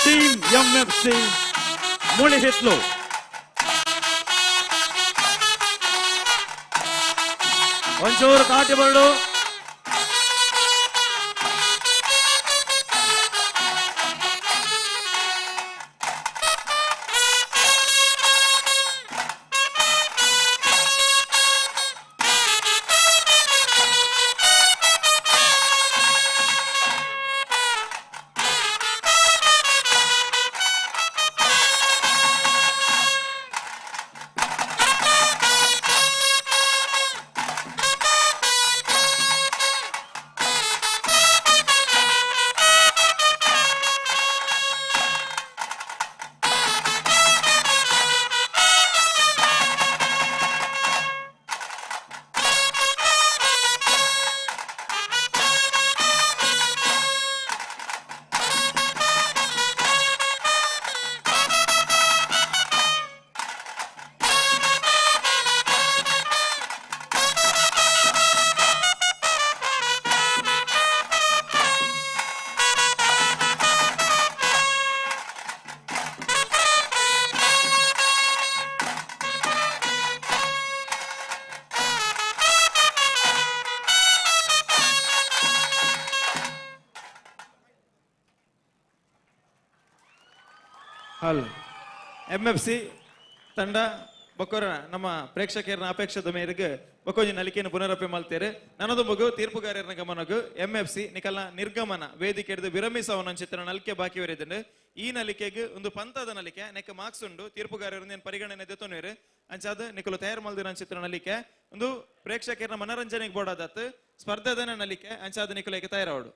team M F C Mulihitlu. ಒಂಚೂರು ತಾಟಿ ಬರಡು. ಹಲ್ M F C ತಂಡ ಬೊಕ್ಕೊರ ನಮ್ಮ ಪ್ರೇಕ್ಷಕರನ್ನ ಅಪೇಕ್ಷದ ಮೇರೆಗೆ ಬೊಕ್ಕೊಂಜಿ ನಲಿಕೆಯನ್ನು ಪುನರಪೆ ಮಲ್ತೇರೆ. ನನ್ನದು ಮಗು ತೀರ್ಪುಗಾರರ ಗಮನಗು M F C ನಿಕಲ್ನ ನಿರ್ಗಮನ ವೇದಿಕೆ ಹಿಡಿದು ವಿರಮಿಸವನ ಚಿತ್ರ ನಲಿಕೆ ಬಾಕಿ ವರಿದಂಡು. ಈ ನಲಿಕೆಗೆ ಒಂದು ಪಂತದ ನಲಿಕೆ ನೆಕ್ಕ ಮಾರ್ಕ್ಸ್ ಉಂಡು ತೀರ್ಪುಗಾರರ ಪರಿಗಣನೆ ದೆತ್ತೊನ್ವೇರು ಅಂಚಾದ ನಿಕಲು ತಯಾರು ಮಲ್ದಿನ ಚಿತ್ರ ನಲಿಕೆ ಒಂದು ಪ್ರೇಕ್ಷಕರನ್ನ ಮನರಂಜನೆಗೆ ಬೋಡಾದತ್ತು ಸ್ಪರ್ಧೆದನ ನಲಿಕೆ ಅಂಚಾದ ನಿಕುಲಕ್ಕೆ ತಯಾರಾವಡು.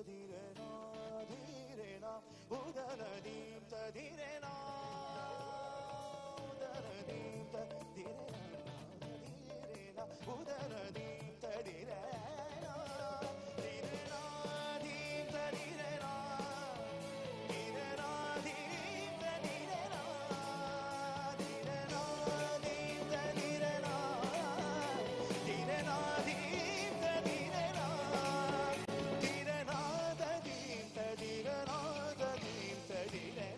Dee, da, da, dee, da,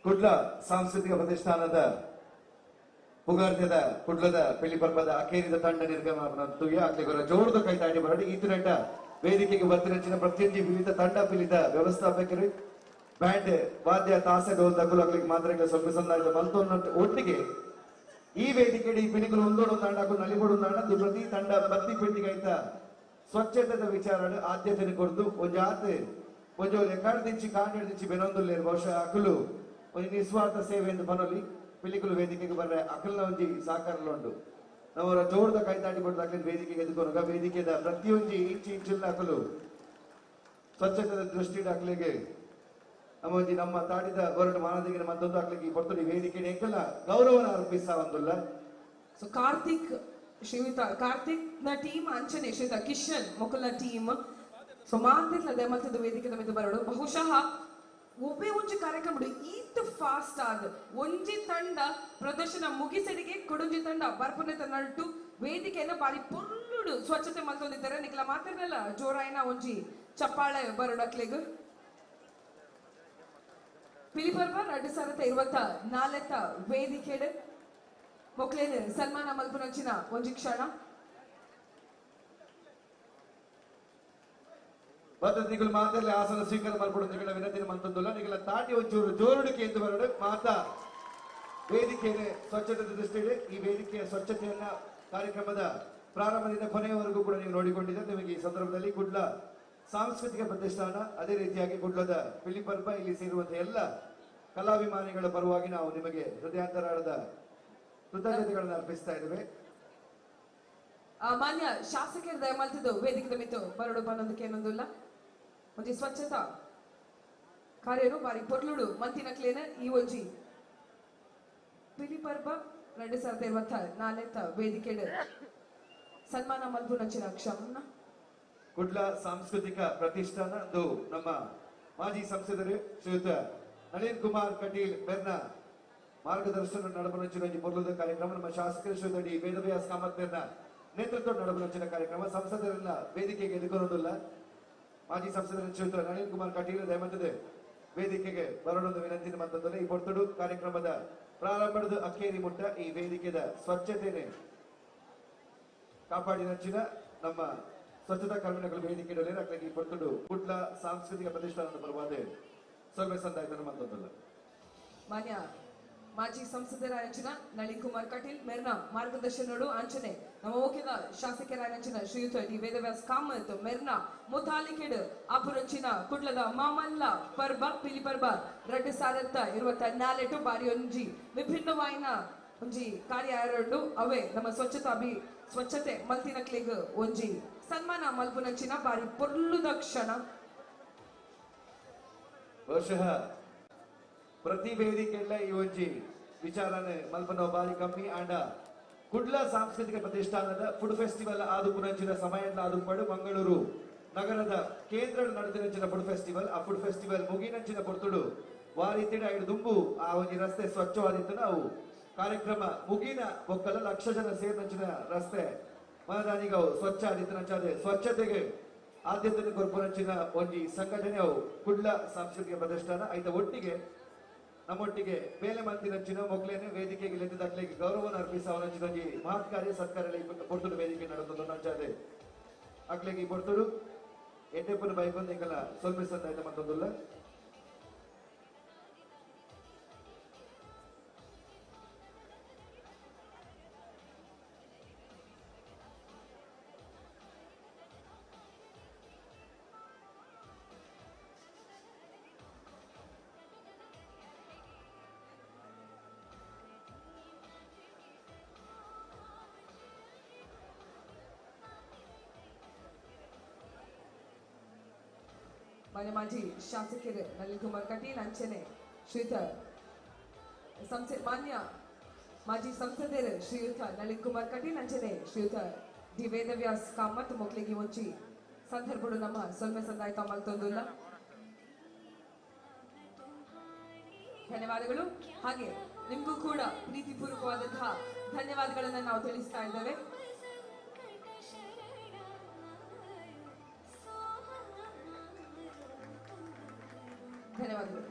Kudla ಸಾಂಸ್ಕೃತಿಕ ಪ್ರತಿಷ್ಠಾನದ ಪುಗಾರ್ತೆದ ಕುಡ್ಲದ ಪಿಲಿಪರ್ಬದ ಅಕೇರಿದ ತಂಡ ನಿರ್ಗಮನ ತುಯ ಅಕ್ಲೆಗೊರ ಜೋರ್ದ ಕೈ ತಾಡಿ ಬರಡಿ ಈತನೆಟ ವೇದಿಕೆಗೆ ಬರ್ತಿನಂಚಿನ ಪ್ರತಿಯೊಂಜಿ ವಿವಿಧ ತಂಡ ಪಿಲಿದ ವ್ಯವಸ್ಥಾಪಕರು ಬ್ಯಾಂಡ್ ವಾದ್ಯ ತಾಸೆ ಡೋಲ್ ದಗುಲು ಅಕ್ಲೆಗ್ ಮಾತ್ರ ಸ್ವಲ್ಪ ಸಂದಾಯದ ಮಲ್ತೊನ್ನ ಒಟ್ಟಿಗೆ ಈ ವೇದಿಕೆ ಈ ಪಿಲಿಕುಲು ಒಂದೋಡು ತಂಡ ಹಾಕು ನಲಿಬೋಡು ತಂಡ ಪ್ರತಿ ತಂಡ ಬತ್ತಿ ಪೆಟ್ಟಿಗೆ ಐತ ಸ್ವಚ್ಛತೆದ ವಿಚಾರ ಆದ್ಯತೆಯನ್ನು ಕೊರ್ದು ಒಂಜಾತ್ ಒಂಜಿ ಲೆಕ್ಕಾಡ್ದಿಂಚಿ ಕಾಂಡಿಡ್ದಿಂಚಿ ಬೆನೊಂದುಲ್ಲೇರು ಬಹುಶಃ ಅಕುಲು ಒಂಜಿ ನಿಸ್ವಾರ್ಥ ಸೇವೆ ಎಂದು ಪನೊಲಿ ಪಿಲಿಕುಲು ವೇದಿಕೆಗೆ ಬರ್ರೆ ಅಕಲ್ನ ಒಂಜಿ ಸಹಕಾರಲ ಉಂಡು ನಮ್ಮವರ ಜೋರ್ದ ಕೈ ತಾಟಿ ಕೊಟ್ಟು ಅಕಲಿನ ವೇದಿಕೆಗೆ ಎದುಕೊನಗ ವೇದಿಕೆದ ಪ್ರತಿಯೊಂಜಿ ಇಂಚಿ ಇಂಚಿಲ್ಲ ಅಕಲು ಸ್ವಚ್ಛತೆದ ದೃಷ್ಟಿ ಅಕಲಿಗೆ ನಮ್ಮ ಒಂಜಿ ನಮ್ಮ ತಾಟಿದ ಹೊರಟು ಮಾನದಿಗಿನ ಮತ್ತೊಂದು ಅಕ್ಲಿಗೆ ಈ ಪೊರ್ತುಡು ವೇದಿಕೆ ಎಂಕಲ್ನ ಗೌರವನ ಅರ್ಪಿಸ ಒಂದುಲ್ಲ. ಸೊ ಕಾರ್ತಿಕ್ ಶ್ರೀಯುತ ಕಾರ್ತಿಕ್ ನ ಟೀಮ್ ಅಂಚನೆ ಶ್ರೀಯುತ ಕಿಶನ್ ಮೊಕಲ್ನ ಟೀಮ್ ಸೊ ಮಾತಿರ್ಲ ದಯಮಲ್ತದ ವೇದಿಕೆ ನಮಿದು ಬರೋಡು. ಬಹುಶಃ ಒಬ್ಬೇ ಒಂಜಿ ಕಾರ್ಯಕ್ರಮ ಈತ್ ಫಾಸ್ಟ್ ಆದ್ ಒಂಜಿ ತಂಡ ಪ್ರದರ್ಶನ ಮುಗಿಸಡಿಗೆ ಕೊಡೊಂಜಿ ತಂಡ ಬರ್ಪುನೆ ತನ್ನಲ್ಟು ವೇದಿಕೆಯನ್ನು ಬಾರಿ ಪೊರ್ಲುಡು ಸ್ವಚ್ಛತೆ ಮಲ್ತೊಂದಿದ್ದಾರೆ. ನಿಕ್ಲ ಮಾತಿರ್ನಲ್ಲ ಜೋರಾಯಿನ ಒಂಜಿ ಚಪ್ಪಾಳೆ ಬರೋಡಕ್ಲೆಗ್. ಪಿಲಿಪರ್ಬ 2024 ವೇದಿಕೆಡ್ ಮೊಕ್ಲೇನ್ ಸನ್ಮಾನ ಮಲ್ಪುನಂಚಿನ ಒಂಜಿ ಕ್ಷಣ. ಭದ್ರತೆಗಳು ಮಾತಲ್ಲಿ ಆಸನ ಸ್ವೀಕಾರ ಮಲ್ಪುನಂಚಿನ ವಿನಂತಿ ಮಂತಂದುಲ್ಲ. ನಿಗಲ ತಾಟಿ ಒಂಚೂರು ಜೋರುಡಿಕೆ ಎಂದು ಬರಡು ಮಾತಾ ವೇದಿಕೆಯ ಸ್ವಚ್ಛತೆ ದೃಷ್ಟಿಯಲ್ಲಿ ಈ ವೇದಿಕೆಯ ಸ್ವಚ್ಛತೆಯನ್ನ ಕಾರ್ಯಕ್ರಮದ ಪ್ರಾರಂಭದಿಂದ ಕೊನೆಯವರೆಗೂ ಕೂಡ ನೀವು ನೋಡಿಕೊಂಡಿದ್ದರೆ ನಿಮಗೆ ಈ ಸಂದರ್ಭದಲ್ಲಿ ಕುಡ್ಲ ಸಾಂಸ್ಕೃತಿಕ ಪ್ರತಿಷ್ಠಾನ ಅದೇ ರೀತಿಯಾಗಿ ಕುಡ್ಲದ ಪಿಲಿಪರ್ಬ ಇಲ್ಲಿ ಸೇರುವಂತಹ ಎಲ್ಲ ಕಲಾಭಿಮಾನಿಗಳ ಪರವಾಗಿ ನಾವು ನಿಮಗೆ ಹೃದಯಾಂತರಾಳದ ಕೃತಜ್ಞತೆಗಳನ್ನು ಅರ್ಪಿಸ್ತಾ ಇದ್ದೇವೆ. ಮಾನ್ಯ ಶಾಸಕರ ದಯಮಾಲ್ತಿದ್ದು ವೇದಿಕೆ ಮಿತ್ತು ಬರಡು ಬನ್ನೊಂದಕ್ಕೆ ಏನೊಂದಿಲ್ಲ ಒಂಜಿ ಸ್ವಚ್ಛತಾ ಕಾರ್ಯನು ಬಾರಿ ಪೊರ್ಲುಡು ಮಂತಿನ ಕ್ಲೇನ ಈ ಒಂಜಿ ಪಿಲಿಪರ್ಬ 2024 ವೇದಿಕೆ ಸನ್ಮಾನ ಮಲ್ಪುನಂಚಿನ ಕ್ಷಮನ. ಕುಡ್ಲ ಸಾಂಸ್ಕೃತಿಕ ಪ್ರತಿಷ್ಠಾನ ಅಂದು ನಮ್ಮ ಮಾಜಿ ಸಂಸದರು ಶ್ರೀಯುತ ನಳಿನ್ ಕುಮಾರ್ ಕಟೀಲ್ ಬೆರ್ನ ಮಾರ್ಗದರ್ಶನ ನಡಪುನಂಚಿನ ಒಂಜಿ ಪೊರ್ಲುದ ಕಾರ್ಯಕ್ರಮ ನಮ್ಮ ಶಾಸಕರು ಶ್ರೀಯುತ ಡಿ ವೇದವ್ಯಾಸ್ ಕಾಮತ್ ಬೆರ್ನ ನೇತೃತ್ವ ನಡಪುನಂಚಿನ ಕಾರ್ಯಕ್ರಮ ಸಂಸದರನ್ನ ವೇದಿಕೆಗೆ ಎದುಕೊಂಡುಲ್ಲ. ಮಾಜಿ ಸಂಸದರ ಶ್ರೀಯುತ ನಳಿನ್ ಕುಮಾರ್ ಕಟೀಲ್ ದಯಮಂತದೆ ವೇದಿಕೆಗೆ ಬರೋಣದ ವಿನಂತಿ ಮಂತಂದ್ರೆ ಈ ಪೊರ್ತುಡು ಕಾರ್ಯಕ್ರಮದ ಪ್ರಾರಂಭದ ಅಕ್ಕೇರಿ ಮುಟ್ಟ ಈ ವೇದಿಕೆದ ಸ್ವಚ್ಛತೆನೆ ಕಾಪಾಡಿನಂಚಿನ ನಮ್ಮ ಸ್ವಚ್ಛತಾ ಕರ್ಮಿಗಳು ವೇದಿಕೆ ಈ ಪೊರ್ತುಡು ಕುಡ್ಲ ಸಾಂಸ್ಕೃತಿಕ ಪ್ರತಿಷ್ಠಾನದ ಪರವಾದ ಸ್ವಲ್ಪ ಸಂದಾಯತನ ಮಂತಂದಲ್ಲ. ಮಾನ್ಯ ಮಾಜಿ ಸಂಸದರಾಯಂಚಿನ ನಳಿನ್ ಕುಮಾರ್ ಕಟೀಲ್ ಮೇರ್ನ ಮಾರ್ಗದರ್ಶನಡು ಅಂಚನೆ ನಮ್ಮ ಓಕೆದ ಶಾಸಕರಾಯಂಚಿನ ಶ್ರೀಯುತ ಡಿ ವೇದವ್ಯಾಸ್ ಕಾಮತ್ ಮೇರ್ನ ಮುತಾಲಿಕೆಡ್ ಅಪುರಂಚಿನ ಕುಡ್ಲದ ಮಾಮಲ್ಲ ಪರ್ಬ ಪಿಲಿಪರ್ಬ 2024 ಬಾರಿ ಒಂಜಿ ವಿಭಿನ್ನವಾಯಿನ ಒಂಜಿ ಕಾರ್ಯ ಎರಡು ಅವೇ ನಮ್ಮ ಸ್ವಚ್ಛತಾ ಸ್ವಚ್ಛತೆ ಮಲ್ತಿನಕ್ಲೆಗ್ ಒಂಜಿ ಸನ್ಮಾನ ಮಲ್ಪುನಂಚಿನ ಬಾರಿ ಪೊರ್ಲುದ ಕ್ಷಣ. ಬಹುಶಃ ಪ್ರತಿ ವೇದಿಕೆಲ್ಲ ಈ ಒಂಜಿ ವಿಚಾರನೆ ಮಲ್ಪನ ಬಾರಿ ಕಮ್ಮಿ ಆಂಡ ಕುಡ್ಲ ಸಾಂಸ್ಕೃತಿಕ ಪ್ರತಿಷ್ಠಾನದ ಫುಡ್ ಫೆಸ್ಟಿವಲ್ ಆದು ಪುನಂಚಿನ ಸಮಯದ ಆದುಪಾಡು ಮಂಗಳೂರು ನಗರದ ಕೇಂದ್ರ ನಡೆದಿನಂಚಿನ ಫುಡ್ ಫೆಸ್ಟಿವಲ್ ಆ ಫುಡ್ ಫೆಸ್ಟಿವಲ್ ಮುಗಿನಂಚಿನ ಪೊರ್ತುಡು ವಾರಿತಿಡ ಐದು ದುಂಬು ಆ ಒಂಜಿ ರಸ್ತೆ ಸ್ವಚ್ಛವಾದಿತ್ತು. ನಾವು ಕಾರ್ಯಕ್ರಮ ಮುಗಿನ ಬೊಕ್ಕಲ ಲಕ್ಷ ಜನ ಸೇರಿನಂಚಿನ ರಸ್ತೆ ಮನದಾನಿಗವು ಸ್ವಚ್ಛ ಆದಿತ್ತು. ಸ್ವಚ್ಛತೆಗೆ ಆದ್ಯತೆ ಕೊರ್ಪುನಂಚಿನ ಒಂಜಿ ಸಂಘಟನೆ ಅವು ಕುಡ್ಲ ಸಾಂಸ್ಕೃತಿಕ ಪ್ರತಿಷ್ಠಾನ ಐತ ಒಟ್ಟಿಗೆ ನಮ್ಮೊಟ್ಟಿಗೆ ಬೇಲೆ ಮಂತಿನಂಚಿನ ಮೊಕ್ಲೇನೆ ವೇದಿಕೆಗೆ ಲೆತ್ತಿದಾಕ್ಲೆಗೆ ಗೌರವವನ್ನು ಅರ್ಪಿಸವನಂಚಿನ ಒಂಜಿ ಮಹತ್ ಕಾರ್ಯ ಸತ್ಕಾರ ಪೊರ್ತುಡು ವೇದಿಕೆ ನಡೆದು ನಂಚಾದೆ ಅಕ್ಲೆಗೆ ಈ ಪೊರ್ತುಡು ಎಡ್ಡೆಪ್ಪನ ಬೈಕೊಂದು ಎಂಕಲ ಸ್ವಲ್ಪ ಸಂದಾಯ್ತ ಮತ್ತೊಂದುಲ್ಲ. ಮಾನ್ಯ ಮಾಜಿ ಶಾಸಕರು ನಳಿನ್ ಕುಮಾರ್ ಕಟೀಲ್ ಅಂಚನೆ ಶ್ರೀಯುತ ಮಾನ್ಯ ಮಾಜಿ ಸಂಸದರು ಶ್ರೀಯುತ ನಳಿನ್ ಕುಮಾರ್ ಕಟೀಲ್ ಅಂಚನೆ ಶ್ರೀಯುತ ಡಿ ವೇದವ್ಯಾಸ್ ಕಾಮತ್ ಮೊಕ್ಲಿಗೆ ಒಂಜಿ ಸಂದರ್ಭಡು ನಮ್ಮ ಸೊಲ್ಮೆ ಸಂದಾಯ್ತ ಮಲ್ತೊಂದುಲ್ಲ. ಧನ್ಯವಾದಗಳು. ಹಾಗೆ ನಿಮಗೂ ಕೂಡ ಪ್ರೀತಿಪೂರ್ವಕವಾದಂತಹ ಧನ್ಯವಾದಗಳನ್ನ ನಾವು ತಿಳಿಸ್ತಾ ಇದ್ದೇವೆ. ಧನ್ಯವಾದಗಳು.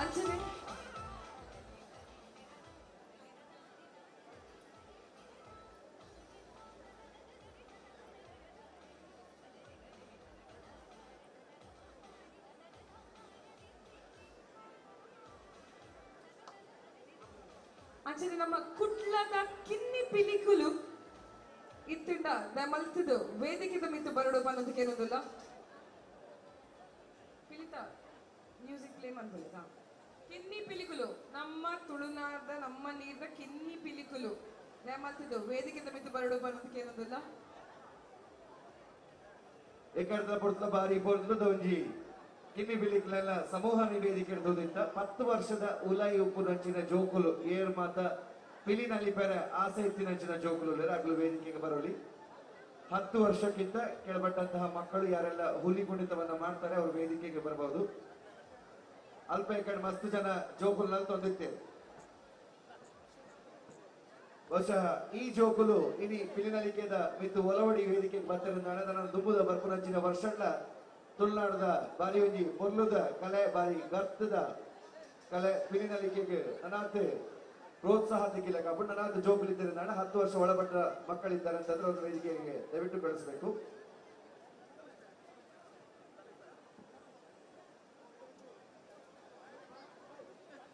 ಅಂಜಲಿ ಅಂಚನೆ ನಮ್ಮ ಕುಡ್ಲದ ಕಿನ್ನಿ ಪಿಲಿಕುಲು ಇತ್ತಿಂಡ ಮಲ್ತದು ವೇದಿಕೆದ ಮಿತ್ತು ಬರಡು ಪನ್ನೋದಕ್ಕೇನೊಂದಿಲ್ಲ. ಪಿಲಿತ ಮ್ಯೂಸಿಕ್ ಪ್ಲೇ ಮಾಡ್ಬೋದಾ? ಕಿನ್ನಿ ಪಿಲಿಕುಲು ನಮ್ಮ ತುಳುನಾದ ನಮ್ಮ ನೀರ್ದ ಕಿನ್ನಿ ಪಿಲಿಕುಲು ಮಲ್ತದು ವೇದಿಕೆದ ಮಿತ್ತು ಬರಡು ಪನ್ನೋದಕ್ಕೇನೊಂದಿಲ್ಲ. ಏಕಾರ್ದ ಪೊರ್ತಲ ಬಾರಿ ಪೊರ್ತಲದ ಒಂಜಿ ಕಿನ್ನಿ ಪಿಲಿಕುಲೆಲ್ಲ ಸಮೂಹ ನಿವೇದಿಕೆ ಹಿಡಿದಿತ್ತ 10 ವರ್ಷದ ಉಲಾಯಿ ಉಪ್ಪು ನಂಚಿನ ಜೋಕುಲು ಏರ್ ಮಾತ ಪಿಲಿನಲ್ಲಿ ಪೆರೆ ಆಸೆ ಎತ್ತಿನಂಚಿನ ಜೋಕುಲು ಅಗ್ಲು ವೇದಿಕೆಗೆ ಬರೋಲಿ. 10 ವರ್ಷಕ್ಕಿಂತ ಕೆಳಪಟ್ಟಂತಹ ಮಕ್ಕಳು ಯಾರೆಲ್ಲ ಹುಲಿ ಕುಣಿತವನ್ನ ಮಾಡ್ತಾರೆ ಅವರು ವೇದಿಕೆಗೆ ಬರಬಹುದು. ಅಲ್ಪ ಈ ಕಡೆ ಮಸ್ತ್ ಜನ ಜೋಕುಲ್ನಲ್ಲಿ ತಂದಿತ್ತೇವೆ. ಬಹುಶಃ ಈ ಜೋಕುಲು ಇನಿ ಪಿಲಿನಲಿಕೆದ ಮಿತ್ತು ಒಲವಡಿ ವೇದಿಕೆಗೆ ಬರ್ತಾರೆ. ನನ್ನ ದುಂಬುದ ಬರ್ಪುನಂಚಿನ ವರ್ಷಗಳ ತುಳುನಾಡದ ಬಾರಿ ಒಂಜಿ ಪೊರ್ಲುದ ಕಲೆ ಬಾರಿ ಗರ್ತದ ಕಲೆ ಪಿಲಿನಲಿಕೆಗೆ ನನಾತ್ ಪ್ರೋತ್ಸಾಹ ತಿಕ್ಕಿಲ್ಲ. ಕಾಪುಂಡು ನನಾತ್ ಜೋಕುಲಿದ್ದಾರೆ ನಾಡ 10 ವರ್ಷ ಒಳಪಟ್ಟ ಮಕ್ಕಳಿದ್ದಾರೆ ಅಂತಂದ್ರೆ ಅವ್ರ ವೇದಿಕೆಗೆ ದಯವಿಟ್ಟು ಕಳಿಸ್ಬೇಕು.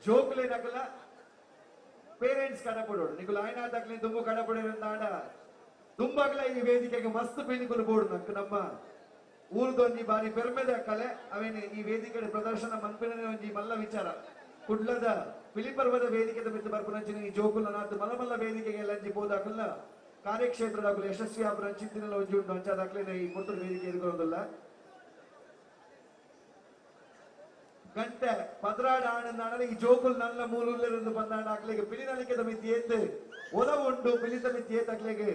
ಜೋಕುಲೇನಾಗಲ್ಲ ಪೇರೆಂಟ್ಸ್ ಕಡಪಡೋಡು ನಿಕುಲು ಆಯ್ನಾದಾಗ್ಲಿ ದುಂಬು ಕಡಪಡೋಣ ದುಂಬಾಗ್ಲ ಈ ವೇದಿಕೆಗೆ ಮಸ್ತ್ ಪಿಲಿಕುಲು ಬೋಡು. ನಕ್ಕು ನಮ್ಮ ಊರ್ದೊಂಜಿ ಬಾರಿ ಪೆರ್ಮೆದ ಕಲೆ ಅವೇನೆ ಈ ವೇದಿಕೆ ಪ್ರದರ್ಶನ ಮನ್ಪಿನ ಒಂಜಿ ಮಲ್ಲ ವಿಚಾರ. ಕುಡ್ಲದ ಪಿಲಿಪರ್ವದ ವೇದಿಕೆದ ಮಿತ್ತು ಬರ್ಪುನಂಚಿನ ಈ ಜೋಕುಲ ನಾತ್ ಮಲ್ಲ ಮಲ್ಲ ವೇದಿಕೆಗೆ ಲಂಜಿ ಪೋದಾಕುಲ್ನ ಕಾರ್ಯಕ್ಷೇತ್ರದಾಕುಲು ಯಶಸ್ವಿ ಆಪುನ ಚಿಂತಿನ ಒಂಜಿ ಉಂಟು. ಅಂಚಾದಾಕ್ಲೇನೆ ಈ ಪೊರ್ತುಡು ವೇದಿಕೆ ಎದುರೊಂದುಲ್ಲ. ಗಂಟೆ 12 ಆಣಂದಾಣಲೆ ಈ ಜೋಕುಲ್ ನಲ್ಲ ಮೂಲುಲ್ಲೆರೆಂದು ಬಂದಾಣ ಅಕ್ಲೆಗೆ ಪಿಲಿನಲಿಕೆದ ಮಿತಿ ಏತ್ ಒಲವು ಉಂಟು, ಪಿಲಿತ ಮಿತಿ ಏತ್ ಅಕ್ಲೆಗೆ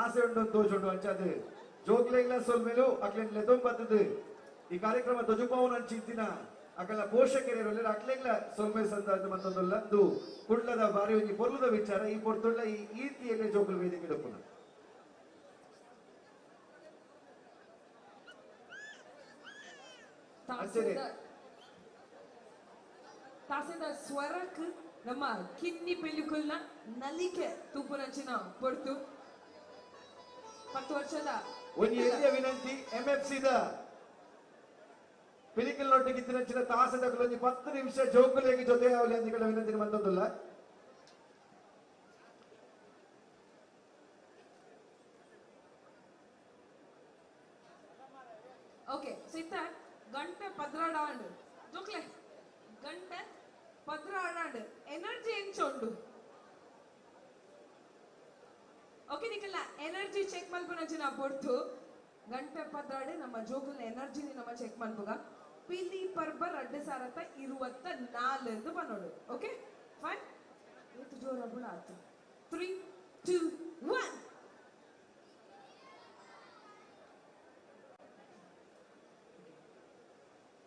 ಆಸೆ ಉಂಟು ಅಂತ ತೋಜುಂಡು. ಅಂಚಾದ ಜೋಕ್ಲೆಗ್ಲ ಸೊಲ್ಮೇಲು ಅಕ್ಲೆನ್ ಲೆತೊಂಬತ್ತದು ಈ ಕಾರ್ಯಕ್ರಮ ತೊಜುಪಾವುನ ಚಿಂತಿನ ಅಕಲ ಪೋಷಕರು ಅಕ್ಲೆಗ್ಲ ಸೊಲ್ಮೆ ಸಂದ ಮತ್ತೊಂದು ಕುಡ್ಲದ ಬಾರಿ ಒಂಜಿ ಪೊರ್ಲುದ ವಿಚಾರ. ಈ ಪೊರ್ತುಳ್ಳ ಈ ಈತಿಯಲ್ಲೇ ಜೋಕುಲ್ ವೇದಿಕೆ ಡೊಪ್ಪುನ ತಾಸೆದ ಸ್ವರಕ್ ನಮ್ಮ ಕಿನ್ನಿ ಪಿಲಿಕುಲ್ನ ನಲಿಕೆ ತೂಪುನಂಚಿನ ಪೊರ್ತು 10 ವರ್ಷದ ಒಂಜಿ ಎಲ್ಲಿಯ ವಿನಂತಿ ಎಂಎಫ್ಸಿ the ಪಿಲಿಕಲ್ ನೊಟ್ಟಿಗೆ ಇತ್ತಿನಂಚಿನ ತಾಸೆದ ಒಂಜಿ 10 ನಿಮಿಷ ಜೋಕುಲೆಗೆ ಜೊತೆ ಅವಲಿ ಅಂದಿಗಳ ವಿನಂತಿ ಮಂತೊಂದುಲ್ಲ. ಓಕೆ ಸೀತ ಗಂಟೆ 12 ಆಂಡ್ ಜೋಕ್ಲೆ ಗಂಟೆ 12 ಆಂಡ್ ಎನರ್ಜಿ ಎಂಚೊಂಡು. ಓಕೆ ನಿಕಲ್ಲ ಎನರ್ಜಿ ಚೆಕ್ ಮಲ್ಪುನಂಚಿನ ಪೊರ್ತು ಗಂಟೆ 12 ನಮ್ಮ ಜೋಕುಲ್ನ ಎನರ್ಜಿನಿ ನಮ್ಮ ಚೆಕ್ ಮಲ್ಪುಗ. ಪಿಲಿ ಪರ್ಬ 2024 ಎಂದು ಬನ್ನೋಡು. ಓಕೆ ಫೈನ್ ಇವತ್ತು ಜೋರ ಗುಣ ಆಯ್ತು. 3 2 1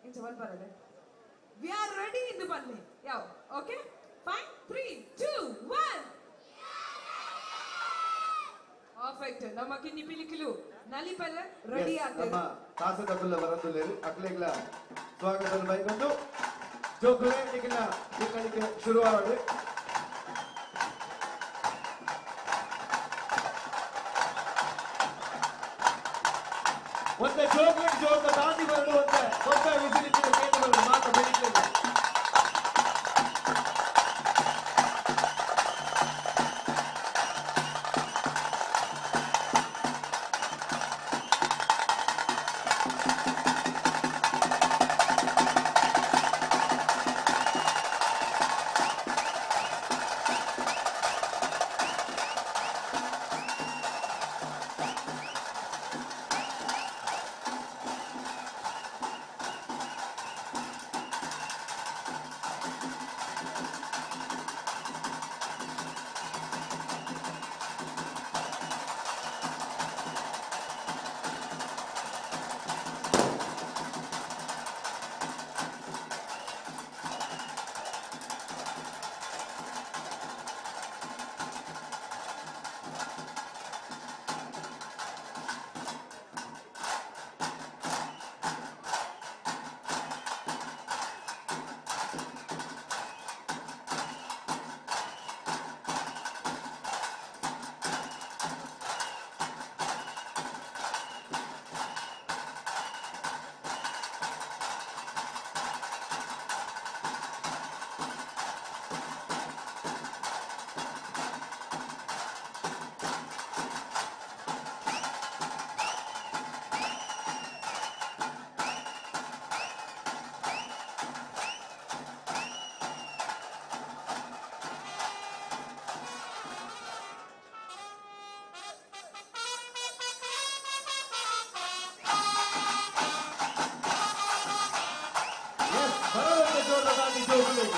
ಎಂಚ ಬರದೆ we are ready ಎಂದು ಬನ್ನಿ ಯಾವ. Okay fine 3 2 1 perfect. ನಮ್ಮ ಕಿನ್ನಿ ಪಿಲಿಕಿಲು ನಲಿಪಲ್ಲ ರೆಡಿ ಆತ ನಮ್ಮ ತಾಸದ ಕುಲ್ಲ ಬರಂದುಲ್ಲೇರು ಅಕ್ಲೆಗ್ಲ ಸ್ವಾಗತ ಬೈಕೊಂಡು ಜೋಕುಲೆ ನಿಖಿಲ ನಿಕ್ಕಳಿಕೆ ಶುರುವಾವಡು. ಒಂದೇ ಜೋಕ್ಲೆಗ್ ಜೋಕ ದಾಂಡಿ ಬರಡು ಒಂದೇ ದೊಡ್ಡ ವಿಸಿಲಿಕ್ಕೆ ಕೇಂದ್ರ ಬರಡು ಮಾತ ಬೆಳಿಗ್ಗೆ. ಜೋಕುಲೆಗ್.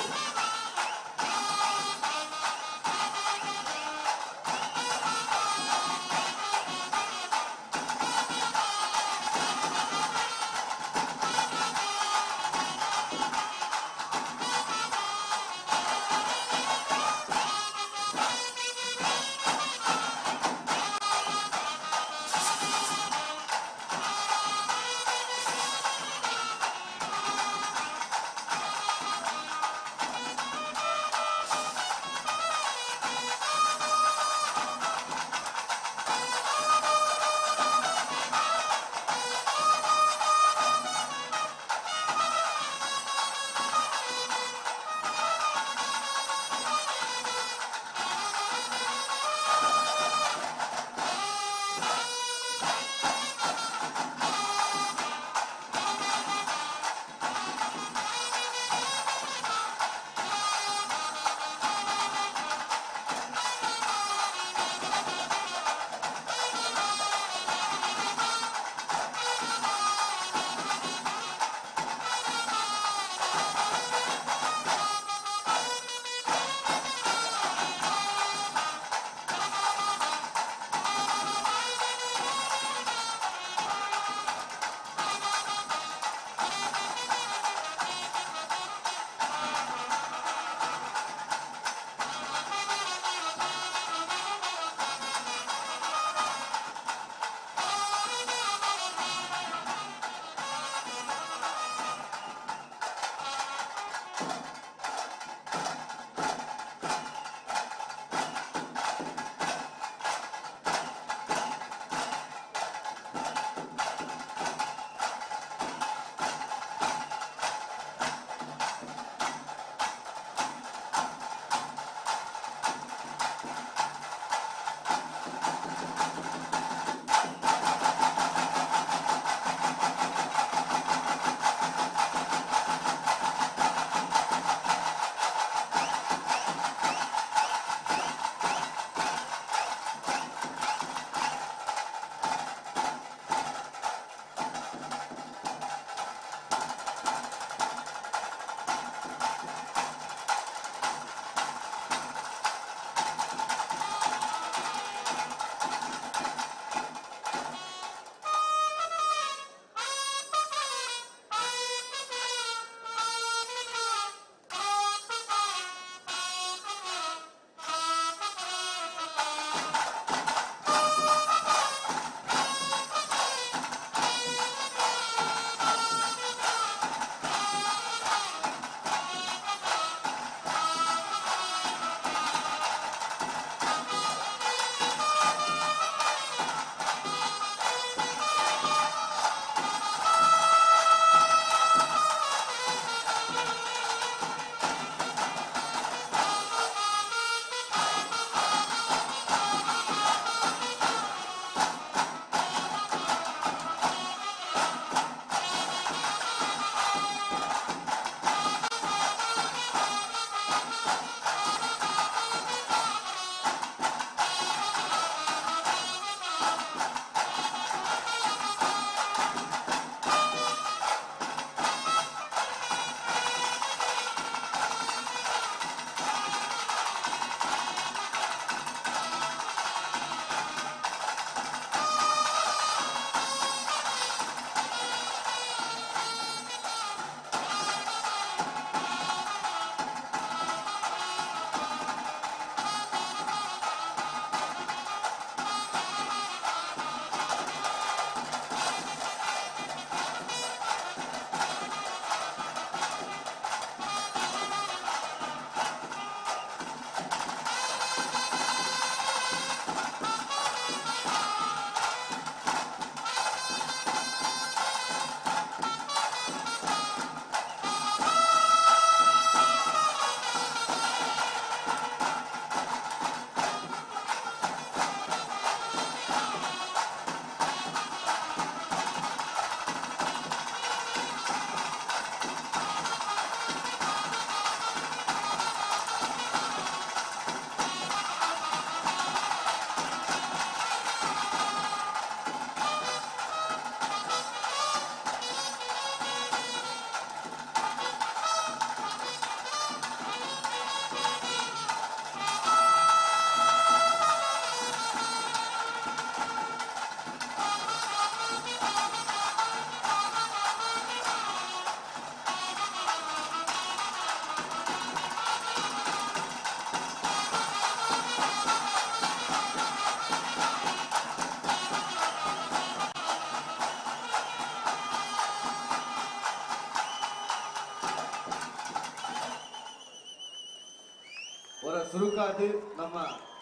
ಸುರುಕಾದು ನಮ್ಮ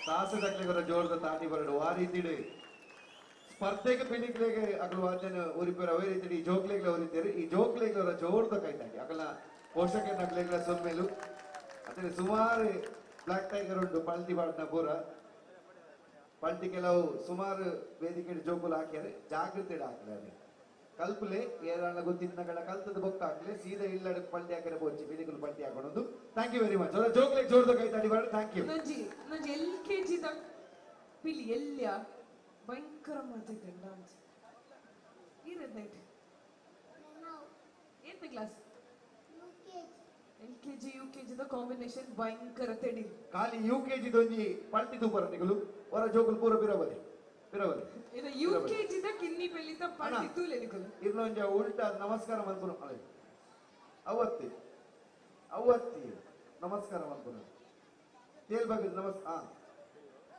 ತಾಸದಕ್ಲೆಗರ ಜೋರದ ತಾಟಿ ಬರಡು ಆ ರೀತಿಡು ಸ್ಪರ್ಧೆಗೆ ಪಿಲಿಕ್ಲೆಗೆ ಅಕಲು ವಾದ್ಯನ ಉರಿಪೇರ ಅವೇ ರೀತಿ ಈ ಜೋಕ್ಲೆಗ್ಲ ಉರಿತೇರು ಈ ಜೋಕ್ಲೆಗ್ಲವರ ಜೋರದ ಕೈತಾಟಿ ಅಕಲ ಪೋಷಕನಕ್ಲೆಗ್ಲ ಸೊಮ್ಮೆಲು ಅದೇ ಸುಮಾರು ಬ್ಲಾಕ್ ಟೈಗರ್ ಉಂಟು ಪಲ್ಟಿ ಬಾಡ್ನ ಪೂರ ಪಲ್ಟಿ ಕೆಲವು ಸುಮಾರು ವೇದಿಕೆ ಜೋಕುಲು ಹಾಕ್ಯಾರೆ ಜಾಗೃತಿ ಹಾಕ್ಲಾರೆ ಕಲ್ಪುಲೆ ಏರಾಣ ಗೊತ್ತಿದ್ದ ಕಲ್ತದ ಬೊಕ್ಕ ಹಾಕ್ಲೆ ಸೀದಾ ಇಲ್ಲಡ ಪಲ್ಟಿ ಹಾಕಿದ್ರೆ ಬೋಚಿ ಪಿಲಿಕುಲು ಪಲ್ಟಿ ಹಾಕೊಂಡು thank you very much ಅವರ ಜೋಕ್ಲೆ ಜೋರದ ಕೈ ತಾಡಿ ಬಾಡ thank you ನಂಜಿ ನಂಜಿ ಎಲ್ ಕೆ ಜಿ ದ ಪಿಲಿ ಎಲ್ಲಿಯ ಭಯಂಕರ ಮಾಡ್ತಿದ್ದೆ ಡಾನ್ಸ್ ಇರೋದು ನೈಟ್ ಏತ್ನೇ class L K G U K G the combination ಭಯಂಕರ ತೆಡಿ ಖಾಲಿ ಯು ಕೆ ಜಿ ದೊಂಜಿ ಪಲ್ಟಿ ತೂಪರ ನಿಗಲು ಹೊರ ಜೋಕುಲು ಪೂರ ಬಿರವಲೆ ಬಿರವಲೆ ಇದು ಯು ಕೆ ಜಿ the ಕಿನ್ನಿ ಬೆಳಿತ ಪಲ್ಟಿ ತೂಲೆ ನಿಕುಲು ಇರ್ನೊಂಜ ಉಲ್ಟಾ ನಮಸ್ಕಾರ ಮಲ್ಪುನು ಅಳೆ ಅವತ್ತಿ ಅವತ್ತಿ ನಮಸ್ಕಾರ ಮಲ್ಪುನು ತೇಲ್ ಬಗ್ಗೆ ನಮಸ್ ಹಾ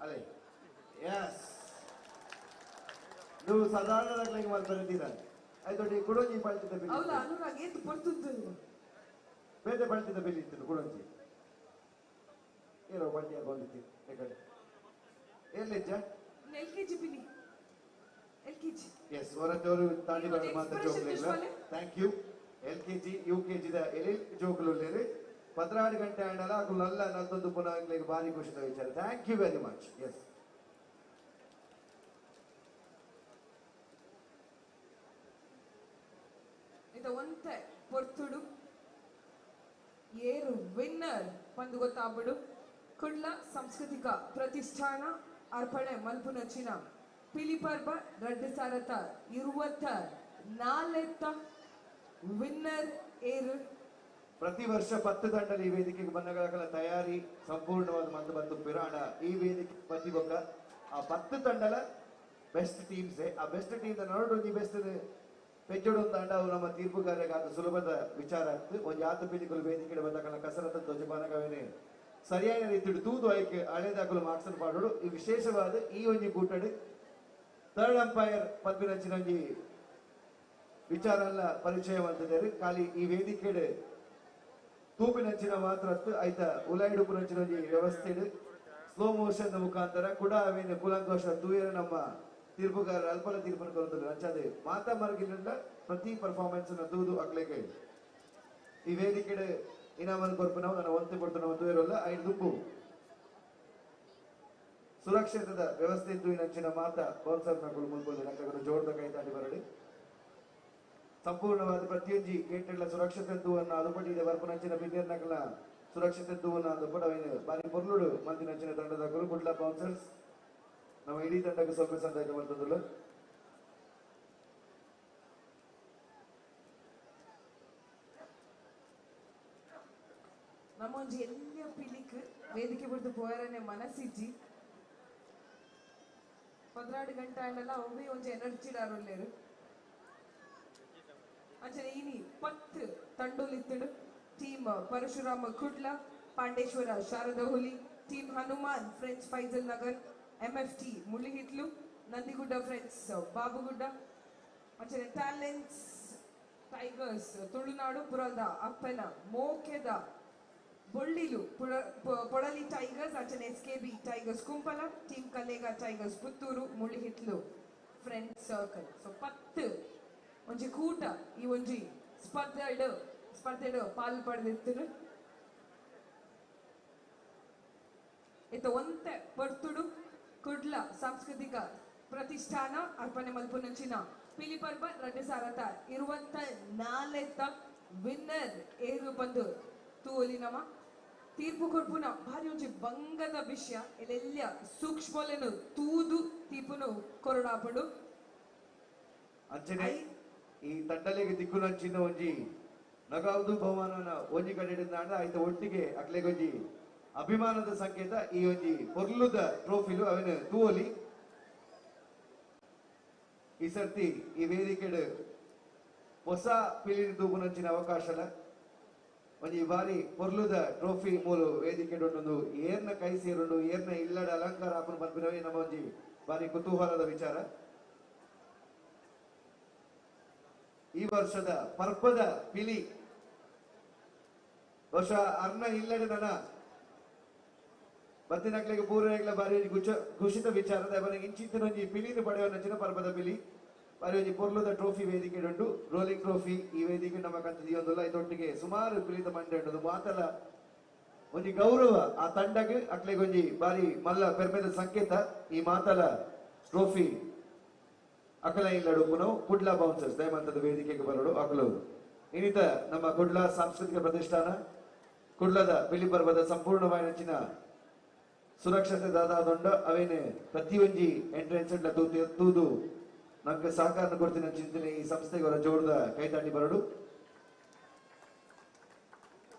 ಅಲೆ ಎಸ್ ನೀವು ಸಾಧಾರಣದಾಗ್ಲಿಗೆ ಮಲ್ಪರಿದ್ದೀರ ಆಯ್ತು ಕುಡೊಂಜಿ ಪಲ್ಟಿದ ಬಿಲ್ ಅವಲ ಅನುರಾಗ್ ಏತ್ ಪೊರ್ತುದ್ದು ಬೇತೆ ಪಲ್ಟಿದ ಬಿಲ್ ಇತ್ತು ಕುಡೊಂಜಿ ಏನೋ ಪಲ್ಟಿ ಹಾಕೊಂಡಿತ್ತು ಈ ಕಡೆ ಏರ್ಲೆಜ್ಜ ಎಲ್ ಕೆ ಜಿ ಪಿಲಿ ಎಲ್ ಕೆ ಜಿ ಎಸ್ ಹೊರತವರು ತಾಂಡಿ ಬರ ಮಾತ್ರ ಜೋಕ್ಲೆಗ್ಲ thank you L K G U K ಜಿದ ಎಲ್ ಜೋಕುಲು 12 ಗಂಟೆ ಆಂಡಲ ಅಕುಲು ನಲ್ಲ ನಲ್ತೊಂದು ಪುನಃ ಭಾರಿ ಖುಷಿದ ವಿಚಾರ thank you very much yes ಇದು ಒಂತೆ ಪೊರ್ತುಡು ಏರು ವಿನ್ನರ್ ಪಂದು ಗೊತ್ತಾಗ್ಬಿಡು ಕುಡ್ಲ ಸಾಂಸ್ಕೃತಿಕ ಪ್ರತಿಷ್ಠಾನ ಅರ್ಪಣೆ ಮಲ್ಪುನಚಿನ ಪಿಲಿಪರ್ಬ ರಡ್ಡು ಸಾರತ 24 ವಿನ್ನರ್ ಏರು ಪ್ರತಿ ವರ್ಷ 10 ತಂಡದ ಈ ವೇದಿಕೆಗೆ ಬಂದಗಳ ತಯಾರಿ ಸಂಪೂರ್ಣವಾದ ಮಂದು ಬಂದು ಪಿರಾಣ ಈ ವೇದಿಕೆ ಬಂದಿ ಬೊಕ್ಕ ಆ 10 ತಂಡಲ ಬೆಸ್ಟ್ ಟೀಮ್ಸ್ ಆ ಬೆಸ್ಟ್ ಟೀಮ್ ನೋಡೊಂಜಿ ಬೆಸ್ಟ್ ಪೆಜ್ಜೊಡೊಂದು ತಂಡ ಅವು ನಮ್ಮ ತೀರ್ಪುಗಾರರಿಗೆ ಸುಲಭದ ವಿಚಾರ ಆಗ್ತದೆ ಒಂದು ಯಾತ ಪಿಲಿಕುಲು ವೇದಿಕೆ ಬಂದಕಲ ಕಸರತ್ತ ಧ್ವಜಪಾನಕವೇನೆ ಸರಿಯಾದ ರೀತಿಡು ತೂದು ಆಯ್ಕೆ ಹಳೇದಾಕಲು ಮಾರ್ಕ್ಸನ್ ಪಾಡೋಡು ಈ ವಿಶೇಷವಾದ ಈ ಒಂಜಿ ಕೂಟಡು ಥರ್ಡ್ ಅಂಪೈರ್ ಪದ್ಮಿನಂಚಿನೊಂಜಿ ವಿಚಾರ ಎಲ್ಲ ಪರಿಚಯ ಮಾಡ್ತಿದ್ದಾರೆ ಖಾಲಿ ಈ ವೇದಿಕೆಡೆ ತೂಪಿನಂಚಿನ ಮಾತ್ರ ಆಯ್ತಾ ಉಲಾಯಿಡುಪುನಂಚಿನ ಒಂಜಿ ವ್ಯವಸ್ಥೆ ಸ್ಲೋ ಮೋಷನ್ ಮುಖಾಂತರ ಕೂಡ ಅವೇನು ಕೂಲಂಕುಷ ತೂಯರ ನಮ್ಮ ತೀರ್ಪುಗಾರರ ಅಲ್ಪಲ ತೀರ್ಪನ್ನು ಕೊರತಲ್ಲ ಅಂಚಾದೆ ಮಾತಾ ಮರಗಿಲ್ಲ ಪ್ರತಿ ಪರ್ಫಾರ್ಮೆನ್ಸ್ ತೂದು ಅಕ್ಲೇಕೆ ಈ ವೇದಿಕೆಡೆ ಇನಾಮನ್ನು ಕೊರ್ಪು ನಾವು ನನ್ನ ಒಂತೆ ಕೊಡ್ತು ನಾವು ತೂಯರಲ್ಲ ಐದು ದುಂಬು ಸುರಕ್ಷಿತದ ವ್ಯವಸ್ಥೆ ಇದ್ದು ಇನ್ನಂಚಿನ ಮಾತಾ ಬೌನ್ಸರ್ ನಕಲು ಮುಲ್ಬೋದು ನಕಲು ಜೋರ್ದ ಕೈ ತಾಡಿ ಬರಲಿ ಸಂಪೂರ್ಣವಾದ ಪ್ರತಿಯೊಂಜಿ ಗೇಟ್ಗಳ ಸುರಕ್ಷತೆ ದೂವನ್ನ ಅದು ಬರ್ಪುನಂಚಿನ ಬಿಂದಿಯರ್ ನಕಲ ಸುರಕ್ಷತೆ ದೂವನ್ನ ಅದು ಕೂಡ ಬಾರಿ ಪೊರ್ಲುಡು ಮಂದಿನಂಚಿನ ತಂಡದ ಕುಡ್ಲ ಬೌನ್ಸರ್ಸ್ ನಮ್ಮ ಇಡೀ ತಂಡಕ್ಕೆ ಸ್ವಲ್ಪ ಸಂದಾಯ ಮಾಡ್ತದಲ್ಲ ನಮ್ಮ ಒಂಜಿ ಎಲ್ಲ ಪಿಲಿಕ್ ವೇದಿಕೆ ಬಿಡ್ದು ಪೋಯರನೆ ಮನಸ್ಸಿಜ್ಜಿ 12 ಗಂಟೆ ಆಂಡಲ ಒಬ್ಬೇ ಒಂಜಿ ಎನರ್ಜಿ ಡಾರುಲ್ಲೇರು ಅಂಚನೆ ಇನಿ 10 ತಂಡೊಲಿತ್ತುಡು team Parashurama Kudla Pandeshwara Sharada Huli team Hanuman friends Faisal Nagar MFT Mullihitlu Nandigudda friends Babugudda ಅಂಚನೆ ಟ್ಯಾಲೆಂಟ್ಸ್ ಟೈಗರ್ಸ್ ತುಳುನಾಡು ಪುರದ ಅಪ್ಪನ ಮೋಕೆದ ಬೊಳ್ಳಿಲು ಪೊಡಲಿ ಟೈಗರ್ಸ್ ಅಂಚನೆ SKB tigers Kumpala team Kalega tigers Puttur Mullihitlu friends circle so 10 ಒಂಜಿ ಕೂಟ ಈ ಒಂಜಿ ಸ್ಪರ್ಧೆಡು ಪಾಲ್ ಪಡೆದಿತ್ತರು ಇತ್ತ ಒಂತೆ ಪರ್ತುಡು ಕುಡ್ಲ ಸಾಂಸ್ಕೃತಿಕ ಪ್ರತಿಷ್ಠಾನ ಅರ್ಪಣೆ ಮಲ್ಪುನಂಚಿನ ಪಿಲಿಪರ್ಬ 2024 ವಿನ್ನರ್ ಏರು ಬಂದು ತೂಲಿ ನಮ ತೀರ್ಪು ಕೊಡ್ಪುನ ಭಾರಿ ಒಂಜಿ ಬಂಗದ ವಿಷಯ ಎಲ್ಲೆಲ್ಲ ಸೂಕ್ಷ್ಮಲೆನು ತೂದು ತೀರ್ಪುನು ಕೊರಡಾಪಡು ಅಂಚನೆ ಈ ತಂಡಲೆಗೆ ದಿಕ್ಕುನಂಚಿನ ಒಂಜಿ ನಗಾವುದು ಭವನನ ಒಂಜಿ ಕಡೆ ಆಯ್ತ ಒಟ್ಟಿಗೆ ಅಕ್ಲೆಗೊಂಜಿ ಅಭಿಮಾನದ ಸಂಕೇತ ಈ ಒಂಜಿ ಪೊರ್ಲುದ ಟ್ರೋಫಿಲು ಅವನ ತೂವಲಿ ಈ ಸರ್ತಿ ಈ ವೇದಿಕೆಡು ಹೊಸ ಪಿಲಿನ ತೂಪುನಂಚಿನ ಅವಕಾಶಲ ಒಂಜಿ ಬಾರಿ ಪೊರ್ಲುದ ಟ್ರೋಫಿ ಮೂಲು ವೇದಿಕೆಡು ಒಂದು ಏರ್ನ ಕೈ ಸೇರುಂಡು ಏರ್ನ ಇಲ್ಲಡ ಅಲಂಕಾರ ಹಾಕೊಂಡು ಬರ್ಪಿನವೇ ನಮ್ಮ ಒಂಜಿ ಬಾರಿ ಕುತೂಹಲದ ವಿಚಾರ. ಈ ವರ್ಷದ ಪರ್ಪದ ಪಿಲಿ ವರ್ಷ ಅರ್ನ ಇಲ್ಲಡೆ ನನ್ನ ಬತ್ತಿನಕ್ಲೆಗ್ ಪೂರೈಗ್ಲ ಬಾರಿ ಒಂಜಿ ಗುಚ ಖುಷಿತ ವಿಚಾರದ ಅವನಿಗೆ ಇಂಚಿತ್ತಿನ ಒಂಜಿ ಪಿಲಿನ ಪಡೆಯುವ ಪರ್ಬದ ಪಿಲಿ ಬಾರಿ ಒಂಜಿ ಪೊರ್ಲುದ ಟ್ರೋಫಿ ವೇದಿಕೆ ಉಂಟು. ರೋಲಿಂಗ್ ಟ್ರೋಫಿ ಈ ವೇದಿಕೆ ನಮ್ಮ ಕಂತ ದಿಯೊಂದುಲ್ಲ. ಇದೊಟ್ಟಿಗೆ ಸುಮಾರು ಪಿಲಿತ ಮಂಡೆ ಉಂಟು. ಮಾತಲ ಒಂಜಿ ಗೌರವ ಆ ತಂಡಗ್ ಅಕ್ಲೆಗ್ ಒಂಜಿ ಬಾರಿ ಮಲ್ಲ ಪೆರ್ಮೆದ ಸಂಕೇತ ಈ ಮಾತಲ ಟ್ರೋಫಿ. ಅಕಲ ಇಲ್ಲಡು ಪುನಃ ಕುಡ್ಲ ಬೌನ್ಸರ್ಸ್ ದಯಮಂತದ ವೇದಿಕೆಗೆ ಬರೋಡು ಅಕಲು. ಇನ್ನಿತ ನಮ್ಮ ಕುಡ್ಲ ಸಾಂಸ್ಕೃತಿಕ ಪ್ರತಿಷ್ಠಾನ ಕುಡ್ಲದ ಪಿಲಿ ಪರ್ವದ ಸಂಪೂರ್ಣವಾಯಿನ ಸುರಕ್ಷತೆ ದಾದಾದೊಂಡ ಅವೇನೆ ಪ್ರತಿಯೊಂಜಿ ಎಂಟ್ರೆನ್ಸ್ ತೂದು ನಮ್ಗೆ ಸಹಕಾರ ಕೊಡ್ತೀನಿ ಚಿಂತನೆ ಈ ಸಂಸ್ಥೆಗೆ ಅವರ ಜೋರದ ಕೈತಾಟಿ ಬರಡು.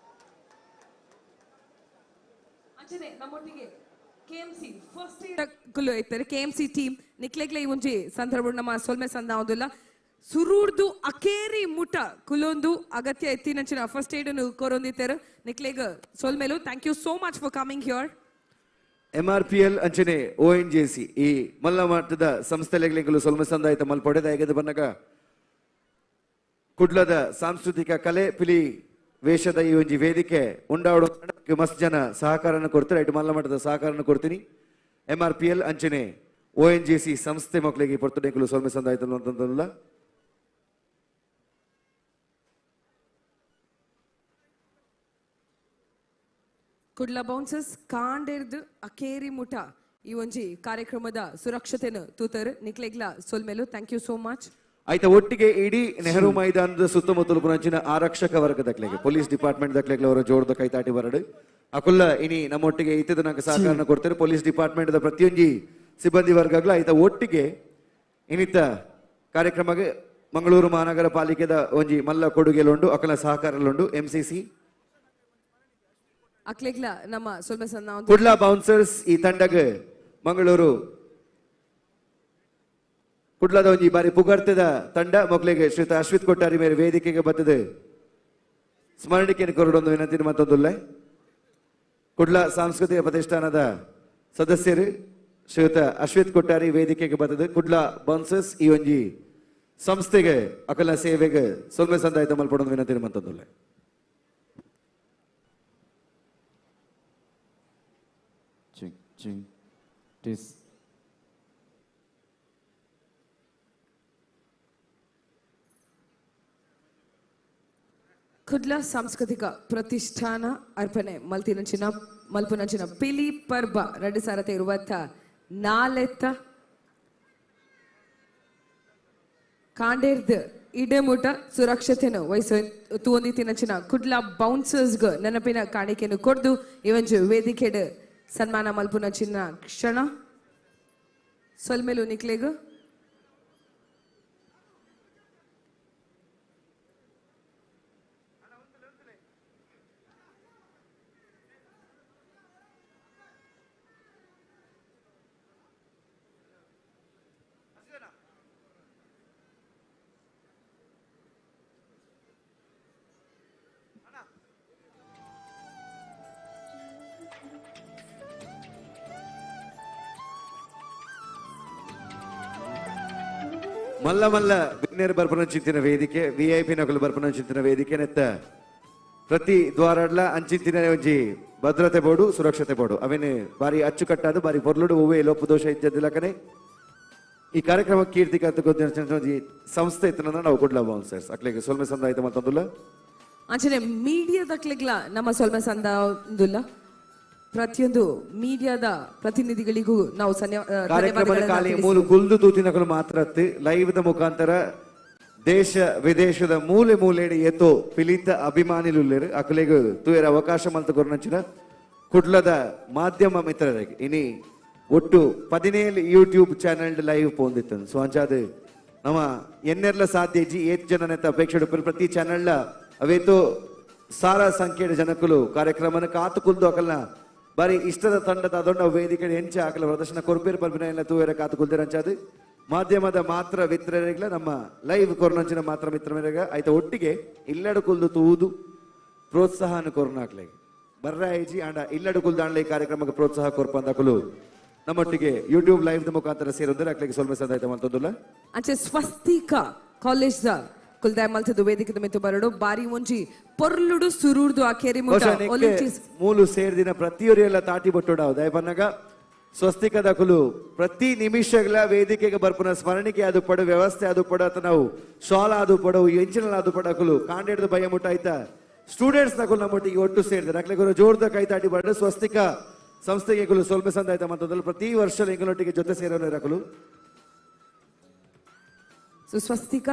ಅಂಚನೆ ನಮ್ಮೊಟ್ಟಿಗೆ KMC first Kullu ಇತ್ತಾರೆ KMC team ನಿಕ್ಲೆಗ್ಲೆ ಈ ಒಂಜಿ ಸಂದರ್ಭ ನಮ್ಮ ಸೊಲ್ಮೆ ಸಂದಾವುದಿಲ್ಲ. ಸುರೂರ್ದು ಅಕೇರಿ ಮುಟ ಕುಲೊಂದು ಅಗತ್ಯ ಎತ್ತಿನಂಚಿನ ಫಸ್ಟ್ ಏಡ್ ಅನ್ನು ಕೋರೊಂದಿತ್ತಾರೆ ನಿಕ್ಲೆಗ್ ಸೊಲ್ಮೆಲು. Thank you so much for coming here. MRPL ಅಂಚನೆ ONGC ಈ ಮಲ್ಲ ಮಟ್ಟದ ಸಂಸ್ಥೆಗಳಿಗೆ ಸೊಲ್ಮೆ ಸಂದಾಯಿತ ಮಲ್ಪೊಡೆದ ಹೇಗೆ ಬನ್ನಗ ಕುಡ್ಲದ ಸಾಂಸ್ಕೃತಿಕ ಕಲೆ ಪಿಲಿ ವೇಷದ ಈ ಒಂಜಿ ವೇದಿಕೆ ಉಂಡಾಡು ಮಸ್ತ್ ಜನ ಸಹಕಾರನ ಕೊಡ್ತಾರೆ. ಐಟು ಮಲ್ಲ ಮಟ್ಟದ ಸಹಕಾರನ ಕೊಡ್ತೀನಿ. MRPL ಅಂಚನೆ ONGC ಸಂಸ್ಥೆ ಮಕ್ಕಳಿಗೆ ಪೊರ್ತುಡೆಂಕುಲು ಸೊಲ್ಮೆ ಸಂದಾಯಿತ ಅಂತಂದಲ್ಲ. ಕುಡ್ಲ ಬೌನ್ಸರ್ಸ್ ಕಾಂಡೇರ್ದು ಅಕೇರಿ ಮುಟ ಈ ಒಂಜಿ ಕಾರ್ಯಕ್ರಮದ ಸುರಕ್ಷತೆಯನ್ನು ತೂತರ್ ನಿಕ್ಲೆಗ್ಲ ಸೊಲ್ಮೆಲು. Thank you so much. ಆಯ್ತಾ ಒಟ್ಟಿಗೆ ಇಡೀ ನೆಹರು ಮೈದಾನದ ಸುತ್ತಮುತ್ತಲು ಪುನಂಚಿನ ಆರಕ್ಷಕ ವರ್ಗದಕ್ಲೆಗೆ ಪೊಲೀಸ್ ಡಿಪಾರ್ಟ್ಮೆಂಟ್ ದಕ್ಲೆಗ್ಲ ಅವರ ಜೋರದ ಕೈತಾಟಿ ಬರಡು ಅಕುಲ್ಲ ಇನಿ ನಮ್ಮೊಟ್ಟಿಗೆ ಇತ್ತದ ನಂಗೆ ಸಹಕಾರನ ಕೊಡ್ತಾರೆ. ಪೊಲೀಸ್ ಡಿಪಾರ್ಟ್ಮೆಂಟ್ ಪ್ರತಿಯೊಂಜಿ ಸಿಬ್ಬಂದಿ ವರ್ಗಗಳ ಆಯ್ತಾ ಒಟ್ಟಿಗೆ ಇನ್ನಿತ ಕಾರ್ಯಕ್ರಮಕ್ಕೆ ಮಂಗಳೂರು ಮಹಾನಗರ ಪಾಲಿಕೆದ ಒಂಜಿ ಮಲ್ಲ ಕೊಡುಗೆಲುಂಡು ಅಕಲ ಸಹಕಾರಲುಂಡು. MCC ಅಕ್ಲೆಗ್ಲ ನಮ್ಮ ಸೊಲ್ಮೆ ಸಣ್ಣ ಕುಡ್ಲ ಬೌನ್ಸರ್ಸ್ ಈ ತಂಡಗ್ ಮಂಗಳೂರು ಕುಡ್ಲದ ಒಂಜಿ ಬಾರಿ ಪುಗರ್ತದ ತಂಡ ಮಕ್ಕಳಿಗೆ ಶ್ರೀತ ಅಶ್ವಿತ್ ಕೊಟ್ಟಾರಿ ಮೇರೆ ವೇದಿಕೆಗೆ ಬರ್ತದೆ ಸ್ಮರಣಿಕೆಯನ್ನು ಕೊರಡೊಂದು ವಿನಂತಿ ಮತ್ತೊಂದುಲ್ಲೆ. ಕುಡ್ಲ ಸಾಂಸ್ಕೃತಿಕ ಪ್ರತಿಷ್ಠಾನದ ಸದಸ್ಯರು ಶ್ರೀಯುತ ಅಶ್ವಿತ್ ಕೊಟ್ಟಾರಿ ವೇದಿಕೆಗೆ ಬರ್ತದೆ. ಕುಡ್ಲ ಬೌನ್ಸರ್ಸ್ ಈ ಒಂಜಿ ಸಂಸ್ಥೆಗೆ ಅಕಲ ಸೇವೆಗೆ ಸೊಲ್ಮೆ ಸಂದಾಯಿತ ಮಲ್ಪಡೊಂದು ವಿನಂತಿ ಮತ್ತೊಂದುಲ್ಲೆ. ಕುಡ್ಲ ಸಾಂಸ್ಕೃತಿಕ ಪ್ರತಿಷ್ಠಾನ ಅರ್ಪಣೆ ಮಲ್ತಿನಂಚಿನ ಮಲ್ಪುನಂಚಿನ ಪಿಲಿ ಪರ್ಬ 2024 ಕಾಂಡೇರ್ದ್ ಇಡೆಮುಟ ಸುರಕ್ಷತೆಯನ್ನು ವಹಿಸ ತೂವೊಂದಿತ್ತಿನಂಚಿನ ಕುಡ್ಲ ಬೌನ್ಸರ್ಸ್ಗ್ ನೆನಪಿನ ಕಾಣಿಕೆಯನ್ನು ಕೊಡ್ದು ಇವಂಜು ವೇದಿಕೆಡ್ ಸನ್ಮಾನ ಮಲ್ಪುನಂಚಿನ ಕ್ಷಣ. ಸೊಲ್ಮೆಲು ನಿಕ್ಲೆಗ್. ಮಲ್ಲ ಮಲ್ಲ ವಿಜ್ಞರ ಬರ್ಪನ ಚಿಂತಿನ ವೇದಿಕೆ ವಿಐಪಿ ನಕಲು ಬರ್ಪನ ಚಿಂತಿನ ವೇದಿಕೆ ನೆತ್ತ ಪ್ರತಿ ದ್ವಾರಡ್ಲ ಅಂಚಿಂತಿನ ಒಂಜಿ ಭದ್ರತೆ ಬೋರ್ಡು ಸುರಕ್ಷತೆ ಬೋರ್ಡು ಅವೇನೆ ಬಾರಿ ಅಚ್ಚುಕಟ್ಟಾದ ಬಾರಿ ಪೊರ್ಲುಡು ಒವ್ವೇ ಲೋಪ ದೋಷ ಇದ್ದಿಲ್ಲಕನೆ ಈ ಕಾರ್ಯಕ್ರಮ ಕೀರ್ತಿ ಒಂಜಿ ಸಂಸ್ಥೆ ಇತ್ತನ ನಾವು ಕುಡ್ಲ ಬೌನ್ಸರ್ಸ್ ಅಕ್ಲೆಗೆ ಸೊಲ್ಮೆ ಸಂದಾಯಿತ ಮತ್ತೊಂದುಲ್ಲ. ಅಂಚನೆ ಮೀಡಿಯಾದಕ್ಲೆಗ್ಲ ನಮ್ಮ ಸೊಲ್ಮೆ ಸಂದಾಂದುಲ್ಲ. ಪ್ರತಿಯೊಂದು ಮೀಡಿಯಾದ ಪ್ರತಿನಿಧಿಗಳಿಗೂ ನಾವು ಕಾರ್ಯಕ್ರಮದ ಖಾಲಿ ಮೂಲು ಕುಲ್ದು ತೂತಿನಕಲು ಮಾತ್ರ ಲೈವ್ದ ಮುಖಾಂತರ ದೇಶ ವಿದೇಶದ ಮೂಲೆ ಮೂಲೆಡೆ ಏತೋ ಪಿಲಿತ ಅಭಿಮಾನಿಲುಲ್ಲೇರು ಅಕಲೆಗ್ ತೂಯರ ಅವಕಾಶ ಮಲ್ತ ಕೊರ್ನಂಚಿನ ಕುಡ್ಲದ ಮಾಧ್ಯಮ ಮಿತ್ರರಿಗೆ ಇನಿ ಒಟ್ಟು 17 YouTube channel live ಪೋಂದಿತ್ತು. ಸೊ ಅಂಚಾದ ನಮ್ಮ ಎನ್ನೆರ್ಲ ಸಾಧ್ಯ ಇಜ್ಜಿ ಏತ್ ಜನನೆತ್ತ ಅಪೇಕ್ಷೆ ಪ್ರತಿ ಚಾನೆಲ್ ಅವೇತೋ ಸಾರ ಸಂಖ್ಯೆಯ ಜನಕುಲು ಕಾರ್ಯಕ್ರಮನ ಕಾತು ಕುಲ್ದು ಅಕಲ್ನ ಬಾರಿ ಇಷ್ಟದ ತಂಡದ ಅದೊಂಡ ವೇದಿಕೆ ಹೆಂಚ ಹಾಕಲ ಪ್ರದರ್ಶನ ಕೊರ್ಪೇರು ಪಲ್ಪಿನ ಎಲ್ಲ ತೂವೇರ ಕಾತು ಕುಲ್ದಿರಂಚಾದು ಮಾಧ್ಯಮದ ಮಾತ್ರ ಮಿತ್ರರಿಗ್ಲ ನಮ್ಮ ಲೈವ್ ಕೊರ್ನಂಚಿನ ಮಾತ್ರ ಮಿತ್ರರಿಗ ಆಯ್ತ ಒಟ್ಟಿಗೆ ಇಲ್ಲಡು ಕುಲ್ದು ತೂದು ಪ್ರೋತ್ಸಾಹನ ಕೊರ್ನಾಕ್ಲೆ ಬರ್ರಾಯಿಜಿ ಅಂಡ ಇಲ್ಲಡು ಕುಲ್ದಾಂಡ್ಲೆ ಈ ಕಾರ್ಯಕ್ರಮಕ್ಕೆ ಪ್ರೋತ್ಸಾಹ ಕೊರ್ಪಂದಕುಲು ನಮ್ಮೊಟ್ಟಿಗೆ ಯೂಟ್ಯೂಬ್ ಲೈವ್ ಮುಖಾಂತರ ಸೇರೋದ್ರೆ ಅಕ್ಲೆಗೆ ಸೊಲ್ಮೆ ಸಂದಾಯ್ತ ಮತ್ತೊಂದುಲ್ಲ. ಅಂಚೆ ಸ್ವಸ್ತಿಕ ಕಾಲೇಜ್ ಕುಲ್ದಾಯ ಮಲ್ತದು ವೇದಿಕೆದ ಮಿತ್ತು ಬರಡು ಬಾರಿ ಒಂಜಿ ಪೊರ್ಲುಡು ಸುರೂರ್ದು ಆ ಕೇರಿ ಮುಟ್ಟ ಒಲಿಂಚಿ ಮೂಲು ಸೇರ್ದಿನ ಪ್ರತಿಯೊರಿಯೆಲ್ಲ ತಾಟಿ ಬೊಟ್ಟುಡಾವು ದಯಪನ್ನಗ ಸ್ವಸ್ತಿಕದ ಕುಲು ಪ್ರತಿ ನಿಮಿಷಗಳ ವೇದಿಕೆಗೆ ಬರ್ಪುನ ಸ್ಮರಣಿಕೆ ಅದು ಪಡು ವ್ಯವಸ್ಥೆ ಅದು ಪಡು ಅಥವಾ ನಾವು ಶಾಲ್ ಅದು ಪಡು ಎಂಚಿನ ಅದು ಪಡಕುಲು ಕಾಂಡೇಡ್ದ ಭಯ ಮುಟ್ಟ ಆಯ್ತಾ ಸ್ಟೂಡೆಂಟ್ಸ್ ನಕುಲು ನಮ್ಮೊಟ್ಟಿಗೆ ಒಟ್ಟು ಸೇರಿದ್ರೆ ಅಕ್ಲೆ ಗುರು ಜೋರ್ದ ಕೈ ತಾಟಿ ಬರಡು ಸ್ವಸ್ತಿಕ ಸಂಸ್ಥೆಗೆ ಕುಲು ಸೊಲ್ಮೆ ಸಂದಾಯ್ತ ಮತ್ತೊಂದಲ್ಲ ಪ್ರತಿ ವರ್ಷ ಎಂಗಳೊಟ್ಟಿಗೆ ಜೊತೆ ಸೇರೋನು ರಕುಲು. ಸೊ ಸ್ವಸ್ತಿಕ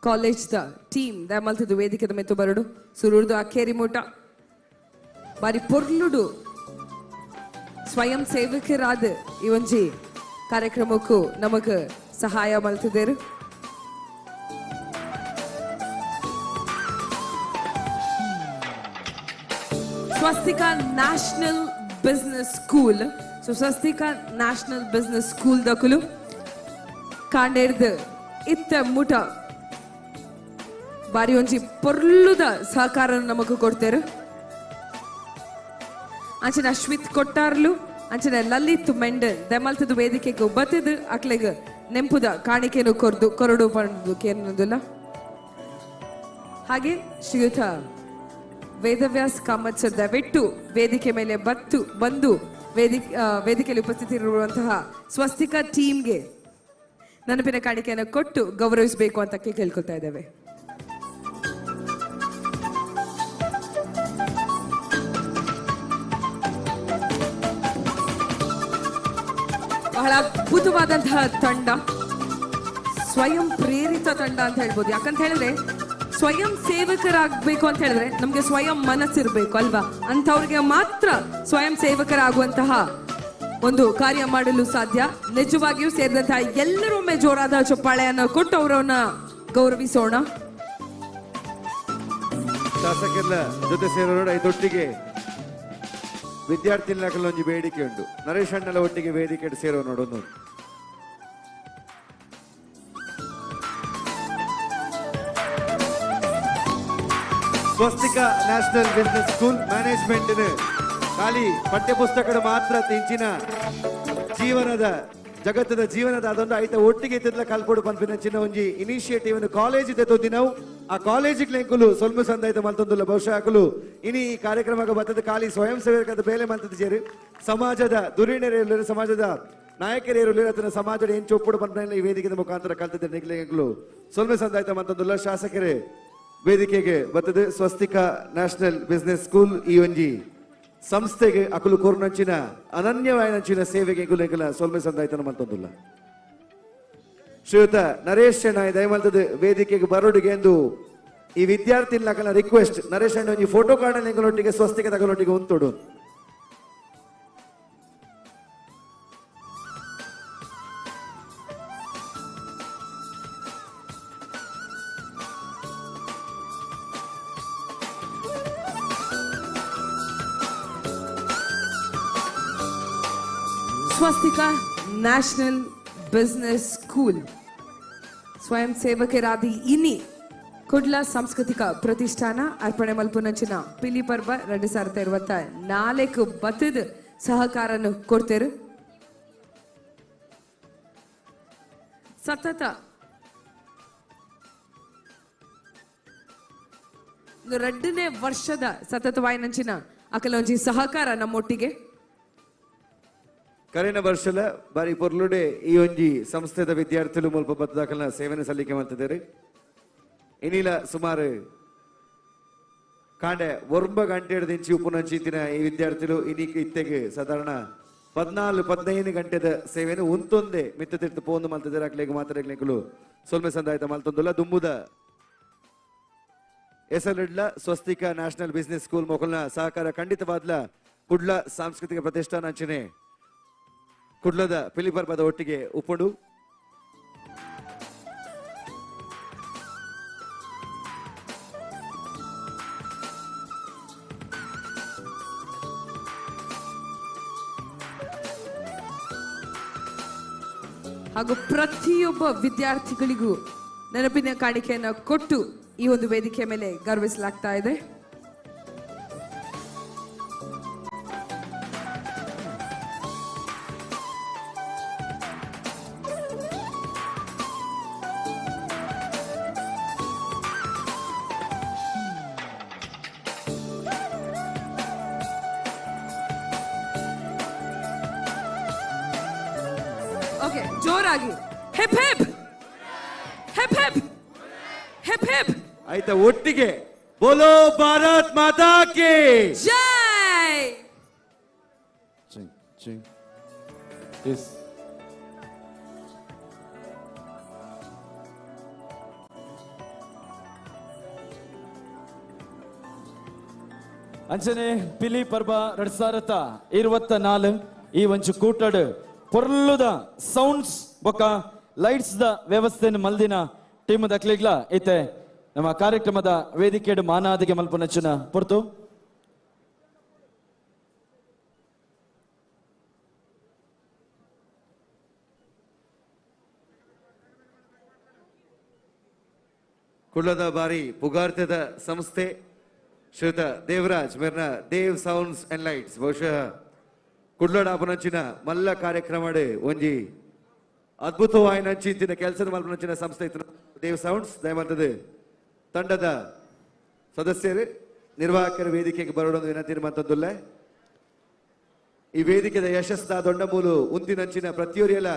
ಕಾಲೇಜ್ the team the ಮಲ್ತದು ವೇದಿಕೆದ ಮೆತ್ತು ಬರಡು ಸುರೂರ್ದು ಅಕ್ಕೇರಿ ಮೂಟ ಬಾರಿ ಪೊರ್ಲುಡು ಸ್ವಯಂ ಸೇವಕರಾದ ಈ ಒಂಜಿ ಕಾರ್ಯಕ್ರಮಕ್ಕೂ ನಮಗ್ ಸಹಾಯ ಮಲ್ತಿದ್ದೇರು. Swastika national business school. So Swastika national business school ದಕುಲು ಕಾಂಡೇರ್ದು ಇತ್ತ ಮುಟ ಬಾರಿ ಒಂಜಿ ಪೊರ್ಲುದ ಸಹಕಾರ ನಮಗ್ ಕೊಡ್ತೇರು. ಅಂಚಿನ ಅಶ್ವಿತ್ ಕೊಟ್ಟಾರ್ಲು ಅಂಚಿನ ಲಲಿತ್ ಮೆಂಡನ್ ದೆಮಲ್ತದ ವೇದಿಕೆಗೆ ಬತ್ತದು ಅಕ್ಲೆಗ್ ನೆಂಪುದ ಕಾಣಿಕೆನು ಕೊರ್ದು ಕೊರಡು ಪಂಡು ಕೇನೊಂದುಲ್ಲ. ಹಾಗೆ ಶ್ರೀಯುತ ವೇದವ್ಯಾಸ್ ಕಾಮತ್ ಸರ್ ದಯವಿಟ್ಟು ವೇದಿಕೆ ಮೇಲೆ ಬಂದು ವೇದಿಕೆಯಲ್ಲಿ ಉಪಸ್ಥಿತರಿರುವಂತಹ ಸ್ವಸ್ತಿಕ ಟೀಮ್ಗೆ ನೆನಪಿನ ಕಾಣಿಕೆಯನ್ನು ಕೊಟ್ಟು ಗೌರವಿಸಬೇಕು ಅಂತ ಕೇಳ್ಕೊಳ್ತಾ ಇದ್ದೇವೆ. ಬಹಳ ಅದ್ಭುತವಾದಂತಹ ತಂಡ, ಸ್ವಯಂ ಪ್ರೇರಿತ ತಂಡ ಅಂತ ಹೇಳ್ಬೋದು. ಯಾಕಂತ ಹೇಳಿದ್ರೆ ಸ್ವಯಂ ಸೇವಕರಾಗಬೇಕು ಅಂತ ಹೇಳಿದ್ರೆ ನಮ್ಗೆ ಸ್ವಯಂ ಮನಸ್ಸಿರ್ಬೇಕು ಅಲ್ವಾ? ಅಂಥವ್ರಿಗೆ ಮಾತ್ರ ಸ್ವಯಂ ಸೇವಕರಾಗುವಂತಹ ಒಂದು ಕಾರ್ಯ ಮಾಡಲು ಸಾಧ್ಯ. ನಿಜವಾಗಿಯೂ ಸೇರಿದಂತಹ ಎಲ್ಲರೂ ಒಮ್ಮೆ ಜೋರಾದ ಚಪ್ಪಾಳೆಯನ್ನು ಕೊಟ್ಟು ಅವರನ್ನ ಗೌರವಿಸೋಣ. ಶಾಸಕರ ಜೊತೆ ಸೇರೋಣ ಇದೊಟ್ಟಿಗೆ ವಿದ್ಯಾರ್ಥಿಗಳ ಬೇಡಿಕೆ ಉಂಟು. ನರೇಶ್ ಅಣ್ಣನ ಒಟ್ಟಿಗೆ ವೇದಿಕೆ ಸೇರೋ ನೋಡೋದು. ಸ್ವಸ್ತಿಕ ನ್ಯಾಷನಲ್ ಬಿಸ್ನೆಸ್ ಸ್ಕೂಲ್ ಮ್ಯಾನೇಜ್ಮೆಂಟ್ ಖಾಲಿ ಪಠ್ಯಪುಸ್ತಕದ ಮಾತ್ರ ತಿಂಚಿನ ಜೀವನದ ಜಗತ್ತದ ಜೀವನದ ಅದೊಂದು ಐತ ಒಟ್ಟಿಗೆ ಇತ್ತಿದ್ಲ ಕಲ್ಪೊಡು ಪನ್ಪಿನ ಚಿನ್ನ ಒಂಜಿ ಇನಿಷಿಯೇಟಿವ್ ಕಾಲೇಜ್ ಇದೆ ನಾವು ಆ ಕಾಲೇಜಿಗೆ ಲೆಂಕುಲು ಸೊಲ್ಮು ಸಂದಾಯ್ತ ಮಲ್ತೊಂದುಲ್ಲ ಬಹುಶಃ ಹಾಕಲು ಇನಿ ಈ ಕಾರ್ಯಕ್ರಮಕ್ಕೆ ಬತ್ತದ ಖಾಲಿ ಸ್ವಯಂ ಸೇವಕದ ಬೇಲೆ ಮಲ್ತದ ಸೇರಿ ಸಮಾಜದ ಧುರೀಣರು ಸಮಾಜದ ನಾಯಕರೇರು ಅದನ್ನ ಸಮಾಜದ ಏನ್ ಚೊಪ್ಪುಡು ಪನ್ಪಿನ ಈ ವೇದಿಕೆದ ಮುಖಾಂತರ ಕಲ್ತದ ನಿಗ್ಲೆಂಕುಲು ಸೊಲ್ಮೆ ಸಂದಾಯ್ತ ಮಲ್ತೊಂದುಲ್ಲ. ಶಾಸಕರೇ ವೇದಿಕೆಗೆ ಬರ್ತದೆ ಸ್ವಸ್ತಿಕ ನ್ಯಾಷನಲ್ ಬಿಸ್ನೆಸ್ ಸ್ಕೂಲ್ ಈ ಒಂಜಿ ಸಂಸ್ಥೆಗೆ ಅಕುಲು ಕೋರ್ನಂಚಿನ ಅನನ್ಯವಾಯಿನಂಚಿನ ಸೇವೆಗೆ ಎಂಕುಲೆಂಕುಲ ಸೊಲ್ಮೆ ಸಂದಾಯ್ತನ ಮಲ್ತೊಂದುಲ್ಲ. ಶ್ರೀಯುತ ನರೇಶ್ ಶೆಣಾಯ್ ದಯಮಲ್ತದ ವೇದಿಕೆಗೆ ಬರೋಡಿಗೆ ಎಂದು ಈ ವಿದ್ಯಾರ್ಥಿ ಲಕನ ರಿಕ್ವೆಸ್ಟ್. ನರೇಶ್ ಅಣ್ಣ ಒಂಜಿ ಫೋಟೋ ಕಾರ್ಡ್ ಎಂಕುಲೊಟ್ಟಿಗೆ ಸ್ವಸ್ತಿಕ ತಗೊಳ್ಳೊಟ್ಟಿಗೆ ಉಂತೊಡು. ಸ್ವಸ್ತಿಕ ನ್ಯಾಷನಲ್ ಬಿಸ್ನೆಸ್ ಸ್ಕೂಲ್ ಸ್ವಯಂ ಸೇವಕರಾದಿ ಇನಿ ಕುಡ್ಲ ಸಾಂಸ್ಕೃತಿಕ ಪ್ರತಿಷ್ಠಾನ ಅರ್ಪಣೆ ಮಲ್ಪುನಂಚಿನ ಪಿಲಿ ಪರ್ವ 2024 ಬತ್ತದ ಸಹಕಾರನ್ನು ಕೊಡ್ತೇರು. ಸತತ 2ನೇ ವರ್ಷದ ಸತತವಾಯಿನಂಚಿನ ಅಕಲೊಂಜಿ ಸಹಕಾರ ನಮ್ಮೊಟ್ಟಿಗೆ. ಕರಿನ ವರ್ಷಲ ಬಾರಿ ಪೊರ್ಲುಡೆ ಈ ಒಂಜಿ ಸಂಸ್ಥೆದ ವಿದ್ಯಾರ್ಥಿಗಳು ಮುಲ್ಪ ಬತ್ತದಾಕಲ್ನ ಸೇವನೆ ಸಲ್ಲಿಕೆ ಮಾಡ್ತಿದ್ದಾರೆ. ಇನಿಲ ಸುಮಾರು ಕಾಂಡೆ 9 ಗಂಟೆ ದಿಂಚಿ ಉಪ್ಪುನಂಚಿತ್ತಿನ ಈ ವಿದ್ಯಾರ್ಥಿಗಳು ಇನಿಕ್ ಇತ್ತೆಗೆ ಸಾಧಾರಣ 14-15 ಗಂಟೆದ ಸೇವೆಯನ್ನು ಉಂತೊಂದೆ ಮಿತ್ತ ತಿರ್ತು ಪೋಂದು ಮಲ್ತಿದ್ದಾರೆ. ಅಕ್ಲೆಗ್ ಮಾತ್ರ ಸೊಲ್ಮೆ ಸಂದಾಯ್ತ ಮಲ್ತೊಂದುಲ್ಲ. ದುಂಬುದ ಎಸಲಿಡ್ಲ ಸ್ವಸ್ತಿಕ ನ್ಯಾಷನಲ್ ಬಿಸ್ನೆಸ್ ಸ್ಕೂಲ್ ಮೊಕಲ್ನ ಸಹಕಾರ ಖಂಡಿತವಾದ್ಲ ಕುಡ್ಲ ಸಾಂಸ್ಕೃತಿಕ ಪ್ರತಿಷ್ಠಾನ ಅಂಚನೆ ಕುಡ್ಲದ ಪಿಲಿಪರ್ಬದ ಒಟ್ಟಿಗೆ ಉಪ್ಪುಂಡು. ಹಾಗೂ ಪ್ರತಿಯೊಬ್ಬ ವಿದ್ಯಾರ್ಥಿಗಳಿಗೂ ನೆನಪಿನ ಕಾಣಿಕೆಯನ್ನು ಕೊಟ್ಟು ಈ ಒಂದು ವೇದಿಕೆ ಮೇಲೆ ಗೌರವಿಸಲಾಗ್ತಾ ಇದೆ. Okay, ಜೋರಾಗಿ hip hip hip hip hip hip. ಆಯ್ತಾ, ಒಟ್ಟಿಗೆ ಬೋಲೋ ಭಾರತ್ ಮಾತಾ ಕಿ ಜೈ. ಅಂಚನೆ ಪಿಲಿ ಪರ್ಬ 2024 ಈ ಒಂಜಿ ಕೂಟಡ್ ಪೊರ್ಲುದ ಸೌಂಡ್ಸ್ ಬೊಕ ಲೈಟ್ಸ್ the ವ್ಯವಸ್ಥೆನ್ ಮಲ್ದಿನ ಟೀಮ್ ದಕ್ಲಿಗ್ಲ ಇತ್ತೆ ನಮ್ಮ ಕಾರ್ಯಕ್ರಮದ ವೇದಿಕೆಡ್ ಮಾನಾದಿಗೆ ಮಲ್ಪುನಂಚಿನ ಪೊರ್ತು. ಕುಳ್ಳದ ಬಾರಿ ಪುಗಾರ್ತೆದ ಸಂಸ್ಥೆ ಶ್ರೀಯುತ Devaraj ಮೇರ್ನ Dev sounds and lights ಬಹುಶಃ ಕುಡ್ಲಡಾಪುನಂಚಿನ ಮಲ್ಲ ಕಾರ್ಯಕ್ರಮ ಒಂಜಿ ಅದ್ಭುತವಾಯಿನಂಚಿ ಇಂತಿನ ಕೆಲಸದ ಮಲ್ಪನಂಚಿನ ಸಂಸ್ಥೆ ಇತ್ತು ದೇವ್ ಸೌಂಡ್ಸ್. ದಯಮಾಡ್ತದೆ ತಂಡದ ಸದಸ್ಯರು ನಿರ್ವಾಹಕರ ವೇದಿಕೆಗೆ ಬರೋಡೊಂದು ವಿನಂತಿ ಮಂತಂದುಲ್ಲ. ಈ ವೇದಿಕೆದ ಯಶಸ್ಸದ ದೊಡ್ಡಮೂಲು ಉಂತಿನಂಚಿನ ಪ್ರತಿಯೊರಿಯಲ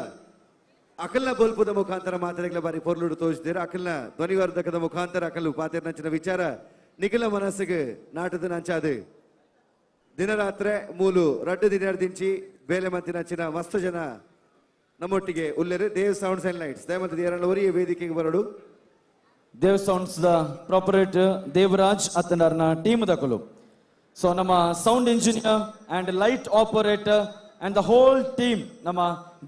ಅಕಲ್ನ ಬೋಲ್ಪುದ ಮುಖಾಂತರ ಮಾತಾಡಗ್ಲ ಬಾರಿ ಪೊರ್ಲುಡು ತೋರಿಸಿದ್ದೀರ. ಅಕಲ್ನ ಧ್ವನಿವರ್ಧಕದ ಮುಖಾಂತರ ಅಕಲು ಪಾತಿರ್ನಂಚಿನ ವಿಚಾರ ನಿಖಿಲ ಮನಸ್ಸಿಗೆ ನಾಟದ ನಂಚಾದು ದಿನರಾತ್ರೆ ಮೂಲು ರಡ್ಡು ದಿನ ದಿಂಚಿ ಬೇಲೆ ಮಂತಿನಂಚಿನ ಮಸ್ತ್ ಜನ ನಮ್ಮೊಟ್ಟಿಗೆ ಉಲ್ಲೇರು. ದೇವ್ sounds and lights ದಯಮಂತ ದೇವರನ್ನ ವೇದಿಕೆಗೆ ಬರಡು. Dev sounds the proprietor Devaraj ಅತ್ತನಾರ್ನ team ದಕಲು. So ನಮ್ಮ sound engineer and light operator and the whole team ನಮ್ಮ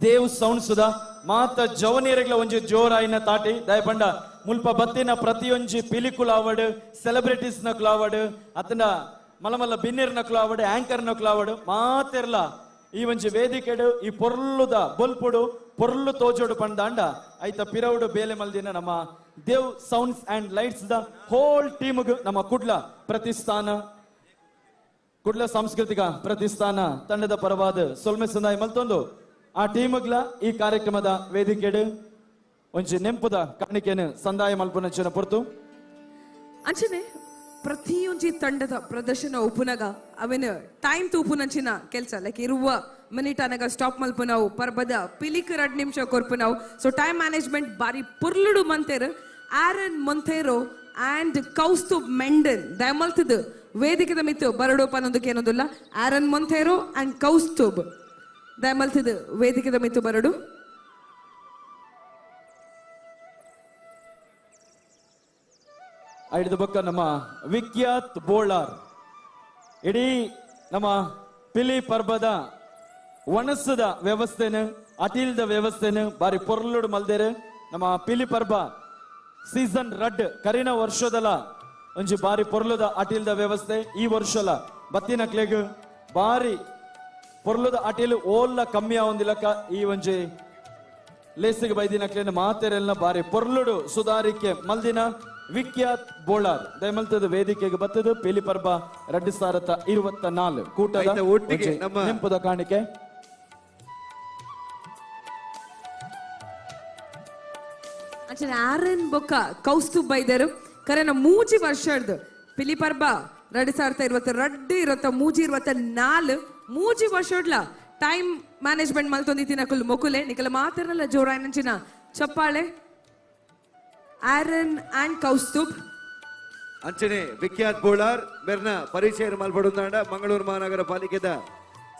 ದೇವ್ ಸೌಂಡ್ಸ್ the ಮಾತ ಜವನಿಯರಿಗ್ಲ ಒಂಜಿ ಜೋರಾಯಿನ ತಾಟಿ ದಯಪಂಡ ಮುಲ್ಪ ಬತ್ತಿನ ಪ್ರತಿಯೊಂಜಿ ಪಿಲಿಕುಲ ಆವಡ್, ಸೆಲೆಬ್ರಿಟೀಸ್ ನಕುಲು ಆವಡ್, ಅತ್ತನ ಮಲ್ಲ ಬಿನ್ನಿರ್ ನಕುಲು ಆವಡ್, ಆಂಕರ್ ನಕುಲು ಆವಡ್, ಮಾತೆರ್ಲ ಈ ಒಂಜಿ ವೇದಿಕೆಡು ಈ ಪೊರ್ಲುದ ಬೊಲ್ಪುಡು ಪೊರ್ಲು ತೋಜೋಡು ಪಂದಾಂಡ ಐತ ಪಿರವುಡು ಬೇಲೆ ಮಲ್ದಿನ ನಮ್ಮ Dev sounds and lights the whole ಟೀಮ್ಗ್ ನಮ್ಮ ಕುಡ್ಲ ಪ್ರತಿಷ್ಠಾನ ಕುಡ್ಲ ಸಾಂಸ್ಕೃತಿಕ ಪ್ರತಿಷ್ಠಾನ ತಂಡದ ಪರವಾದ ಸೊಲ್ಮೆ ಸಂದಾಯ ಮಲ್ತೊಂದು ಆ ಟೀಮ್ಗ್ಲ ಈ ಕಾರ್ಯಕ್ರಮದ ವೇದಿಕೆಡು ಒಂಜಿ ನೆಂಪುದ ಕಾಣಿಕೆಯನ್ನು ಸಂದಾಯ ಮಲ್ಪುನಂಚಿನ ಪೊರ್ತು. ಅಂಚನೆ ಪ್ರತಿಯೊಂಜಿ ತಂಡದ ಪ್ರದರ್ಶನ ಉಪುನಗ ಅವೆನ ಟೈಮ್ ತೂಪುನಂಚಿನ ಕೆಲಸ ಲೈಕ್ ಇರುವ ಮಿನಿಟ್ ಅನಗ ಸ್ಟಾಪ್ ಮಲ್ಪುನವು ಪರ್ಬದ ಪಿಲಿಕ್ 2 ನಿಮಿಷ ಕೊರ್ಪುನವು. So time management ಬಾರಿ ಪುರ್ಲುಡು ಮಂತೇರು. ಆರನ್ ಮೊಂತೇರೋ ಆ್ಯಂಡ್ ಕೌಸ್ತುಬ್ ಮೆಂಡನ್ ದಯಮಲ್ತದು ವೇದಿಕೆದ ಮಿತ್ತು ಬರಡು ಪನ್ನೊಂದಕ್ಕೆ ಏನೊಂದಿಲ್ಲ. ಆರನ್ ಮೊಂತೇರೋ ಆ್ಯಂಡ್ ಕೌಸ್ತುಬ್ ದಯಮಲ್ತದು ವೇದಿಕೆದ ಮಿತ್ತು ಬರಡು. ಐದು ಬೊಕ್ಕ ನಮ್ಮ ವಿಖ್ಯಾತ್ ಬೋಳಾರ್ ಇಡೀ ನಮ್ಮ ಪಿಲಿ ಪರ್ಬದ ಒಣಸದ ವ್ಯವಸ್ಥೆನು ಅಟಿಲ್ದ ವ್ಯವಸ್ಥೆನು ಬಾರಿ ಪೊರ್ಲುಡು ಮಲ್ದೇರು. ನಮ್ಮ ಪಿಲಿ ಪರ್ಬ ಸೀಸನ್ ರಡ್ ಕರಿನ ವರ್ಷದಲ ಒಂಜಿ ಬಾರಿ ಪೊರ್ಲುದ ಅಟಿಲ್ದ ವ್ಯವಸ್ಥೆ ಈ ವರ್ಷಲ ಬತ್ತಿನ ಕ್ಲೆಗ್ ಬಾರಿ ಪೊರ್ಲುದ ಅಟಿಲ್ ಓಲ್ಲ ಕಮ್ಮಿ ಆವೊಂದಿಲಕ್ಕ ಈ ಒಂಜಿ ಲೇಸಿಗೆ ಬೈದಿನ ಕ್ಲೇನ ಮಾತೆರೆಲ್ಲ ಬಾರಿ ಪೊರ್ಲುಡು ಸುಧಾರಿಕೆ ಮಲ್ದಿನ ವಿಖ್ಯಾತ್ ಬೋಳಾರ್ ದಯಮಲ್ತದ ವೇದಿಕೆಗೆ ಬತ್ತದು ಪಿಲಿ ಪರ್ಬ 2024 ಕೂಟದ ಒಟ್ಟಿಗೆ ನಮ್ಮ ನೆಂಪುದ ಕಾಣಿಕೆ. ಅಂಚನೆ ಆರನ್ ಬೊಕ್ಕ ಕೌಸ್ತುಬ್ ಬೈದರು ಕರೆನ ಮೂಜಿ ವರ್ಷದ ಪಿಲಿ ಪರ್ಬ 2022 23 24 ಮೂಜಿ ವರ್ಷಡ್ಲ ಟೈಮ್ ಮ್ಯಾನೇಜ್ಮೆಂಟ್ ಮಲ್ತೊಂದಿತ್ತಿನ ಕುಲ್ ಮೊಕುಲೆ ನಿಕಲ ಮಾತ್ರನಲ್ಲ ಜೋರಾಯಿನಂಚಿನ ಚಪ್ಪಾಳೆ ಆರನ್ ಆ್ಯಂಡ್ ಕೌಸ್ತುಬ್. ಅಂಚನೆ ವಿಖ್ಯಾತ್ ಬೋಳಾರ್ ಮೆರ್ನ ಪರಿಚಯ ಮಲ್ಪಡುಂದಾಂಡ ಮಂಗಳೂರು ಮಹಾನಗರ ಪಾಲಿಕೆದ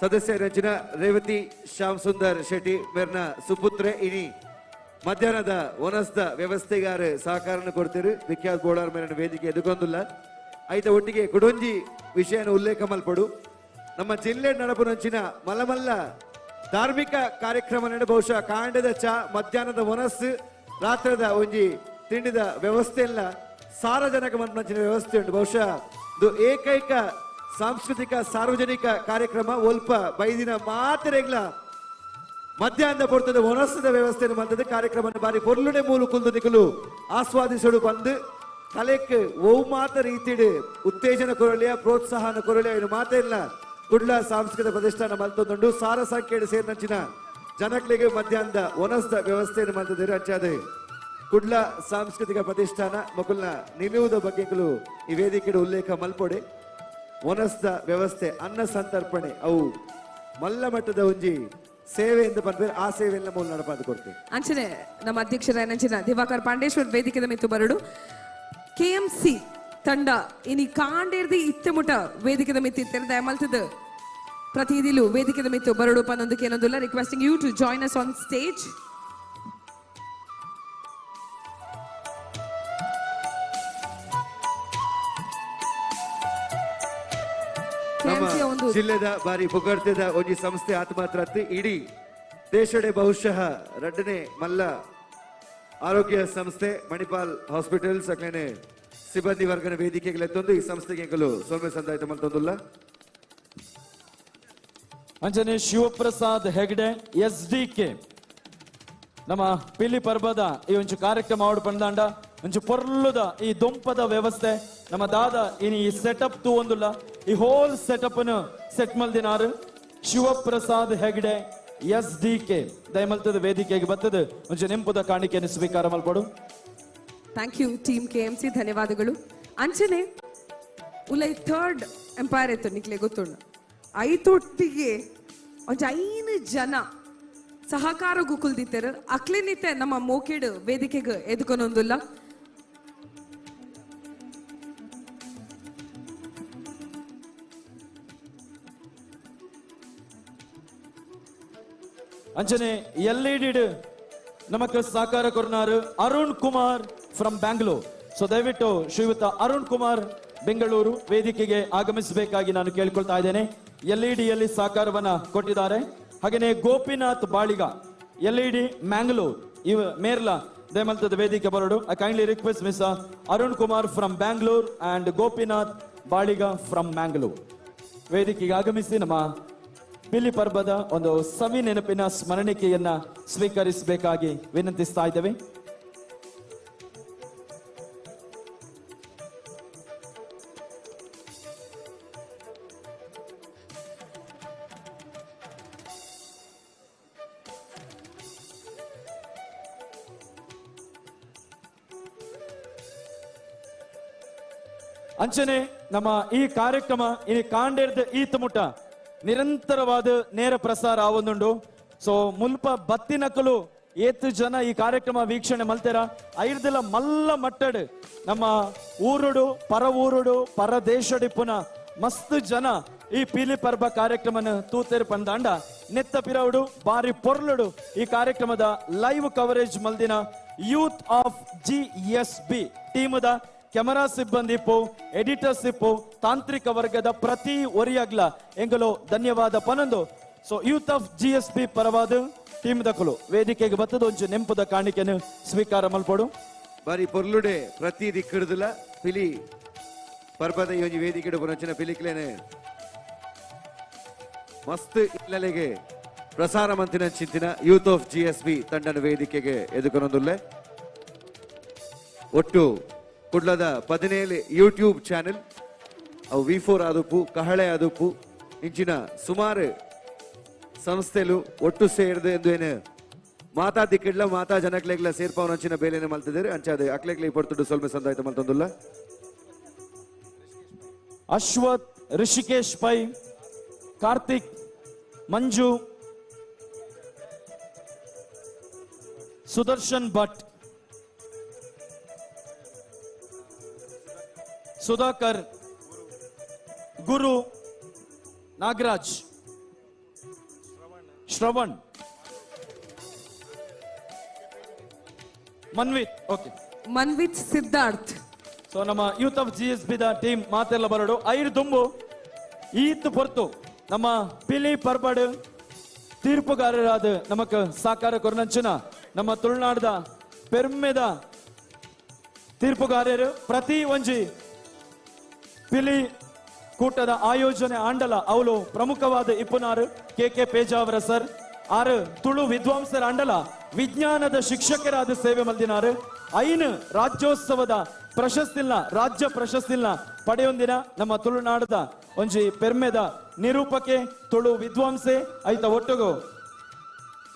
ಸದಸ್ಯರಂಚಿನ ರೇವತಿ ಶ್ಯಾಮ್ ಸುಂದರ್ ಶೆಟ್ಟಿ ಮೆರ್ನ ಸುಪುತ್ರೆ ಇನಿ ಮಧ್ಯಾಹ್ನದ ವನಸ್ದ ವ್ಯವಸ್ಥೆಗಾರ ಸಹಕಾರನ ಕೊಡ್ತೀರಿ. ವಿಖ್ಯಾತ್ ಬೋಳಾರ್ ಮೇರಿನ ವೇದಿಕೆ ಎದುಕೊಂದಿಲ್ಲ. ಐತ ಒಟ್ಟಿಗೆ ಕುಡೊಂಜಿ ವಿಷಯನ ಉಲ್ಲೇಖ ಮಲ್ಪಡು. ನಮ್ಮ ಜಿಲ್ಲೆ ನಡಪುನಂಚಿನ ಮಲಮಲ್ಲ ಧಾರ್ಮಿಕ ಕಾರ್ಯಕ್ರಮ ನಡೆ ಬಹುಶಃ ಕಾಂಡದ ಚಾ, ಮಧ್ಯಾಹ್ನದ ವನಸ್ಸು, ರಾತ್ರದ ಒಂಜಿ ತಿಂಡಿದ ವ್ಯವಸ್ಥೆ ಎಲ್ಲ ಸಾರ್ವಜನಿಕ ಮನ್ಪಂಚಿನ ವ್ಯವಸ್ಥೆ ಉಂಟು. ಬಹುಶಃ ಇದು ಏಕೈಕ ಸಾಂಸ್ಕೃತಿಕ ಸಾರ್ವಜನಿಕ ಕಾರ್ಯಕ್ರಮ. ಒಲ್ಪ ಬೈದಿನ ಮಾತೆರೆಗ್ಲ ಮಧ್ಯಾಹ್ನದ ಪೊರ್ತದ ವನಸ್ಸದ ವ್ಯವಸ್ಥೆಯನ್ನು ಬಂದದ್ದು ಕಾರ್ಯಕ್ರಮ ಬಾರಿ ಪೊರ್ಲುಡೆ ಮೂಲು ಕುಲ್ದು ನಿಕಲು ಆಸ್ವಾದಿಸಲು ಬಂದು ಕಲೆಕ್ ಒವು ಮಾತ ರೀತಿಡು ಉತ್ತೇಜನ ಕೊರಳಿಯ ಪ್ರೋತ್ಸಾಹನ ಕೊರಳಿಯ ಏನು ಮಾತೇ ಇಲ್ಲ. ಕುಡ್ಲ ಸಾಂಸ್ಕೃತಿಕ ಪ್ರತಿಷ್ಠಾನ ಮಲ್ತೊಂದುಂಡು ಸಾರ ಸಂಖ್ಯೆಡು ಸೇರಿನಂಚಿನ ಜನಕ್ಲಿಗೆ ಮಧ್ಯಾಹ್ನದ ವನಸ್ದ ವ್ಯವಸ್ಥೆಯನ್ನು ಮಲ್ತದಿರು. ಅಂಚಾದೆ ಕುಡ್ಲ ಸಾಂಸ್ಕೃತಿಕ ಪ್ರತಿಷ್ಠಾನ ಮೊಕುಲ್ನ ನಿಲುವುದ ಬಗ್ಗೆಗಳು ಈ ವೇದಿಕೆಡು ಉಲ್ಲೇಖ ಮಲ್ಪೊಡೆ. ವನಸ್ದ ವ್ಯವಸ್ಥೆ, ಅನ್ನ ಸಂತರ್ಪಣೆ ಅವು ಮಲ್ಲ ಮಟ್ಟದ ಒಂಜಿ ಸೇವೆ ಎಂದು ಪನ್ಪೇರು ಆ ಸೇವೆಯನ್ನು ಮೂಲ ನಡಪಾದ ಕೊಡ್ತೀವಿ. ಅಂಚನೆ ನಮ್ಮ ಅಧ್ಯಕ್ಷರಾಯನಂಚಿನ ದಿವಾಕರ್ ಪಾಂಡೇಶ್ವರ್ ವೇದಿಕೆದ ಮಿತ್ತು ಬರಡು. ಕೆಎಂಸಿ ತಂಡ ಇನಿ ಕಾಂಡೇರ್ದಿ ಇತ್ತೆ ಮುಟ ವೇದಿಕೆದ ಮಿತ್ತಿ ತೆರೆದ ಮಲ್ತದ ಪ್ರತಿದಿಲು ವೇದಿಕೆದ ಮಿತ್ತು ಬರಡು ಪನ್ನೊಂದು ಕೇನೊಂದುಲ್ಲ. Requesting you to join us on stage. ನಮ್ಮ ಜಿಲ್ಲೆದ ಬಾರಿ ಪುಗರ್ತೆದ ಒಂಜಿ ಸಂಸ್ಥೆ ಆತ್ಮಾತ್ರ ಇಡೀ ದೇಶಡೆ ಬಹುಶಃ ರಡ್ಡನೆ ಮಲ್ಲ ಆರೋಗ್ಯ ಸಂಸ್ಥೆ ಮಣಿಪಾಲ್ ಹಾಸ್ಪಿಟಲ್ಸ್ ಅಕ್ಲೇನೆ ಸಿಬ್ಬಂದಿ ವರ್ಗನ ವೇದಿಕೆಗಳೆತ್ತೊಂದು ಈ ಸಂಸ್ಥೆಗೆ ಎಂಕಲು ಸೊಲ್ಮೆ ಸಂದಾಯ್ತ ಮಲ್ತೊಂದುಲ್ಲ. ಅಂಚನೆ Shivaprasad Hegde S D K ನಮ್ಮ ಪಿಲಿ ಪರ್ಬದ ಈ ಒಂಚು ಕಾರ್ಯಕ್ರಮ ಆವಡ್ ಪಂದಾಂಡ ಒಂಚು ಪೊರ್ಲುದ ಈ ದೊಂಪದ ವ್ಯವಸ್ಥೆ ನಮ್ಮ ದಾದ ಇನಿ ಈ ಸೆಟಪ್ ತೂ ಒಂದುಲ್ಲ ಈ ಹೋಲ್ ಸೆಟಪ್ ಸೆಟ್ ಮಲ್ದಿನಾರು Shivaprasad Hegde S D K ದಯಮಲ್ತದ ವೇದಿಕೆಗೆ ಬರ್ತದೆ ಒಂಚು ನೆಂಪುದ ಕಾಣಿಕೆಯನ್ನು ಸ್ವೀಕಾರ ಮಲ್ಪಡು. Thank you team KMC, ಧನ್ಯವಾದಗಳು. ಅಂಚನೆ ಉಲೈ ಥರ್ಡ್ ಎಂಪೈರ್ ಇತ್ತು ನಿಕ್ಲೆ ಗೊತ್ತುಂಡು ಐತೊಟ್ಟಿಗೆ ಒಂಜಿ 5 ಜನ ಸಹಕಾರ ಗುಕುಲ್ದಿತ್ತಾರೆ ಅಕ್ಲೆನಿತ್ತೆ ನಮ್ಮ ಮೋಕೆಡ್ ವೇದಿಕೆಗೆ ಎದುಕೊನೊಂದುಲ್ಲ. ಅಂಚನೆ ಎಲ್ ಇ ಡಿ ನಮಕ್ ಸಹಕಾರ ಕೊರ್ನಾರು ಅರುಣ್ ಕುಮಾರ್ ಫ್ರಮ್ ಬ್ಯಾಂಗ್ಳೂರ್. ಸೊ ದಯವಿಟ್ಟು ಶ್ರೀಯುತ ಅರುಣ್ ಕುಮಾರ್ ಬೆಂಗಳೂರು ವೇದಿಕೆಗೆ ಆಗಮಿಸಬೇಕಾಗಿ ನಾನು ಕೇಳಿಕೊಳ್ತಾ ಇದ್ದೇನೆ. ಎಲ್ ಇ ಡಿಯಲ್ಲಿ ಸಹಕಾರವನ್ನ ಕೊಟ್ಟಿದ್ದಾರೆ. ಹಾಗೆಯೇ Gopinath Baliga L E D Mangalore ಇವ ಮೇರ್ಲಾ ದಯಮಲ್ತದ ವೇದಿಕೆ ಬರಡು. I kindly request miss Arun Kumar from Bangalore and Gopinath Baliga from Mangalore ವೇದಿಕೆಗೆ ಆಗಮಿಸಿ ನಮ್ಮ ಪಿಲಿ ಪರ್ಬದ ಒಂದು ಸವಿ ನೆನಪಿನ ಸ್ಮರಣಿಕೆಯನ್ನ ಸ್ವೀಕರಿಸಬೇಕಾಗಿ ವಿನಂತಿಸ್ತಾ ಇದ್ದೇವೆ. ಅಂಚನೆ ನಮ್ಮ ಈ ಕಾರ್ಯಕ್ರಮ ಈ ಕಾಂಡೇರ್ದ ಈತ ಮುಟ ನಿರಂತರವಾದ ನೇರ ಪ್ರಸಾರ ಆವೊಂದುಂಡು. ಸೊ ಮುಲ್ಪ ಬತ್ತಿನಕಲು ಏತು ಜನ ಈ ಕಾರ್ಯಕ್ರಮ ವೀಕ್ಷಣೆ ಮಲ್ತೆರ ಐರ್ದಲ ಮಲ್ಲ ಮಟ್ಟಡ್ ನಮ್ಮ ಊರುಡು ಪರ ಊರುಡು ಪರ ದೇಶಡಿಪುನ ಮಸ್ತ್ ಜನ ಈ ಪೀಲಿ ಪರ್ಬ ಕಾರ್ಯಕ್ರಮನ ತೂತೆರ್ ಪಂದಾಂಡ ನೆತ್ತ ಪಿರವುಡು ಬಾರಿ ಪೊರ್ಲುಡು ಈ ಕಾರ್ಯಕ್ರಮದ ಲೈವ್ ಕವರೇಜ್ ಮಲ್ದಿನ ಯೂತ್ ಆಫ್ GSB ಟೀಮದ ಕೆಮರಾ ಸಿಬ್ಬಂದಿ ಇಪ್ಪು, ಎಡಿಟರ್ಸ್ ಇಪ್ಪು, ತಾಂತ್ರಿಕ ವರ್ಗದ ಪ್ರತಿ ಒರಿಯಾಗ್ಲ ಎಂಗಲು ಧನ್ಯವಾದ ಪನೊಂದು. ಸೊ ಯೂತ್ ಆಫ್ GSB ಪರವಾದ ಟೀಮ್ ದಕಲು ವೇದಿಕೆಗೆ ಬತ್ತದ ಒಂಚು ನೆಂಪುದ ಕಾಣಿಕೆಯನ್ನು ಸ್ವೀಕಾರ ಮಲ್ಪಡು. ಬಾರಿ ಪೊರ್ಲುಡೆ ಪ್ರತಿ ದಿಕ್ಕಿಡುದಿಲ್ಲ ಪಿಲಿ ಪರ್ಬದ ಈ ಒಂಜಿ ವೇದಿಕೆ ಪುನಂಚಿನ ಪಿಲಿಕ್ಲೇನೆ ಮಸ್ತ್ ಇಲ್ಲಲೆಗೆ ಪ್ರಸಾರ ಮಂತಿನ ಚಿಂತಿನ ಯೂತ್ ಆಫ್ GSB ತಂಡನ ವೇದಿಕೆಗೆ ಎದುಕೊನೊಂದುಲ್ಲೆ. ಒಟ್ಟು ಕುಡ್ಲದ 17 ಯೂಟ್ಯೂಬ್ ಚಾನೆಲ್ ಅವು V4 ಆದುಪ್ಪು ಕಹಳೆ ಆದುಪ್ಪು ಇಂಚಿನ ಸುಮಾರು ಸಂಸ್ಥೆಲು ಒಟ್ಟು ಸೇರಿದೆ ಎಂದು ಏನು ಮಾತಾ ದಿಕ್ಕಿಡ್ಲ ಮಾತಾ ಜನಕ್ಲೆಗ್ಲ ಸೇರ್ಪವನಂಚಿನ ಬೇಲೆನೆ ಮಲ್ತಿದ್ದಾರೆ. ಅಂಚಾದೆ ಅಕ್ಲೆಗ್ಲ ಪೊರ್ತುಡು ಸ್ವಲ್ಪ ಸಂದಾಯ್ತ ಮಲ್ತೊಂದುಲ್ಲ. ಅಶ್ವಥ್, ಋಷಿಕೇಶ್ ಪೈ, ಕಾರ್ತಿಕ್, ಮಂಜು, ಸುದರ್ಶನ್ ಭಟ್, ಸುಧಾಕರ್, ಗುರು, ನಾಗರಾಜ್, ಶ್ರವಣ್, ಮನ್ವಿತ್. ಓಕೆ, ಮನ್ವಿತ್ ಸಿದ್ಧಾರ್ಥ್. ಸೊ ನಮ್ಮ youth of GSB the team ಮಾತೆಲ್ಲ ಬರಡು ಐರು ದುಂಬು ಈತ್ ಪೊರ್ತು ನಮ್ಮ ಪಿಲಿ ಪರ್ಬಡ್ ತೀರ್ಪುಗಾರರಾದ ನಮಕ್ ಸಾಕಾರ ಕೊರನಂಚಿನ ನಮ್ಮ ತುಳುನಾಡದ ಪೆರ್ಮೆದ ತೀರ್ಪುಗಾರರು ಪ್ರತಿ ಒಂಜಿ ಪಿಲಿ ಕೂಟದ ಆಯೋಜನೆ ಆಂಡಲ ಅವಳು ಪ್ರಮುಖವಾದ ಇಪ್ಪುನಾರು ಕೆ ಕೆ ಪೇಜಾವರ ಸರ್ ಆರು ತುಳು ವಿದ್ವಾಂಸರ ಅಂಡಲ ವಿಜ್ಞಾನದ ಶಿಕ್ಷಕರಾದ ಸೇವೆ ಮಲ್ದಿನಾರು ಐನು ರಾಜ್ಯೋತ್ಸವದ ಪ್ರಶಸ್ತಿಲ್ಲ ರಾಜ್ಯ ಪ್ರಶಸ್ತಿಲ್ಲ ಪಡೆಯೊಂದಿನ ನಮ್ಮ ತುಳುನಾಡದ ಒಂಜಿ ಪೆರ್ಮೆದ ನಿರೂಪಕೆ ತುಳು ವಿದ್ವಾಂಸೆ ಐತ ಒಟ್ಟುಗು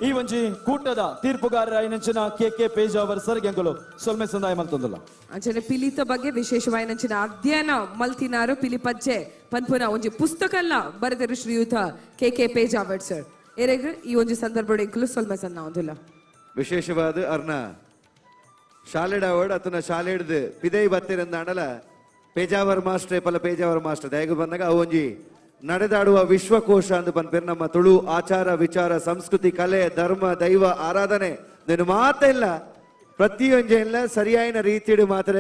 ಈ ಒಂಜಿ ಕೂಟದ ತೀರ್ಪುಗಾರರ ಐನಂಚಿನ ಕೆ ಕೆ ಪೇಜಾವರ್ ಸರ್ ಗೆಂಗುಲು ಸೊಲ್ಮೆ ಸಂದಾಯ ಮಲ್ತೊಂದುಲ್ಲ. ಅಂಚನೆ ಪಿಲಿತ ಬಗ್ಗೆ ವಿಶೇಷವಾಯಿನಂಚಿನ ಅಧ್ಯಯನ ಮಲ್ತಿನಾರು ಪಿಲಿಪಜ್ಜೆ ಪನ್ಪುನ ಒಂಜಿ ಪುಸ್ತಕ ಅಲ್ಲ ಬರೆದರು ಶ್ರೀಯುತ ಕೆ ಕೆ ಪೇಜಾವರ್ ಸರ್. ಎರೆಗ್ ಈ ಒಂಜಿ ಸಂದರ್ಭಡ್ ಎಂಕುಲು ಸೊಲ್ಮೆ ಸನ್ನಾವುದಿಲ್ಲ. ವಿಶೇಷವಾದ ಅರ್ನ ಶಾಲೆಡಾವಡ್ ಅತನ ಶಾಲೆಡ್ದು ಪಿದೈ ಬತ್ತಿರಂದಾಂಡಲ ಪೇಜಾವರ್ ಮಾಸ್ಟ್ರೆ ಪಲ ಪೇಜಾವರ್ ಮಾಸ್ಟರ್ ದಯಗು ಬಂದಾಗ ಅವೊಂಜಿ ನಡೆದಾಡುವ ವಿಶ್ವಕೋಶ ಅಂದು ಪನ್ಪೇರು. ನಮ್ಮ ತುಳು ಆಚಾರ ವಿಚಾರ ಸಂಸ್ಕೃತಿ ಕಲೆ ಧರ್ಮ ದೈವ ಆರಾಧನೆ నేను ಮಾತೆಲ್ಲ ಪ್ರತಿಯೊಂಜೆಲ್ಲ ಸರಿಯಾಯಿನ ರೀತಿಡು ಮಾತ್ರ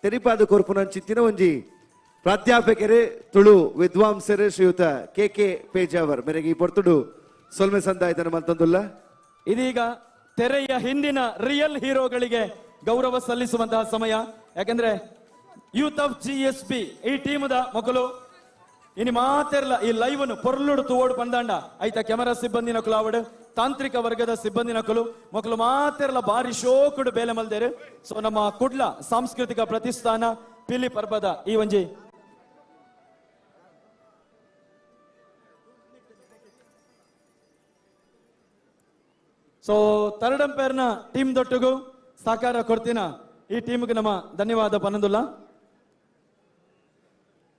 ತೆರಿಪಾದ ಕೊರ್ಪುನಂಚಿತ್ತಿನ ಒಂಜಿ ಪ್ರಾಧ್ಯಾಪಕರು ತುಳು ವಿದ್ವಾಂಸರು ಶ್ರೀಯುತ ಕೆ ಕೆ ಪೇಜಾವರ್ ಮೇರೆಗೆ ಈ ಪೊರ್ತುಡು ಸೊಲ್ಮೆ ಸಂದಾಯ್ತನ ಮಲ್ತೊಂದುಲ್ಲ. ಇದೀಗ ತೆರೆಯ ಹಿಂದಿನ ರಿಯಲ್ ಹೀರೋಗಳಿಗೆ ಗೌರವ ಸಲ್ಲಿಸುವಂತಹ ಸಮಯ. ಯಾಕಂದ್ರೆ ಯೂತ್ ಆಫ್ GSP ಈ ಟೀಮದ ಮಕ್ಕಳು ಇನಿ ಮಾತೆರ್ಲ ಈ ಲೈವ್ ಅನ್ನು ಪೊರ್ಲುಡು ತುವೋಡು ಪಂದಾಂಡ ಐತ ಕ್ಯಾಮರಾ ಸಿಬ್ಬಂದಿ ನಕಲು ಆವಡು ತಾಂತ್ರಿಕ ವರ್ಗದ ಸಿಬ್ಬಂದಿ ನಕಲು ಮಕ್ಕಳು ಮಾತೆರ್ಲ ಬಾರಿ ಶೋಕುಡು ಬೇಲೆ ಮಲ್ದೇರು. ಸೊ ನಮ್ಮ ಕುಡ್ಲ ಸಾಂಸ್ಕೃತಿಕ ಪ್ರತಿಷ್ಠಾನ ಪಿಲಿ ಪರ್ಬದ ಈ ಒಂಜಿ ಸೊ ಥರ್ಡ್ ಅಂಪೈರ್ನ ಟೀಮ್ ದೊಟ್ಟುಗು ಸಹಕಾರ ಕೊಡ್ತೀನ ಈ ಟೀಮ್ಗೆ ನಮ್ಮ ಧನ್ಯವಾದ ಪನಂದುಲ್ಲ.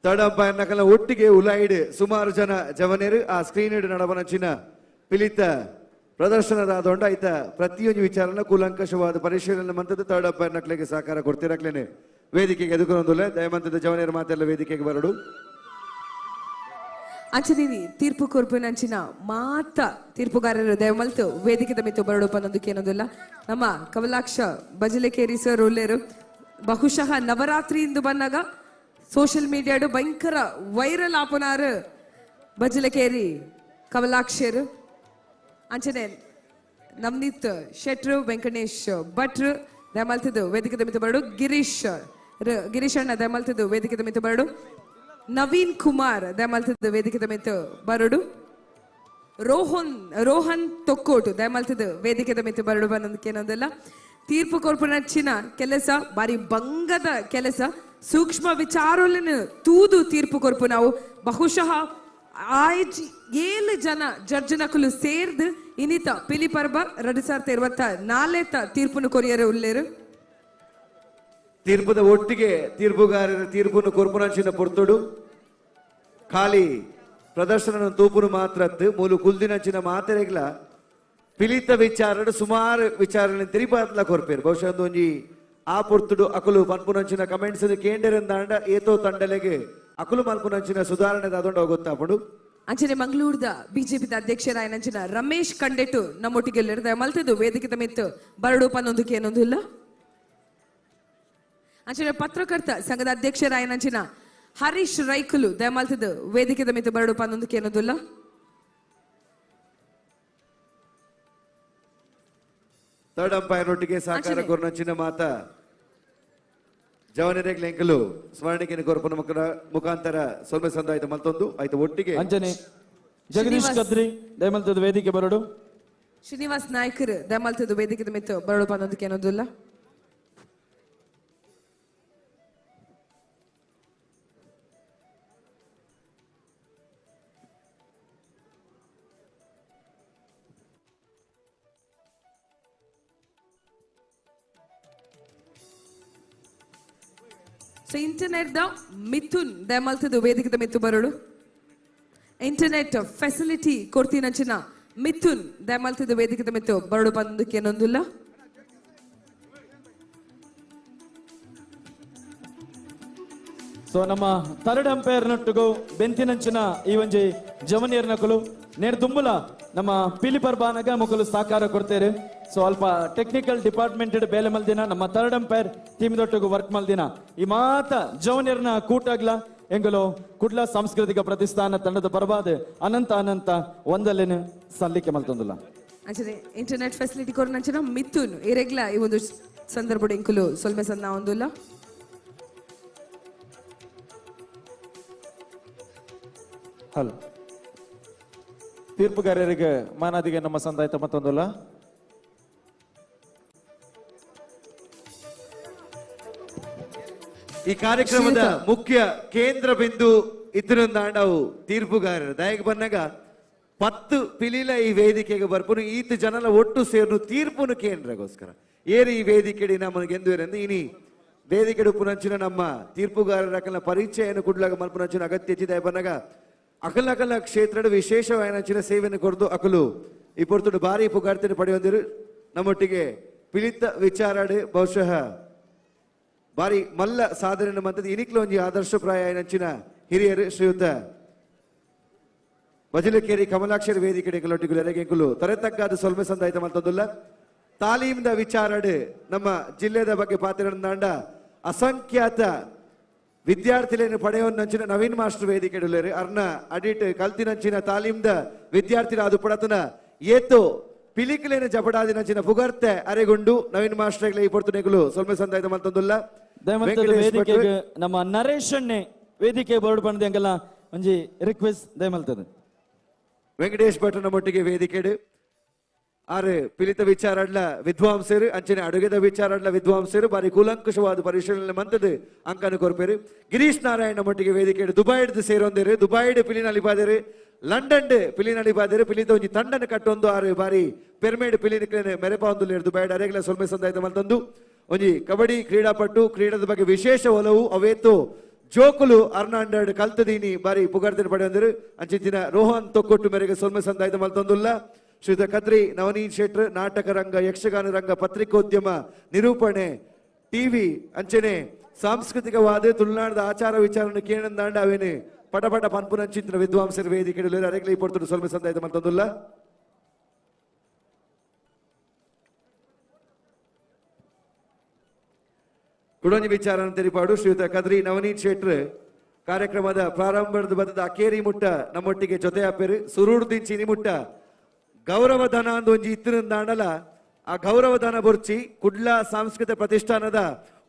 ಥರ್ಡ್ ಅಂಪೈರ್ ನಕಲ ಒಟ್ಟಿಗೆ ಉಲಾಯಿಡ್ ಸುಮಾರು ಜನ ಜವನೇರು ಆ ಸ್ಕ್ರೀನ್ ಇಡು ನಡವನಚಿನ ಪಿಲಿತ ಪ್ರದರ್ಶನದ ಆದೊಂಡ ಆಯ್ತ ಪ್ರತಿಯೊಂದು ವಿಚಾರನ ಕೂಲಂಕಷವಾದ ಪರಿಶೀಲನೆ ಮಂತದ್ದು ಥರ್ಡ್ ಅಂಪೈರ್ ನಕ್ಲೆಗೆ ಸಹಕಾರ ಕೊಡ್ತಿರಕ್ಲೇನೆ ವೇದಿಕೆಗೆ ಎದುಕೊಂದುಲ್ಲ. ದಯಮಂತದ ಜವನೇರು ಮಾತೆಲ್ಲ ವೇದಿಕೆಗೆ ಬರಡು. ಅಂಚನೆ ತೀರ್ಪು ಕೊರ್ಪಿನಂಚಿನ ಮಾತ ತೀರ್ಪುಗಾರರು ದಯಮಲ್ತು ವೇದಿಕೆದ ಮಿತ್ತು ಬರಡು ಪನ್ನೊಂದಕ್ಕೇನೊಂದಿಲ್ಲ. ನಮ್ಮ ಕಮಲಾಕ್ಷ ಬಜಲೇಕೇರಿ ಸರ್ ಉಲ್ಲೇರು ಬಹುಶಃ ನವರಾತ್ರಿ ಇಂದು ಬಂದಾಗ ಸೋಷಿಯಲ್ ಮೀಡಿಯಾಡು ಭಯಂಕರ ವೈರಲ್ ಆಪುನಾರು ಬಜಲಕೇರಿ ಕಮಲಾಕ್ಷರು. ಅಂಚನೆ ನಮ್ನಿತ್ ಶೆಟ್ರು ವೆಂಕಟೇಶ್ ಭಟ್ರು ದಯಮಲ್ತಿದ್ದು ವೇದಿಕೆದ ಮಿತ್ತು ಬರಡು. ಗಿರೀಶ್ ಗಿರೀಶ್ ಅಣ್ಣ ದಯಮಲ್ತಿದ್ದು ವೇದಿಕೆದ ಮಿತ್ತು ಬರಡು. ನವೀನ್ ಕುಮಾರ್ ದಯಮಲ್ತಿದ್ದು ವೇದಿಕೆದ ಮಿತ್ತು ಬರಡು. ರೋಹನ್ ತೊಕ್ಕೋಟು ದಯಮಲ್ತಿದ್ದು ವೇದಿಕೆದ ಮಿತ್ತು ಬರಡು ಬಂದಕ್ಕೇನೊಂದಿಲ್ಲ. ತೀರ್ಪು ಕೊರ್ಪುನಚ್ಚಿನ ಕೆಲಸ ಬಾರಿ ಬಂಗದ ಕೆಲಸ. ಸೂಕ್ಷ್ಮ ವಿಚಾರలను ತೂದು ತೀರ್ಪು ಕೊರ್ಪು ನಾವು ಬಹುಶಃ 7 ಜನ ಜಡ್ಜನಕುಲು ಸೇರ್ದು ಇನ್ನಿತ ಪಿಲಿ ಪರ್ಬ 2024 ತೀರ್ಪುನು ಕೊರಿಯರು ಉಲ್ಲೇರು. ತೀರ್ಪುದ ಒಟ್ಟಿಗೆ ತೀರ್ಪುಗಾರರ ತೀರ್ಪುನು ಕೊರ್ಪುನಂಚಿನ ಪೊರ್ತುಡು ಖಾಲಿ ಪ್ರದರ್ಶನ ತೂಪುನು ಮಾತ್ರ ಮೂಲು ಕುಲ್ದಿನಂಚಿನ ಮಾತೆರೆಗ್ಲ ಪಿಲಿತ ವಿಚಾರಡು ಸುಮಾರು ವಿಚಾರಣೆ ತಿರಿಪಾತ್ಲ ಕೊರ್ಪೇರು. ಬಹುಶಃ ಒಂಜಿ ಆ ಪೊರ್ತುಡು ಅಕುಲು ಪನ್ಪುನಂಚಿನ ಕಮೆಂಟ್ಸ್ ಕೇಂದ್ರಂದಾಂಡ ಏತೋ ತಂಡಲೆಗೆ ಅಕುಲು ಮಲ್ಪುನಂಚಿನ ಸುಧಾರಣೆ ದಾದೊಂಡ ಗೊತ್ತಾಪುಂಡು. ಅಂಚನೆ ಮಂಗಳೂರದ ಬಿಜೆಪಿದ ಅಧ್ಯಕ್ಷರಾಯನಂಚಿನ ರಮೇಶ್ ಕಂಡೆಟು ನಮ್ಮೊಟ್ಟಿಗೆ ಮಲ್ತದ್ದು ವೇದಿಕೆ ಮಿತ್ತು ಬರಡು ಪನ್ನೊಂದಕ್ಕೆ ಏನೊಂದಿಲ್ಲ. ಅಂಚನೆ ಪತ್ರಕರ್ತ ಸಂಘದ ಅಧ್ಯಕ್ಷರಾಯನಂಚಿನ ಹರೀಶ್ ರೈಕುಲು ದಯಮಲ್ತದ್ದು ವೇದಿಕೆ ಮಿತ್ತು ಬರಡು ಪನ್ನೊಂದಕ್ಕೆ ಏನೊಂದಿಲ್ಲ. ಥರ್ಡ್ ಅಂಪೈರ್ ಒಟ್ಟಿಗೆ ಸಹಕಾರ ಕೊರ್ನಂಚಿನ ಮಾತ ಜವನರೇಗ್ ಲೆಂಕಲು ಸ್ಮರಣಿಕೆಯನ್ನು ಕೊರ್ಪುನ ಮುಖಾಂತರ ಸೊಲ್ಮೆ ಸಂದಾಯ್ತು ಮಲ್ತೊಂದು ಆಯ್ತು ಒಟ್ಟಿಗೆ ಅಂಜನೆ ಜಗದೀಶ್ ಕದ್ರಿ ದಯಮಲ್ತದ ವೇದಿಕೆ ಬರಡು. ಶ್ರೀನಿವಾಸ್ ನಾಯ್ಕರ್ ದಯಮಲ್ತದ ವೇದಿಕೆ ಮಿತ್ತು ಬರಡು ಪನ್ನೊಂದಕ್ಕೆ ಏನೊಂದಿಲ್ಲ. ಸೊ ಇಂಟರ್ನೆಟ್ the Mithun ದಯಮಲ್ತದ್ದು ವೇದಿಕೆದ ಮಿತ್ತು ಬರಡು. ಇಂಟರ್ನೆಟ್ ಫೆಸಿಲಿಟಿ ಕೊಡ್ತೀನಂಚಿನ ಮಿಥುನ್ ದಯಮಲ್ತದ್ದು ವೇದಿಕೆದ ಮಿತ್ತು ಬರಡು ಬಂದಕ್ಕೆ ಏನೊಂದಿಲ್ಲ. ಸೊ ನಮ್ಮ ಥರ್ಡ್ ಅಂಪೈರ್ ನಟ್ಟುಗು ಬೆಂತಿನಂಚಿನ ಈ ಒಂಜಿ ಜವನಿಯರ್ ನಕಲು ನೇರ್ ದುಂಬುಲ ನಮ್ಮ ಪಿಲಿ ಪರ್ಬಾನಗ ಮುಕುಲು ಸಹಕಾರ ಕೊಡ್ತೇವೆ. ಸೊ ಅಲ್ಪ ಟೆಕ್ನಿಕಲ್ ಡಿಪಾರ್ಟ್ಮೆಂಟ್ ಬೇಲೆ ಮಲ್ದಿನ ನಮ್ಮ ಥರ್ಡ್ ಅಂಪೈರ್ ಟೀಮ್ ದೊಟ್ಟುಗು ವರ್ಕ್ ಮಲ್ದಿನ ಈ ಮಾತ ಜವನಿಯರ್ನ ಕೂಟಾಗ್ಲ ಎಂಗಲು ಕುಡ್ಲ ಸಾಂಸ್ಕೃತಿಕ ಪ್ರತಿಷ್ಠಾನ ತಂಡದ ಪರವಾದ ಅನಂತ ಅನಂತ ಒಂದಲ್ಲೇನು ಸಲ್ಲಿಕೆ ಮಲ್ತೊಂದಿಲ್ಲ. ಅಂಚನೆ ಇಂಟರ್ನೆಟ್ ಫೆಸಿಲಿಟಿ ಕೊರ್ನಂಚಿನ ಮಿಥುನ್ ಇರೆಗ್ಲ ಈ ಒಂದು ಸಂದರ್ಭ ಎಂಕುಲು ಸೊಲ್ಮೆ ಸನ್ನ ಒಂದುಲ್ಲ. ಹಲೋ ತೀರ್ಪುಗಾರರಿಗೆ ಮಾನಾದಿಗೆ ನಮ್ಮ ಸಂದಾಯ್ತ ಮತ್ತೊಂದಲ್ಲ. ಈ ಕಾರ್ಯಕ್ರಮದ ಮುಖ್ಯ ಕೇಂದ್ರ ಬಿಂದು ಇತರಂದಾಂಡವು ತೀರ್ಪುಗಾರರು ದಯಗೆ ಬಂದಾಗ 10 ಪಿಲಿಲ ಈ ವೇದಿಕೆಗೆ ಬರ್ಪುನು ಈತ ಜನಲ ಒಟ್ಟು ಸೇರ್ನು ತೀರ್ಪುನು ಕೇಂದ್ರಗೋಸ್ಕರ ಏರಿ ಈ ವೇದಿಕೆಡಿ ನಮ್ಮನ್ನು ಗೆಂದುವೆರೆಂದು ಇನಿ ವೇದಿಕೆ ಉಪ್ಪುನಂಚಿನ ನಮ್ಮ ತೀರ್ಪುಗಾರರ ಪರಿಚಯವನ್ನು ಕುಡ್ಲಾಗ ಮಲ್ಪುನಂಚಿನ ಅಗತ್ಯ ದಯ ಬಂದಾಗ ಅಕಲಕಲ ಕ್ಷೇತ್ರದ ವಿಶೇಷವಾಯಿನಂಚಿನ ಸೇವೆಯನ್ನು ಕೊರದು ಅಕಲು ಈ ಪೊರ್ತುಡು ಭಾರಿ ಪುಗಾರ್ತಿನ ಪಡೆಯೊಂದಿರು. ನಮ್ಮೊಟ್ಟಿಗೆ ಪಿಲಿತ ವಿಚಾರಡು ಬಹುಶಃ ಭಾರಿ ಮಲ್ಲ ಸಾಧನೆ ಮಂತದ್ದು ಇನಿಕ್ಲ ಒಂಜಿ ಆದರ್ಶಪ್ರಾಯ ನಂಚಿನ ಹಿರಿಯರು ಶ್ರೀಯುತ ಬಜಲಕೇರಿ ಕಮಲಾಕ್ಷರ ವೇದಿಕೆ ಎಂಕುಲು ತರೆತಗ್ಗಾದ ಸೊಲ್ಮೆ ಸಂದಾಯಿತ ಮಲ್ತೊಂದುಲ್ಲ. ತಾಲೀಮ್ದ ವಿಚಾರಡು ನಮ್ಮ ಜಿಲ್ಲೆದ ಬಗ್ಗೆ ಪಾತ್ರ ಅಸಂಖ್ಯಾತ ವಿದ್ಯಾರ್ಥಿಗಳನ್ನು ಪಡೆಯುವ ನವೀನ್ ಮಾಸ್ಟರ್ ವೇದಿಕೆ ಉಲ್ಲೇರು. ಅರ್ನ ಅಡಿಟ್ ಕಲ್ತಿನಂಚಿನ ತಾಲೀಮ್ದ ವಿದ್ಯಾರ್ಥಿಗಳ ಅದು ಪಡತನ ಏತು ಪಿಲಿಕಲೇನ ಜಪಡಾದಿನಂಚಿನ ಪುಗರ್ತೆ ಅರೆಗೊಂಡು ನವೀನ್ ಮಾಸ್ಟರ್ ಈ ಪೊರ್ತುನೆಗಳು ಸೊಲ್ಮೆ ಸಂದಾಯಿತ ಮಲ್ತೊಂದುಲ್ಲ. ವೇದಿಕೆಗೆ ನಮ್ಮ ನರೇಶ್ ಅಣ್ಣೆ ವೇದಿಕೆ ಬೋರ್ಡ್ ಬಂದ ಅಂಕಲ್ಲ ಒಂಜಿ ರಿಕ್ವೆಸ್ಟ್ ದಯಮಲ್ತದೆ. ವೆಂಕಟೇಶ್ ಭಟ್ ನಮ್ಮೊಟ್ಟಿಗೆ ವೇದಿಕೆಡು ಆರು ಪಿಲಿತ ವಿಚಾರಡ್ಲ ವಿದ್ವಾಂಸರು ಅಂಚನೆ ಅಡುಗೆದ ವಿಚಾರಡ್ಲ ವಿದ್ವಾಂಸರು ಬಾರಿ ಕೂಲಂಕುಷವಾದ ಪರಿಶೀಲನೆ ಮಂತದ್ದು ಅಂಕನ ಕೊರ್ಪೇರು. ಗಿರೀಶ್ ನಾರಾಯಣ ಮಟ್ಟಿಗೆ ವೇದಿಕೆ ದುಬೈಡ್ದು ಸೇರೊಂದೇರು, ದುಬೈಡ್ ಪಿಲಿನಲ್ಲಿ ಬಾದೇರು, ಲಂಡನ್ ಪಿಲಿನಲ್ಲಿ ಬಾದೇರು, ಪಿಲಿತ ಒಂಜಿ ತಂಡನ ಕಟ್ಟೊಂದು ಆರು ಬಾರಿ ಪೆರ್ಮೇಡ್ ಪಿಲಿನ ಮೆರೆಪಾವೊಂದು ದುಬೈಡ್ ಅರೆಗ್ಲ ಸೊಲ್ಮೆ ಸಂದಾಯ್ತ ಮಲ್ತೊಂದು. ಒಂಜಿ ಕಬಡ್ಡಿ ಕ್ರೀಡಾಪಟು, ಕ್ರೀಡದ ಬಗ್ಗೆ ವಿಶೇಷ ಒಲವು ಅವೇತು ಜೋಕುಲು ಅರ್ನಾಂಡರ್ಡ್ ಕಲ್ತದೀನಿ ಬಾರಿ ಪುಗಾರ್ತಿನ ಪಡೆಯೊಂದಿರು. ಅಂಚಿನ ರೋಹನ್ ತೊಕ್ಕೊಟ್ಟು ಮೇರೆಗೆ ಸೊಲ್ಮೆ ಸಂದಾಯ್ತ ಮಲ್ತೊಂದುಲ್ಲ. ಶ್ರೀಯುತ ಕದ್ರಿ ನವನೀತ್ ಶೆಟ್ರ್ ನಾಟಕ ರಂಗ, ಯಕ್ಷಗಾನ ರಂಗ, ಪತ್ರಿಕೋದ್ಯಮ, ನಿರೂಪಣೆ, ಟಿವಿ ಅಂಚನೆ ಸಾಂಸ್ಕೃತಿಕವಾದ ತುಳುನಾಡದ ಆಚಾರ ವಿಚಾರನ ಕೇಳಂದಾಂಡ ಅವೇನೆ ಪಟ ಪಟ ಪನ್ಪುನಂಚಿತ್ರ ವಿದ್ವಾಂಸರ ವೇದಿಕೆ ಅರೆಗ್ಲಿ ಪೊರ್ತುಡು ಸೊಲ್ಮೆ ಸಂದಾಯ್ತ ಮಲ್ತೊಂದುಲ್ಲ. ಕುಡೊಂಜಿ ವಿಚಾರ ತೆರಿಪಾಡು ಶ್ರೀಯುತ ಕದ್ರಿ ನವನೀತ್ ಶೆಟ್ರ್ ಕಾರ್ಯಕ್ರಮದ ಪ್ರಾರಂಭದ ಬದದ ಅಕೇರಿ ಮುಟ್ಟ ನಮ್ಮೊಟ್ಟಿಗೆ ಜೊತೆ ಆಪೇರು. ಸುರೂರ್ದಿಂಚಿ ಮುಟ್ಟ ಗೌರವಧನ ಅಂದು ಒಂಜಿ ಇತ್ತಿರಂದಾಂಡಲ ಆ ಗೌರವಧನ ಬೊರ್ಚಿ ಕುಡ್ಲ ಸಾಂಸ್ಕೃತಿಕ ಪ್ರತಿಷ್ಠಾನದ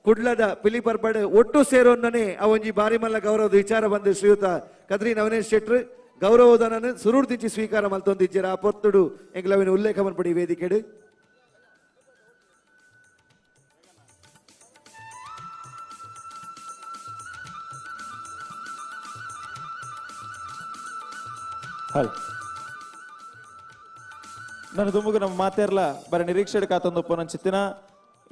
ಕುಡ್ಲದ ಪಿಲಿಪರ್ಬಡ್ ಒಟ್ಟು ಸೇರೋನ್ನನೆ ಆ ಒಂಜಿ ಬಾರಿ ಮಲ್ಲ ಗೌರವದ ವಿಚಾರ ಬಂದು ಶ್ರೀಯುತ ಕದ್ರಿ ನವನೇಶ್ ಶೆಟ್ರ್ ಗೌರವಧನ ಸುರೂರ್ದಿಂಚಿ ಸ್ವೀಕಾರ ಮಲ್ತೊಂದಿಜ್ಜರ. ಆ ಪೊರ್ತುಡು ಎಂಗ್ಲವಿನ ಉಲ್ಲೇಖ ಮನ್ಪಡಿ ವೇದಿಕೆಡು. ಹಲ್ ನನ್ನ ದುಂಬುಗು ನಮ್ಮ ಮಾತೇರ್ಲ ಬರ ನಿರೀಕ್ಷೆ ಕಾತೊಂದು ನಂಚಿತ್ತಿನ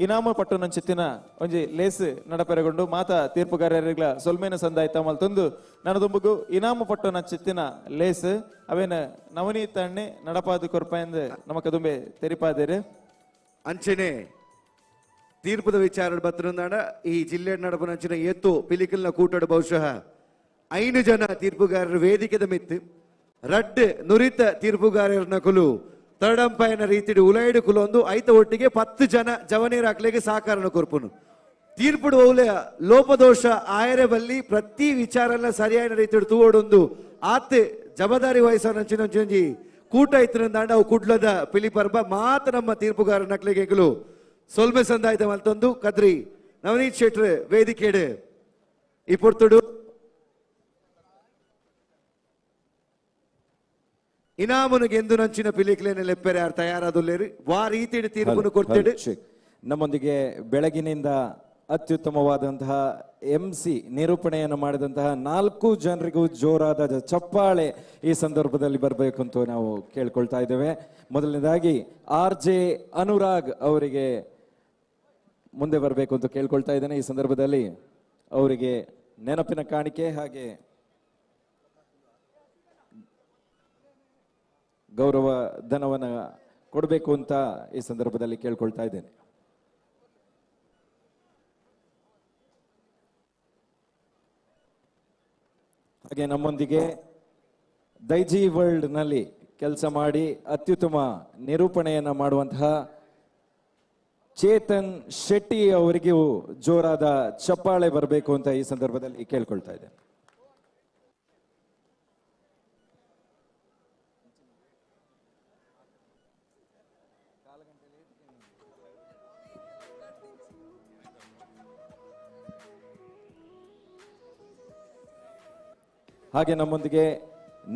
ಇನಾಮ ಪಟ್ಟು ನಂಚಿತ್ತಿನ ಒಂಜಿ ಲೇಸ್ ನಡಪೆರಗೊಂಡು ಮಾತಾ ತೀರ್ಪುಗಾರರಿಗ್ಲ ಸೊಲ್ಮೇನ ಸಂದಾಯ್ತ ಮಲ್ತೊಂದು ನನ್ನ ದುಂಬುಗು ಇನಾಮ ಪಟ್ಟು ನಂಚಿತ್ತಿನ ಲೇಸ್ ಅವೇನ ನವನೀತ ಅಣ್ಣೆ ನಡಪಾದು ಕೊರ್ಪಾಯಂದು ನಮಕ ದುಂಬೆ ತೆರಿಪಾದೇರು. ಅಂಚನೆ ತೀರ್ಪುದ ವಿಚಾರ ಬತ್ತಿರಂದಾಂಡ ಈ ಜಿಲ್ಲೆ ನಡಪು ನಂಚಿನ ಏತು ಪಿಲಿಕಲ್ನ ಕೂಟಡು ಬಹುಶಃ 5 ಜನ ತೀರ್ಪುಗಾರರು ವೇದಿಕೆದ ಮಿತ್ತು ರಡ್ಡ್ ನುರಿತ ತೀರ್ಪುಗಾರರ ಕುಲು ತರಡಂಪಾಯನ ರೀತಿಡು ಉಲೈಡು ಕುಲೊಂದು ಐತ ಒಟ್ಟಿಗೆ 10 ಜನ ಜವನೇರಾಕ್ಲೆಗೆ ಸಹಕಾರನ ಕೊರ್ಪುನು. ತೀರ್ಪುಡು ಓಲೆ ಲೋಪದೋಷ ಆಯರೆ ಬಲ್ಲಿ ಪ್ರತಿ ವಿಚಾರನ ಸರಿಯಾದ ರೀತಿಡು ತೂವಡೊಂದು ಆತೆ ಜವಾಬ್ದಾರಿ ವಹಿಸೋ ಕೂಟ ಇತ್ತಿರಂದಾಂಡ ಅವು ಕುಡ್ಲದ ಪಿಲಿಪರ್ಬ ಮಾತ ನಮ್ಮ ತೀರ್ಪುಗಾರ ನಕ್ಲೆಗೆ ಎಂಕುಲು ಸೊಲ್ಮೆ ಸಂದಾಯ್ತ ಮಲ್ತೊಂದು. ಕದ್ರಿ ನವನೀತ್ ಶೆಟ್ರ್ ವೇದಿಕೆಡು ಈ ಪೊರ್ತುಡು ಇನಾಮನು ಗೆಂದು ನಂಚಿನ ಪಿಲಿಕ್ಲೇನೆ ಲೆಪ್ಪೆರೆ ಯಾರು ತಯಾರಾದುಲ್ಲೇರು ವಾ ರೀತಿ ತೀರ್ಪುನು ಕೊಡ್ತೇವೆ. ನಮ್ಮೊಂದಿಗೆ ಬೆಳಗಿನಿಂದ ಅತ್ಯುತ್ತಮವಾದಂತಹ MC ನಿರೂಪಣೆಯನ್ನು ಮಾಡಿದಂತಹ 4 ಜನರಿಗೂ ಜೋರಾದ ಚಪ್ಪಾಳೆ ಈ ಸಂದರ್ಭದಲ್ಲಿ ಬರಬೇಕು ಅಂತ ನಾವು ಕೇಳ್ಕೊಳ್ತಾ ಇದ್ದೇವೆ. ಮೊದಲನೇದಾಗಿ RJ Anurag ಅವರಿಗೆ ಮುಂದೆ ಬರಬೇಕು ಅಂತ ಕೇಳ್ಕೊಳ್ತಾ ಇದ್ದೇನೆ. ಈ ಸಂದರ್ಭದಲ್ಲಿ ಅವರಿಗೆ ನೆನಪಿನ ಕಾಣಿಕೆ ಹಾಗೆ ಗೌರವ ಧನವನ್ನು ಕೊಡಬೇಕು ಅಂತ ಈ ಸಂದರ್ಭದಲ್ಲಿ ಕೇಳ್ಕೊಳ್ತಾ ಇದ್ದೇನೆ. ಹಾಗೆ ನಮ್ಮೊಂದಿಗೆ ದೈಜಿ ವರ್ಲ್ಡ್ ನಲ್ಲಿ ಕೆಲಸ ಮಾಡಿ ಅತ್ಯುತ್ತಮ ನಿರೂಪಣೆಯನ್ನು ಮಾಡುವಂತಹ ಚೇತನ್ ಶೆಟ್ಟಿ ಅವರಿಗೂ ಜೋರಾದ ಚಪ್ಪಾಳೆ ಬರಬೇಕು ಅಂತ ಈ ಸಂದರ್ಭದಲ್ಲಿ ಕೇಳ್ಕೊಳ್ತಾ ಇದ್ದೇನೆ. ಹಾಗೆ ನಮ್ಮೊಂದಿಗೆ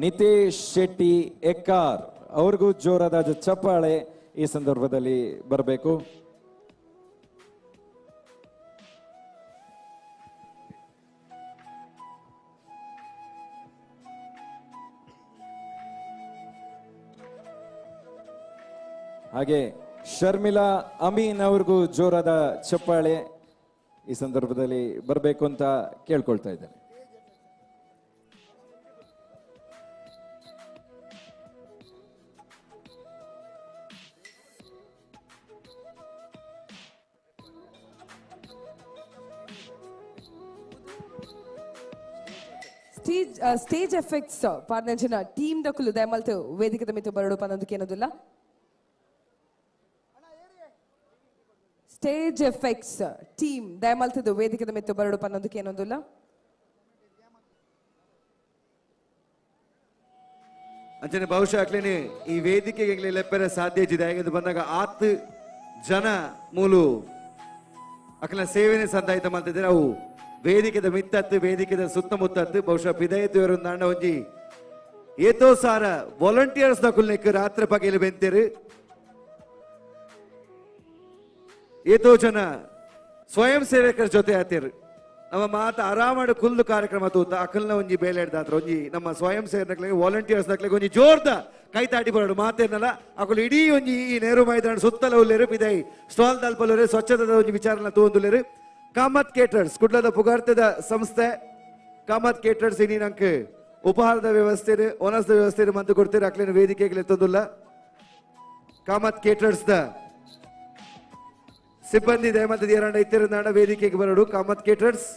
ನಿತೇಶ್ ಶೆಟ್ಟಿ ಎಕ್ಕಾರ್ ಅವ್ರಿಗೂ ಜೋರಾದ ಚಪ್ಪಾಳೆ ಈ ಸಂದರ್ಭದಲ್ಲಿ ಬರಬೇಕು. ಹಾಗೆ ಶರ್ಮಿಳಾ ಅಮೀನ್ ಅವ್ರಿಗೂ ಜೋರಾದ ಚಪ್ಪಾಳೆ ಈ ಸಂದರ್ಭದಲ್ಲಿ ಬರಬೇಕು ಅಂತ ಕೇಳ್ಕೊಳ್ತಾ ಇದ್ದೇನೆ. ಸ್ಟೇಜ್ ಸ್ಟೇಜ್ ಎಫೆಕ್ಟ್ಸ್ ಪಾರ್ನಂಚಿನ ಟೀಮ್ ದಕುಲು ದಯಮಲ್ತ್ ವೇದಿಕೆದ ಮಿತ್ತು ಬರಡು ಪನ್ನೊಂದು ಕೇನೋದಿಲ್ಲ. ಸ್ಟೇಜ್ ಎಫೆಕ್ಟ್ಸ್ ಟೀಮ್ ದಯಮಲ್ತದ ವೇದಿಕೆದ ಮಿತ್ತು ಬರಡು ಪನ್ನೊಂದು ಕೇನೊಂದುಲ್ಲ. ಅಂಚನೆ ಬಹುಶಃ ಅಕ್ಲೇನೆ ಈ ವೇದಿಕೆಗೆ ಲೆಪ್ಪರೆ ಸಾಧ್ಯ ಇಜ್ಜಿದೆ. ಹಾಗೆ ಬಂದಾಗ ಆತ್ ಜನ ಮೂಲು ಅಕ್ಲ ಸೇವೆನೆ ಸಂದಾಯಿತ ಮಾಡ್ತಿದ್ದಾರೆ. ಅವು ವೇದಿಕೆದ ಮಿತ್ತತ್ತು, ವೇದಿಕೆದ ಸುತ್ತಮುತ್ತತ್ತು ಬಹುಶಃ ಪಿದಯಿತು ನಾಂಡ ಒಂಜಿ ಏತೋ ಸಾರ ವಾಲಂಟಿಯರ್ಸ್ ದಕುಲ್ನೆಕ್ ರಾತ್ರಿ ಪಗೆಲು ಬೆಂತೇರು. ಏತೋ ಜನ ಸ್ವಯಂ ಸೇವಕರ ಜೊತೆ ಆತೇರು. ನಮ್ಮ ಮಾತ ಆರಾಮಾಡು ಕುಲ್ದು ಕಾರ್ಯಕ್ರಮ ತೂತ ಅಕಲ್ನ ಒಂಜಿ ಬೇಲೆ ಹಿಡ್ದಾತ್ರ ಒಂಜಿ ನಮ್ಮ ಸ್ವಯಂ ಸೇವಕರಿಗೆ ವಾಲಂಟಿಯರ್ಸ್ ನಕ್ಲಿಗೆ ಒಂಜಿ ಜೋರ್ದ ಕೈ ತಾಟಿ ಬರೋಡು ಮಾತೇನಲ್ಲ. ಅಕುಲು ಇಡೀ ಒಂಜಿ ಈ ನೆಹರು ಮೈದಾನ ಸುತ್ತಲ ಉಲ್ಲೇರು, ಪಿದೈ ಸ್ಟಾಲ್ ತಲ್ಪಲೂರು ಸ್ವಚ್ಛತದ ಒಂಜಿ ವಿಚಾರನ ತೂಂದುಲ್ಲೇರು. ಕಾಮತ್ ಕೇಟರ್ಸ್ ಕುಡ್ಲದ ಪುಗಾರ್ತದ ಸಂಸ್ಥೆ ಕಾಮತ್ ಕೇಟರ್ಸ್ ಇನಿ ನಂಕ್ ಉಪಹಾರದ ವ್ಯವಸ್ಥೆ ಒನಸ್ದ ವ್ಯವಸ್ಥೆ ಮಂತು ಕೊಡ್ತೀರಿ. ಅಕ್ಲಿನ ವೇದಿಕೆಗೆ ಎತ್ತೊಂದುಲ್ಲ ಕಾಮತ್ ಕೇಟರ್ಸ್ the ಸಿಬ್ಬಂದಿ ದಯಮಂತ ಏರಾಂಡ ಇತ್ತಿರ ವೇದಿಕೆಗೆ ಬರೋಡು. ಕಾಮತ್ ಕೇಟರ್ಸ್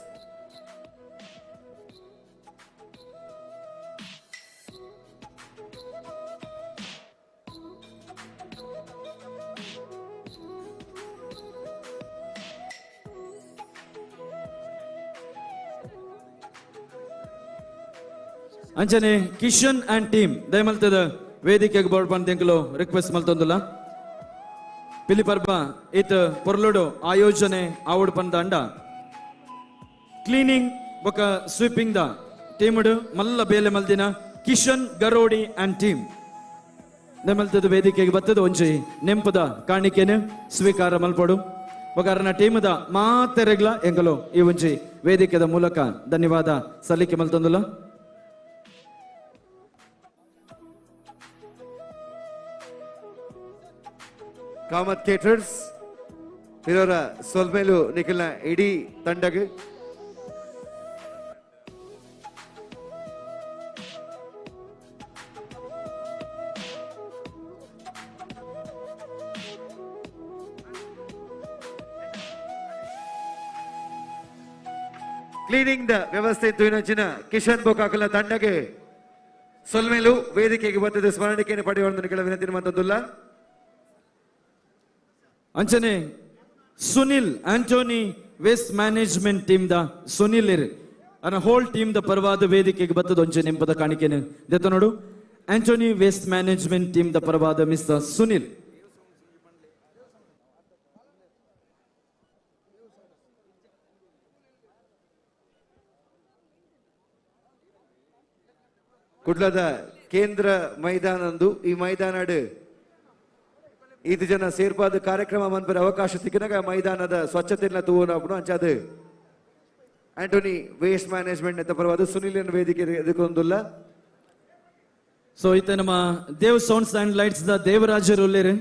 ಅಂಚನೆ ಕಿಶನ್ ಅಂಡ್ ಟೀಮ್ ದಯಮಲ್ತದ ವೇದಿಕೆಗೆ ಬೋರ್ಡ್ ಪಂತೆಂಕುಲು ರಿಕ್ವೆಸ್ಟ್ ಮಲ್ತೊಂದುಲ್ಲ. ಪಿಲಿ ಪರ್ಬ ಇತ್ ಪೊರ್ಲುಡು ಆಯೋಜನೆ ಆವಡ್ ಪಂದಾಂಡ ಕ್ಲೀನಿಂಗ್ ಬೊಕ ಸ್ವೀಪಿಂಗ್ the ಟೀಮುಡು ಮಲ್ಲ ಬೇಲೆ ಮಲ್ದಿನ ಕಿಶನ್ ಗರೋಡಿ ಅಂಡ್ ಟೀಮ್ ದಯಮಲ್ತದ ವೇದಿಕೆಗೆ ಬತ್ತದ ಒಂಜಿ ನೆಂಪುದ ಕಾಣಿಕೆನು ಸ್ವೀಕಾರ ಮಲ್ಪಡು. ಬೊಕ ಅರನ ಟೀಮದ ಮಾತೆರೆಗ್ಲ ಎಂಕಲು ಈ ಒಂಜಿ ವೇದಿಕೆದ ಮೂಲಕ ಧನ್ಯವಾದ ಸಲ್ಲಿಕೆ ಮಲ್ತೊಂದುಲ್ಲ. ಕಾಮತ್ ಕೇಟರ್ಸ್ ಇರೋರ ಸೊಲ್ಮೇಲು ನಿಖಿಲ್ನ ಇಡೀ ತಂಡಗೆ. ಕ್ಲೀನಿಂಗ್ the ವ್ಯವಸ್ಥೆ ಇತ್ತು ಇನ್ನೊಂಚಿನ ಕಿಶನ್ ಬೋಕಾಕುಲ ತಂಡಗೆ ಸೊಲ್ಮೇಲು ವೇದಿಕೆಗೆ ಬರ್ತದೆ ಸ್ಮರಣಿಕೆಯನ್ನು ಪಡೆಯುವ ನಿಖಿಲ ವಿನಂತಿ ಮಂತದ್ದುಲ್ಲ. ಅಂಚನೆ Sunil Antony waste management team the Sunil ಇರ್ ಅನ್ನ ಹೋಲ್ ಟೀಮ್ the ಪರವಾದ ವೇದಿಕೆಗೆ ಬತ್ತದ ಒಂಚೆ ನೆಂಪದ ಕಾಣಿಕೆನು ದೆತ್ತ ನೋಡು. Antony waste management team the ಪರವಾದ ಮಿಸ್ಟರ್ ಸುನಿಲ್. ಕುಡ್ಲದ ಕೇಂದ್ರ ಮೈದಾನಂದು ಈ ಮೈದಾನಡು ಈತ ಜನ ಸೇರ್ಪಾದ ಕಾರ್ಯಕ್ರಮ ಮನ್ಪರ ಅವಕಾಶ ಸಿಕ್ಕಿನಾಗ ಮೈದಾನದ ಸ್ವಚ್ಛತೆಯನ್ನು ತೂವನ ಅಂಚಾದ ಆಂಟೋನಿ ವೇಸ್ಟ್ ಮ್ಯಾನೇಜ್ಮೆಂಟ್ ನೆತ್ತ ಪರವಾದ ಸುನಿಲ್ ವೇದಿಕೆ ಎದುಕೊಂದುಲ್ಲ. ಸೊ ಈತ ನಮ್ಮ Dev sounds and lights the ದೇವರಾಜರು ಉಲ್ಲೇರು.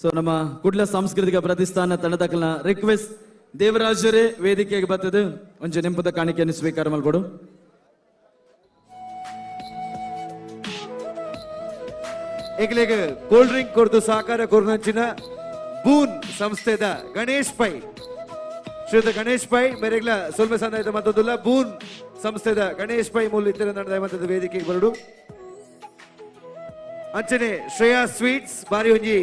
ಸೊ ನಮ್ಮ ಕುಡ್ಲ ಸಾಂಸ್ಕೃತಿಕ ಪ್ರತಿಷ್ಠಾನ ತಂಡದಕಲ್ನ ರಿಕ್ವೆಸ್ಟ್ ದೇವರಾಜರೇ ವೇದಿಕೆಗೆ ಬರ್ತದೆ ಒಂಜಿ ನೆಂಪದ ಕಾಣಿಕೆಯನ್ನು ಸ್ವೀಕಾರ ಮಲ್ಪಡು. ಎಂಕ್ಲೆಗ್ ಕೋಲ್ಡ್ ಡ್ರಿಂಕ್ ಕೊರ್ದು ಸಹಕಾರ ಕೊರ್ನಂಚಿನ ಬೂನ್ ಸಂಸ್ಥೆದ ಗಣೇಶ್ ಪೈ, ಶ್ರೀಯುತ ಗಣೇಶ್ ಪೈ ಮೇರೆಗ್ಲ ಸೊಲ್ಮೆ ಸಂದಾಯತ ಮತ್ತೊಂದುಲ್ಲ. ಬೂನ್ ಸಂಸ್ಥೆದ ಗಣೇಶ್ ಪೈ ಮೂಲ ಇತ್ತರ ನಡೆದ ವೇದಿಕೆಗೆ ಬರಡು. ಅಂಚನೆ ಶ್ರೇಯಾ ಸ್ವೀಟ್ಸ್ ಬಾರಿ ಒಂಜಿ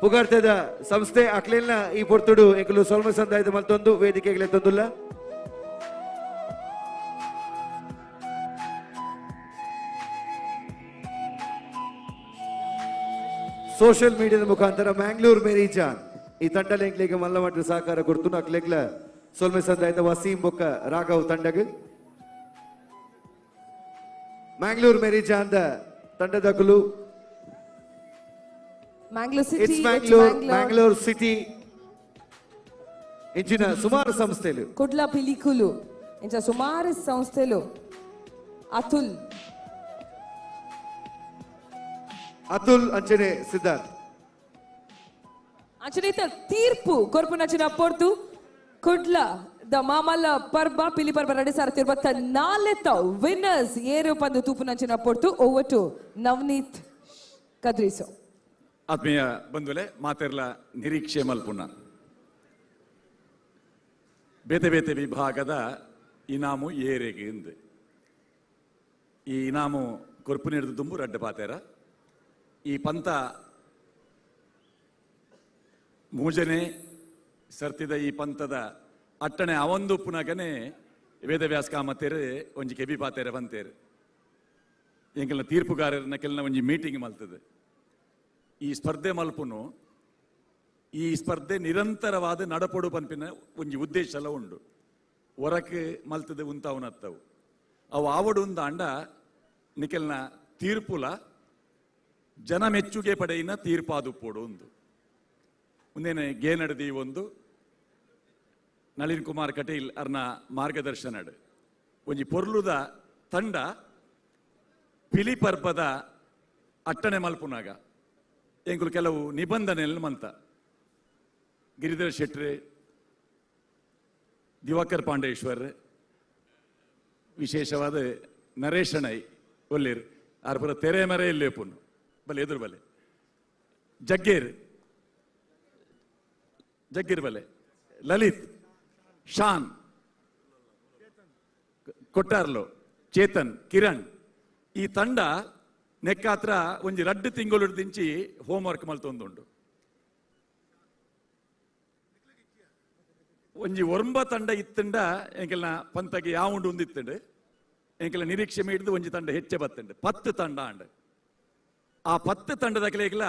ಪುಗಾರ್ತದ ಸಂಸ್ಥೆ ಅಕ್ಲೆಲ್ನ ಈ ಪೊರ್ತುಡು ಎಂಕುಲು ಸೊಲ್ಮೆ ಸಂದಾಯತ ಮತ್ತೊಂದು ವೇದಿಕೆಗೆ ಎತ್ತೊಂದುಲ್ಲ. ಸೋಷಿಯಲ್ ಮೀಡಿಯಾದ ಮುಖಾಂತರ ಮ್ಯಾಂಗ್ಳೂರ್ ಮೇರಿ ಜಾನ್ ಈ ತಂಡ ಎಂಕ್ಲೆಗ್ ಮಲ್ಲ ಮಟ್ಟ ಸಹಕಾರ ಕೊಡ್ತು. ಅಕ್ಲೆಗ್ಲ ಸೊಲ್ಮೆ ಸಂದಾಯತ ವಸೀಂ ಬೊಕ್ಕ ರಾಘವ್ ತಂಡಗ್. ಮ್ಯಾಂಗ್ಳೂರ್ ಮೇರಿ ಜಾನ್ the ತಂಡದಕುಲು Mangalore city, it's Mangalore, Mangalore city ಇಂಚಿನ ಸುಮಾರು ಸಂಸ್ಥೆಲು ಕುಡ್ಲ ಪಿಲಿಕುಲು ಇಂಚ ಸುಮಾರು ಸಂಸ್ಥೆಲು. ಅತುಲ್ ಅತುಲ್ ಅಂಚನೆ ಸಿದ್ಧಾರ್ಥ್ ಅಂಚನೆ ತೀರ್ಪು ಕೊರ್ಪುನಂಚಿನ ಪೊರ್ತು ಕುಡ್ಲ the Mamalla ಪರ್ಬ ಪಿಲಿ ಪರ್ಬ 2024 ವಿನ್ನರ್ಸ್ ಏರು ಪಂದು ತೂಪುನಂಚಿನ ಪೊರ್ತು. ಓವರ್ ಟು ನವನೀತ್ ಕದ್ರಿಸೋ. ಆತ್ಮೀಯ ಬಂಧುಲೆ ಮಾತೆರ್ಲ ನಿರೀಕ್ಷೆ ಮಲ್ಪುನ ಬೇತೆ ಬೇತೆ ವಿಭಾಗದ ಇನಾಮು ಏರೆಗೆ ಎಂದು ಈ ಇನಾಮು ಕೊರ್ಪುನಿರ್ದು ದುಂಬು ರಡ್ಡ ಪಾತೇರ ಈ ಪಂತ ಮೂಜನೆ ಸರ್ತಿದ ಈ ಪಂತದ ಅಟ್ಟಣೆ ಅವಂದು ಪುನಗನೆ ವೇದವ್ಯಾಸ ಕಾಮತೇರು ಒಂಜಿ ಕೆಬಿ ಪಾತೇರ ಬಂತೇರು ಎಂಕಲ್ನ ತೀರ್ಪುಗಾರರನ್ನ ಕೆಲನ ಒಂಜಿ ಮೀಟಿಂಗ್ ಮಲ್ತದೆ. ಈ ಸ್ಪರ್ಧೆ ಮಲ್ಪುನು ಈ ಸ್ಪರ್ಧೆ ನಿರಂತರವಾದ ನಡಪೊಡು ಪನ್ಪಿನ ಒಂಜಿ ಉದ್ದೇಶ ಎಲ್ಲ ಉಂಡು. ಹೊರಕ್ಕೆ ಮಲ್ತದೆ ಉಂತಾವನತ್ತವು ಅವು ಆವಡು ಅಂಡ ನಿಕೆಲ್ನ ತೀರ್ಪುಲ ಜನ ಮೆಚ್ಚುಗೆ ಪಡೆಯಿನ ತೀರ್ಪಾದುಪ್ಪೋಡು ಒಂದು ಮುಂದೇನೆ ಗೇನಡದಿ ಒಂದು ನಳಿನ್ ಕುಮಾರ್ ಕಟೀಲ್ ಅರ್ನ ಮಾರ್ಗದರ್ಶನಡು ಒಂಜಿ ಪೊರ್ಲುದ ತಂಡ ಪಿಲಿ ಪರ್ಬದ ಅಟ್ಟಣೆ ಮಲ್ಪುನಾಗ ಎಂಕುಲು ಕೆಲವು ನಿಬಂಧನೆಯನ್ನು ಮಂತ ಗಿರಿಧರ್ ಶೆಟ್ಟಿ, ದಿವಾಕರ್ ಪಾಂಡೇಶ್ವರ್, ವಿಶೇಷವಾದ ನರೇಶಣೈ ಒಲ್ಲೇರು ಆರ್ಪುರ ತೆರೆ ಮರೆ ಇಲ್ಲೇಪುನು ಬಲೆ ಎದುರು ಬಲೆ ಜಗ್ಗೇರ್ ಜಗ್ಗೀರ್ ಬಲೆ ಲಲಿತ್, ಶಾನ್ ಕೊಟ್ಟಾರ್ಲೋ, ಚೇತನ್, ಕಿರಣ್ ಈ ತಂಡ ನೆಕ್ಕಾತ್ರ ಒಂಜಿ ರಡ್ಡು ತಿಂಗಳು ದಿಂಚಿ ಹೋಮ್ವರ್ಕ್ ಮಲ್ತೊಂದುಂಡು. ಒಂಜಿ ಒರ್ಂಬ ತಂಡ ಇತ್ತಂಡ ಎಂಕೆಲ್ನ ಪಂತಗೆ ಯಾವುಂಡು ಒಂದಿತ್ತಂಡು ಎಂಕೆಲ್ಲ ನಿರೀಕ್ಷೆ ಮೀಡಿದು ಒಂಜಿ ತಂಡ ಹೆಚ್ಚೆ ಬತ್ತಂಡು 10 ತಂಡ ಅಂಡ್. ಆ 10 ತಂಡದ ಕಲೆಗ್ಲ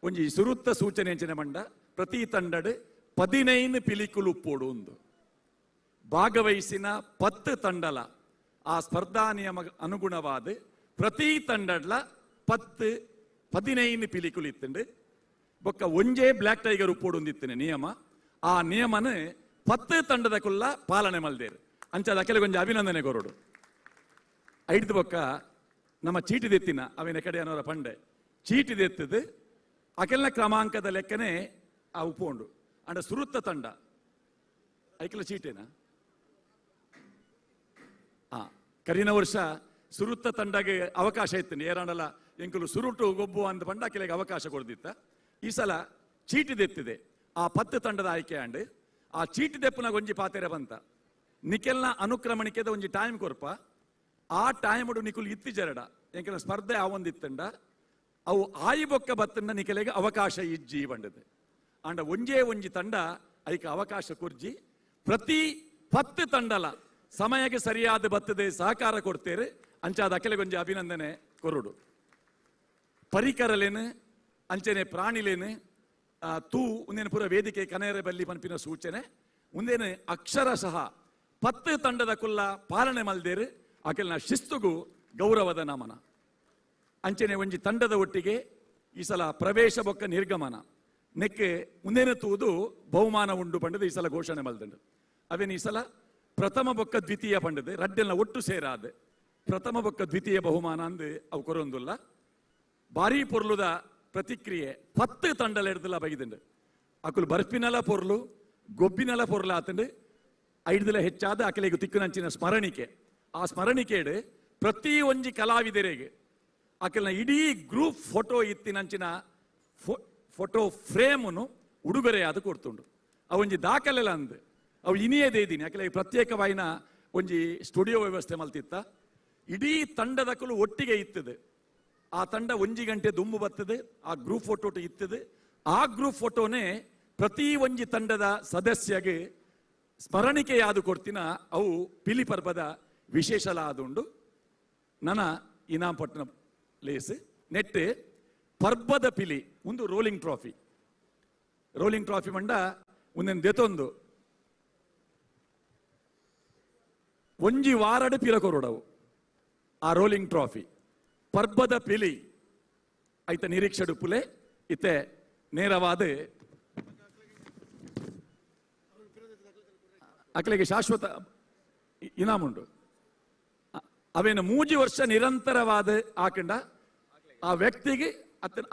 ಒಂಜಿ ಸುರುತ್ತ ಸೂಚನೆ ಎಂಚಿನ ಮಂಡ ಪ್ರತಿ ತಂಡಡು 15 ಪಿಲಿಕುಲು ಉಪ್ಪೋಡು ಒಂದು ಭಾಗವಹಿಸಿನ 10 ತಂಡಲ ಆ ಸ್ಪರ್ಧಾ ನಿಯಮ ಅನುಗುಣವಾದ ಪ್ರತಿ ತಂಡಡ್ಲ 15 ಪಿಲಿಕುಲು ಇತ್ತಂಡು. ಬೊಕ್ಕ ಒಂಜೇ ಬ್ಲ್ಯಾಕ್ ಟೈಗರ್ ಉಪ್ಪೋಡು ಒಂದಿತ್ತನೆ ನಿಯಮ. ಆ ನಿಯಮನ 10 ತಂಡದ ಕುಲ್ಲ ಪಾಲನೆ ಮಲ್ದೇರು ಅಂಚಾದ ಅಕೆಲೆ ಕೊಂಚ ಅಭಿನಂದನೆ ಕೊರಡು. ಐದು ಬೊಕ್ಕ ನಮ್ಮ ಚೀಟಿ ದೆತ್ತಿನ ಅವಿನ ಕಡೆ ಅನ್ನೋರ ಪಂಡೆ ಚೀಟಿ ದೆತ್ತದು ಅಕೆಲ್ನ ಕ್ರಮಾಂಕದ ಲೆಕ್ಕನೆ ಆ ಉಪ್ಪೋಂಡು ಅಂಡ ಸುರುತ್ತ ತಂಡ ಐಕೆಲ್ಲ ಚೀಟೇನಾ ಕರಿನ ವರ್ಷ ಸುರುತ್ತ ತಂಡಗೆ ಅವಕಾಶ ಇತ್ತು ಏರಾಂಡಲ ಎಂಕುಲು ಸುರುಟು ಗೊಬ್ಬು ಅಂತ ಪಂಡ ಅಕೆಲೆಗೆ ಅವಕಾಶ ಕೊಡ್ದಿತ್ತ. ಈ ಸಲ ಚೀಟಿ ದೆತ್ತಿದೆ ಆ 10 ತಂಡದ ಆಯ್ಕೆ ಅಂಡ್ ಆ ಚೀಟಿ ದೆಪ್ಪುನ ಒಂಜಿ ಪಾತೆರೆ ಬಂತ ನಿಕೆಲ್ನ ಅನುಕ್ರಮಣಿಕೆದ ಒಂಜಿ ಟೈಮ್ ಕೊರ್ಪ ಆ ಟೈಮ್ ನಿಕುಲು ಇತ್ತಿ ಜರಡ ಎಂಕೆಲ್ಲ ಸ್ಪರ್ಧೆ ಆ ಒಂದಿತ್ತಂಡ ಅವು ಆಯಿ ಬೊಕ್ಕ ಬತ್ತಂಡ ನಿಕೆಲೆಗೆ ಅವಕಾಶ ಇಜ್ಜಿ ಬಂಡದೆ. ಅಂಡ ಒಂಜೇ ಒಂಜಿ ತಂಡ ಐಕ ಅವಕಾಶ ಕುರ್ಜಿ ಪ್ರತಿ 10 ತಂಡಲ ಸಮಯಕ್ಕೆ ಸರಿಯಾದ ಬತ್ತದೆ ಸಹಕಾರ ಕೊಡ್ತೇರೆ ಅಂಚಾದ ಅಕೆಲೆಗೊಂಜಿ ಅಭಿನಂದನೆ ಕೊರಡು. ಪರಿಕರಲೇನು ಅಂಚನೆ ಪ್ರಾಣಿಲೇನು ತೂ ಒಂದೇನು ಪೂರ ವೇದಿಕೆ ಕನೇರೆ ಬಲ್ಲಿ ಪನ್ಪಿನ ಸೂಚನೆ ಒಂದೇನು ಅಕ್ಷರಶಃ 10 ತಂಡದ ಕುಲ್ಲ ಪಾಲನೆ ಮಲ್ದೇರು ಅಕೆಲ್ನ ಶಿಸ್ತುಗೂ ಗೌರವದ ನಮನ. ಅಂಚನೆ ಒಂಜಿ ತಂಡದ ಒಟ್ಟಿಗೆ ಈ ಸಲ ಪ್ರವೇಶ ಬೊಕ್ಕ ನಿರ್ಗಮನ ನೆಕ್ಕೆ ಮುಂದೇನು ತೂದು ಬಹುಮಾನ ಉಂಡು ಪಂಡದು ಈ ಸಲ ಘೋಷಣೆ ಮಲ್ದಂಡು. ಅವೇನು ಈ ಸಲ ಪ್ರಥಮ ಬೊಕ್ಕ ದ್ವಿತೀಯ ಪಂಡದು ರಡ್ಡೆಲ್ಲ ಒಟ್ಟು ಸೇರಾದ ಪ್ರಥಮ ಬೊಕ್ಕ ದ್ವಿತೀಯ ಬಹುಮಾನ ಅಂದು ಅವು ಕೊರೊಂದುಲ್ಲ. ಭಾರೀ ಪೊರ್ಲುದ ಪ್ರತಿಕ್ರಿಯೆ 10 ತಂಡಲ ಹಿಡ್ದಲ್ಲ ಬೈದಂಡು. ಅಕುಲು ಬರ್ಪಿನಲ ಪೊರ್ಲು ಗೊಬ್ಬಿನಲ ಪೊರ್ಲು ಆತಂಡು ಐಡ್ದಲ ಹೆಚ್ಚಾದ ಅಕಲೆಗೆ ತಿಕ್ಕುನಂಚಿನ ಸ್ಮರಣಿಕೆ. ಆ ಸ್ಮರಣಿಕೆಡು ಪ್ರತಿ ಒಂಜಿ ಕಲಾವಿದರಿಗೆ ಅಕಲ್ನ ಇಡೀ ಗ್ರೂಪ್ ಫೋಟೋ ಇತ್ತಿನಂಚಿನ ಫೋಟೋ ಫ್ರೇಮನ್ನು ಉಡುಗೊರೆಯಾದ ಕೊಡ್ತುಂಡು. ಅವೊಂಜಿ ದಾಖಲೆಲ್ಲ ಅಂದು ಅವು ಇನಿಯದೇ ಇದ್ದೀನಿ ಅಕಲೆ ಪ್ರತ್ಯೇಕವಾಯಿನ ಒಂಜಿ ಸ್ಟುಡಿಯೋ ವ್ಯವಸ್ಥೆ ಮಲ್ತಿತ್ತ. ಇಡೀ ತಂಡದಕಲು ಒಟ್ಟಿಗೆ ಇತ್ತದೆ. ಆ ತಂಡ ಒಂಜಿ ಗಂಟೆ ದುಂಬು ಬರ್ತದೆ ಆ ಗ್ರೂಪ್ ಫೋಟೋ ಇತ್ತದೆ. ಆ ಗ್ರೂಪ್ ಫೋಟೋನೇ ಪ್ರತಿ ಒಂಜಿ ತಂಡದ ಸದಸ್ಯಗೆ ಸ್ಮರಣಿಕೆಯಾದ ಕೊಡ್ತಿನ ಅವು ಪಿಲಿ ಪರ್ಬದ ವಿಶೇಷಲ ಆದುಂಡು. ನನ್ನ ಇನಾಂಪಟ್ಟಣ ಲೇಸ್ ನೆಟ್ ಪರ್ಬದ ಪಿಲಿ ಒಂದು ರೋಲಿಂಗ್ ಟ್ರಾಫಿ. ರೋಲಿಂಗ್ ಟ್ರಾಫಿ ಮಂಡ ಒಂದೊಂದು ದೆತೊಂದು ಒಂಜಿ ವಾರಡು ಪಿಲ ಕೊರಡವು ಆ ರೋಲಿಂಗ್ ಟ್ರಾಫಿ ಪರ್ಬದ ಪಿಲಿ ಐತ ನಿರೀಕ್ಷೆಡು ಪುಲೆ ಇತ್ತೆ ನೇರವಾದ ಅಕಲೆಗೆ ಶಾಶ್ವತ ಇನಾಮುಂಡು. ಅವೇನು 3 ವರ್ಷ ನಿರಂತರವಾದ ಆಕಂಡ ಆ ವ್ಯಕ್ತಿಗೆ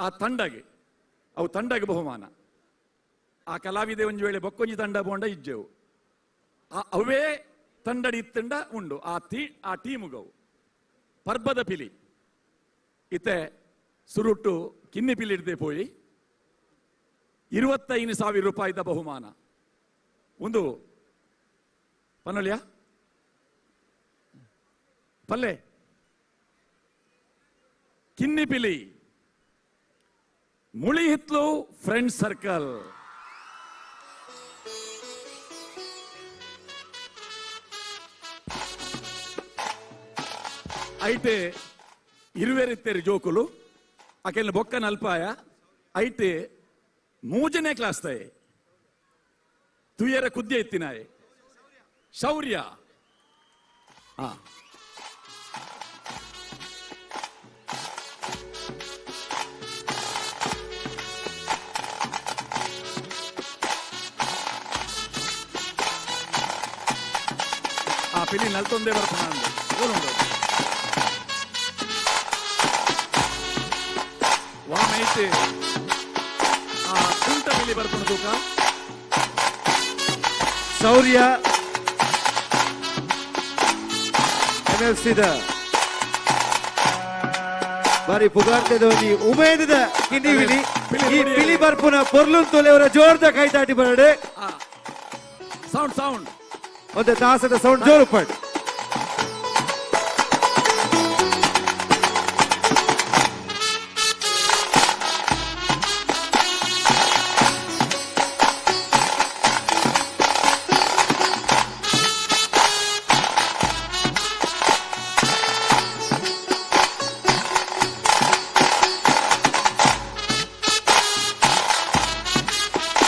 ಆ ತಂಡಗೆ ಅವು ತಂಡಗೆ ಬಹುಮಾನ. ಆ ಕಲಾವಿದೆ ಒಂದು ವೇಳೆ ಬೊಕ್ಕೊಂಜಿ ತಂಡ ಬೋಂಡ ಇಜ್ಜೆವು ಅವೇ ತಂಡಡಿ ಇತ್ತಂಡ ಉಂಡು ಆ ಟೀಮುಗವು ಪರ್ಬದ ಪಿಲಿ ಇತ್ತೆ ಸುರುಟ್ಟು ಕಿನ್ನಿ ಪಿಲಿ ಹಿಡ್ದೆ ಪೋಯಿ 25,000 ರೂಪಾಯಿದ ಬಹುಮಾನ ಒಂದು ಪನ್ನೊಲಿಯ ಪಲ್ಲೆ ಕಿನ್ನಿಪಿಲಿ ಮುಳಿಹಿತ್ಲು ಫ್ರೆಂಡ್ ಸರ್ಕಲ್. ಐತೆ ಇರುವೆರಿತ್ತೇರಿ ಜೋಕುಲು ಅಕೆಲ್ಲ ಬೊಕ್ಕ ನಲ್ಪಾಯ ಐತೆ ಮೂಜನೇ ಕ್ಲಾಸ್ ತಾಯಿ ತುಯರ ಕುದ್ಯ ಇತ್ತಿನಾಯೆ ಶೌರ್ಯ. ಹಾ ಆ ಪಿಲಿ ನಲ್ತೊಂದೇ ಬರ್ಪಣ ಅಂದೆ ವಾಮೈತೆ ಆ ಕುಂಟ ಪಿಲಿ ಬರ್ಪಣ ತೂಕ ಶೌರ್ಯ ಎಂಎಫ್ಸಿದ ಬಾರಿ ಪುಗಾರ್ತೆದ ಒಂಜಿ ಉಮೇದದ ಕಿನ್ನಿವಿಲಿ ಈ ಪಿಲಿ ಬರ್ಪುನ ಪೊರ್ಲುನ್ ತೊಲೆಯವರ ಜೋರ್ದ ಕೈತಾಟಿ ಬರಡೆ. ಸೌಂಡ್ ಸೌಂಡ್ ಒಂದು ತಾಸದ ಸೌಂಡ್ ಜೋರು ಪಡ್.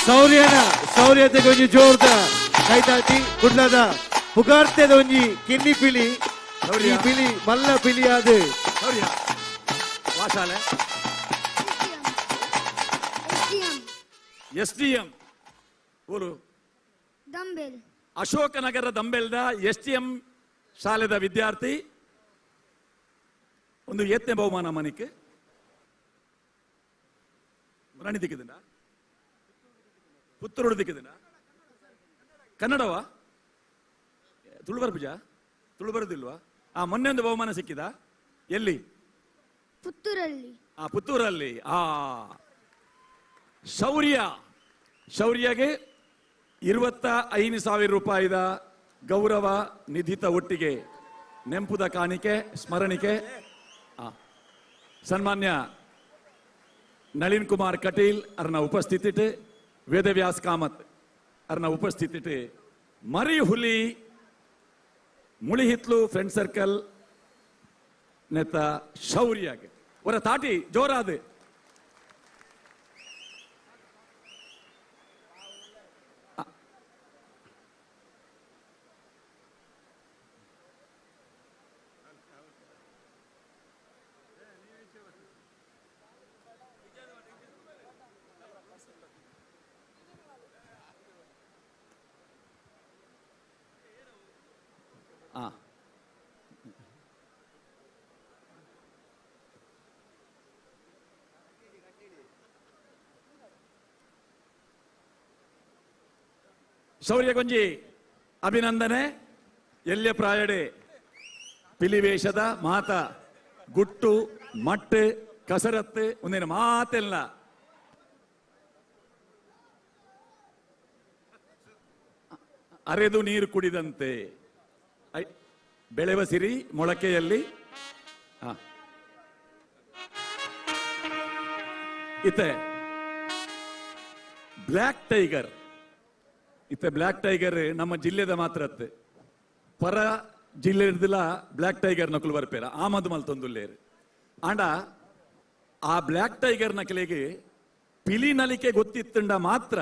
ಶೌರ್ಯನ ಶೌರ್ಯತೆಗೆ ಒಂಜಿ ಜೋರ್ದ ಕೈತಾಟಿ ಕುಡ್ಲದ ಪುಗಾರ್ತೆದ ಒಂಜಿ ಕಿನ್ನಿ ಪಿಲಿ. ಈ ಪಿಲಿ ಮಲ್ಲ ಪಿಲಿಯಾದ ಶೌರ್ಯ ವಾಶಾಲೆ ಎಸ್ ಡಿ ಎಂ ಊರು ದಂಬೆಲ್, ಅಶೋಕನಗರ ದಂಬೆಲ್ದ ಎಸ್ ಡಿ ಎಂ ಶಾಲೆದ ವಿದ್ಯಾರ್ಥಿ. ಒಂದು ಯತ್ನೆ ಬಹುಮಾನ ಮನಿಕ್ ರಣಿ ದಿಕ್ಕಿದ ಪುತ್ತೂರು ದಿಕ್ಕಿದ ಕನ್ನಡವಾ ತುಳು ಬರ್ಪುಜ ತುಳು ಬರುದಿಲ್ವಾ? ಆ ಮೊನ್ನೆ ಒಂದು ಬಹುಮಾನ ಸಿಕ್ಕಿದ ಎಲ್ಲಿ? ಪುತ್ತೂರಲ್ಲಿ. ಆ ಪುತ್ತೂರಲ್ಲಿ. ಆ ಶೌರ್ಯ, ಶೌರ್ಯಗೆ 25,000 ರೂಪಾಯಿದ ಗೌರವ ನಿಧಿತ ಒಟ್ಟಿಗೆ ನೆಂಪುದ ಕಾಣಿಕೆ ಸ್ಮರಣಿಕೆ. ಸನ್ಮಾನ್ಯ ನಳಿನ್ ಕುಮಾರ್ ಕಟೀಲ್ ಅರ್ನ ಉಪಸ್ಥಿತಿಟ್, ವೇದವ್ಯಾಸ್ ಕಾಮತ್ ಅರ್ನ ಉಪಸ್ಥಿತಿಟ್, ಮರಿ ಹುಲಿ ಮುಳಿಹಿತ್ಲು ಫ್ರೆಂಡ್ ಸರ್ಕಲ್ ನೆತ್ತ ಶೌರ್ಯಗೆ ಅವರ ತಾಟಿ ಜೋರಾದ. ಶೌರ್ಯ ಗೊಂಜಿ ಅಭಿನಂದನೆ. ಎಲ್ಯ ಪ್ರಾಯಡೆ ಪಿಲಿವೇಶದ ಮಾತ ಗುಟ್ಟು ಮಟ್ಟು ಕಸರತ್ತು ಒಂದೇನು ಮಾತೆಲ್ಲ ಅರೆದು ನೀರು ಕುಡಿದಂತೆ ಬೆಳೆವ ಸಿರಿ ಮೊಳಕೆಯಲ್ಲಿ. ಇತ್ತೆ ಬ್ಲ್ಯಾಕ್ ಟೈಗರ್, ಇತ್ತೆ ಬ್ಲ್ಯಾಕ್ ಟೈಗರ್ ನಮ್ಮ ಜಿಲ್ಲೆದ ಮಾತ್ರ ಅತ್ತೆ, ಪರ ಜಿಲ್ಲೆ ಹಿಡ್ದಿಲ್ಲ ಬ್ಲ್ಯಾಕ್ ಟೈಗರ್ ನಕಲು ಬರ್ಪೇರ ಆಮದು ಮಲ್ತೊಂದುಲ್ಲೇರು. ಆಂಡ ಆ ಬ್ಲ್ಯಾಕ್ ಟೈಗರ್ ನಕಲಿಗೆ ಪಿಲಿ ನಲಿಕೆ ಗೊತ್ತಿತ್ತಂಡ ಮಾತ್ರ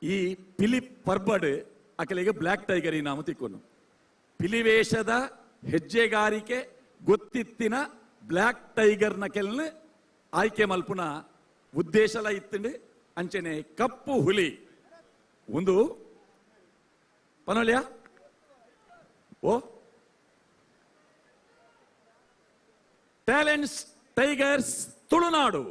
ಈ ಪಿಲಿ ಪರ್ಬಡ್ ಅಕಲಿಗೆ ಬ್ಲ್ಯಾಕ್ ಟೈಗರ್ ಈ ನಾಮ ತಿಕ್ಕೊನು. ಪಿಲಿವೇಶದ ಹೆಜ್ಜೆಗಾರಿಕೆ ಗೊತ್ತಿತ್ತಿನ ಬ್ಲ್ಯಾಕ್ ಟೈಗರ್ ನಕೆಲ್ನ ಆಯ್ಕೆ ಮಲ್ಪುನ ಉದ್ದೇಶಲ ಇತ್ತಂಡು. ಅಂಚನೆ ಕಪ್ಪು ಹುಲಿ ಒಂದು ಪನೋಲಿಯಾ ಓ ಟ್ಯಾಲೆಂಟ್ಸ್ ಟೈಗರ್ಸ್ ತುಳುನಾಡು.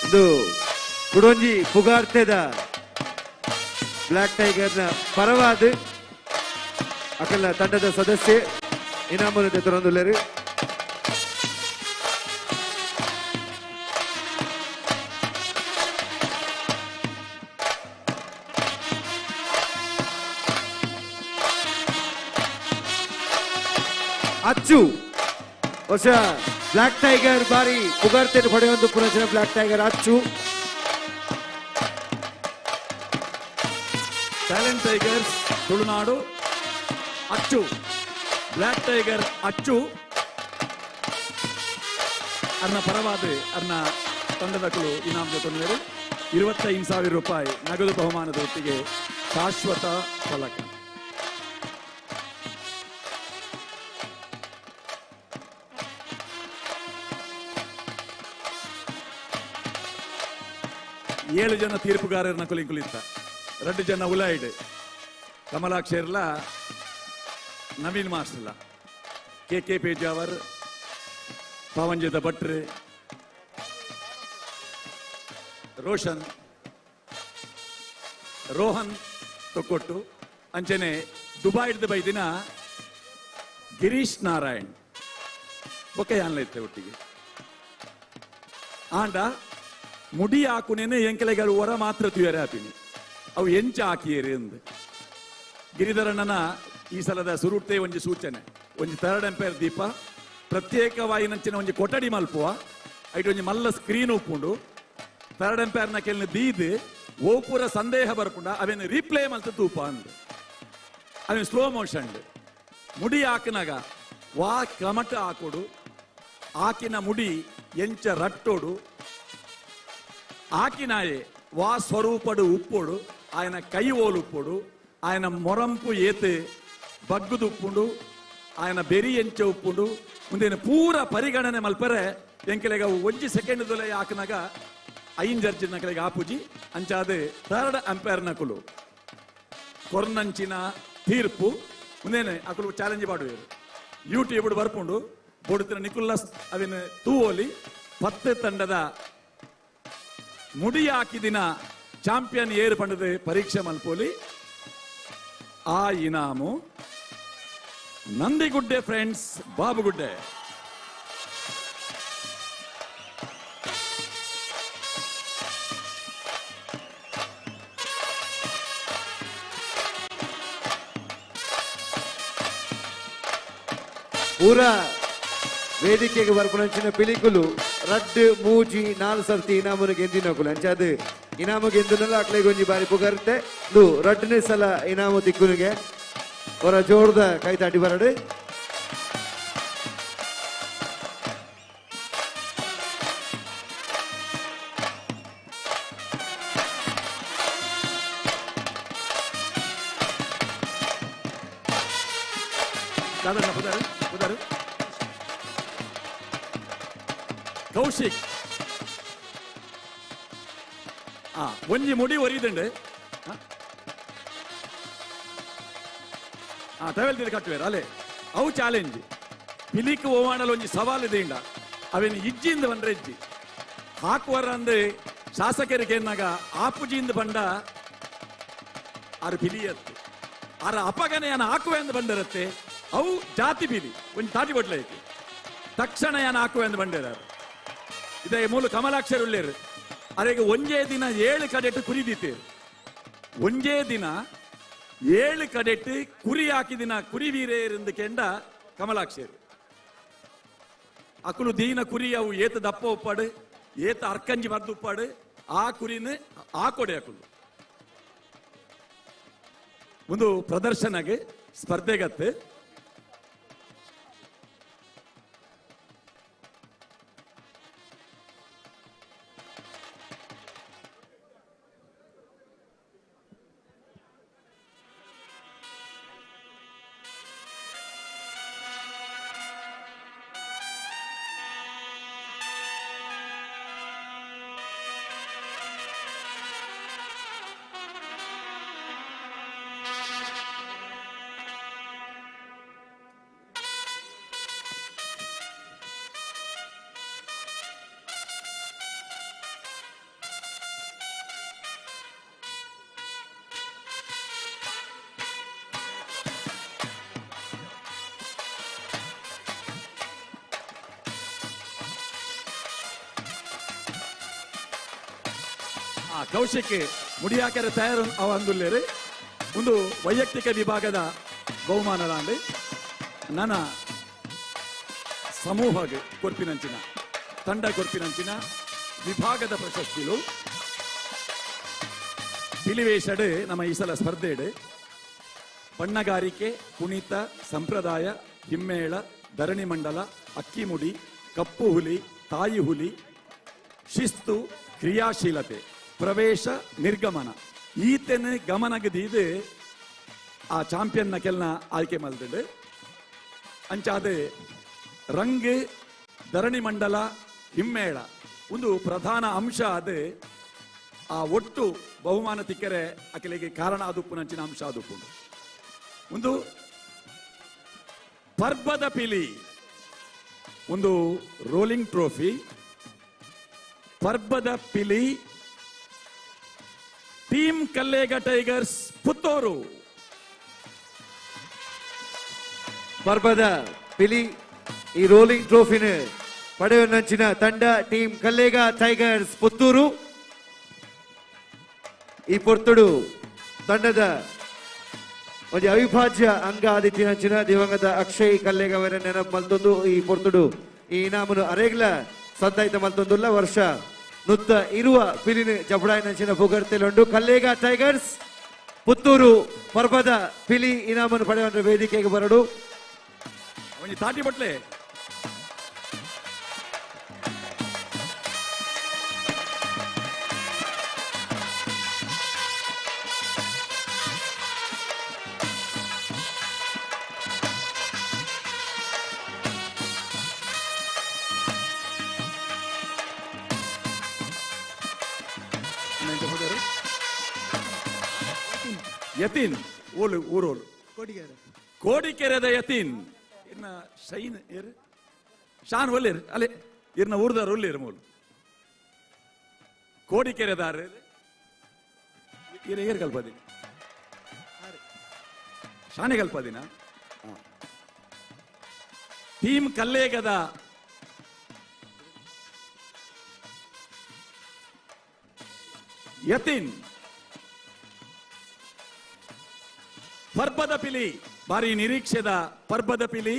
ಇದು ಕುಡೊಂಜಿ ಪುಗಾರ್ತೆದ ಬ್ಲ್ಯಾಕ್ ಟೈಗರ್ನ ಪರವಾದ ಅಕಲ ತಂಡದ ಸದಸ್ಯೆ ಇನಾಮುನತೆ ತುರಂದುಲ್ಲೇರು. ಅಚ್ಚು ಹೊಸ ಬ್ಲಾಕ್ ಟೈಗರ್ ಬಾರಿ ಪುಗಾರ್ತೆಯನ್ನು ಪಡೆಯುವಂತ ಪುನಃ black tiger Achu. Talent tigers Tulunadu Achu, black tiger Achu ಅರ್ನ ಪರವಾದ ಅರ್ನ ತಂಡದಕ್ಕಳು ಇನಾಮ್ ಜೊತೆ 25,000 ರೂಪಾಯಿ ನಗದು ಬಹುಮಾನದ ಒಟ್ಟಿಗೆ ಶಾಶ್ವತ ಫಲಕ. ಏಳು ಜನ ತೀರ್ಪುಗಾರರನ್ನ ಕುಲಿಂಕುಲಿತ್ತ, 2 ಜನ ಉಲಾಯ್ಡ್, ಕಮಲಾಕ್ಷರ್ಲ ನವೀನ್ ಮಾಸ್ಟರ್ಲ, ಕೆ ಕೆ ಪೇಜಾವರ್, ಪಾವಂಜದ ಭಟ್ರು, ರೋಷನ್, ರೋಹನ್ ತೊಕ್ಕೊಟ್ಟು, ಅಂಚನೆ ದುಬಾಯ್ದ ಬೈದಿನ ಗಿರೀಶ್ ನಾರಾಯಣ್ ಒಕ್ಕೆ ಯಾನ್ಲೈತೆ ಒಟ್ಟಿಗೆ. ಆಂಡ ಮುಡಿ ಹಾಕುನೇನೆ ಎಂಕೆಲೆಗಳು ಹೊರ ಮಾತ್ರ ತುಯರೆ ಹಾಪಿನಿ ಅವು ಎಂಚ ಹಾಕಿಯೇರಿ ಅಂದು ಗಿರಿಧರಣ್ಣನ ಈ ಸಲದ ಸುರುಟೆ ಒಂಜಿ ಸೂಚನೆ, ಒಂಜಿ ಥರ್ಡ್ ಎಂಪೈರ್ ದೀಪ ಪ್ರತ್ಯೇಕವಾಯಿನಂಚಿನ ಒಂಜಿ ಕೊಠಡಿ ಮಲ್ಪುವ ಐಟ್ ಒಂಜಿ ಮಲ್ಲ ಸ್ಕ್ರೀನ್ ಉಪ್ಪುಂಡು, ಥರ್ಡ್ ಎಂಪೈರ್ನ ಕೆಲ್ನ ದೀದ್ ಓಪುರ ಸಂದೇಹ ಬರ್ಪುಂಡ ಅವೇನು ರೀಪ್ಲೇ ಮಲ್ತ ತೂಪ ಅಂದು ಅವೇನು ಸ್ಲೋ ಮೋಷನ್ ಮುಡಿ ಹಾಕಿನಾಗ ವಾ ಕಮಟ ಹಾಕೊಡು, ಆಕಿನ ಮುಡಿ ಎಂಚ ರಟ್ಟೋಡು, ಆಕಿನಾಯೆ ವಾ ಸ್ವರೂಪಡು ಉಪ್ಪೋಡು, ఆయన ಕೈ ಓಲು ಉಪ್ಪೋಡು, ఆయన ಮೊರಂಪು ಏತೆ ಬಗ್ಗುದು ಉಪ್ಪುಂಡು, ఆయన ಬೆರಿ ಎಂಚ ಉಪ್ಪುಂಡು, ಮುಂದೇನು ಪೂರ ಪರಿಗಣನೆ ಮಲ್ಪರೆ ಎಂಕೆಲೆಗ ಒಂಜಿ ಸೆಕೆಂಡ್ ದೊಲೆ ಹಾಕಿನಾಗ ಐನ್ ಜರ್ಜಿ ನಕಲೆಗ ಆಪುಜಿ ಅಂಚಾದ ಥರ್ಡ್ ಅಂಪೈರ್ ನಕುಲು ಕೊರ್ನಂಚಿನ ತೀರ್ಪು ಮುಂದೇನೆ ಅಕುಲು ಚಾಲೆಂಜ್ ಮಾಡುವೇರು ಯೂಟ್ಯೂಬ್ ಬರ್ಪುಂಡು ಬೋಡುತ್ತಿನ ನಿಕುಲ್ಲಸ್ ಅವಿನ ತೂವೋಲಿ 10 ತಂಡದ ಮುಡಿ ಹಾಕಿದಿನ ಚಾಂಪಿಯನ್ ಏರು ಪಂಡದ ಪರೀಕ್ಷೆ ಮಲ್ಪೋಲಿ. ಆ ಇನಾಮು ನಂದಿಗುಡ್ಡೆ ಫ್ರೆಂಡ್ಸ್ ಬಾಬುಗುಡ್ಡೆ. ಪೂರ ವೇದಿಕೆಗೆ ಬರ್ಪುನಂಚಿನ ಪಿಲಿಕುಲು ರಡ್ಡು ಮೂಜಿ 4 ಸರ್ತಿ ಇನಾಮುನು ಗೆಂದಿನಕುಲು ಅಂಚಾದ ಇನಾಮು ಗೆಂದಿನಲ್ಲ ಅಕ್ಲೆಗ್ ಒಂಜಿ ಬಾರಿ ಪುಗರ್ತೆ ದು ರಡ್ಡನೇ ಸಲ ಇನಾಮು ತಿಕ್ಕುನಿಗೆ ಹೊರ ಜೋರ್ದ ಕೈ ತಾಟಿ ಬರಡು. ದಾದಣ್ಣ ಪುದಾರು ಪುದಾರು ಕೌಶಿಕ್ ಆ ಒಂಜಿ ಮುಡಿ ಒರಿದಂಡೆ ಆ ಟವೆಲ್ ತಿರು ಕಟ್ಟುವೇರು ಅಲೆ ಅವು ಚಾಲೆಂಜ್ ಪಿಲಿಕ್ ಓವಾಣಲ್ ಒಂಜಿ ಸವಾಲು ಇದೀಂಡ ಅವೇನು ಇಜ್ಜಿಂದ ಬಂದ್ರೆ ಇಜ್ಜಿ ಹಾಕುವರ ಅಂದ್ರೆ ಶಾಸಕರಿಗೆ ಏನಾಗ ಆಪುಜಿಂದ ಬಂಡ ಆರು ಪಿಲಿಯತ್ತು ಆರ ಅಪಗನೆ ಹಾಕುವೆ ಅಂದ್ ಬಂದಿರತ್ತೆ ಅವು ಜಾತಿ ಬಿಲಿ ಒಂಜಿ ತಾಟಿ ಬಟ್ಲೈತಿ ತಕ್ಷಣ ಯಾನ ಹಾಕುವೆ ಅಂದ್ ಬಂದಿರಾರು. ಇದೇ ಮೂಲ ಕಮಲಾಕ್ಷರ ಉಳ್ಳೇರು ಅರೆಗೆ ಒಂಜೇ ದಿನ 7 ಕಡೆಟ್ ಕುರಿ ದೀತೇರು, ಒಂಜೇ ದಿನ 7 ಕಡೆಟ್ ಕುರಿ ಹಾಕಿದಿನ ಕುರಿ ವೀರೇರಿಂದ ಕೆಂಡ ಕಮಲಾಕ್ಷರು ಅಕುಲು ದೀನ ಕುರಿ ಅವು ಏತ ದಪ್ಪ ಉಪ್ಪಾಡು ಏತ ಅರ್ಕಂಜಿ ಮರ್ದು ಉಪ್ಪಾಡು ಆ ಕುರಿನ ಆಕೊಡೆ ಅಕುಲು ಒಂದು ಪ್ರದರ್ಶನಗೆ ಸ್ಪರ್ಧೆಗತ್ತೆ. ಕೌಶಿಕ್ ಮುಡಿಯಾಕರೆ ತಯಾರು ಅವಂದುಲ್ಲೇರು ಒಂದು ವೈಯಕ್ತಿಕ ವಿಭಾಗದ ಬಹುಮಾನದಾಂಡು ನನ್ನ ಸಮೂಹ ಕೊರ್ಪಿನಂಚಿನ ತಂಡ ಕೊರ್ಪಿನಂಚಿನ ವಿಭಾಗದ ಪ್ರಶಸ್ತಿಲು ಪಿಲಿವೇಶಡ್ ನಮ್ಮ ಈ ಸಲ ಸ್ಪರ್ಧೆಡ್ ಬಣ್ಣಗಾರಿಕೆ, ಕುಣಿತ, ಸಂಪ್ರದಾಯ, ಹಿಮ್ಮೇಳ, ಧರಣಿ ಮಂಡಲ, ಅಕ್ಕಿಮುಡಿ, ಕಪ್ಪು ಹುಲಿ, ತಾಯಿ ಹುಲಿ, ಶಿಸ್ತು, ಕ್ರಿಯಾಶೀಲತೆ, ಪ್ರವೇಶ, ನಿರ್ಗಮನ ಈತನ ಗಮನಗದೀದು ಆ ಚಾಂಪಿಯನ್ನ ಕೆಲ್ನ ಆಯ್ಕೆ ಮಲ್ದುಂಡು. ಅಂಚಾದ ರಂಗ್, ಧರಣಿ ಮಂಡಲ, ಹಿಮ್ಮೇಳ ಒಂದು ಪ್ರಧಾನ ಅಂಶ. ಅದು ಆ ಒಟ್ಟು ಬಹುಮಾನ ತಿಕ್ಕರೆ ಅಕಲಿಗೆ ಕಾರಣ ಆದುಪ್ಪುನಂಚಿನ ಅಂಶ ಆದುಪ್ಪು. ಒಂದು ಪರ್ಬದ ಪಿಲಿ, ಒಂದು ರೋಲಿಂಗ್ ಟ್ರೋಫಿ, ಪರ್ಬದ ಪಿಲಿ, ಟೀಮ್ ಕಲ್ಲೇಗ ಟೈಗರ್ಸ್ ಪುತ್ತೂರು. ಪರ್ಬದ ಪಿಲಿ ಈ ರೋಲಿಂಗ್ ಟ್ರೋಫಿನ ಪಡೆಯುವ ತಂಡ ಟೀಮ್ ಕಲ್ಲೇಗ ಟೈಗರ್ಸ್ ಪುತ್ತೂರು. ಈ ಪೊರ್ತುಡು ತಂಡದ ಒಂಜಿ ಅವಿಭಾಜ್ಯ ಅಂಗ ಆದಿತ್ಯನಂಚಿನ ದಿವಂಗತ ಅಕ್ಷಯ್ ಕಲ್ಲೇಗವರ ನೆನಪು ಮಲ್ತೊಂದು ಈ ಪೊರ್ತುಡು ಈ ಇನಾಮನು ಅರೇಗ್ಲ ಸಂದಾಯಿತ ಮಲ್ತೊಂದುಲ್ಲ. ವರ್ಷ ನುತ್ತ ಇರುವ ಪಿಲಿನ ಜಬಡಾಯಿನಂಚಿನ ಪುಗರ್ತೆಲುಂಡು. ಕಲ್ಲೇಗ ಟೈಗರ್ಸ್ ಪುತ್ತೂರು ಪರ್ಬದ ಪಿಲಿ ಇನಾಮನ್ನು ಪಡೆಯುವ ವೇದಿಕೆಗೆ ಬರಡು. ಒಂಜಿ ತಾಟಿ ಬಟ್ಲೆ ಯತೀನ್ ಓಲು ಊರೋಲು ಕೋಡಿಕೆರೆ ಕೋಡಿಕೆರೆದ ಯತೀನ್ ಇರ್ನ ಶೈನ್ ಇರ್ ಶಾನ್ ಒಲ್ಲೇರು ಅಲ್ಲೇ ಇರ್ನ ಊರ್ದಾರ ಒಲ್ಲೇರು ಮೂಲು ಕೋಡಿಕೆರೆದಾರ ಇರ ಏರ್ ಕಲ್ಪದಿ ಶಾನೆ ಕಲ್ಪದಿನ ಟೀಮ್ ಕಲ್ಲೇಗದ ಯತೀನ್ ಪರ್ಬದ ಪಿಲಿ ಭಾರಿ ನಿರೀಕ್ಷೆದ ಪರ್ಬದ ಪಿಲಿ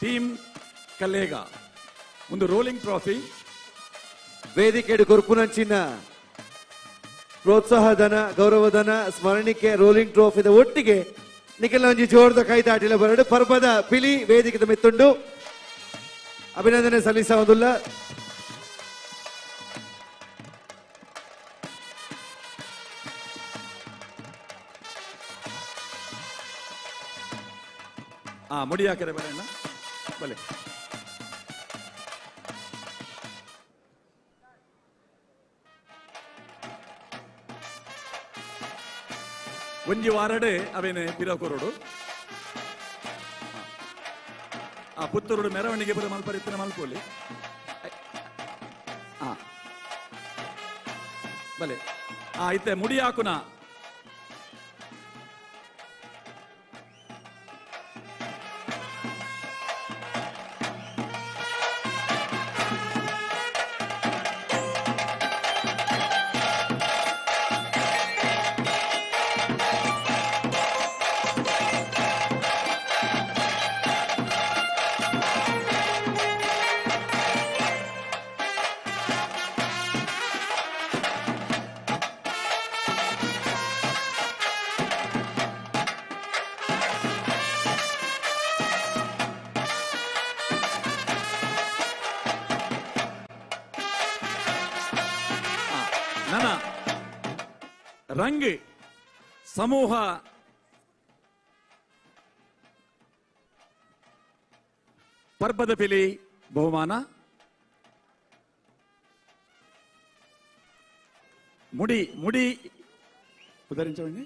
ಟೀಮ್ ಕಲ್ಲೇಗ ಒಂದು ರೋಲಿಂಗ್ ಟ್ರೋಫಿ. ವೇದಿಕೆ ಕೊರ್ಪುನಂಚಿನ ಪ್ರೋತ್ಸಾಹಧನ, ಗೌರವಧನ, ಸ್ಮರಣಿಕೆ, ರೋಲಿಂಗ್ ಟ್ರೋಫಿದ ಒಟ್ಟಿಗೆ ನಿಖಿಲ್ ಒಂಜಿ ಜೋರದ ಕೈ ದಾಟಿಲ ಬರಡು. ಪರ್ಬದ ಪಿಲಿ ವೇದಿಕೆದ ಮೆತ್ತುಂಡು ಅಭಿನಂದನೆ ಸಲ್ಲಿಸುವುದಿಲ್ಲ. ಮುಡಿ ಹಾಕರೆ ಬರಣ್ಣ ಬಲೆ ಒಂಜಿ ವಾರಡೆ ಅವೇನೆ ಪಿರಕೊರಡು ಆ ಪುತ್ತೂರುಡು ಮೆರವಣಿಗೆ ಬರ ಮಲ್ಪರಿತ್ತಿನ ಮಲ್ಪೋಲಿ ಆ ಬಲೆ ಆ ಇತ್ತೆ ಮುಡಿ ಹಾಕುನ ರಂಗ್ ಸಮೂಹ ಪರ್ಬದ ಪಿಲಿ ಬಹುಮಾನ ಮುಡಿ ಮುಡಿ ಉದರಿಂಚವಂడి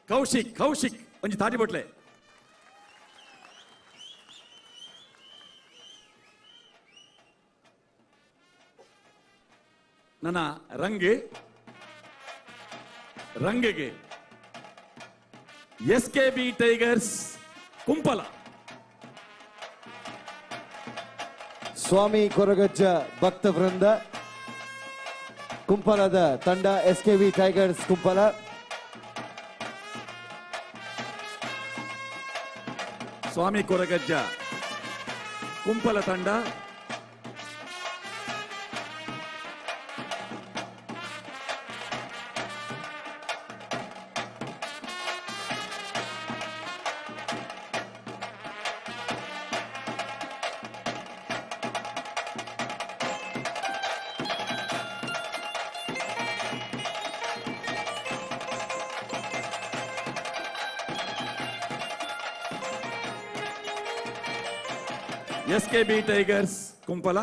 ಕೌಶಿಕ್ ಕೌಶಿಕ್ ಒಂಜಿ ತಾಟಿ ಬಟ್ಲೆ ನನ್ನ ರಂಗ್ ರಂಗಿಗೆ S K B Tigers Kumpala. Swami Koragajja ಭಕ್ತ ವೃಂದ ಕುಂಪಲದ ತಂಡ S K B Tigers Kumpala. Swami Koragajja Kumpala ತಂಡ. ಎಸ್ಕೆಬಿ ಟೈಗರ್ಸ್ ಕುಂಪಲ.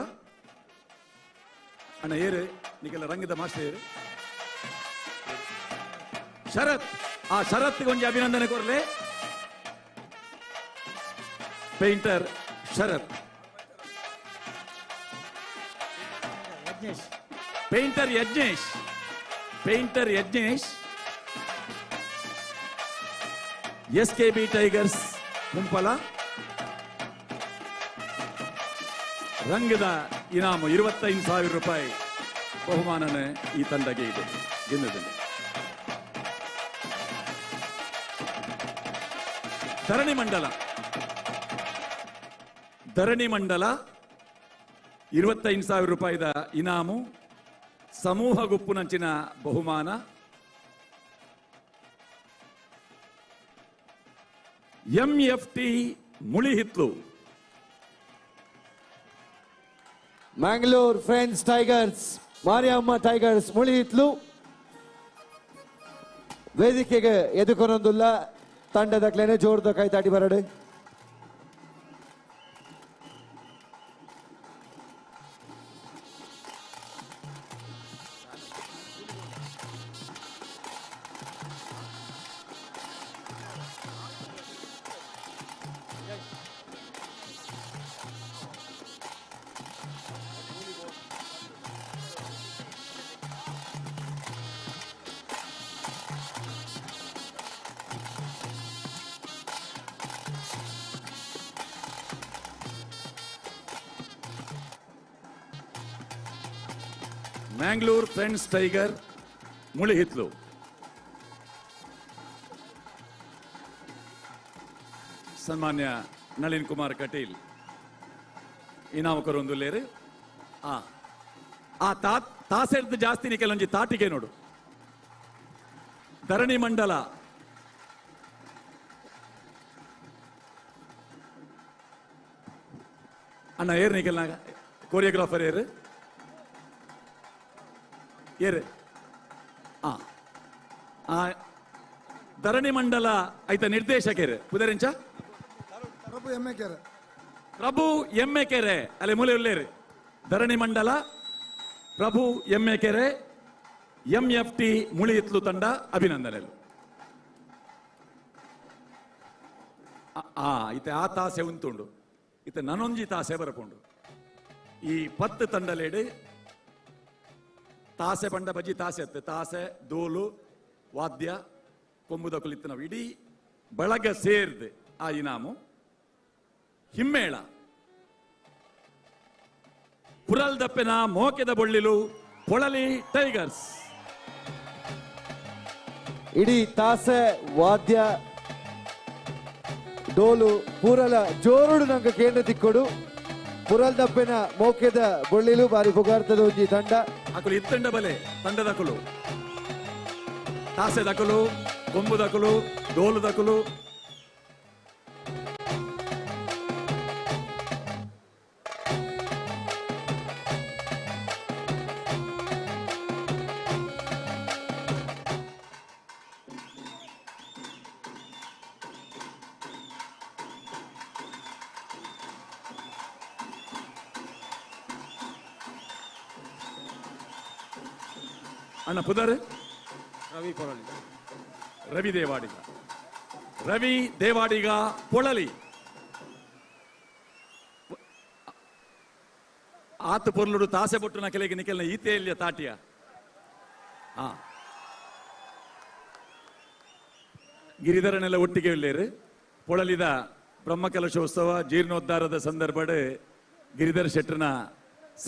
ಅಣ್ಣ ಏರು ನಿಕ್ಕೆಲ್ಲ ರಂಗದ ಮಾಸ್ಟರ್ ಏರು ಶರತ್. ಆ ಶರತ್ ಕೊಂಚ ಅಭಿನಂದನೆ ಕೊರ್ಲೆ. Painter Sharath, painter Yajnesh, painter Yajnesh. SKB Tigers Kumpala. ರಂಗದ ಇನಾಮು 25,000 ರೂಪಾಯಿ ಬಹುಮಾನನೇ ಈ ತಂಡಗೆ ಇದೆ ಗೆದ್ದಿದೆ. ಧರಣಿ ಮಂಡಲ, ಧರಣಿ ಮಂಡಲ 25,000 ರೂಪಾಯಿದ ಇನಾಮು, ಸಮೂಹ ಗುಪ್ಪುನಂಚಿನ ಬಹುಮಾನ. MFT Mulihitlu, Mangalore Friends Tigers, Mariamma Tigers Mulihitlu ವೇದಿಕೆಗೆ ಎದುಕೊನೊಂದುಲ್ಲ ತಂಡದ ಕ್ಲೇನೆ ಜೋರ್ದ ಕೈತಾಟಿ ಬರಡು. ಮ್ಯಾಂಗ್ಳೂರ್ ಫ್ರೆಂಡ್ಸ್ ಟೈಗರ್ ಮುಳಿಹಿತ್ಲು. ಸನ್ಮಾನ್ಯ ನಳಿನ್ ಕುಮಾರ್ ಕಟೀಲ್ ಇನಾಮಕರೊಂದು ಲೇರು. ಆ ಆ ತಾಸೆಡ್ದು ಜಾಸ್ತಿ ನಿಕೆಲೊಂಜಿ ತಾಟಿಗೆ ನೋಡು. ಧರಣಿ ಮಂಡಲ ಅಣ್ಣ ಏರ್ ನಿಕೆಲ್ನಾಗ ಕೊರಿಯೋಗ್ರಾಫರ್ ಏರು ಏರು ಆ ಧರಣಿ ಮಂಡಲ ಐತ ನಿರ್ದೇಶಕರು ಪುದರಿಂಚ ಪ್ರಭು ಎಮ್ಮೆಕೆರೆ, ಪ್ರಭು ಎಮ್ಮೆಕೆರೆ ಅಲ್ಲಿ ಮೂಲೆ ಉಲ್ಲೇರು. ಧರಣಿ ಮಂಡಲ ಪ್ರಭು ಎಮ್ಮೆಕೆರೆ MFT Mulihitlu ತಂಡ ಅಭಿನಂದನೆ. ಆ ಇತ್ತೆ ಆ ತಾಸೆ ಉಂಟುಂಡು, ಇತ್ತೆ ನನೊಂಜಿ ತಾಸೆ ಬರಪುಂಡು. ಈ 10 ತಂಡಲೇಡು ತಾಸೆ ಪಂಡ ಬಜ್ಜಿ ತಾಸೆ ಅತ್ತೆ, ತಾಸೆ ದೋಲು ವಾದ್ಯ ಕೊಂಬುದ ಕುಲಿತ್ತು ನಾವು ಇಡೀ ಬಳಗ ಸೇರ್ದು ಆ ಇನಾಮು. ಹಿಮ್ಮೇಳ ಪುರಲ್ದಪ್ಪೆನ ಮೋಕೆದ ಬೊಳ್ಳಿಲು ಪೊಳಲಿ ಟೈಗರ್ಸ್. ಇಡೀ ತಾಸೆ ವಾದ್ಯ ಡೋಲು ಪೂರಲ ಜೋರುಡು ನಂಗೆ ಕೇಂದ್ರ ತಿಕ್ಕೊಡು. ಪುರಲ್ದಪ್ಪೆನ ಮೋಕೆದ ಬೊಳ್ಳಿಲು ಬಾರಿ ಪುಗಾರ್ತದ ಒಂಜಿ ತಂಡ. ಅಕುಲು ಇತ್ತಂಡ ಬಲೆ ತಂಡದಕುಲು, ತಾಸೆ ದಕಲು, ಕೊಂಬು ದಕಲು, ಡೋಲು ದಕಲು. ಅಣ್ಣ ಪುದರ್ ರವಿ ಪೊಳಲಿ, ರವಿ ದೇವಾಡಿಗ, ರವಿ ದೇವಾಡಿಗ ಪೊಳಲಿ. ಆತ ಪೊರ್ಲುಡು ತಾಸೆ ಬೊಟ್ಟು ನಕೆಲೆಗೆ ನಿಕೆಲ್ನ ಈತೆಯಲ್ಲಿಯ ತಾಟಿಯ. ಆ ಗಿರಿಧರನೆಲ್ಲ ಒಟ್ಟಿಗೆ ಇಲ್ಲೇರು. ಪೊಳಲಿದ ಬ್ರಹ್ಮಕಲಶೋತ್ಸವ ಜೀರ್ಣೋದ್ಧಾರದ ಸಂದರ್ಭಡ್ ಗಿರಿಧರ ಶೆಟ್ಟರ್ನ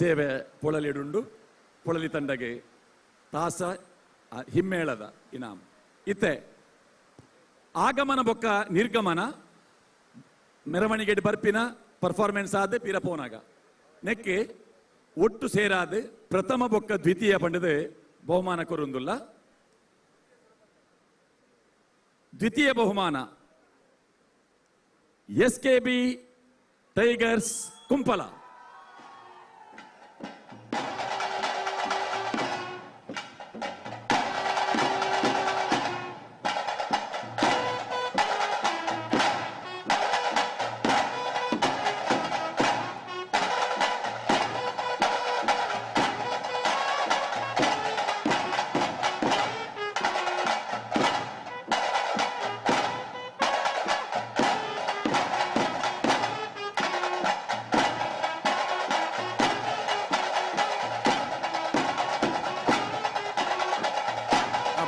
ಸೇವೆ ಪೊಳಲಿಡುಂಡು. ಪೊಳಲಿ ತಂಡಗೆ ತಾಸ ಹಿಮ್ಮೇಳದ ಇನಾಮ್. ಇತ್ತೆ ಆಗಮನ ಬೊಕ್ಕ ನಿರ್ಗಮನ ಮೆರವಣಿಗೆ ಬರ್ಪಿನ ಪರ್ಫಾರ್ಮೆನ್ಸ್ ಆದ ಪಿರ ಪೋನಾಗ ನೆಕ್ಕೆ ಒಟ್ಟು ಸೇರಾದ ಪ್ರಥಮ ಬೊಕ್ಕ ದ್ವಿತೀಯ ಪಂಡದ ಬಹುಮಾನ ಕೊರುಂದುಲ್ಲ. ದ್ವಿತೀಯ ಬಹುಮಾನ S K B tigers Kumpala.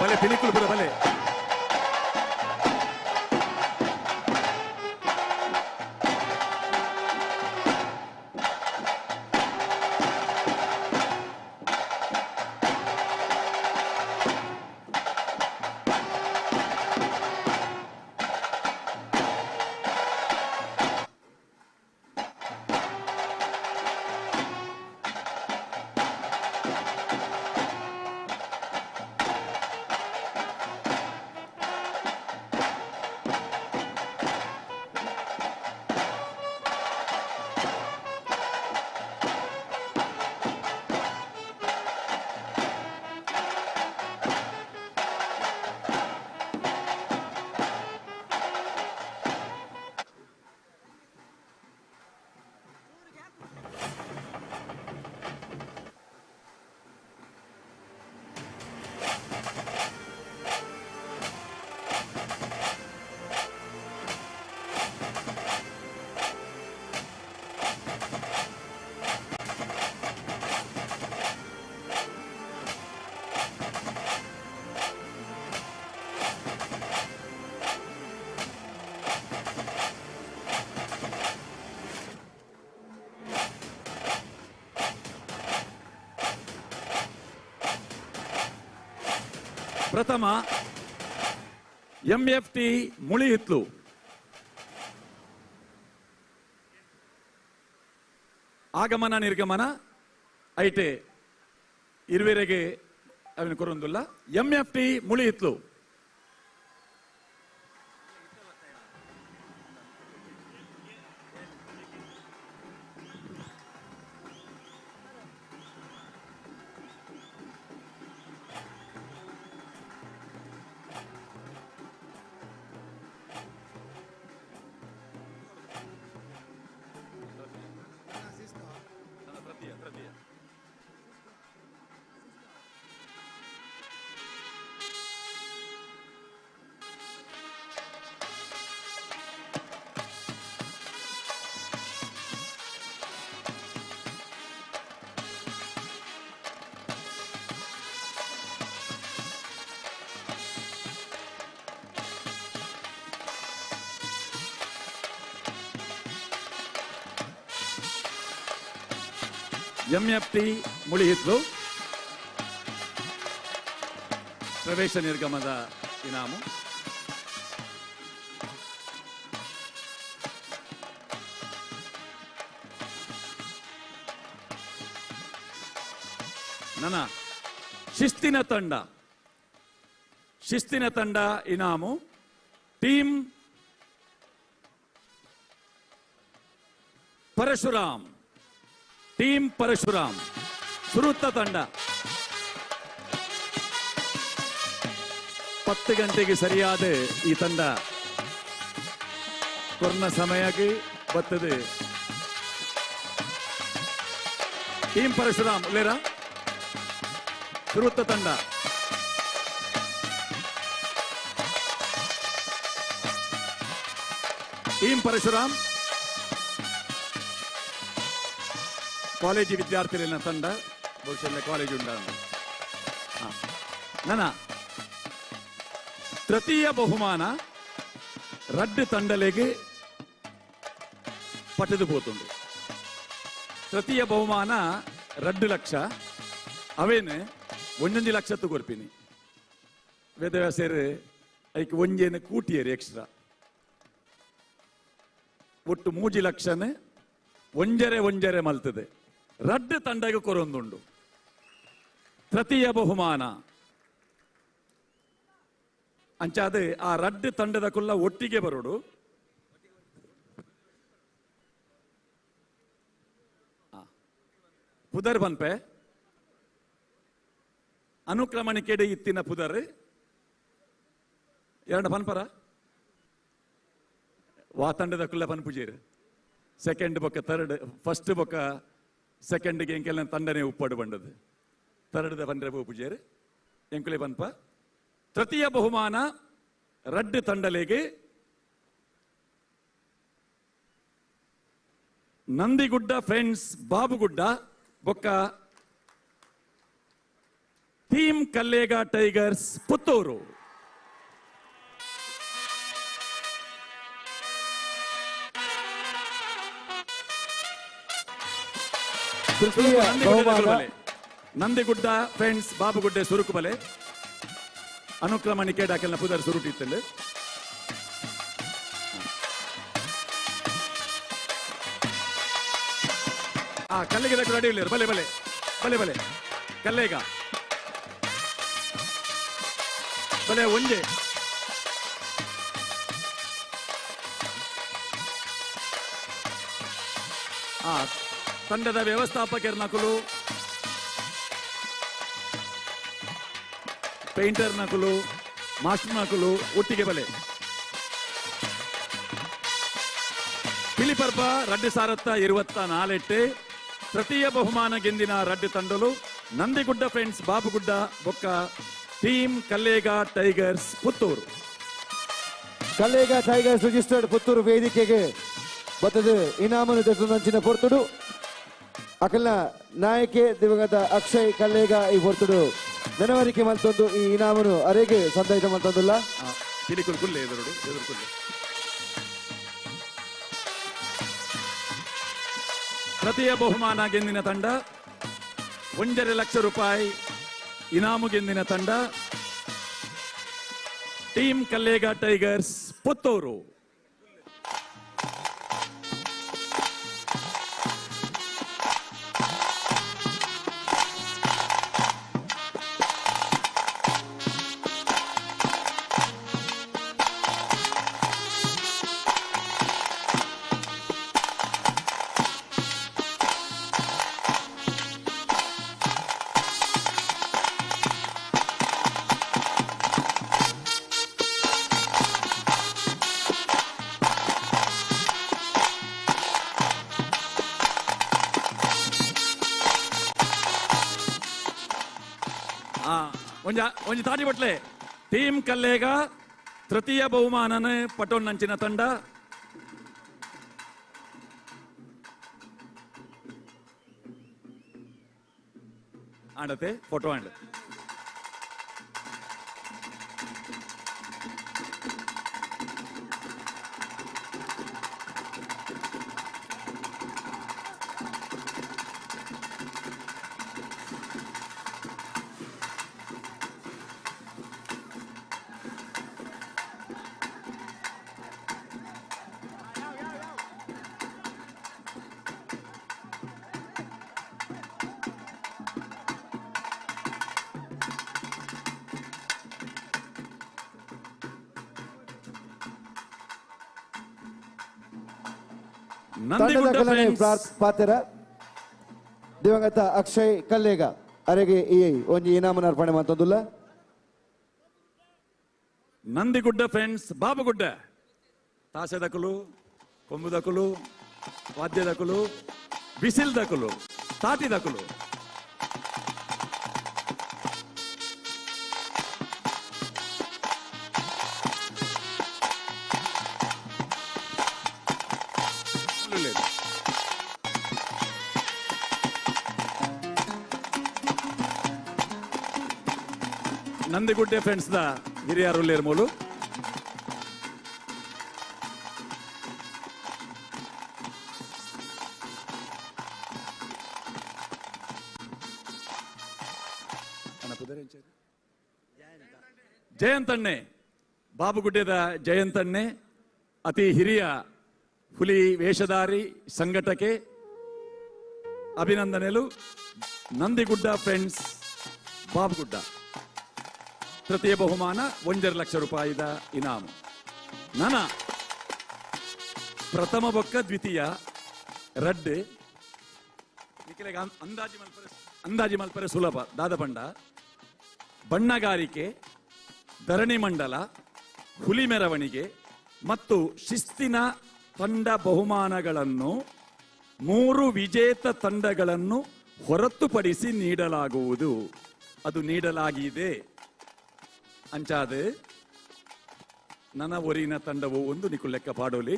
ಬಲೆ ಪಿಲಿಕುಲು ಪುರ ಬಲೆ. ಪ್ರಥಮ ಎಂಎಫ್ಟಿ ಮುಳಿಹಿತ್ಲು. ಆಗಮನ ನಿರ್ಗಮನ ಐಟೆ ಇರುವೆರೆಗೆ ಅವನ ಕೊರೊಂದುಲ್ಲ. ಎಂಎಫ್ಟಿ ಮುಳಿಹಿತ್ಲು. ಎಂಎಫ್ಟಿ ಮುಳಿಹಿತ್ಲು ಪ್ರವೇಶ ನಿರ್ಗಮದ ಇನಾಮು. ನನ್ನ ಶಿಸ್ತಿನ ತಂಡ, ಶಿಸ್ತಿನ ತಂಡ ಇನಾಮು ಟೀಮ್ ಪರಶುರಾಮ್, ಟೀಮ್ ಪರಶುರಾಮ್ ಸುರುತ್ತ ತಂಡ. 10 ಗಂಟೆಗೆ ಸರಿಯಾದ ಈ ತಂಡ ಕೊರ್ನ ಸಮಯಕ್ಕೆ ಬರ್ತದೆ. ಟೀಮ್ ಪರಶುರಾಮ್ ಉಳ್ಳೇರಾ ಸುರುತ್ತ ತಂಡ. ಟೀಮ್ ಪರಶುರಾಮ್ ಕಾಲೇಜು ವಿದ್ಯಾರ್ಥಿಗಳ ತಂಡ, ಬಹುಶಃ ಕಾಲೇಜು ಉಂಡ. ನನ್ನ ತೃತೀಯ ಬಹುಮಾನ ರಡ್ಡು ತಂಡಲೆಗೆ ಪಟ್ಟದು ಪೋತುಂಡು. ತೃತೀಯ ಬಹುಮಾನ 2 ಲಕ್ಷ, ಅವೇನು 1 ಲಕ್ಷ ಕೊರ್ಪಿನಿ. ವೇದವ್ಯಾಸರು ಐಕ್ ಒಂಜೇನು ಕೂಟಿಯರು ಎಕ್ಸ್ಟ್ರಾ, ಒಟ್ಟು 3 ಲಕ್ಷನ ಒಂಜರೆ ಒಂಜರೆ ಮಲ್ತದೆ ರಡ್ಡ್ ತಂಡಗ್ ಕೊರೊಂದುಂಡು. ತೃತೀಯ ಬಹುಮಾನ ಅಂಚಾದ ಆ ರಡ್ಡ್ ತಂಡದ ಕುಲ್ಲ ಒಟ್ಟಿಗೆ ಬರೋಡು. ಪುದರ್ ಪನ್ಪೆ ಅನುಕ್ರಮಣಿಕೆಡೆ ಇತ್ತಿನ ಪುದರ್ ಎರಡು ಪನ್ಪರ ವಾ ತಂಡದ ಕುಲ್ಲ ಪನ್ಪುಜೇರು ಸೆಕೆಂಡ್ ಬೊಕ್ಕ ಥರ್ಡ್ ಫಸ್ಟ್ ಬೊಕ್ಕ ಸೆಕೆಂಡ್ಗೆ ಎಂಕೆಲ್ಲ ತಂಡನೆ ಉಪ್ಪಡು ಬಂಡದು ಥರ್ಡ್ದ ಪಂಡ್ರೆ ಪೂಜೇರು ಎಂಕುಲೆ ಪನ್ಪ. ತೃತೀಯ ಬಹುಮಾನ ರಡ್ಡು ತಂಡಲೆಗೆ ನಂದಿಗುಡ್ಡ ಫ್ರೆಂಡ್ಸ್ ಬಾಬುಗುಡ್ಡ ಬೊಕ್ಕ ಟೀಮ್ ಕಲ್ಲೇಗ ಟೈಗರ್ಸ್ ಪುತ್ತೂರು. ತೃತೀಯ ಬಹುಮಾನ ನಂದಿಗುಡ್ಡ ಫ್ರೆಂಡ್ಸ್ ಬಾಬುಗುಡ್ಡೆ ಸುರುಕುಬಲೆ ಅನುಕ್ರಮಣಿಕೆ ಡಾಕೆಲ್ನ ಪುದರ್ ಸುರುಟಿತ್ತಂಡು. ಆ ಕಲ್ಲಿಗೆ ರೆಡಿ ಇಲ್ಲ, ಬಲೆ ಬಲೆ ಬಲೆ ಬಲೆ ಕಲ್ಲೇಗ ಬಲೆ ಒಂಜೆ ಆ ತಂಡದ ವ್ಯವಸ್ಥಾಪಕರ ನಕಲು ಪೇಂಟರ್ ನಕಲು ಮಾಸ್ಟರ್ ನಕಲು ಒಟ್ಟಿಗೆ ಬಲೆ. ಪಿಲಿಪರ್ಪ ರಡ್ಡು ಸಾರತ್ತ ಇರುವತ್ತ ನಾಲೆಟ್ಟೆ ತೃತೀಯ ಬಹುಮಾನ ಗೆಂದಿನ ರಡ್ಡು ತಂಡಲು ನಂದಿಗುಡ್ಡ ಫ್ರೆಂಡ್ಸ್ ಬಾಬುಗುಡ್ಡ ಬೊಕ್ಕ team Kallega tigers Puttur. Kallega tigers registered Puttur ವೇದಿಕೆಗೆ ಬತ್ತದ ಇನಾಮನು ದೆತ್ತೊಂದಂಚಿನ ಪೊರ್ತುಡು ಅಕಲ್ನ ನಾಯಕೆ ದಿವಂಗತ ಅಕ್ಷಯ್ ಕಲ್ಲೇಗ ಈ ಪೊರ್ತುಡು ನೆನವರಿಕೆ ಮಲ್ತೊಂದು ಈ ಇನಾಮನು ಅರೆಗೆ ಸಂದಾಯಿತ ಮಲ್ತೊಂದುಲ್ಲ. ಪಿಲಿಕುಲ್ ಕುಲ್ಲೆ ಎದುರುಡು ಎದುರುಕುಲ್ಲೆ. ತೃತೀಯ ಬಹುಮಾನ ಗೆಂದಿನ ತಂಡ 1.5 ಲಕ್ಷ ರೂಪಾಯಿ ಇನಾಮು ಗೆಂದಿನ ತಂಡ ಟೀಮ್ ಕಲ್ಲೇಗ ಟೈಗರ್ಸ್ ಪುತ್ತೂರು. ಒಂಜಿ ತಾಟಿ ಬಟ್ಲೆ ಟೀಮ್ ಕಲ್ಲೇಗ ತೃತೀಯ ಬಹುಮಾನನ ಪಟೋನ್ನಂಚಿನ ತಂಡ ಆಡತೆ ಫೋಟೋ ಆಂಡ್ ಪಾತ್ರ ದಿವಂಗತ ಅಕ್ಷಯ್ ಕಲ್ಲೇಗ ಅರೆಗೆ ಈ ಒಂಜಿ ಇನಾಮನ ಅರ್ಪಣೆ ಮಾಡ್ತಂದುಲ್ಲ. ನಂದಿಗುಡ್ಡ ಫ್ರೆಂಡ್ಸ್ ಬಾಬುಗುಡ್ಡ ತಾಸೆದಕುಲು ಕೊಂಬುದಕುಲು ವಾದ್ಯದಕುಲು ಬಿಸಿಲ್ದಕುಲು ತಾಟಿದಕುಲು ನಂದಿಗುಡ್ಡೆ ಫ್ರೆಂಡ್ಸ್ the ಹಿರಿಯರು ಮೂಲು ಜಯಂತಣ್ಣೆ ಬಾಬುಗುಡ್ಡೆದ ಜಯಂತಣ್ಣೆ ಅತಿ ಹಿರಿಯ ಹುಲಿ ವೇಷಧಾರಿ ಸಂಘಟಕೆ ಅಭಿನಂದನೆಲು ನಂದಿಗುಡ್ಡ ಫ್ರೆಂಡ್ಸ್ ಬಾಬುಗುಡ್ಡ. ತೃತೀಯ ಬಹುಮಾನ 1.5 ಲಕ್ಷ ರೂಪಾಯಿದ ಇನಾಮು. ನನ ಪ್ರಥಮ ಬೊಕ್ಕ ದ್ವಿತೀಯ ರಡ್ಡು ನಿಖಿಲೆಗ್ ಅಂದಾಜಿ ಮಲ್ಪರೆ ಸುಲಭ. ದಾದಪಂಡ ಬಣ್ಣಗಾರಿಕೆ, ಧರಣಿ ಮಂಡಲ, ಹುಲಿ ಮೆರವಣಿಗೆ ಮತ್ತು ಶಿಸ್ತಿನ ತಂಡ ಬಹುಮಾನಗಳನ್ನು 3 ವಿಜೇತ ತಂಡಗಳನ್ನು ಹೊರತುಪಡಿಸಿ ನೀಡಲಾಗುವುದು. ಅದು ನೀಡಲಾಗಿದೆ. ಅಂಚಾದ ನನ್ನ ಒರಿನ ತಂಡವು ಒಂದು ನಿಕು ಲೆಕ್ಕ ಪಾಡೋಲಿ.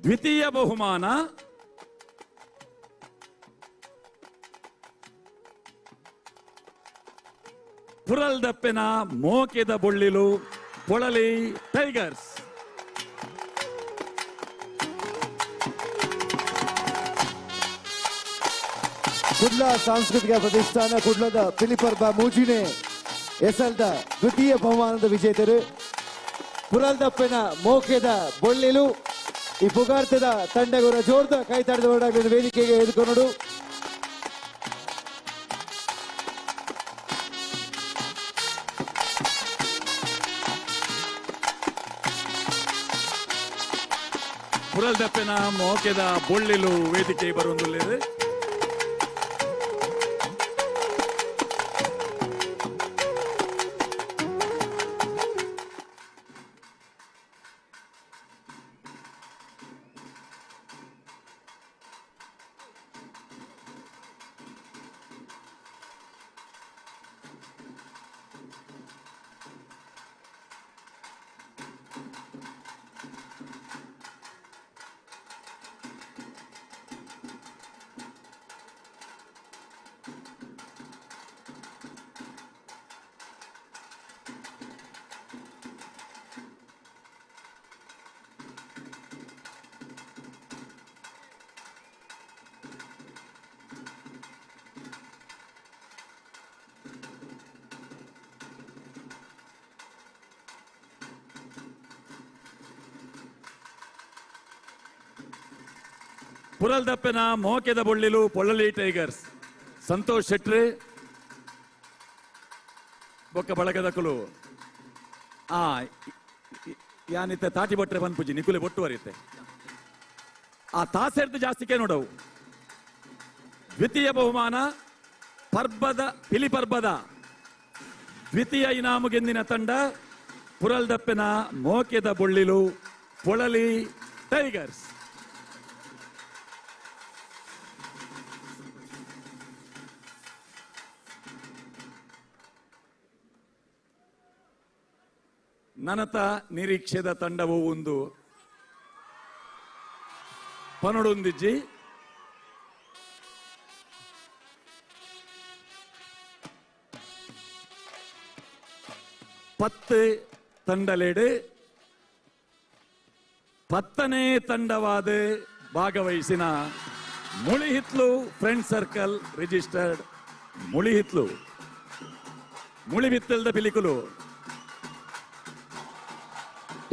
ದ್ವಿತೀಯ ಬಹುಮಾನ ಪುರಲ್ದಪ್ಪೆನ ಮೋಕೆದ ಬೊಳ್ಳಿಲು ಪೊಳಲಿ ಟೈಗರ್ಸ್. ಕುಡ್ಲ ಸಾಂಸ್ಕೃತಿಕ ಪ್ರತಿಷ್ಠಾನ ಕುಡ್ಲದ ಪಿಲಿಪರ್ಬ ಮೂಜಿನೆ ಎಸಲ್ದ ದ್ವಿತೀಯ ಬಹುಮಾನದ ವಿಜೇತರು ಪುರಲ್ದಪ್ಪೆನ ಮೋಕೆದ ಬೊಳ್ಳಿಲು. ಈ ಪುಗಾರ್ತದ ತಂಡಗುರ ಜೋರ್ದ ಕೈ ತಡೆದ ವೇದಿಕೆಗೆ ಎದುಕೊಂಡು ಪುರಲ್ದಪ್ಪೆನ ಮೋಕೆದ ಬೊಳ್ಳಿಲು ವೇದಿಕೆ ಬರುವಂದುಳ್ಳೇದು. ಪುರಲ್ದಪ್ಪೆನ ಮೋಕೆದ ಬೊಳ್ಳಿಲು ಪೊಳ್ಳಲಿ ಟೈಗರ್ಸ್ ಸಂತೋಷ್ ಶೆಟ್ರಿ ಬೊಕ್ಕ ಬಳಗದಕುಲು. ಆ ಯಾನಿತ್ತೆ ತಾಟಿ ಬಟ್ರೆ ಪನ್ಪುಜಿ ನಿಕುಲೆ ಬೊಟ್ಟು ವರಿತೆ ಆ ತಾಸೆರ್ದು ಜಾಸ್ತಿಕೆ ನೋಡವು. ದ್ವಿತೀಯ ಬಹುಮಾನ ಪರ್ಬದ ಪಿಲಿ ಪರ್ಬದ ದ್ವಿತೀಯ ಇನಾಮು ಗೆಂದಿನ ತಂಡ ಪುರಲ್ದಪ್ಪೆನ ಮೋಕೆದ ಬೊಳ್ಳಿಲು ಪೊಳಲಿ ಟೈಗರ್ಸ್. ನನತ ನಿರೀಕ್ಷೆದ ತಂಡವು ಒಂದು ಪನೊಡೊಂದಿಜ್ಜಿ. ಪತ್ತು ತಂಡಲೇಡು 10ನೇ ತಂಡವಾದ ಭಾಗವಹಿಸಿನ Mulihitlu friend circle registered Mulihitlu ಮುಳಿಬಿತ್ತಲ್ದ ಪಿಲಿಕುಲು.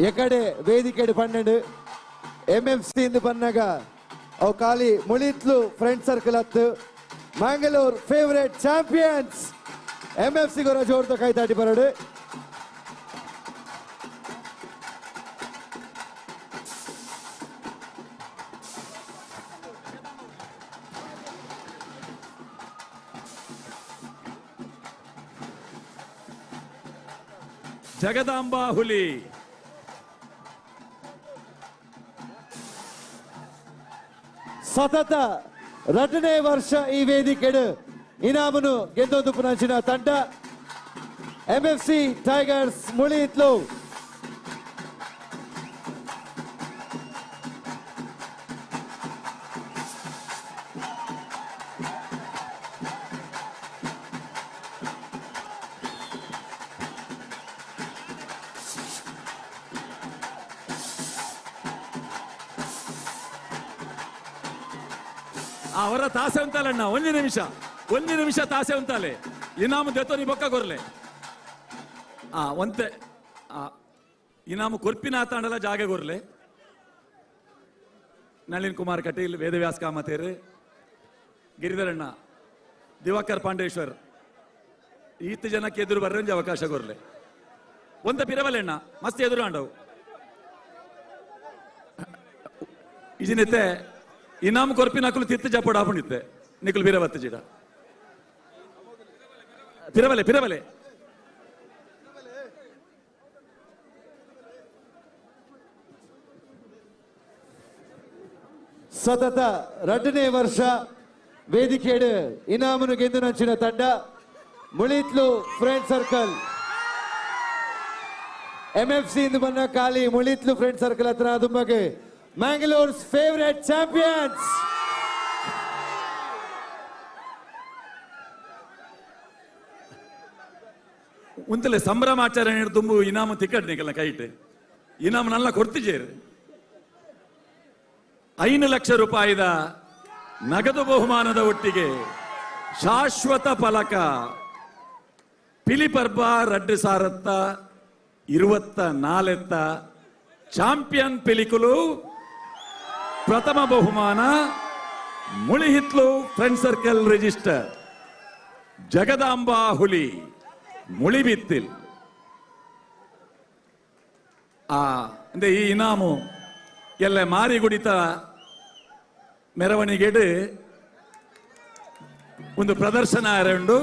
ಎಕಡೆ ವೇದಿಕೆ 12 ಎಂಎಫ್ಸಿ ಇಂದು ಬನ್ನಾಗ ಅವು ಖಾಲಿ ಮುಳಿತ್ಲು ಫ್ರೆಂಡ್ ಸರ್ಕಲ್ ಹತ್ತು ಮ್ಯಾಂಗಳೂರ್ ಫೇವರೇಟ್ ಚಾಂಪಿಯನ್ಸ್ ಎಂಎಫ್ಸಿ ಗೊರ ಜೋರ್ದ ಕೈ ತಾಟಿ ಬರಡು. ಜಗದಾಂಬಾ ಹುಲಿ ಸತತ 2ನೇ ವರ್ಷ ಈ ವೇದಿಕೆಡು ಇನಾಮನು ಗೆದ್ದೊಂದು ಪುನಂಚಿನ ತಂಡ ಎಂಎಫ್ಸಿ ಟೈಗರ್ಸ್ ಮುಳಿಯಿತ್ಲು. ಅವರ ತಾಸೆ ಉಂತಾಲಣ್ಣ, ಒಂದು ನಿಮಿಷ ಒಂದು ನಿಮಿಷ ತಾಸೆ ಉಂತಾಲೆ ಇನಾಮು ದೆತ್ತೋ ನೀ ಬೊಕ್ಕ ಕೊರ್ಲೆ. ಆ ಒಂತೆ ಇನಾಮು ಕೊರ್ಪಿನ ಆತಾಂಡಲ ಜಾಗ ಕೊರ್ಲೆ. ನಳಿನ್ ಕುಮಾರ್ ಕಟೀಲ್, ವೇದವ್ಯಾಸ್ ಕಾಮತೇರು, ಗಿರಿಧರಣ್ಣ, ದಿವಾಕರ್ ಪಾಂಡೇಶ್ವರ್, ಈತ ಜನಕ್ಕೆ ಎದುರು ಬರ್ರಂಜಿ ಅವಕಾಶ ಕೊರ್ಲೆ. ಒಂದ ಪಿರವಲೆಣ್ಣ ಮಸ್ತ್ ಎದುರು ಆಂಡವು. ಇಜಿನಿತ್ತೆ ಇನಾಮ್ ಕೊರ್ಪಿನ ಅಕುಲು ತಿತ್ತು ಜಪೋಡ ಆಪುಂಡಿತ್ತೆ ನಿಕುಲು ಬಿರವತ್ತು ಜಿಡ ಪಿರವಲೆ ಪಿರವಲೆ. ಸತತ 2ನೇ ವರ್ಷ ವೇದಿಕೆಡು ಇನಾಮನು ಗೆದ್ದು ನಂಚಿನ ತಂಡ ಮುಳಿತ್ಲು ಫ್ರೆಂಡ್ ಸರ್ಕಲ್. ಎಂಎಫ್ಸಿ ಇಂದು ಬನ್ನ ಖಾಲಿ ಮುಳಿತ್ಲು ಫ್ರೆಂಡ್ ಸರ್ಕಲ್ ಹತ್ರ ದುಂಬಗೆ ಮ್ಯಾಂಗ್ಳೂರ್ಸ್ ಫೇವರೇಟ್ ಚಾಂಪಿಯನ್ಸ್. ಉಂತಲೆ ಸಂಭ್ರಮಾಚರಣೆ ತುಂಬು ಇನಾಮ ತಿಕ್ಕಡ್ ನಿಕಲ್ನ ಕೈಟ್ ಇನಾಮ ನಲ್ಲ ಕೊಡ್ತಿಜೇರು. 5 ಲಕ್ಷ ರೂಪಾಯಿದ ನಗದು ಬಹುಮಾನದ ಒಟ್ಟಿಗೆ ಶಾಶ್ವತ ಫಲಕ ಪಿಲಿಪರ್ಬ 2024 ಚಾಂಪಿಯನ್ ಪಿಲಿಕುಲು ಪ್ರಥಮ ಬಹುಮಾನ Mulihitlu friend circle register Jagadamba Huli Mulibittil. ಆ ಅಂದ್ರೆ ಈ ಇನಾಮು ಎಲ್ಲ ಮಾರಿಗುಡಿತ ಮೆರವಣಿಗೆಡು ಒಂದು ಪ್ರದರ್ಶನ ಅರಂಡು.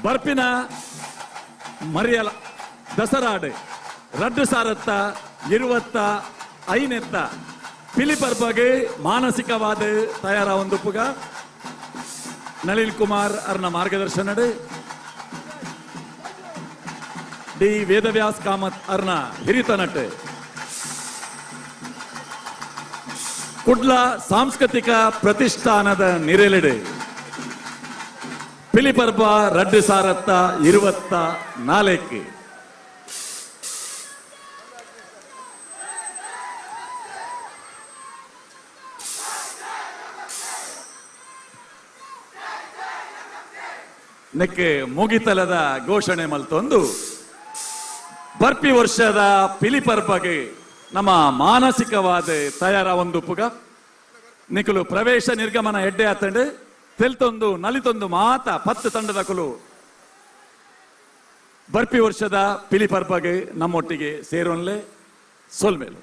ಬರ್ಪಿನ ಮರಿಯಲ ದಸರಾಡು 2025 ಪಿಲಿಪರ್ಬಗೆ ಮಾನಸಿಕವಾದ ತಯಾರ ಒಂದುಪ್ಪುಗ ನಳಿನ್ ಕುಮಾರ್ ಅರ್ನ ಮಾರ್ಗದರ್ಶನಡು, ಡಿ ವೇದವ್ಯಾಸ್ ಕಾಮತ್ ಅರ್ನ ಹಿರಿತನಟ್ಟು, ಕುಡ್ಲ ಸಾಂಸ್ಕೃತಿಕ ಪ್ರತಿಷ್ಠಾನದ ನಿರೆಲೆಡು ಪಿಲಿಪರ್ಬ 2024. ನೆಕ್ಕೆ ಮುಗಿತಲದ ಘೋಷಣೆ ಮಲ್ತೊಂದು ಬರ್ಪಿ ವರ್ಷದ ಪಿಲಿಪರ್ಬಗೆ ನಮ್ಮ ಮಾನಸಿಕವಾದ ತಯಾರ ಒಂದು ಪುಗ ನಿಕುಲು ಪ್ರವೇಶ ನಿರ್ಗಮನ ಎಡ್ಡೆ ಆತಂಡು ತೆಲ್ತೊಂದು ನಲಿತೊಂದು ಮಾತ 10 ತಂಡದ ಕುಲು ಬರ್ಪಿ ವರ್ಷದ ಪಿಲಿಪರ್ಬಗೆ ನಮ್ಮೊಟ್ಟಿಗೆ ಸೇರೋನ್ಲೆ ಸೋಲ್ಮೇಲು.